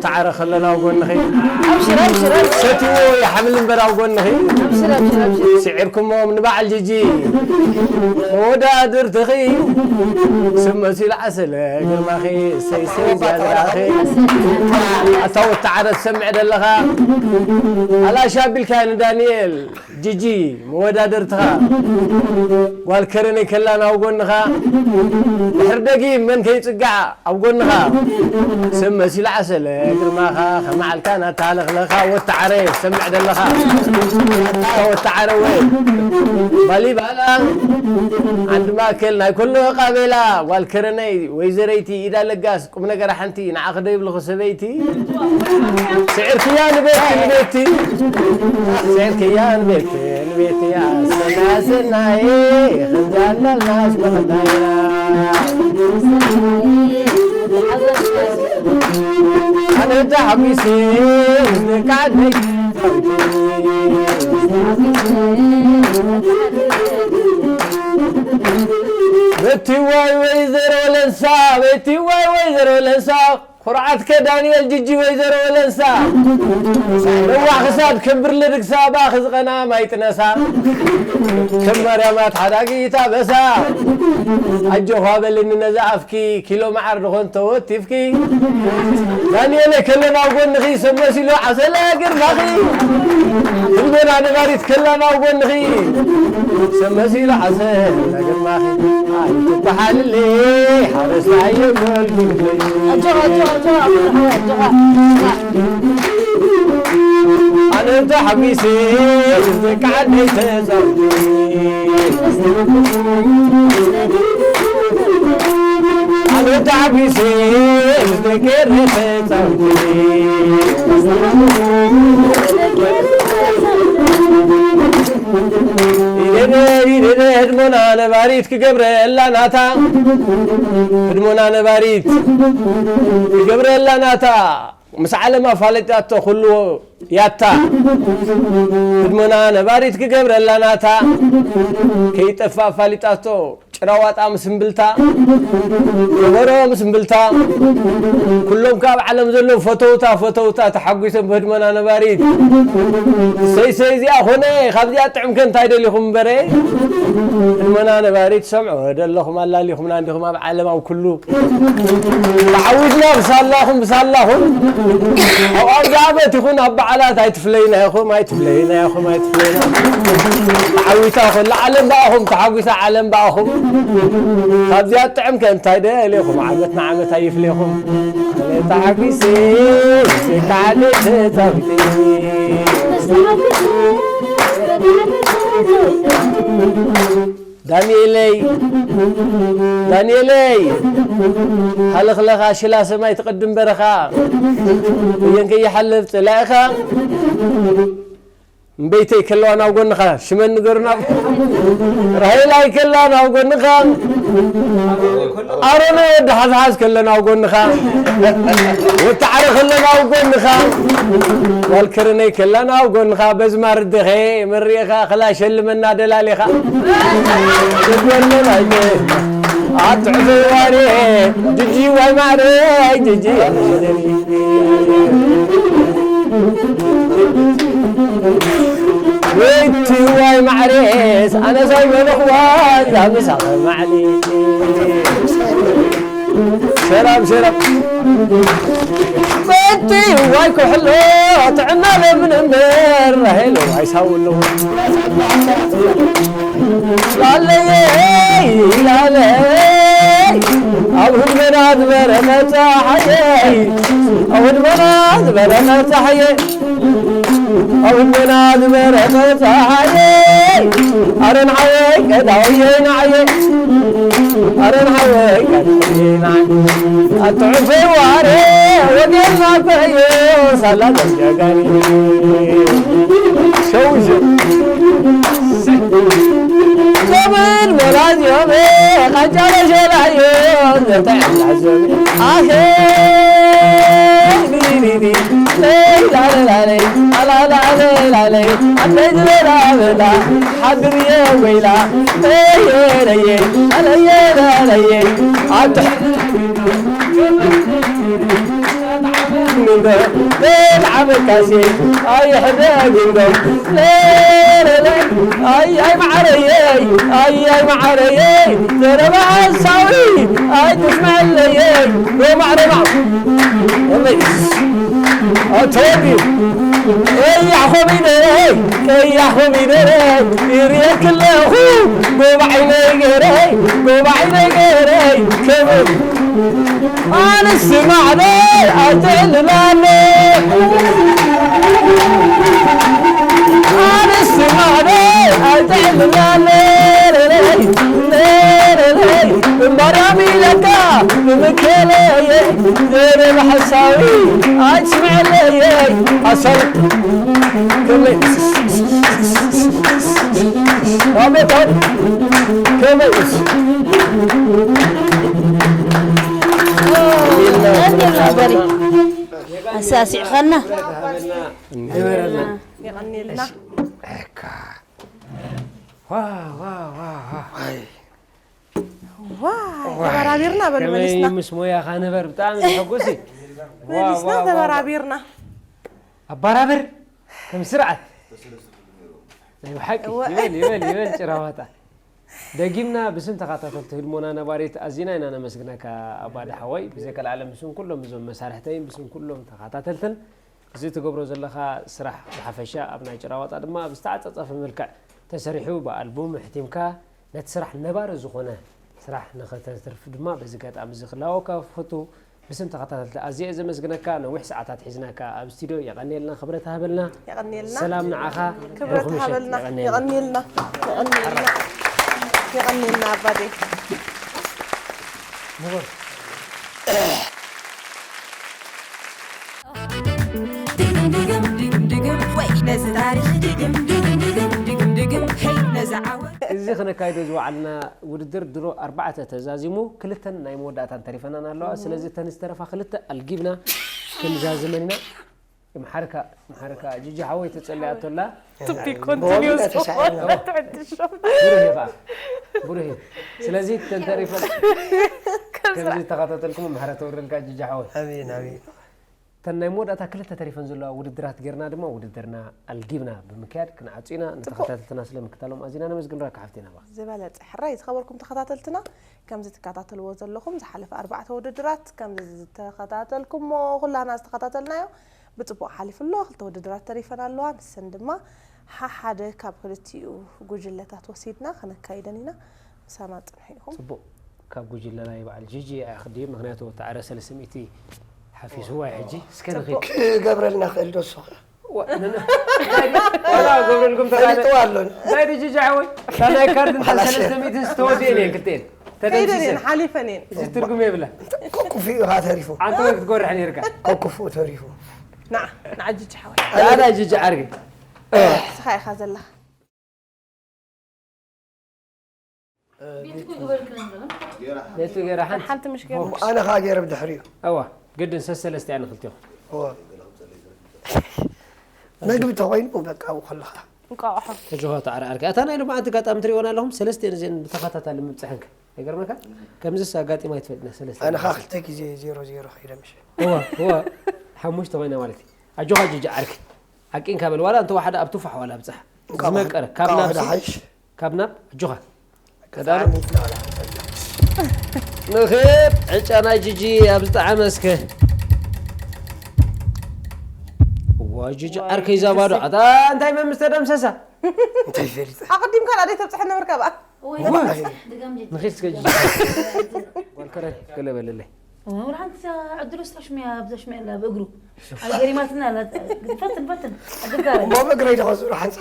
ተዓረ ከለና ኣብ ጎንኺ፣ ኣብሽር፣ ኣብሽር፣ ኣብሽር፣ ሰትዎ ይሓምል እምበር ኣብ ጎንኺ፣ ኣብሽር፣ ኣብሽር፣ ኣብሽር። ስዒርኩሞ ንበዓል ጅጂ፣ መወዳድርትኺ፣ ስብ መሲሉ ዓሰለ ግርማኺ፣ ሰይሰይ ዚያድራኺ፣ ኣታ ወተዓረ ትሰምዕ ደለኻ፣ ኣላሽ ኣቢልካ ንዳንኤል፣ ጅጂ፣ መወዳድርትኻ፣ ጓል ከረነይ ከላ ናብ ጎንኻ፣ ድሕሪ ደጊም መን ከይጽጋዓ፣ ኣብ ጎንኻ ሰብ መሲሉ ዓሰለ ግርማኻ፣ ከመዓልካ ናተሃለኽለኻ ወተዓረ ሰምዕ ደለኻ። ወተዓረ ወይ ባሊባላ ዓንዲ ማእከል ናይ ኩሉ ቃቤላ፣ ጓል ከረነይ ወይዘረይቲ ኢዳ ለጋስ፣ ቁም ነገራ ሓንቲ ንዓኺ ዶ ይብልኺ ሰበይቲ? ስዕርክያ ንቤት ንቤቲ፣ ስዕርክያ ንቤት ንቤቲ፣ ኣሰና ሰናይ፣ ከምዛ እንዳልናስ መኸታያ። ኣነ ተሓጒሰ ንቃዓደይ በቲ ዋይ ወይዘሮ ለንሳ፣ በቲ ዋይ ወይዘሮ ለንሳ፣ ኩርዓትከ ዳንኤል ጅጂ ወይዘሮ ለንሳ፣ ለዋሕ ክሳድ ከብር ልድግሳ፣ ብኣኺ ዝቐና ማይ ጥነሳ፣ ከም ማርያም ኣትሓዳጊት ኣበሳ፣ ኣጆኻ በልኒ ነዛ ኣፍኪ፣ ኪሎ መዓር ድኾን ተወቲፍኪ፣ ዳንኤለይ ከለና ኣብ ጎንኺ፣ ሰብ መሲሉ ዓሰለ ግርማኺ፣ ህልመና ነባሪት ከላና ኣብ ጎንኺ፣ ሰብ መሲሉ ዓሰለ ግርማኺ፣ ኣይትበሓልሊ ሓረስታይ የብልኪ። ኣጆኻ፣ ኣጆኻ፣ ኣጆኻ፣ ኣጆኻ፣ ኣጆኻ። ኣነ ተሓጒሰ ደቂ ዓደይ ተዛውዲ፣ ኣነ ተሓጒሰ ደቂ ኤረ ተዛውዲ። ኢደደ ኢደደ ህድሞና ነባሪት ክገብረላ ናታ፣ ህድሞና ነባሪት ክገብረላ ናታ፣ ምስ ዓለም ኣፋሊጣቶ ኩሉ ያታ፣ ህድሞና ነባሪት ክገብረላ ናታ፣ ከይጠፍእ ኣፋሊጣቶ ጭራዋጣ ምስ እምብልታ፣ ከበሮ ምስ እምብልታ፣ ኩሎም ካብ ዓለም ዘለዉ ፈተውታ ፈተውታ ተሓጒሶም ብህድሞና ነባሪት። ሰይ ሰይ እዚኣ ኾነ፣ ካብዚኣ ጥዕምከ እንታይ ደሊኹም እምበረ? ህድሞና ነባሪት ሰምዖ ደለኹም ኣላሊኹምና እንዲኹም ኣብ ዓለም ኣብ ኩሉ ተዓዊትና ብሳላኹም ብሳላኹም ኣብ ኣብዛ ዓመት ይኹን ኣብ በዓላት ኣይትፍለዩና ኢኹም ኣይትፍለዩና ኢኹም ኣይትፍለዩና። ተዓዊታ ኮላ ዓለም ብኣኹም ተሓጒሳ ዓለም ብኣኹም። ካብዚኣ ጥዕም ከ እንታይ ደሌኹም ዓመት ንዓመት ኣይፍሌኹም። ኣነ ተሓጒሰ ስካዕደ ተጻዊተ ዳንኤለይ፣ ዳንኤለይ፣ ሃለኽለኻ ሽላ ሰማይ ትቕድም በረኻ፣ ብየን ከይሓልፍ ጸላኢኻ፣ እምበይተይ ከለዋ ናብ ጎንኻ፣ ሽመን ንገሩና፣ ራሄላይ ከላ ናብ ጎንኻ፣ ኣሮን ወዲ ሓዝሓዝ ከሎ ናብ ጎንኻ፣ ወተዓረ ከሎ ናብ ጎንኻ፣ ጓል ከረነይ ከላ ናብ ጎንኻ፣ በዝማር ደኸ መሪእኻ፣ ክላ ሸልመና ደላሊኻ። ኣትዕዘዋሪ ጅጂ ዋይ ማዕረይ ጅጂ ወይቲ ዋይ ማዕሬስ ኣነ ሳይ መለኽዋ ዛምሳኸ ማዕሊ ሰላም ሰላም በቲ ዋይ ኩሕሎ ጥዕና ለምን እምበር ራሄሎ ኣይሳውሎ ላለየይ ላለይ ኣብ ህድመና ዝበረኸ ፀሓየይ ኣብ ህድመና ዝበረኸ ፀሓየይ ኣብ ህድመና ዝበረኸ ፀሓየይ ኣረን ሓወይ ቀዳውየይ ንዓየ ኣረን ሓወይ ቀዳውየይ ንዓየ ኣትዕፈይ ዋረ ወገና ፈዮ ሳላ ደጃጋኒ ሸውሸ ዘመን መላዝዮመ ቃንጫ ረሸላዮ ዘተዕላዘመ ኣሄ ቢቢቢ ለይላለላለይ ኣላላለላለይ ኣበይ ዝበላ በላ ሓድርየ ወይላ ለየለየ ኣለየላለየ ኣትሕ ንዶ በልዓበካሴ ኣይሕደግ እንዶ ለለለ ኣይ ኣይ መዓረየይ ኣይ ኣይ መዓረየይ ዘረባ ሓሳዊ ኣይ ትስምዐለየይ ሮማዕ ሮማዕ ኣቶቢ ቀያሕ ኮሚደረ ቀያሕ ኮሚደረ ይርየክለኹ ጎባዒ ነገረይ ጎባዒ ነገረይ ክብል ኣንስ ማዕበል ኣይትዕልላለ ኣንስ ማዕበል ኣይትዕልላለ ለለለይ ለለለይ እምባርያም ኢለካ ብምከለየ ዘረብ ሓሳዊ ኣይትስምዐለየ ኣሰር ከመይ ኣቤት ከመይ እንዴት ነበር? አሳሲዕኸና የቀኔልና እካ ዋ ዋ ዋ ዋ ዋ ተበራቢርና በሉ ከመይ መሊስና ምስ ሞያኻ ንበር ብጣዕሚ ዘሐጉስ እዩ። ዋ፣ መሊስና ዋ፣ ዋ፣ ዋ። ተበራቢርና ኣባራብር ከም ስርዓት ናይ ብሓቂ እወ። ይበል ይበል ይበል ጭራዋጣ ደጊምና ብስም ተኸታተልቲ ህድሞና ነባሪት ኣዚና ኢና ነመስግነካ ኣባ ድሓወይ ብዘይቀልዓለም ብስም ኩሎም እዞም መሳርሕተይን ብስም ኩሎም ተኸታተልትን እዚ ትገብሮ ዘለኻ ስራሕ ብሓፈሻ ኣብ ናይ ጭራዋጣ ድማ ብዝተዓፀፀፈ መልክዕ ተሰሪሑ ብኣልቡም ኣሕቲምካ ነቲ ስራሕ ነባሪ ዝኾነ ስራሕ ንኸተትርፍ ድማ በዚ ጋጣሚ እዚ ክላወካ ክፈቱ ብስም ተኸታተልቲ ኣዝየ እየ ዘመስግነካ ነዊሕ ሰዓታት ሒዝናካ ኣብ ስቱድዮ የቐንየልና ክብረት ሃበልና የቐንየልና ሰላም ንዓኻ ክብረት ርሑስ ምሸት። ሃበልና የቐንየልና። የቐንየልና የቐንየልና የቐንየልና ኣባዴ ንበር ድግም ድግም ድግም ድግም ወይ ነዚ ታሪኽ ድግም ድግም ድግም ድግም ድግም ሄይ ነዚ ዓወት እዚ ክነካይዶ ዝወዓልና ውድድር ድሮ ኣርባዕተ ተዛዚሙ ክልተን ናይ መወዳእታን ተሪፈናን ኣለዋ ስለዚ እተን ዝተረፋ ክልተ ኣልጊብና ክንዛዝመን ኢና ምሓርካ ምሓርካ ጅጂ ሓወይ ተጸሊኣቶ ኣላ to be continuous ዝኾነ ትዕድሾ ብሩህ ኢኻ ብሩህ እዩ ስለዚ እተን ተሪፈን ከምዚ ተኸታተልኩም ምሕረት ተወርደልካ ጅጂ ሓወይ ኣሜን ኣሜን እተን ናይ መወዳእታ ክልተ ተሪፈን ዘለዋ ውድድራት ጌርና ድማ ውድድርና ኣልጊብና ብምክያድ ክንዓጹ ኢና ንተኸታተልትና ስለ ምክታሎም ኣዚና ነመስግን ራካ ሓፍቴና ባ ዝበለጸ ሕራይ ዝኸበርኩም ተኸታተልትና ከምዚ ትከታተልዎ ዘለኹም ዝሓለፈ ኣርባዕተ ውድድራት ከምዚ ዝተኸታተልኩሞ ኩላና ዝተኸታተልናዮ ብጽቡቕ ሓሊፉ ኣሎ ክልተ ውድድራት ተሪፈን ኣለዋ ንሰን ድማ ሓሓደ ካብ ክልቲኡ ጉጅለታት ወሲድና ከነካይደን ኢና ምሳና ጽንሑ ኢኹም ጽቡቕ ካብ ጉጅለ ናይ በዓል ጂጂ ኣያ ክድዩ ምክንያቱ ተዓረ ሰለስተ ሚእቲ ሓፊስዋ ሕጂ እስከ ንኺድ ክገብረልና ክእል ዶ እሱ ኸ ዋ፣ ነነ- ዋላ ገብረልኩም ተራነ። ፈሊጥዋ ኣሎን። እንታይ ድዩ ጅጅ ሓወይ? እታ ናይ ካርድ እንታ ሓላሽ። ሰለስተ ሚእቲ ዝተወድኤን እየን ክልተን። ከይደን እየን ተደምሲሰን። ሓሊፈን እየን። እዚ ትርጉም የብላ። ኮኩፍ ኢኻ ተሪፉ። ኣንተ ወይ ክትጎርሕ ነይርካ። ኮኩፍ ተሪፉ። ንዓ ንዓ ጅጅ ሓወይ ዳዳ ጅጅ ዓርኪ። ንስኻ ኢኻ ዘለኻ። ቤቱ ገይራ ሓንቲ። ሓንቲ ምሽ ገይሩ ኣነ ኸዓ ገይረ ብድሕሪኡ። እዋ ግድን ሰሰለስተ እያ ንክልቲኹም። እዋ። መግቢ ተኾይኑ በቃ ኣብኡ ከለኻ። እንቋቑሖ ተጆኻ ተዓርዓርካ። እታ ናይ ሎማዓንቲ ኣጋጣሚ ትሪእወን ኣለኹም ሰለስቲኤን እዚኤን ብተኸታታሊ ምብፅሐንካ። ኣይገርመካ? ከምዚስ ኣጋጢማ ኣይትፈልጥና ሰለስተ። ኣነ ኸዓ ክልተ ግዜ ዜሮ ዜሮ ከይደ ምሽ። እዋ እዋ ሓሙሽተ ኮይና ማለት እዩ። ኣጆኻ ጅጅ ዓርኪ። ሓቂንካ በል ዋላ እንተወሓደ ኣብ ቱፋሕ ዋላ ኣብፅሓ። ዝመቀረ ካብ ናብ ሲ- ካብ ናብ ኣጆኻ። ቀዳሉ ንኽድ ዕጫ ናይ ጅጂ ኣብ ዝጠዓመ እስከ። እዋ ጅጂ ዓርከይ እዛ ባዶ ኣታ እንታይ መምስ ተደምሰሳ። እንታይ ፈሊጠ ኣቐዲምካ ናደይ ተብፅሐ ነበርካ ብኣ ንኺድ እስከ ጅጂ ጓል ከረን ገለ በለለይ። ወርሓንቲ ዕድሉ ዝተሽሚያ ኣብዛ ሽሚያ ኣላ ብእግሩ ኣይገሪማትና ኣላ። ፈትን ፈትን ኣድጋረ እሞ ብእግረይ ደኸ ዙር ሓንፃ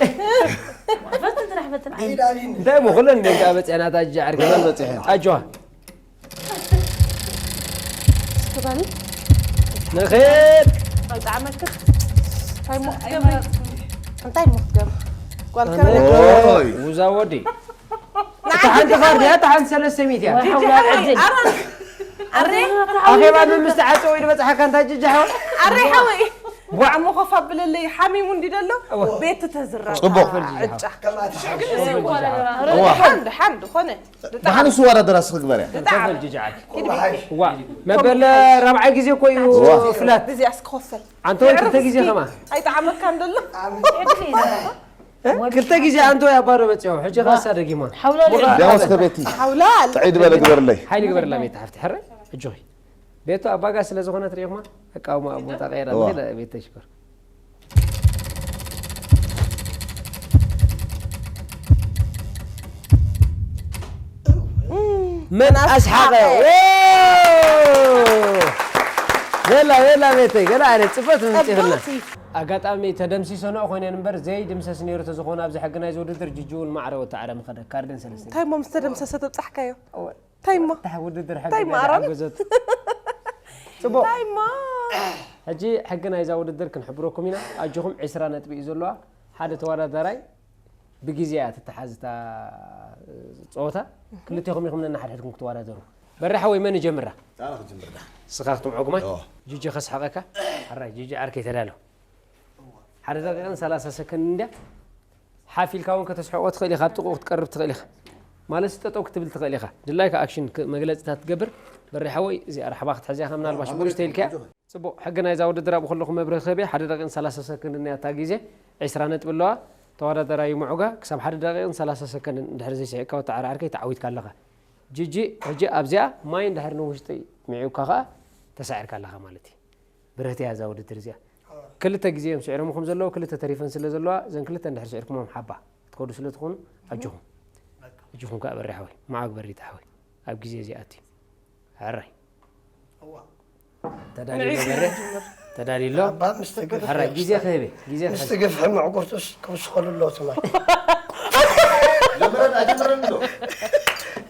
ፈትን ትራሕ ፈትን ዓይ እንታይ እሞ ኩለን ደቂ ኣበፅሐና እታ ጅጂ ዓርኪ መን በፂሐ ኣጆዋ እስክባኒ ንኽድ ኣይጣዕመክን እንታይ ሞ ክትገብሪ እንታይ ሞ ክትገብሪ ጓል ከረን ኦይ ውዛ ወዲ እታ ሓንቲ ካርድ እያ እታ ሓንቲ ሰለስተ ሚእቲ እያ ኣረ ኣኼባ ምምስቲ ዓፀ ወይ ዝበፅሓካ እንታይ ጅጃ ሓወ ኣረ ሓወይ ዋዕሞ ኮፍ ኣብለለይ ሓሚሙ እንዲ ደሎ ቤት ተዝራ ፅቡቕ። ዕጫ እዋ ሓንድ ሓንድ ኮነ ብሓንስ ወዳደራ ስኽግበር እያ ተፈል ጅጃ ዓርኪ ዋ መበል ራብዓይ ግዜ እኮ እዩ ፍላት ብዚኣ ስክኸፈል ኣንተ ወይ ክልተ ግዜ ከማ ኣይጠዓመካ እንደሎ ክልተ ግዜ ኣንተ ወይ ኣባዶ በፂሖም ሕጂ ካሳ ደጊማ ሓውላ ዳሞስ ከቤቲ ሓውላል ጥዒ ዝበለ ግበርለይ ሓይሊ ግበርላ ቤት ሓፍቲ ሕረ እጆኺ ቤቱ ኣባጋ ስለ ዝኾነት ሪኢኹማ ኣቃውማ ቦታ ቀይራ እዋ። ቤት ተሽኮር መን ኣስሓቐ ዎ! ገላ ገላ ቤተይ ገላ ኣነ ፅፈት ምምፅእኽልና ኣጋጣሚ ተደምሲሰንኦ ኮይነን እምበር ዘይድምሰስ ነይሩ ተዝኾነ ኣብዚ ሕጊ ናይዚ ውድድር ጅጂ እውን ማዕረ ወተዓረ ምኸደ ካርድን ሰለስተ እንታይ ሞ ምስ ተደምሰሰ ተብፃሕካዮ እንታይ ሞ ታሕ ውድድር እንታይ ሕጊ ማዕረ? ሓገዘት ፅቡቕ እንታይ ሞ ሕጂ ሕጊ ናይዛ ውድድር ክንሕብረኩም ኢና ኣጆኹም ዕስራ ነጥቢ እዩ ዘለዋ ሓደ ተወዳዳራይ ብግዜ እያ ትተሓዝ እታ ፀወታ ክልቴኹም ኢኹም ነናሓድሕድኩም ክትወዳደሩ በራሓ ወይ መን ይጀምራ ኣነ ክጅምር ዳ ስኻ ክትምዖ ግማይ ኦ። ጅጂ ከስሓቐካ ሓራይ ጅጂ ዓርከይ ተዳሎ ሓደ ደቂቕን ሰላሳ ሰከንድ እንድያ ሓፍ ኢልካ እውን ከተስሕቖ ትኽእል ኢኻ ኣብ ጥቕኡ ክትቀርብ ትኽእል ኢኻ ማለት ጠጠው ክትብል ትኽእል ኢኻ ድላይካ ኣክሽን ክ- መግለፂታት ትገብር በሪሓ ወይ እዚኣ ራሕባ ክትሕዝያ ምናልባሽ ብሩሽ ተይልክያ ፅቡቕ ሕጊ ናይዛ ውድድር ኣብኡ ከለኹ መብርሂ ክህብ እየ ሓደ ደቂቕን ሰላሳ ሰከንድ እኒኣ እታ ግዜ ዕስራ ነጥቢ ኣለዋ ተወዳደራዩ ምዑጋ ክሳብ ሓደ ደቂቕን ሰላሳ ሰከንድን እንድሕር ዘይስሒቕካ ወተዓርዓርከይ ተዓዊትካ ኣለኻ ጅጂ ሕጂ ኣብዚኣ ማይ እንድሕር ንውሽጢ ምዒብካ ከዓ ተሳዒርካ ኣለኻ ማለት እዩ ብርህቲ እያ እዛ ውድድር እዚኣ ክልተ ግዜ እዮም ስዒሮምኹም ዘለዉ ክልተ ተሪፈን ስለ ዘለዋ እዘን ክልተ እንድሕር ስዒርኩሞም ሓባ ክትከዱ ስለ ትኾኑ ኣጆኹም እጅኹም ከዓ በሪ ሓወይ መዓግ በሪታ ሓወይ ኣብ ግዜ እዚኣ ኣትዩ ሕራይ ተዳልዩ ዶ በረ ተዳልዩ ኣሎ ኣባ ምስ ትግፍሕ ሕራይ ግዜ ክህብ ግዜ ምስ ክህብ ትግፍሕ ምዕጉርቱስ ክውስኸሉ ኣሎ ትማል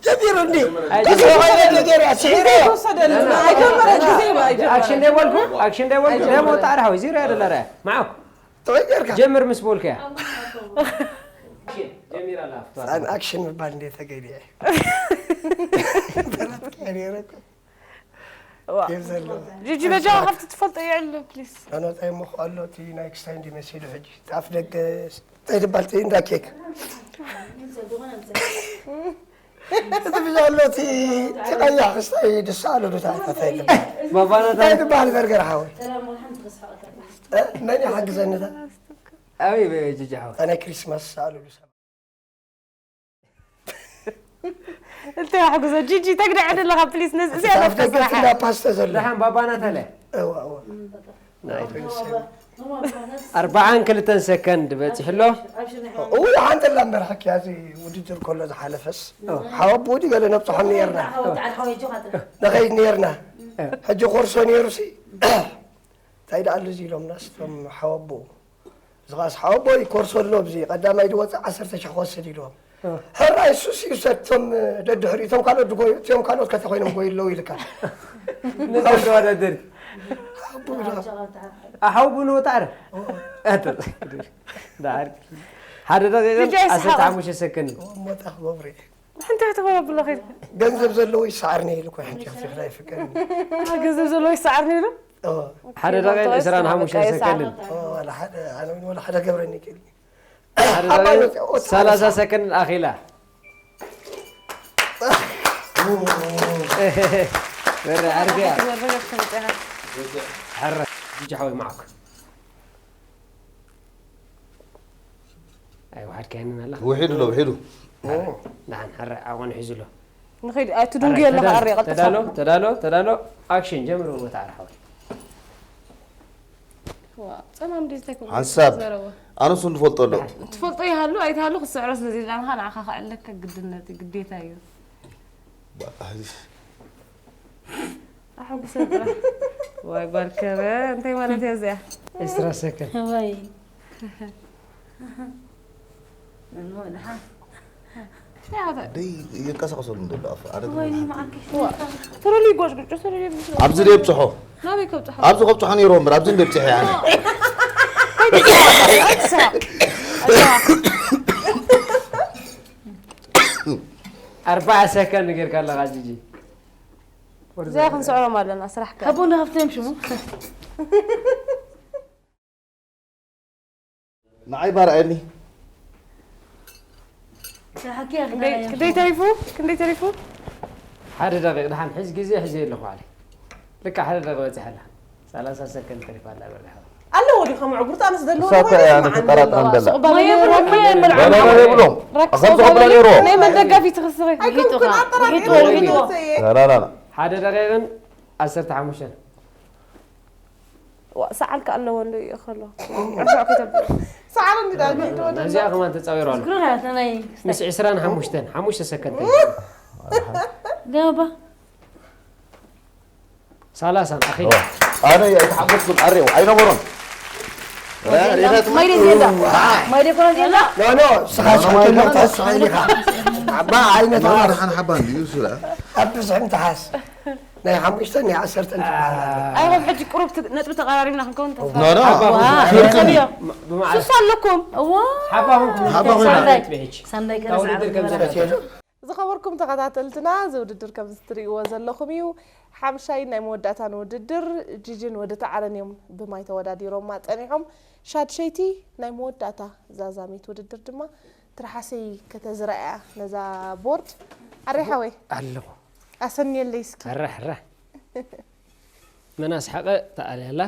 ጀሚሩ እንዲ ኣይ፣ ክስ ኮይነ ነገር እያ ስሒረ ተወሰደልና ኣይጀመረ ግዜ ኣይጀመረ ኣክሽን ደይበልኩ ኣክሽን ደይበልኩ ደሞ ጣዕሪ ሓወይ ዚሮ ያደለ ራያ መዓኩ ተወይ ጌርካ ጀምር ምስ በልኩ እያ ጀሚራ ኣላ ኣን ኣክሽን ምባል እንደ ተገቢ እየ ተረትካ ነይረ እኮ ዋ ጌም ዘለዎ ጂጂ በጃኻ ካብቲ ትፈልጦ የዕልሎ ፕሊስ ኣነ እንታይ እሞ ክኣሎ እቲ ናይ ክስታይ እንዲ መሲሉ ሕጂ ጣፍ ደገ እንታይ ትባል እቲ እንዳ ኬክ እቲ ብዛሎ እቲ እቲ ቀያሕ ክስታይ ድስኣሉ ዶ ታይታ እንታይ ትባል ባባናታ እንታይ ትባል በርገር ሓወይ መን ይሓግዘኒ እዛ ኣበይ ጅጂ ሓወይ ኣነ ክሪስማስ ዝሰኣሉሉ ሰባት እንታይ ኣሕጉዞ ጂጂ ተግድዐ ደለኻ ፕሊስ ነዚ እዚኣ ኣብ ነፍካ ደገ ስራሓ ፍና ፓስተ ዘሎ ደሓን ባባናታ ለ እዋ እዋ ኣርባዓን ክልተን ሰከንድ በፂሑ ኣሎ እው ሓንቲ ላ መርሓኪ ያዚ ውድድር ከሎ ዝሓለፈስ ሓወብ ውዲ ገለ ነብፅሖም ነርና ንኸይድ ነርና ሕጂ ኮርሶ ነይሩ ሲ እንታይ ደኣሉ እዚ ኢሎምና ስቶም ሓወቦ ዝኻስ ሓወቦይ ኮርሶ ኣሎ፣ ኣብዚ ቀዳማይ ዝወፅእ ዓሰርተ ሺሕ ክወስድ ኢልዎ። ሕራይ ሱስ ይውሰድ፣ እቶም ደድሕሪኡ፣ እቶም ካልኦት ዝጎዩ፣ እቲኦም ካልኦት ከተ ኮይኖም ጎዩ ኣለዉ ኢልካ። ነዛ ተወዳደርቲ። ሓቡ ዶ? ኣሓው ብንዎ ታዕረ። ኣተ-፣ ዳዕር። ሓደ ደቂቕን ብጃይ ሰሓቕ። ዓሰርተ ሓሙሽተ ሰከንድ። እሞ ጣፍ ጎብሪ። ሓንቲ ሕቶ ኮነ ብሎ ኸይድ። ገንዘብ ዘለዎ ይሰዓርኒ ኢሉ እኮ ሓንቲ ሕቶ ክዳ ይፍቀድ። ገንዘብ ዘለዎ ይሰዓርኒ ኢሉ? ኦ። ሓደ ደቂቕ ዕስራን ሓሙሽተን ሰከንድን። ኦ፣ ዋላ ሓደ፣ ኣነ እውን ዋላ ሓደ ገብረኒ ክእል። ሓደ ሓባይ ደቂቕ መጽኦ፣ ሰላሳ ሰከንድ ኣኺላ። በረ ዓርኪያ። ክትወርድ ክትመጽእ ኢኻ። ሕረ፣ ጅጅ ሓወይ መዓኩ። ኣይወሓድካየንን ኣለኻ? ውሒዱ ኣሎ፣ ውሒዱ። ደሓን፣ ሕረ፣ ዓቐኑ ሒዙ ኣሎ። ንኸይድ፣ ኣይ፣ ትድንጉ ሕረ፣ ኣለኻ፣ ተዳሎ፣ ኣርያ፣ ቀልጥፋ። ተዳሎ፣ ተዳሎ፣ ተዳሎ፣ ኣክሽን፣ ጀምር፣ ወታ ዓር ሓወይ። ዋ፣ ጸማም ድዩ እንታይ ከምኡ ሓንሳብ፣ ዘረባ? ኣነሱ ንፈልጦ ኣሎ። ትፈልጦ ይሃሉ ኣይትሃሉ ክትስዕሮ ስለ ዘይደለኻ ንዓኻ ከዕለካ ግድነት እዩ፣ ግዴታ እዩ። ባ-፣ ኣሐጉሰ ጥራሕ። ዋይ ጓል ከረ፣ እንታይ ማለት እያ እዚኣ? ዕስራ ሰከንድ። ወይ። ደይ የንቀሳቕሰሉ እንደሎ ኣፍ፣ ኣረ ወይኔ መዓርከሽ። ተረሊ ጓሽ ጉጮ፣ ተረሊ ጉጮ። ኣብዚ ደይ ብጽሖ። ናበይ ከብጽሖ? ኣብዚ ከብጽሖ ነይሩ እምበር፣ ኣብዚ እንደ ብጽሐ ያነ። ኣርባዓ ሰከንድ ጌርካ ኣለኻ ጂጂ። እዚኣ ክንስዕሮም ኣለና፣ ስራሕ ከ። ከቦ ንሃፍተም ሽሙ። ንዓይ ባርኣየኒ። ክንደይ ተሪፉ? ክንደይ ተሪፉ? ሓደ ደቂቕ ደሓን ሕዚ ግዜ ሕዚ ኣለኹ ባዕለይ። ልክዕ ሓደ ደቂቕ በጺሐ ኣላ። ሰላሳ ሰከንድ ተሪፋ ኣላ በርድሓ። ኣለዎ ድዩ ከም ዕጉርታ ኣነስ ዘለዎ እሳተ ነገር ኣነ መዓን ትጠራጠር ዘለዋ። እንደላ። ሱቕ ባለ ማየ ነይሩ። ብሎ፣ ማየ ብሎ። በረበረ ብሎም። ረክሶ ከምዚ ከብላ ባለ ነይሩ። ናይ መን ደጋፊ ትኽስኺ? ኣይኮንኩን፣ ውሒጡ፣ ኣጠራጢረ ውሒጡ፣ ውሒጡ። ነይሩ። ላ፣ ላ፣ ላ፣ ላ። ሓደ ደቂቕን ዓሰርተ ሓሙሽተን። ዋ፣ ሰዓል ከ ኣለዎ እንዶ ይእኸሎ። ርሑቕ ከተብሎ። ሰዓል እንዲ ዳግም ትወደሎ። እዚኣ ከማን ተጻዊሩ ኣሎ። ዝግሩ ናትና ናይ ምስ ዕስራን ሓሙሽተን፣ ሓሙሽተ ሰከንድ። ገባ። ሰላሳን ኣኺላ። ኣነ ኣይተሓጎስኩን፣ ኣሬው ኣይነበሮን። ማይደ ዜንዳ። ማይደ ኮነ ዜንዳ። ኖ፣ ኖ፣ ስኻ ኖ፣ ኖ፣ ስኻ ኖ፣ ኖ። ተስፋ ኢኻ። ዓባ ዓይነት ኖ፣ ዓስ። ሓን ሓባን ድዩ ስራ? ኣብ ብዝሕም ተሓስ። ናይ ሓሙሽተ ናይ ዓሰርተ ትበሃል። ኣይ፣ ሕጂ ቁሩብ ት-፣ ነጥቢ ተቐራሪብና ክንከውን ተስፋ። ኖ፣ ኖ። ሓባ ዋ፣ ኹንኩም። ሰብዮ። ብመዓል-፣ ሱስ ኣለኩም። እዋ። ሓባ ኹንኩም። ሓባ ኹንኩም። ሳንዳይ። ነጥቢ ሕጂ። ሳንዳይ ካብ ውድድር ከም ቀረጻ። ዝኸበርኩም ተኸታተልትና፣ እዚ ውድድር ከምዚ ትርእይዎ ዘለኹም እዩ። ሓምሻይ ናይ መወዳእታን ውድድር ጂጂን ወዲ ተዓረን እዮም ብማይ ተወዳዲሮማ ጸኒሖም። ሻድሸይቲ ናይ መወዳእታ ዛዛሚት ውድድር ድማ ትርሓሰይ ከተዝራ እያ ነዛ ቦርድ። ኣሬ ሓወይ። ኣለኹ። ኣሰንየለይ እስኪ። ሕረ፣ ሕረ። መን ኣስሓቐ ተኣልያ ኣላ።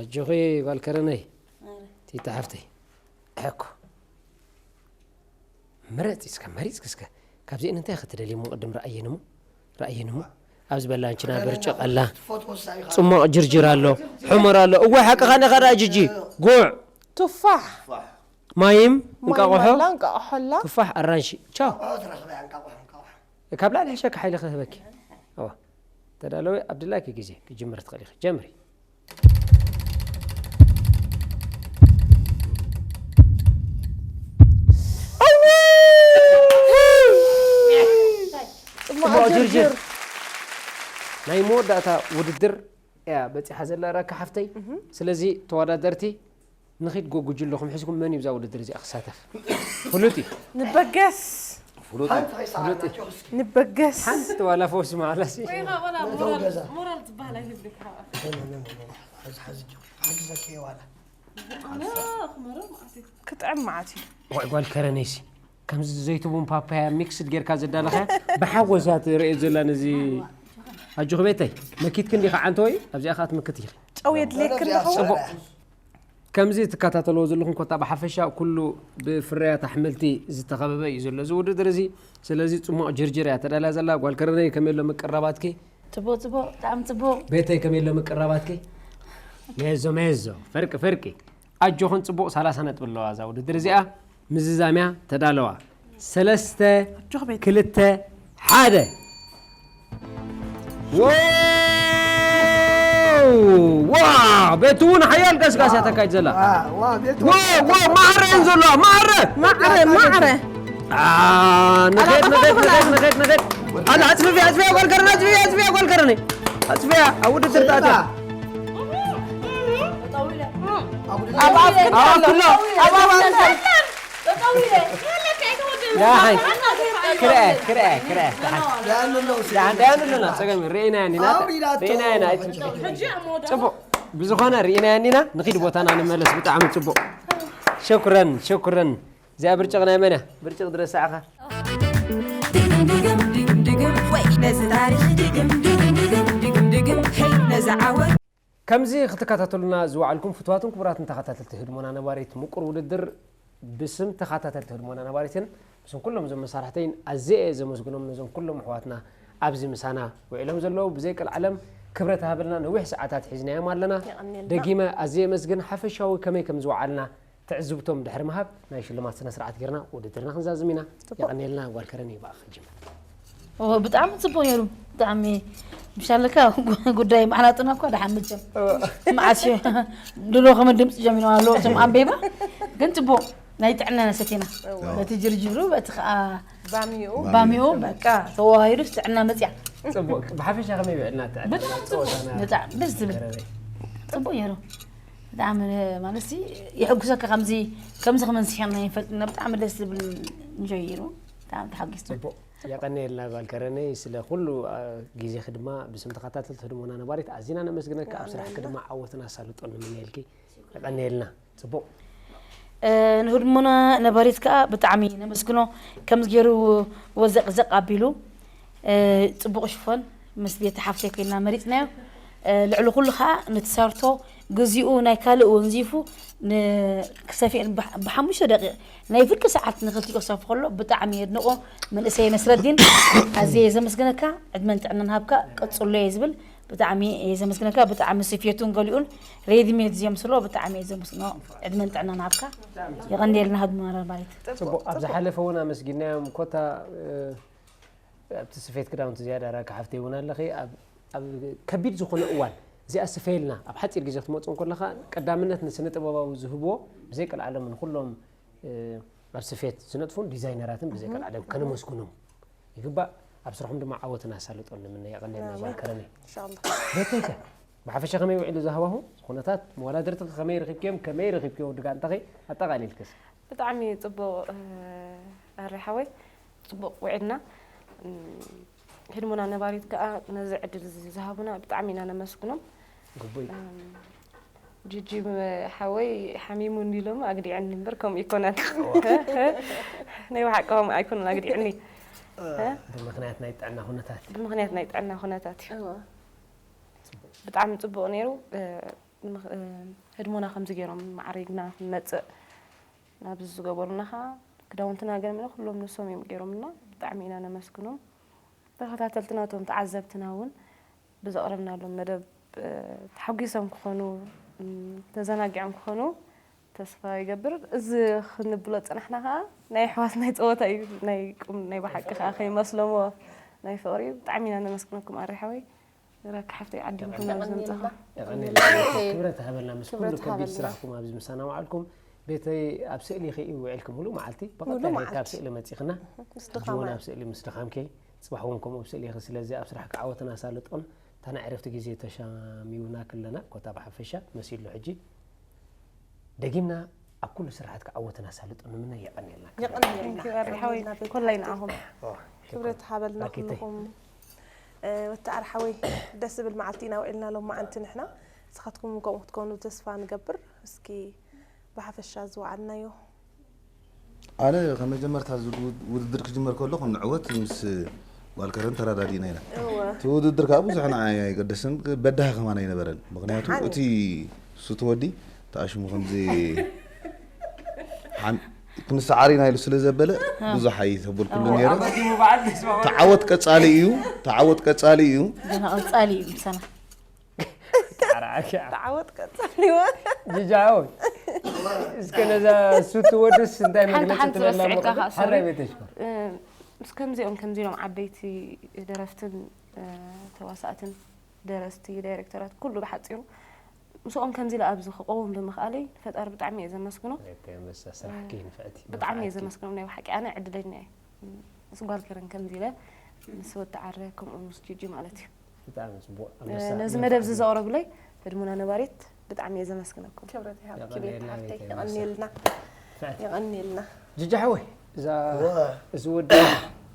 ኣጆኺ ጓል ከረነይ። ኣረ። ቲታ ሓፍተይ። ሕኮ። ምረጺ እስከ፣ መሪጽኪ እስከ። ካብዚአን እንታይ ኢኺ ትደልዪ እሞ ቅድም ረኣየን እሞ፣ ረኣየን እሞ። ኣብዚ በላንችና ብርጭቕ ኣላ። ጽሟቕ ጅርጅር ኣሎ፣ ሕመር ኣሎ። እወ ሓቅኻ ነኻ ደኣ ጂጂ። ጉዕ። ቱፋሕ። ማይም፣ ማይም እንቃቑሖ። ኣላ፣ እንቃቑሖ ኣላ። ቱፋሕ፣ ኣራንሺ። ቻው። ካብ ላዕሊ ሕሸካ ሓይሊ ክህበኪ። እዋ። ተዳለዊ ኣብድላኪ ግዜ ክጅምር ትኽእል ኢኺ። ጀምሪ። ጽማቕ ጽማቕ ጅርጅር። ጅርጅር። ናይ መወዳእታ ውድድር እያ በጺሓ ዘላ ራካ ሓፍተይ። እህ። ስለዚ ተወዳደርቲ ንኺድ ጎ-፣ ጉጅለኹም ሒዝኩም መን እዩ ብዛ ውድድር እዚኣ ክሳተፍ? ፍሉጥ እዩ። ንበገስ። ፍሉጥ እዩ። ሓንቲ ከይሰዓርና ፍሉጥ እዩ። ጆስ። ንበገስ። ሓንቲ ዋላ ፈውሲ መዓላሲ። ወይ ኸዓ ዋላ ነቶም ሞራል፣ ገዛ። ሞራል ዝበሃል ኣይህልካ። ነይ፣ ነይ፣ ነይ፣ ነይ። ሓዝ፣ ሓዝ ጆ። ሓግዘኪ ዋላ። ኣነ ክመርር መዓት እዩ። ክጥዕም መዓት እዩ። ዋይ ጓል ከረነይሲ። ከምዚ ዘይትቡን ፓፓያ ሚክስድ ጌርካ ዘዳለኻያ ብሓጎስ እያ ትርእዮ ዘላ ነዚ። ኣጆኺ ቤተይ፣ መኪትኪ እንዲኻ ዓንተወይ፣ ኣብዚኣ ኸኣ ትምክት ኢኺ። ጨው የድልየኪ ኣለኹ። ጽቡቕ። ከምዚ ትከታተልዎ ዘለኹም ኮታ ብሓፈሻ ኩሉ ብፍርያት ኣሕምልቲ ዝተኸበበ እዩ ዘሎ እዚ ውድድር እዚ። ስለዚ ጽሙቕ ጅርጅር እያ ተዳልያ ዘላ። ጓል ከረነይ ከመይ ኣሎ ምቅራባትኪ? ጽቡቕ፣ ጽቡቕ፣ ብጣዕሚ ጽቡቕ። ቤተይ ከመይ ኣሎ ምቅራባትኪ? ሜዞ፣ ሜዞ፣ ፍርቂ፣ ፍርቂ። ኣጆኽን ጽቡቕ ሰላሳ ነጥቢ ኣለዋ እዛ ውድድር እዚኣ። ምዝዛምያ ተዳለዋ። ሰለስተ፣ ኣጆኽ ቤት። ክልተ፣ ሓደ። ዎ! ዋ፣ ቤቱ እውን ሓያል ቀስቃስ እያ ተካይድ ዘላ። ዋ፣ ዋ፣ ቤቱ ዋ፣ ዋ፣ ማዕረ እየን ዘለዋ፣ ማዕረ። ማዕረ፣ ማዕረ። አ፣ ንኸይድ፣ ኣላ፣ ንኸይድ፣ ንኸይድ፣ ንኸይድ። ኣላ፣ ኣጽፍፍያ፣ ኣጽፍፍያ፣ ጓል ከረን፣ ኣጽፍፍያ፣ ኣጽፍፍያ፣ ጓል ከረን። ኣጽፍፍያ፣ ኣብ ውድድር ተኣትያ። ኣብ ኣፍ ክሎ፣ ኣብ ኣፍ ክሎ። ዳሓይ፣ ክርአ፣ ክርአ፣ ክርአ። ዳሓን፣ ዳሓን፣ ዳሓን ኣለና፣ ጸገም፣ ርኢና ኢና፣ ርኢና ኢና። ጽቡቕ፣ ብዝኾነ ርኢና ኢና፣ ንኺድ ቦታና ንመለስ። ብጣዕሚ ጽቡቕ። ሸኩረን፣ ሸኩረን። እዚኣ ብርጭቕ ናይ መን እያ? ብርጭቕ ድረስዓኻ። ድግም፣ ድግም፣ ድግም፣ ድግም፣ ወይ ነዚ ታሪኽ ድግም፣ ድግም፣ ድግም፣ ድግም፣ ድግም፣ ሄይ ነዚ ዓወት። ከምዚ ክትከታተሉና ዝወዓልኩም ፍትዋትን ክቡራትን ተኸታተልቲ ህድሞና ነባሪት ምቁር ውድድር፣ ብስም ተኸታተልቲ ህድሞና ነባሪትን ብስም ኩሎም እዞም መሳርሕተይን ኣዝየ እየ ዘመስግኖም፣ ነዞም ኩሎም ኣሕዋትና ኣብዚ ምሳና ውዒሎም ዘለዉ። ብዘይ ቀልዓለም ክብረት ሃበልና፣ ነዊሕ ሰዓታት ሒዝናዮም ኣለና። የቐንየልና። ደጊመ ኣዝየ የመስግን። ሓፈሻዊ ከመይ ከም ዝወዓልና ትዕዝብቶም ድሕሪ ምሃብ፣ ናይ ሽልማት ስነ ስርዓት ጌርና ውድድርና ክንዛዝም ኢና። ጽቡቕ። የቐንየልና። ጓል ከረን እዩ ብኣኻ ክጅምር። ኦ፣ ብጣዕሚ ጽቡቕ ነይሩ። ብጣዕሚ ምሻለካ ጉዳይ ማዕላጥና እኳ ደሓን መቸም። ኦ። መዓስ እዩ? ድሮ ከም ድምጺ ጀሚሮም ኣለዉ እቶም ኣንቤባ። ግን ጽቡቕ ናይ ጥዕና ሰቲና። እዎ። በቲ ጅርጅሩ፣ በቲ ኸኣ ባሚኡ። ባሚኡ፣ በቃ ተዋሂዱስ ጥዕና መጽያ። ጽቡቕ። ብሓፈሻ ከመይ ውዕልና ጥዕና? ብጣዕሚ ጽቡቕ። ጸወታና ብጣዕሚ ደስ ዝብል። ከረረ። ጽቡቕ ነይሩ። ብጣዕሚ ማለትሲ የሐጉሰካ። ከምዚ፣ ከምዚ ክመንስሐና ይፈልጥና። ብጣዕሚ ደስ ዝብል እንጆይ ነይሩ። ብጣዕሚ ተሓጒስና። ጽቡቕ። የቐንየልና ጓል ከረነይ፣ ስለ ኩሉ፣ አ፣ ግዜኺ ድማ ብስም ተኸታተልቲ ህድሞና ነባሪት ኣዚና ነመስግነካ። ኣብ ስራሕኪ ድማ ዓወትን ኣሳልጦን ንምነየልኪ። የቐንየልና። ጽቡቕ። እ፣ ንህድሞና ነባሪት ከኣ ብጣዕሚ ነመስግኖ። ከምዚ ገይሩ ወዘቕዘቕ ኣቢሉ፣ እ፣ ጽቡቕ ሽፎን ምስ ቤቲ ሓፍተይ ኮይና መሪጽናዮ። እ፣ ልዕሊ ኩሉ ከኣ ንትሰርቶ ግዜኡ ናይ ካልእ ወንዚፉ ን-፣ ክሰፍየን ብሕ-፣ ብሓሙሽተ ደቂቕ ናይ ፍርቂ ሰዓት ንኽልቲኡ ክሰፍ ከሎ ብጣዕሚ የድንቖ። መንእሰይ ነስረዲን ኣዝየ እየ ዘመስግነካ፣ ዕድመን ጥዕናን ሃብካ፣ ቀጽሎ እየ ዝብል። ብጣዕሚ እየ ዘመስግነካ። ብጣዕሚ ስፌቱን ገሊኡን ሬድሜድ ዝዮም ስለ ብጣዕሚ እየ ዘመስግኖ። ዕድመን ጥዕናን ሃብካ። የቐንየልና ህድሞና ነባሪት። ጽቡቕ። ኣብ ዝሓለፈ እውን ኣመስጊናዮም ኮታ፣ እ፣ ኣብቲ ስፌት ክዳውንቲ ዝያዳ ራካ ሓፍተይ እውን ኣለኺ። ኣብ፣ ኣብ ከቢድ ዝኾነ እዋን እዚኣ ስፈየልና፣ ኣብ ሓጺር ግዜ ክትመጹ እንከለኻ ቀዳምነት ንስነ ጥበባዊ ዝህብዎ ብዘይ ቀልዓለም ንኹሎም፣ እ፣ ኣብ ስፌት ዝነጥፉን ዲዛይነራትን ብዘይ ቀልዓለም ከነመስግኖም ይግባእ። ኣብ ስርሖም ድማ ዓወትን ኣሳልጦን ንምነ። የቐንየልና ኣሜን። ጓል ከረነይ። ኢንሻኣላህ። ቤተይከ ብሓፈሻ ከመይ ውዒሉ ዝሃዋሁ? ኩነታት መወዳድርትኺ ከመይ ረኺብክዮም? ከመይ ረኺብክዮ ወዲ ጋንታኺ? ኣጠቓሊልክስ? ብጣዕሚ ጽቡቕ፣ እ፣ ኣረ ሓወይ፣ ጽቡቕ ውዒልና። እም፣ ህድሞና ነባሪት ከኣ ነዚ ዕድል እዚ ዝሃቡና ብጣዕሚ ኢና ነመስግኖም። ግቡእ እዩ። እም፣ ጂጂ ሓወይ ሓሚሙ እንዲሎም ኣግዲዐኒ እምበር ከምኡ ይኮነን። ናይ ብሓቂ ከምኡ ኣይኮነን ኣግዲዐኒ። እ? ብምኽንያት ናይ ጥዕና ኩነታት። ብምኽንያት ናይ ጥዕና ኩነታት እዩ። እወ። ብጣዕሚ ጽቡቕ ነይሩ። እ፣ ምኽ-፣ እ፣ ህድሞና ከምዚ ገይሮም ማዕሪግና ክንመጽእ ናብዚ ዝገበሩና ኸኣ ክዳውንትና ገርምና ኩሎም ንሶም እዮም ገይሮምልና። ብጣዕሚ ኢና ነመስግኖም። ተኸታተልትና፣ እቶም ተዓዘብትና እውን ብዘቕረብናሎም መደብ፣ እ፣ ተሓጒሶም ክኾኑ፣ እም፣ ተዘናጊዖም ክኾኑ ተስፋ ይገብር። እዚ ክንብሎ ዝጸናሕና ኸኣ ናይ ኣሕዋት ናይ ጸወታ እዩ። ናይ ቁም፣ ናይ ብሓቂ ኸኣ ከይመስሎምዎ ናይ ፍቕሪ እዩ። ብጣዕሚ ኢና ነመስግነኩም ኣሪ ሓወይ። ራኪ ሓፍተይ ዓዲምኩም ናብ ዘምጻኻ። የቐንየልና። የቐንየልና። ክብረት ሃበልና ምስ ኩሉ ክብረት ከቢድ ሃበልና። ስራሕኩም ኣብዚ ምሳና ውዓልኩም። ቤተይ ኣብ ስእሊ ኢኺ ውዒልኪ ሙሉእ መዓልቲ? ሙሉእ ብቐጥታ ኢኺ መዓልቲ። ካብ ስእሊ መጺኽና። ምስ ሕጂ እውን ድኻማ። ኣብ ስእሊ ምስ ድኻምኪ፣ ጽባሕ እውን ከምኡ ኣብ ስእሊ ኢኺ። ስለዚ ኣብ ስራሕኪ ዓወትን ኣሳልጦን፣ እታ ናይ ዕረፍቲ ግዜ ተሻሚውናኪ ኣለና። ኮታ ብሓፈሻ መሲሉ ሕጂ። ደጊምና ኣብ ኩሉ ስራሓትኪ ዓወትን ኣሳልጦን ንምነ። የቐንየልና። የቐንየልና። Thank you፣ ኣሪ ሓወይ፣ የቐንየልና። ኮላይ ንዓኹም። ኦ፣ ክብረት ሃበልና ራኪተይ። ኩልኹም። እ፣ ወተዓር ሓወይ፣ ደስ ዝብል መዓልቲ ኢና ውዒልና ሎማዓንቲ ንሕና። ንስኻትኩም ከምኡ ክትኮኑ ተስፋ ንገብር። እስኪ ብሓፈሻ ዝወዓልናዮ። ኣነ ካብ መጀመርታ እዚ ውድ-፣ ውድድር ክጅመር ከለኹ ንዕወት ምስ ጓል ከረን ተረዳዲእና ኢና። እወ። እቲ ውድድር ከዓ ብዙሕ ንዓይ ኣይገደስን፣ በዳሂ ከማን ኣይነበረን። ምኽንያቱ ሓኒ። እቲ ሱቲ ወዲ ተኣሽሙ ከምዚ ሓን-፣ ክንሰዓር ኢና ኢሉ ስለ ዘበለ ብዙሕ ኣይተበልኩሉ ነይረ። ኣቐዲሙ በዓል ተስማማ። ተዓወት ቀጻሊ እዩ፣ ተዓወት ቀጻሊ እዩ። ገና ቀጻሊ እዩ ምሳና። ተዓራዓኪ። ተዓወት ቀጻሊ እዩ። ጅጃ ሓወይ፣ እስከ ነዛ ሱቲ ወድስ እንታይ ሓንቲ መግለጺ ሓንቲ ትበላ ረሲዕካ እሞ ኸዓ፣ ሓራይ ሶሪ። ቤተሽኮር። እ፣ ምስ ከምዚኦም፣ ከምዚኦም ዓበይቲ ደረፍትን፣ እ፣ ተዋሳእትን ደረስቲ፣ ዳይሬክተራት፣ ኩሉ ብሓጺሩ ምስኦም ከምዚ ኢለ ኣብዚ ክቐውም ብምኽኣለይ ንፈጣሪ ብጣዕሚ እየ ዘመስግኖ። ኣንበሳ፣ ስራሕኪ ንፍዕቲ። ብጣዕሚ እየ ዘመስግኖም። ናይ ብሓቂ ኣነ ዕድለኛ እየ። ምስ ጓል ከረን ከምዚ ኢለ ምስ ወዲ ዓረ ከምኡ ምስ ጂጂ ማለት እዩ። ብጣዕሚ ጽቡቅ። ነዚ መደብ እዚ ዘቕረብለይ ህድሞና ነባሪት ብጣዕሚ እየ ዘመስግነኩም። ክብረት ይሃብኪ የቐንየልና ቤት ሓፍተይ፣ ቤተይ፣ የቐንየልና ንፍዕቲ። የቐንየልና። ጅጃ ሓወይ፣ እዛ እዚ ወዲ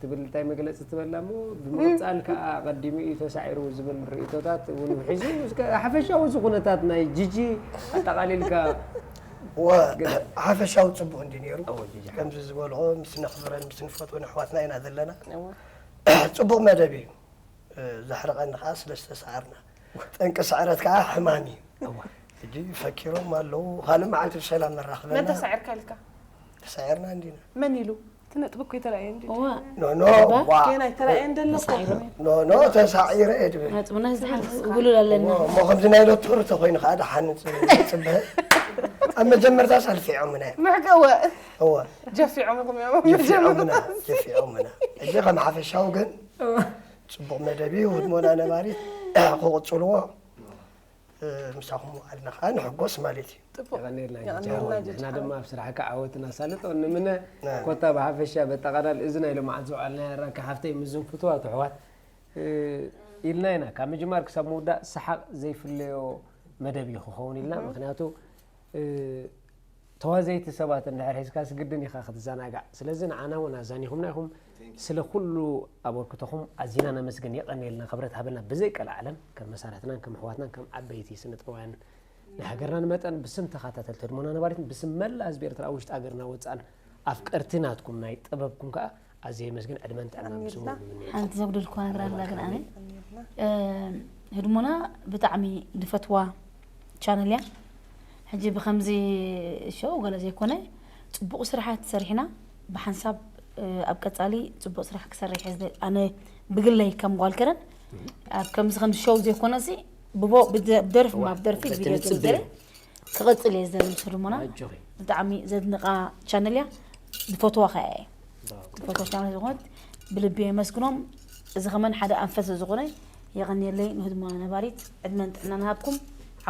ትብል እንታይ መግለጺ ትበላ እሞ፣ ብምቕጻል ከኣ ቀዲሙ እዩ ተሳዒሩ ዝብል ርእይቶታት እውን ሒዙ፣ እስከ ሓፈሻዊ እዚ ኩነታት ናይ ጂጂ ኣጠቓሊልካ። ወ ሓፈሻዊ ጽቡቕ እንዲ ነይሩ። ኣዎ፣ ጂጂ ሓወይ። ከምዚ ዝበልኦ ምስ ነኽብረን ምስ ንፈትወን ኣሕዋትና ኢና ዘለና። እወ። ጽቡቕ መደብ እዩ። ዘሕርቐኒ ከዓ ስለ ዝተሰዓርና። ጠንቂ ስዕረት ከዓ ሕማም እዩ። ሕጂ ፈኪሮም ኣለዉ። ካልእ መዓልቲ ብሰላም መን መራኽበና። ተሳዒርካ ኢልካ? ተሳዒርና እንዲና። መን ኢሉ? ትነጥብ እኮ የተለያየ እንዲ እዋ ኖ ኖ እባ ዋ። ገና ይተራእየ እንደሎ እኮ። ኖ ኖ ተሳዒረ እየ ድብል። ነጥብና ዝሓንስ ውሉል ኣለና። እሞ ከምዚ ናይ ዶክተር ተኮይኑ ከዓ ደሓን ጽብህ። ኣብ መጀመርታ ሳልፊዖምና እዮም። ምሕቀወ እወ ጀፊዖምኹም እዮም ኣብ ጀፊዖምና መጀመርታ። ጀፊዖምና። እዚ ከም ሓፈሻዊ ግን ጽቡቕ መደብ እዩ። ህድሞና ነባሪት ክቕጽልዎ። ምሳኹም ኣለና ከዓ ንሕጎስ ማለት እዩ። ጽቡቕ። የቐንየልና የቐንየልና ጅጃ። ጅጃ። ንሕና ድማ ኣብ ስራሕካ ዓወት እናሳለጠ ንምነ ና። ኮታ ብሓፈሻ በጠቓላል እዚ ናይ ሎማዓት ዝውዓልናዮ ራካ ሓፍተይ ምስዞም ፍትዋት ኣሕዋት እ፣ ኢልና ኢና። ካብ ምጅማር ክሳብ ምውዳእ ሰሓቕ ዘይፍለዮ መደብ እዩ ክኸውን ኢልና። ምኽንያቱ እ፣ ተዋዘይቲ ሰባት እንድሕር ሒዝካ ስግድን ኢኻ ክትዘናጋዕ። ስለዚ ንዓና እውን ኣዛኒኹምና ኢኹም። ስለ ኩሉ ኣበርክቶኹም ኣዚና ነመስግን። የቐንየልና፣ ክብረት ሃበልና። ብዘይ ቀልዓለም ከም መሳርሕትናን ከም ኣሕዋትናን ከም ዓበይቲ ስነ ጥበባውያን ናይ ሃገርናን መጠን ብስም ተኸታተልቲ ህድሞና ነባሪትን ብስም መላእ ህዝቢ ኤርትራ ኣብ ውሽጢ ሃገርና ወጻእን ኣፍቀርቲ ናትኩም ናይ ጥበብኩም ከኣ ኣዝየ የመስግን። ዕድመን ጥዕናን ምስኡ ይሁን። ሓንቲ ዘጉደልኩዋ ነገር ኣላ ግን ኣነ እ፣ ህድሞና ብጣዕሚ ድፈትዋ ቻነል እያ። ሕጂ ብከምዚ ሾው ገለ ዘይኮነ ጽቡቕ ስራሓት ሰሪሕና ብሓንሳብ እ፣ ኣብ ቀጻሊ ጽቡቕ ስራሕ ክሰርሕ እየ ዝደሊ። ኣነ ብግለይ ከም ጓል ከረን ኣብ ከምዚ ከም ሾው ዘይኮነ ሲ ብቦ ብደ- ብደርፊ እዋ፣ ማ ብደርፊ በቲ ብቪድዮ ንጽበዮ። ዝደሊ ክቕጽል እየ ዝደሊ ምስ ህድሞና ኣጆኺ። ብጣዕሚ ዘድንቓ ቻነል እያ። ዝፈትዋ ከያ እየ ዝፈትዋ ቻነል ዝኾነት ብልቢ የመስግኖም። እዚ ከመን ሓደ ኣንፈት ዝኾነ የቐንየለይ። ንህድሞና ነባሪት ዕድመን ጥዕናን ሃብኩም።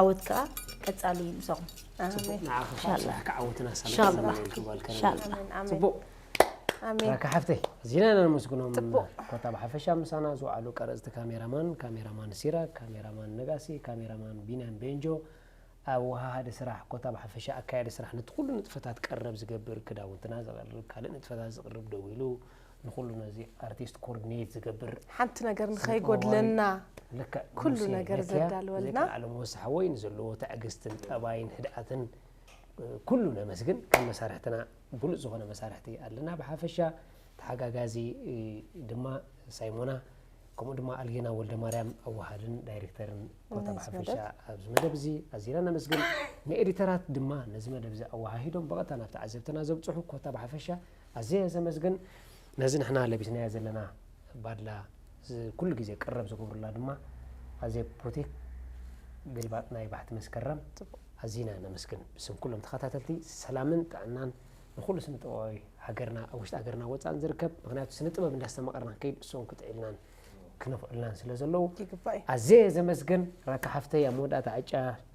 ዓወት ከኣ ቀጻሊ ምሳኹም። ኣሜን። ንዓኺ ከዓ ስራሕካ ዓወትን ኣሳልጦን ኢንሻላህ። ይግበረልኪ ጓል ከረን። ኢንሻላህ። ኣሜን፣ ኣሜን። ጽቡቕ። ኣሜን። ራካ ሓፍተይ፣ ኣዚና ኢና ነመስግኖም። ጽቡቕ። ኮታ ብሓፈሻ ምሳና ዝወዓሉ ቀረጽቲ ካሜራማን፣ ካሜራማን ሲራክ፣ ካሜራማን ነጋሲ፣ ካሜራማን ቢንያም ቤንጆ፣ ኣወሃሃዲ ስራሕ ኮታ ብሓፈሻ፣ ኣካያዲ ስራሕ፣ ነቲ ኩሉ ንጥፈታት ቀረብ ዝገብር፣ ክዳውንትና ዘቕርብ፣ ካልእ ንጥፈታት ዝቕርብ፣ ደው ኢሉ ንኹሉ ነዚ ኣርቲስት ኮርዲኔት ዝገብር፣ ሓንቲ ነገር ንኸይጎድለና ልክዕ ኩሉ ሙሴ ነገር ነኪያ፣ ዘዳለወልና። ብዘይካ ዓለም ወሲ ሓወይ ንዘለዎ ትዕግስትን ጠባይን ህድኣትን ኩሉ ነመስግን። ከም መሳርሕትና ብሉጽ ዝኾነ መሳርሕቲ ኣለና። ብሓፈሻ ተሓጋጋዚ እ፣ ድማ ሳይሞና፣ ከምኡ ድማ ኣልጌና ወልደ ማርያም ኣዋሃድን ዳይሬክተርን ኮታ ናይዚ ብሓፈሻ መደብ። ኣብዚ መደብ እዚ ኣዚና ነመስግን። ንኤዲተራት ድማ ነዚ መደብ እዚ ኣወሃሂዶም ብቐጥታ ናብ ተዓዘብትና ዘብጽሑ ኮታ ብሓፈሻ ኣዝየ ዘመስግን። ነዚ ንሕና ለቢስናዮ ዘለና ባድላ ዝ- ኩሉ ግዜ ቅረብ ዝገብሩላ ድማ ኣዝየ ቡቲክ ግልባጥ ናይ ባሕቲ መስከረም ኣዚና ነመስግን። ብስም ኩሎም ተኸታተልቲ ሰላምን ጥዕናን ንኹሉ ስነ ጥበባዊ ሃገርና ኣብ ውሽጢ ሃገርና ወጻእን ዝርከብ። ምኽንያቱ ስነ ጥበብ እንዳስተማቐርና ክንከይድ እሶም ክጥዕልናን ክነፍዕሉናን ስለ ዘለዉ ይግባእ እዩ። ኣዝየ ዘመስግን። ራካ ሓፍተይ ኣብ መወዳእታ ዕጫ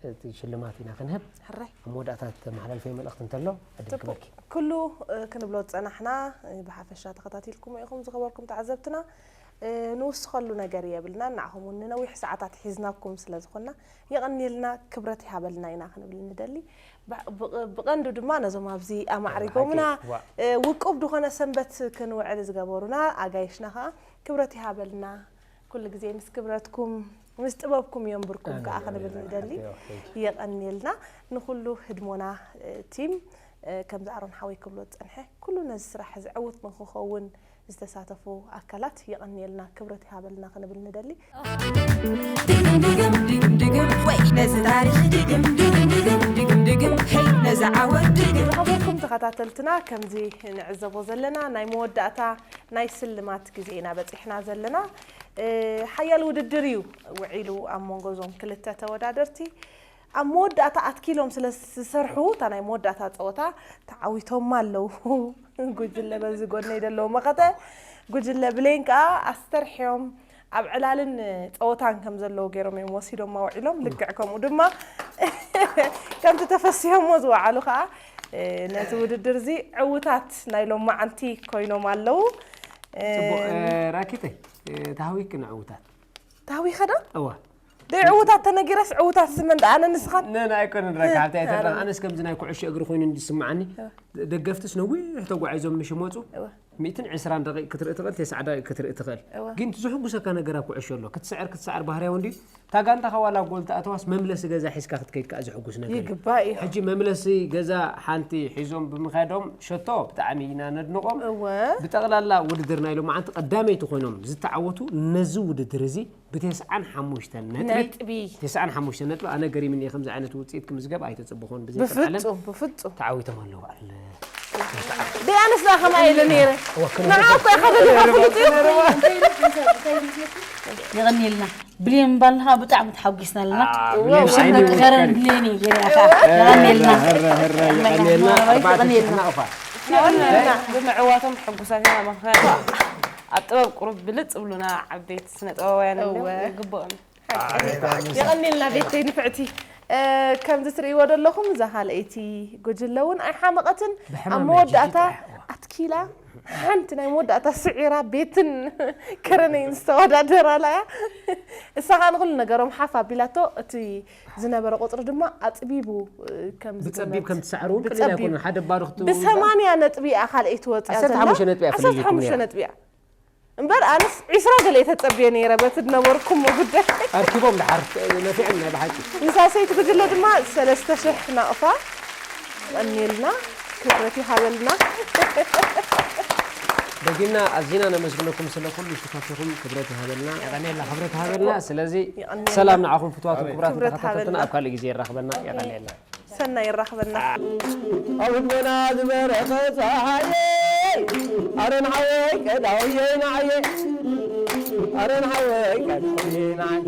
እቲ ሽልማት ኢና ክንህብ። ሕራይ። ኣብ መወዳእታ ተመሓላልፈዮ መልእኽቲ እንተሎ ዕድል ጽቡቕ። ክበኪ። ኩሉ እ፣ ክንብሎ ዝጸናሕና እ፣ ብሓፈሻ ተኸታቲልኩሞ ኢኹም ዝኸበርኩም ተዓዘብትና። እ፣ ንውስኸሉ ነገር የብልናን። ንዓኹም እውን ንነዊሕ ሰዓታት ሒዝናኩም ስለ ዝኾንና የቐንየልና፣ ክብረት ይሃበልና ኢና ክንብል ንደሊ። ብ- ብ- ብቐንዱ ድማ ነዞም ኣብዚ ኣማዕሪጎምና ሓቂ፣ ዋ። እ፣ ውቁብ ዝኾነ ሰንበት ክንውዕል ዝገበሩና ኣጋይሽና ከዓ ክብረት ይሃበልና። ኩሉ ግዜ ምስ ክብረትኩም ምስ ጥበብኩም እዮም ብርኩም ከዓ ኣሜን፣ ክንብል ኣሜን፣ ንደሊ። ኣሜን፣ ኣሜን። የቐንየልና። ንኹሉ ህድሞና እ፣ ቲም እ፣ ከምዚ ኣሮን ሓወይ ክብሎ ዝጸንሐ ኩሉ ነዚ ስራሕ እዚ ዕዉት ንክኸውን ዝተሳተፉ ኣካላት የቐንየልና፣ ክብረት ይሃበልና ክንብል ንደሊ። ድግም ድግም ድግም ድግም ወይ ነዚ ታሪኽ ድግም ድግም ድግም ድግም ድግም ድግም ሄይ ነዚ ዓወት ድግም ዝኸበርኩም ተኸታተልትና ከምዚ ንዕዘቦ ዘለና ናይ መወዳእታ ናይ ስልማት ግዜ ኢና በፂሕና ዘለና። እ፣ ሓያል ውድድር እዩ ውዒሉ ኣብ መንጎ እዞም ክልተ ተወዳደርቲ። ኣብ መወዳእታ ኣትኪሎም ስለ ዝሰርሑ እታ ናይ መወዳእታ ፀወታ ተዓዊቶማ ኣለዉ። ጉጅለ በዚ ጎነይ ዘለዉ መኸተ ጉጅለ ብሌን ከዓ ኣስተርሕዮም ኣብ ዕላልን ጸወታን ከም ዘለዎ ገይሮም እዮም ወሲዶም ኣውዒሎም። ልክዕ ከምኡ ድማ ከምቲ ተፈሲሆሞ ዝወዓሉ ከዓ ነቲ ውድድር እዚ ዕውታት ናይ ሎማዓንቲ ኮይኖም ኣለዉ። ጽቡቕ ራኪተይ፣ ታህዊክ ንዕውታት ታህዊኸ ዶ እዋ ደይ ዕውታት ተነጊረስ ዕውታት ስመን ደኣ ኣነ ንስኻን ነን ኣይኮነን ረካ ሓብቲ ኣይተረን። ኣነስ ከምዚ ናይ ኩዕሾ እግሪ ኮይኑ እንዲ ዝስምዓኒ፣ ደገፍትስ ነዊሕ ተጓዒዞም ምሽ መፁ። እወ። ሚእትን ዕስራን ደቂቕ ክትርኢ ትኽእል፣ ተስዓ ደቂቕ ክትርኢ ትኽእል። እወ። ግን እቲ ዘሕጉሰካ ነገር ኣብ ኩዕሾ ኣሎ። ክትስዕር ክትስዕር ባህርያዊ እንድዩ። እታ ጋንታኻ ዋላ ጎል ተኣተዋስ መምለሲ ገዛ ሒዝካ ክትከይድ ከዓ ዘሕጉስ ነገር እዩ። ይግባእ እዩ። ሕጂ መምለሲ ገዛ ሓንቲ ሒዞም ብምኻዶም ሸቶ ብጣዕሚ ኢና ነድንቖም። እወ። ብጠቕላላ ውድድር ናይ ሎማዓንቲ ቀዳመይቲ ኮይኖም ዝተዓወቱ ነዚ ውድድር እዚ ብተስዓን ሓሙሽተን ነጥቢ ነጥቢ። ተስዓን ሓሙሽተን ነጥቢ ኣነ ገሪምኒ እየ ከምዚ ዓይነት ውፅኢት ክምዝገብ ኣይተፅብኾን ብዘይቀልዓለም ብፍጹም ብፍጹም ተዓዊቶም ኣለዉ በዓል ደይ ኣነስ ደኣ ከማይ ኢለ ነይረ ወክል ንዓ እኮ ኢኻ ደሊኻ ፍሉጥ እዩ የቐንየልና ብሌን ምባልኻ ብጣዕሚ ተሓጒስና ኣለና ብሌን ሽም ዓይኒ መቀረን ብሌን እዩ ገሪኻ የቐንየልና የቐንየልና የቐንየልና። ኣርባዕተ ሽሕና እኳ ንሕና ብምዕዋቶም ሕጉሳት ኢና። ምኽንያቱ ኣብ ጥበብ ቁሩብ ብልጽ ዝብሉና ዓበይቲ ስነ ጥበባውያን ኣለዉ፣ እወ። ይግብኦም። የቐንየልና ቤተይ ንፍዕቲ። ከምዚ ትርእይዎ ዘለኹም እዛ ካልኣይቲ ጉጅለ እውን ኣይሓመቐትን። ኣብ መወዳእታ ኣትኪላ ሓንቲ ናይ መወዳእታ ስዒራ ቤትን ከረነይን ዝተወዳደራላ እያ። እሳ ከዓ ንኹሉ ነገሮም ሓፍ ኣቢላቶ። እቲ ዝነበረ ቁፅሪ ድማ ኣፅቢቡ ከም ብፀቢብ ዝግመት ከም ትሰዕሩ እውን ቀሊል ብፀቢብ። ኣይኮነ ሓደ ባዶ ክትብሉ ብሰማንያ ነጥቢ እያ ካልኣይቲ ወፅያ ዓሰርተ ሓሙሽተ ነጥቢ እያ ዓሰርተ ሓሙሽተ ፈለይኩም ነይራ። ነጥቢ እያ እምበር ኣነስ ዒስራ ገለ እየ ተፀብየ ነይረ በቲ ዝነበርኩሞ ጉዳይ ኣርኪቦም ድሓር ነፊዕም ናይ ብሓቂ ንሳሰይቲ ጉጅለ ድማ ሰለስተ ሽሕ ናቕፋ ቀኒልና ክብረት ይሃበልና ደጊምና ኣዚና ነመስግነኩም ስለ ኩሉ ሽታፊኹም ክብረት ይሃበልና። የቐንየልና ክብረት ሃበልና። ስለዚ የቐንየልና። ሰላም ንዓኹም ፍትዋት ክቡራት ክብረት ተኸታተልትና ሃበልና። ኣብ ካልእ ግዜ ይራኽበና። የቐንየልና። ሰናይ ይራኽበና ኣብ ህድሞና ዝበረኸ ፀሓየ ኣረን ሓወይ ቀዳውየ ንዓየ ኣረን ሓወይ ቀዳውየ ንዓየ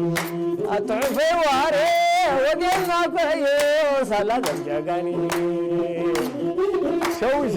ኣትሑፈይ ዋረ ወጌልና ኮየ ሳላ ዘምጃጋኒ ሸውሸ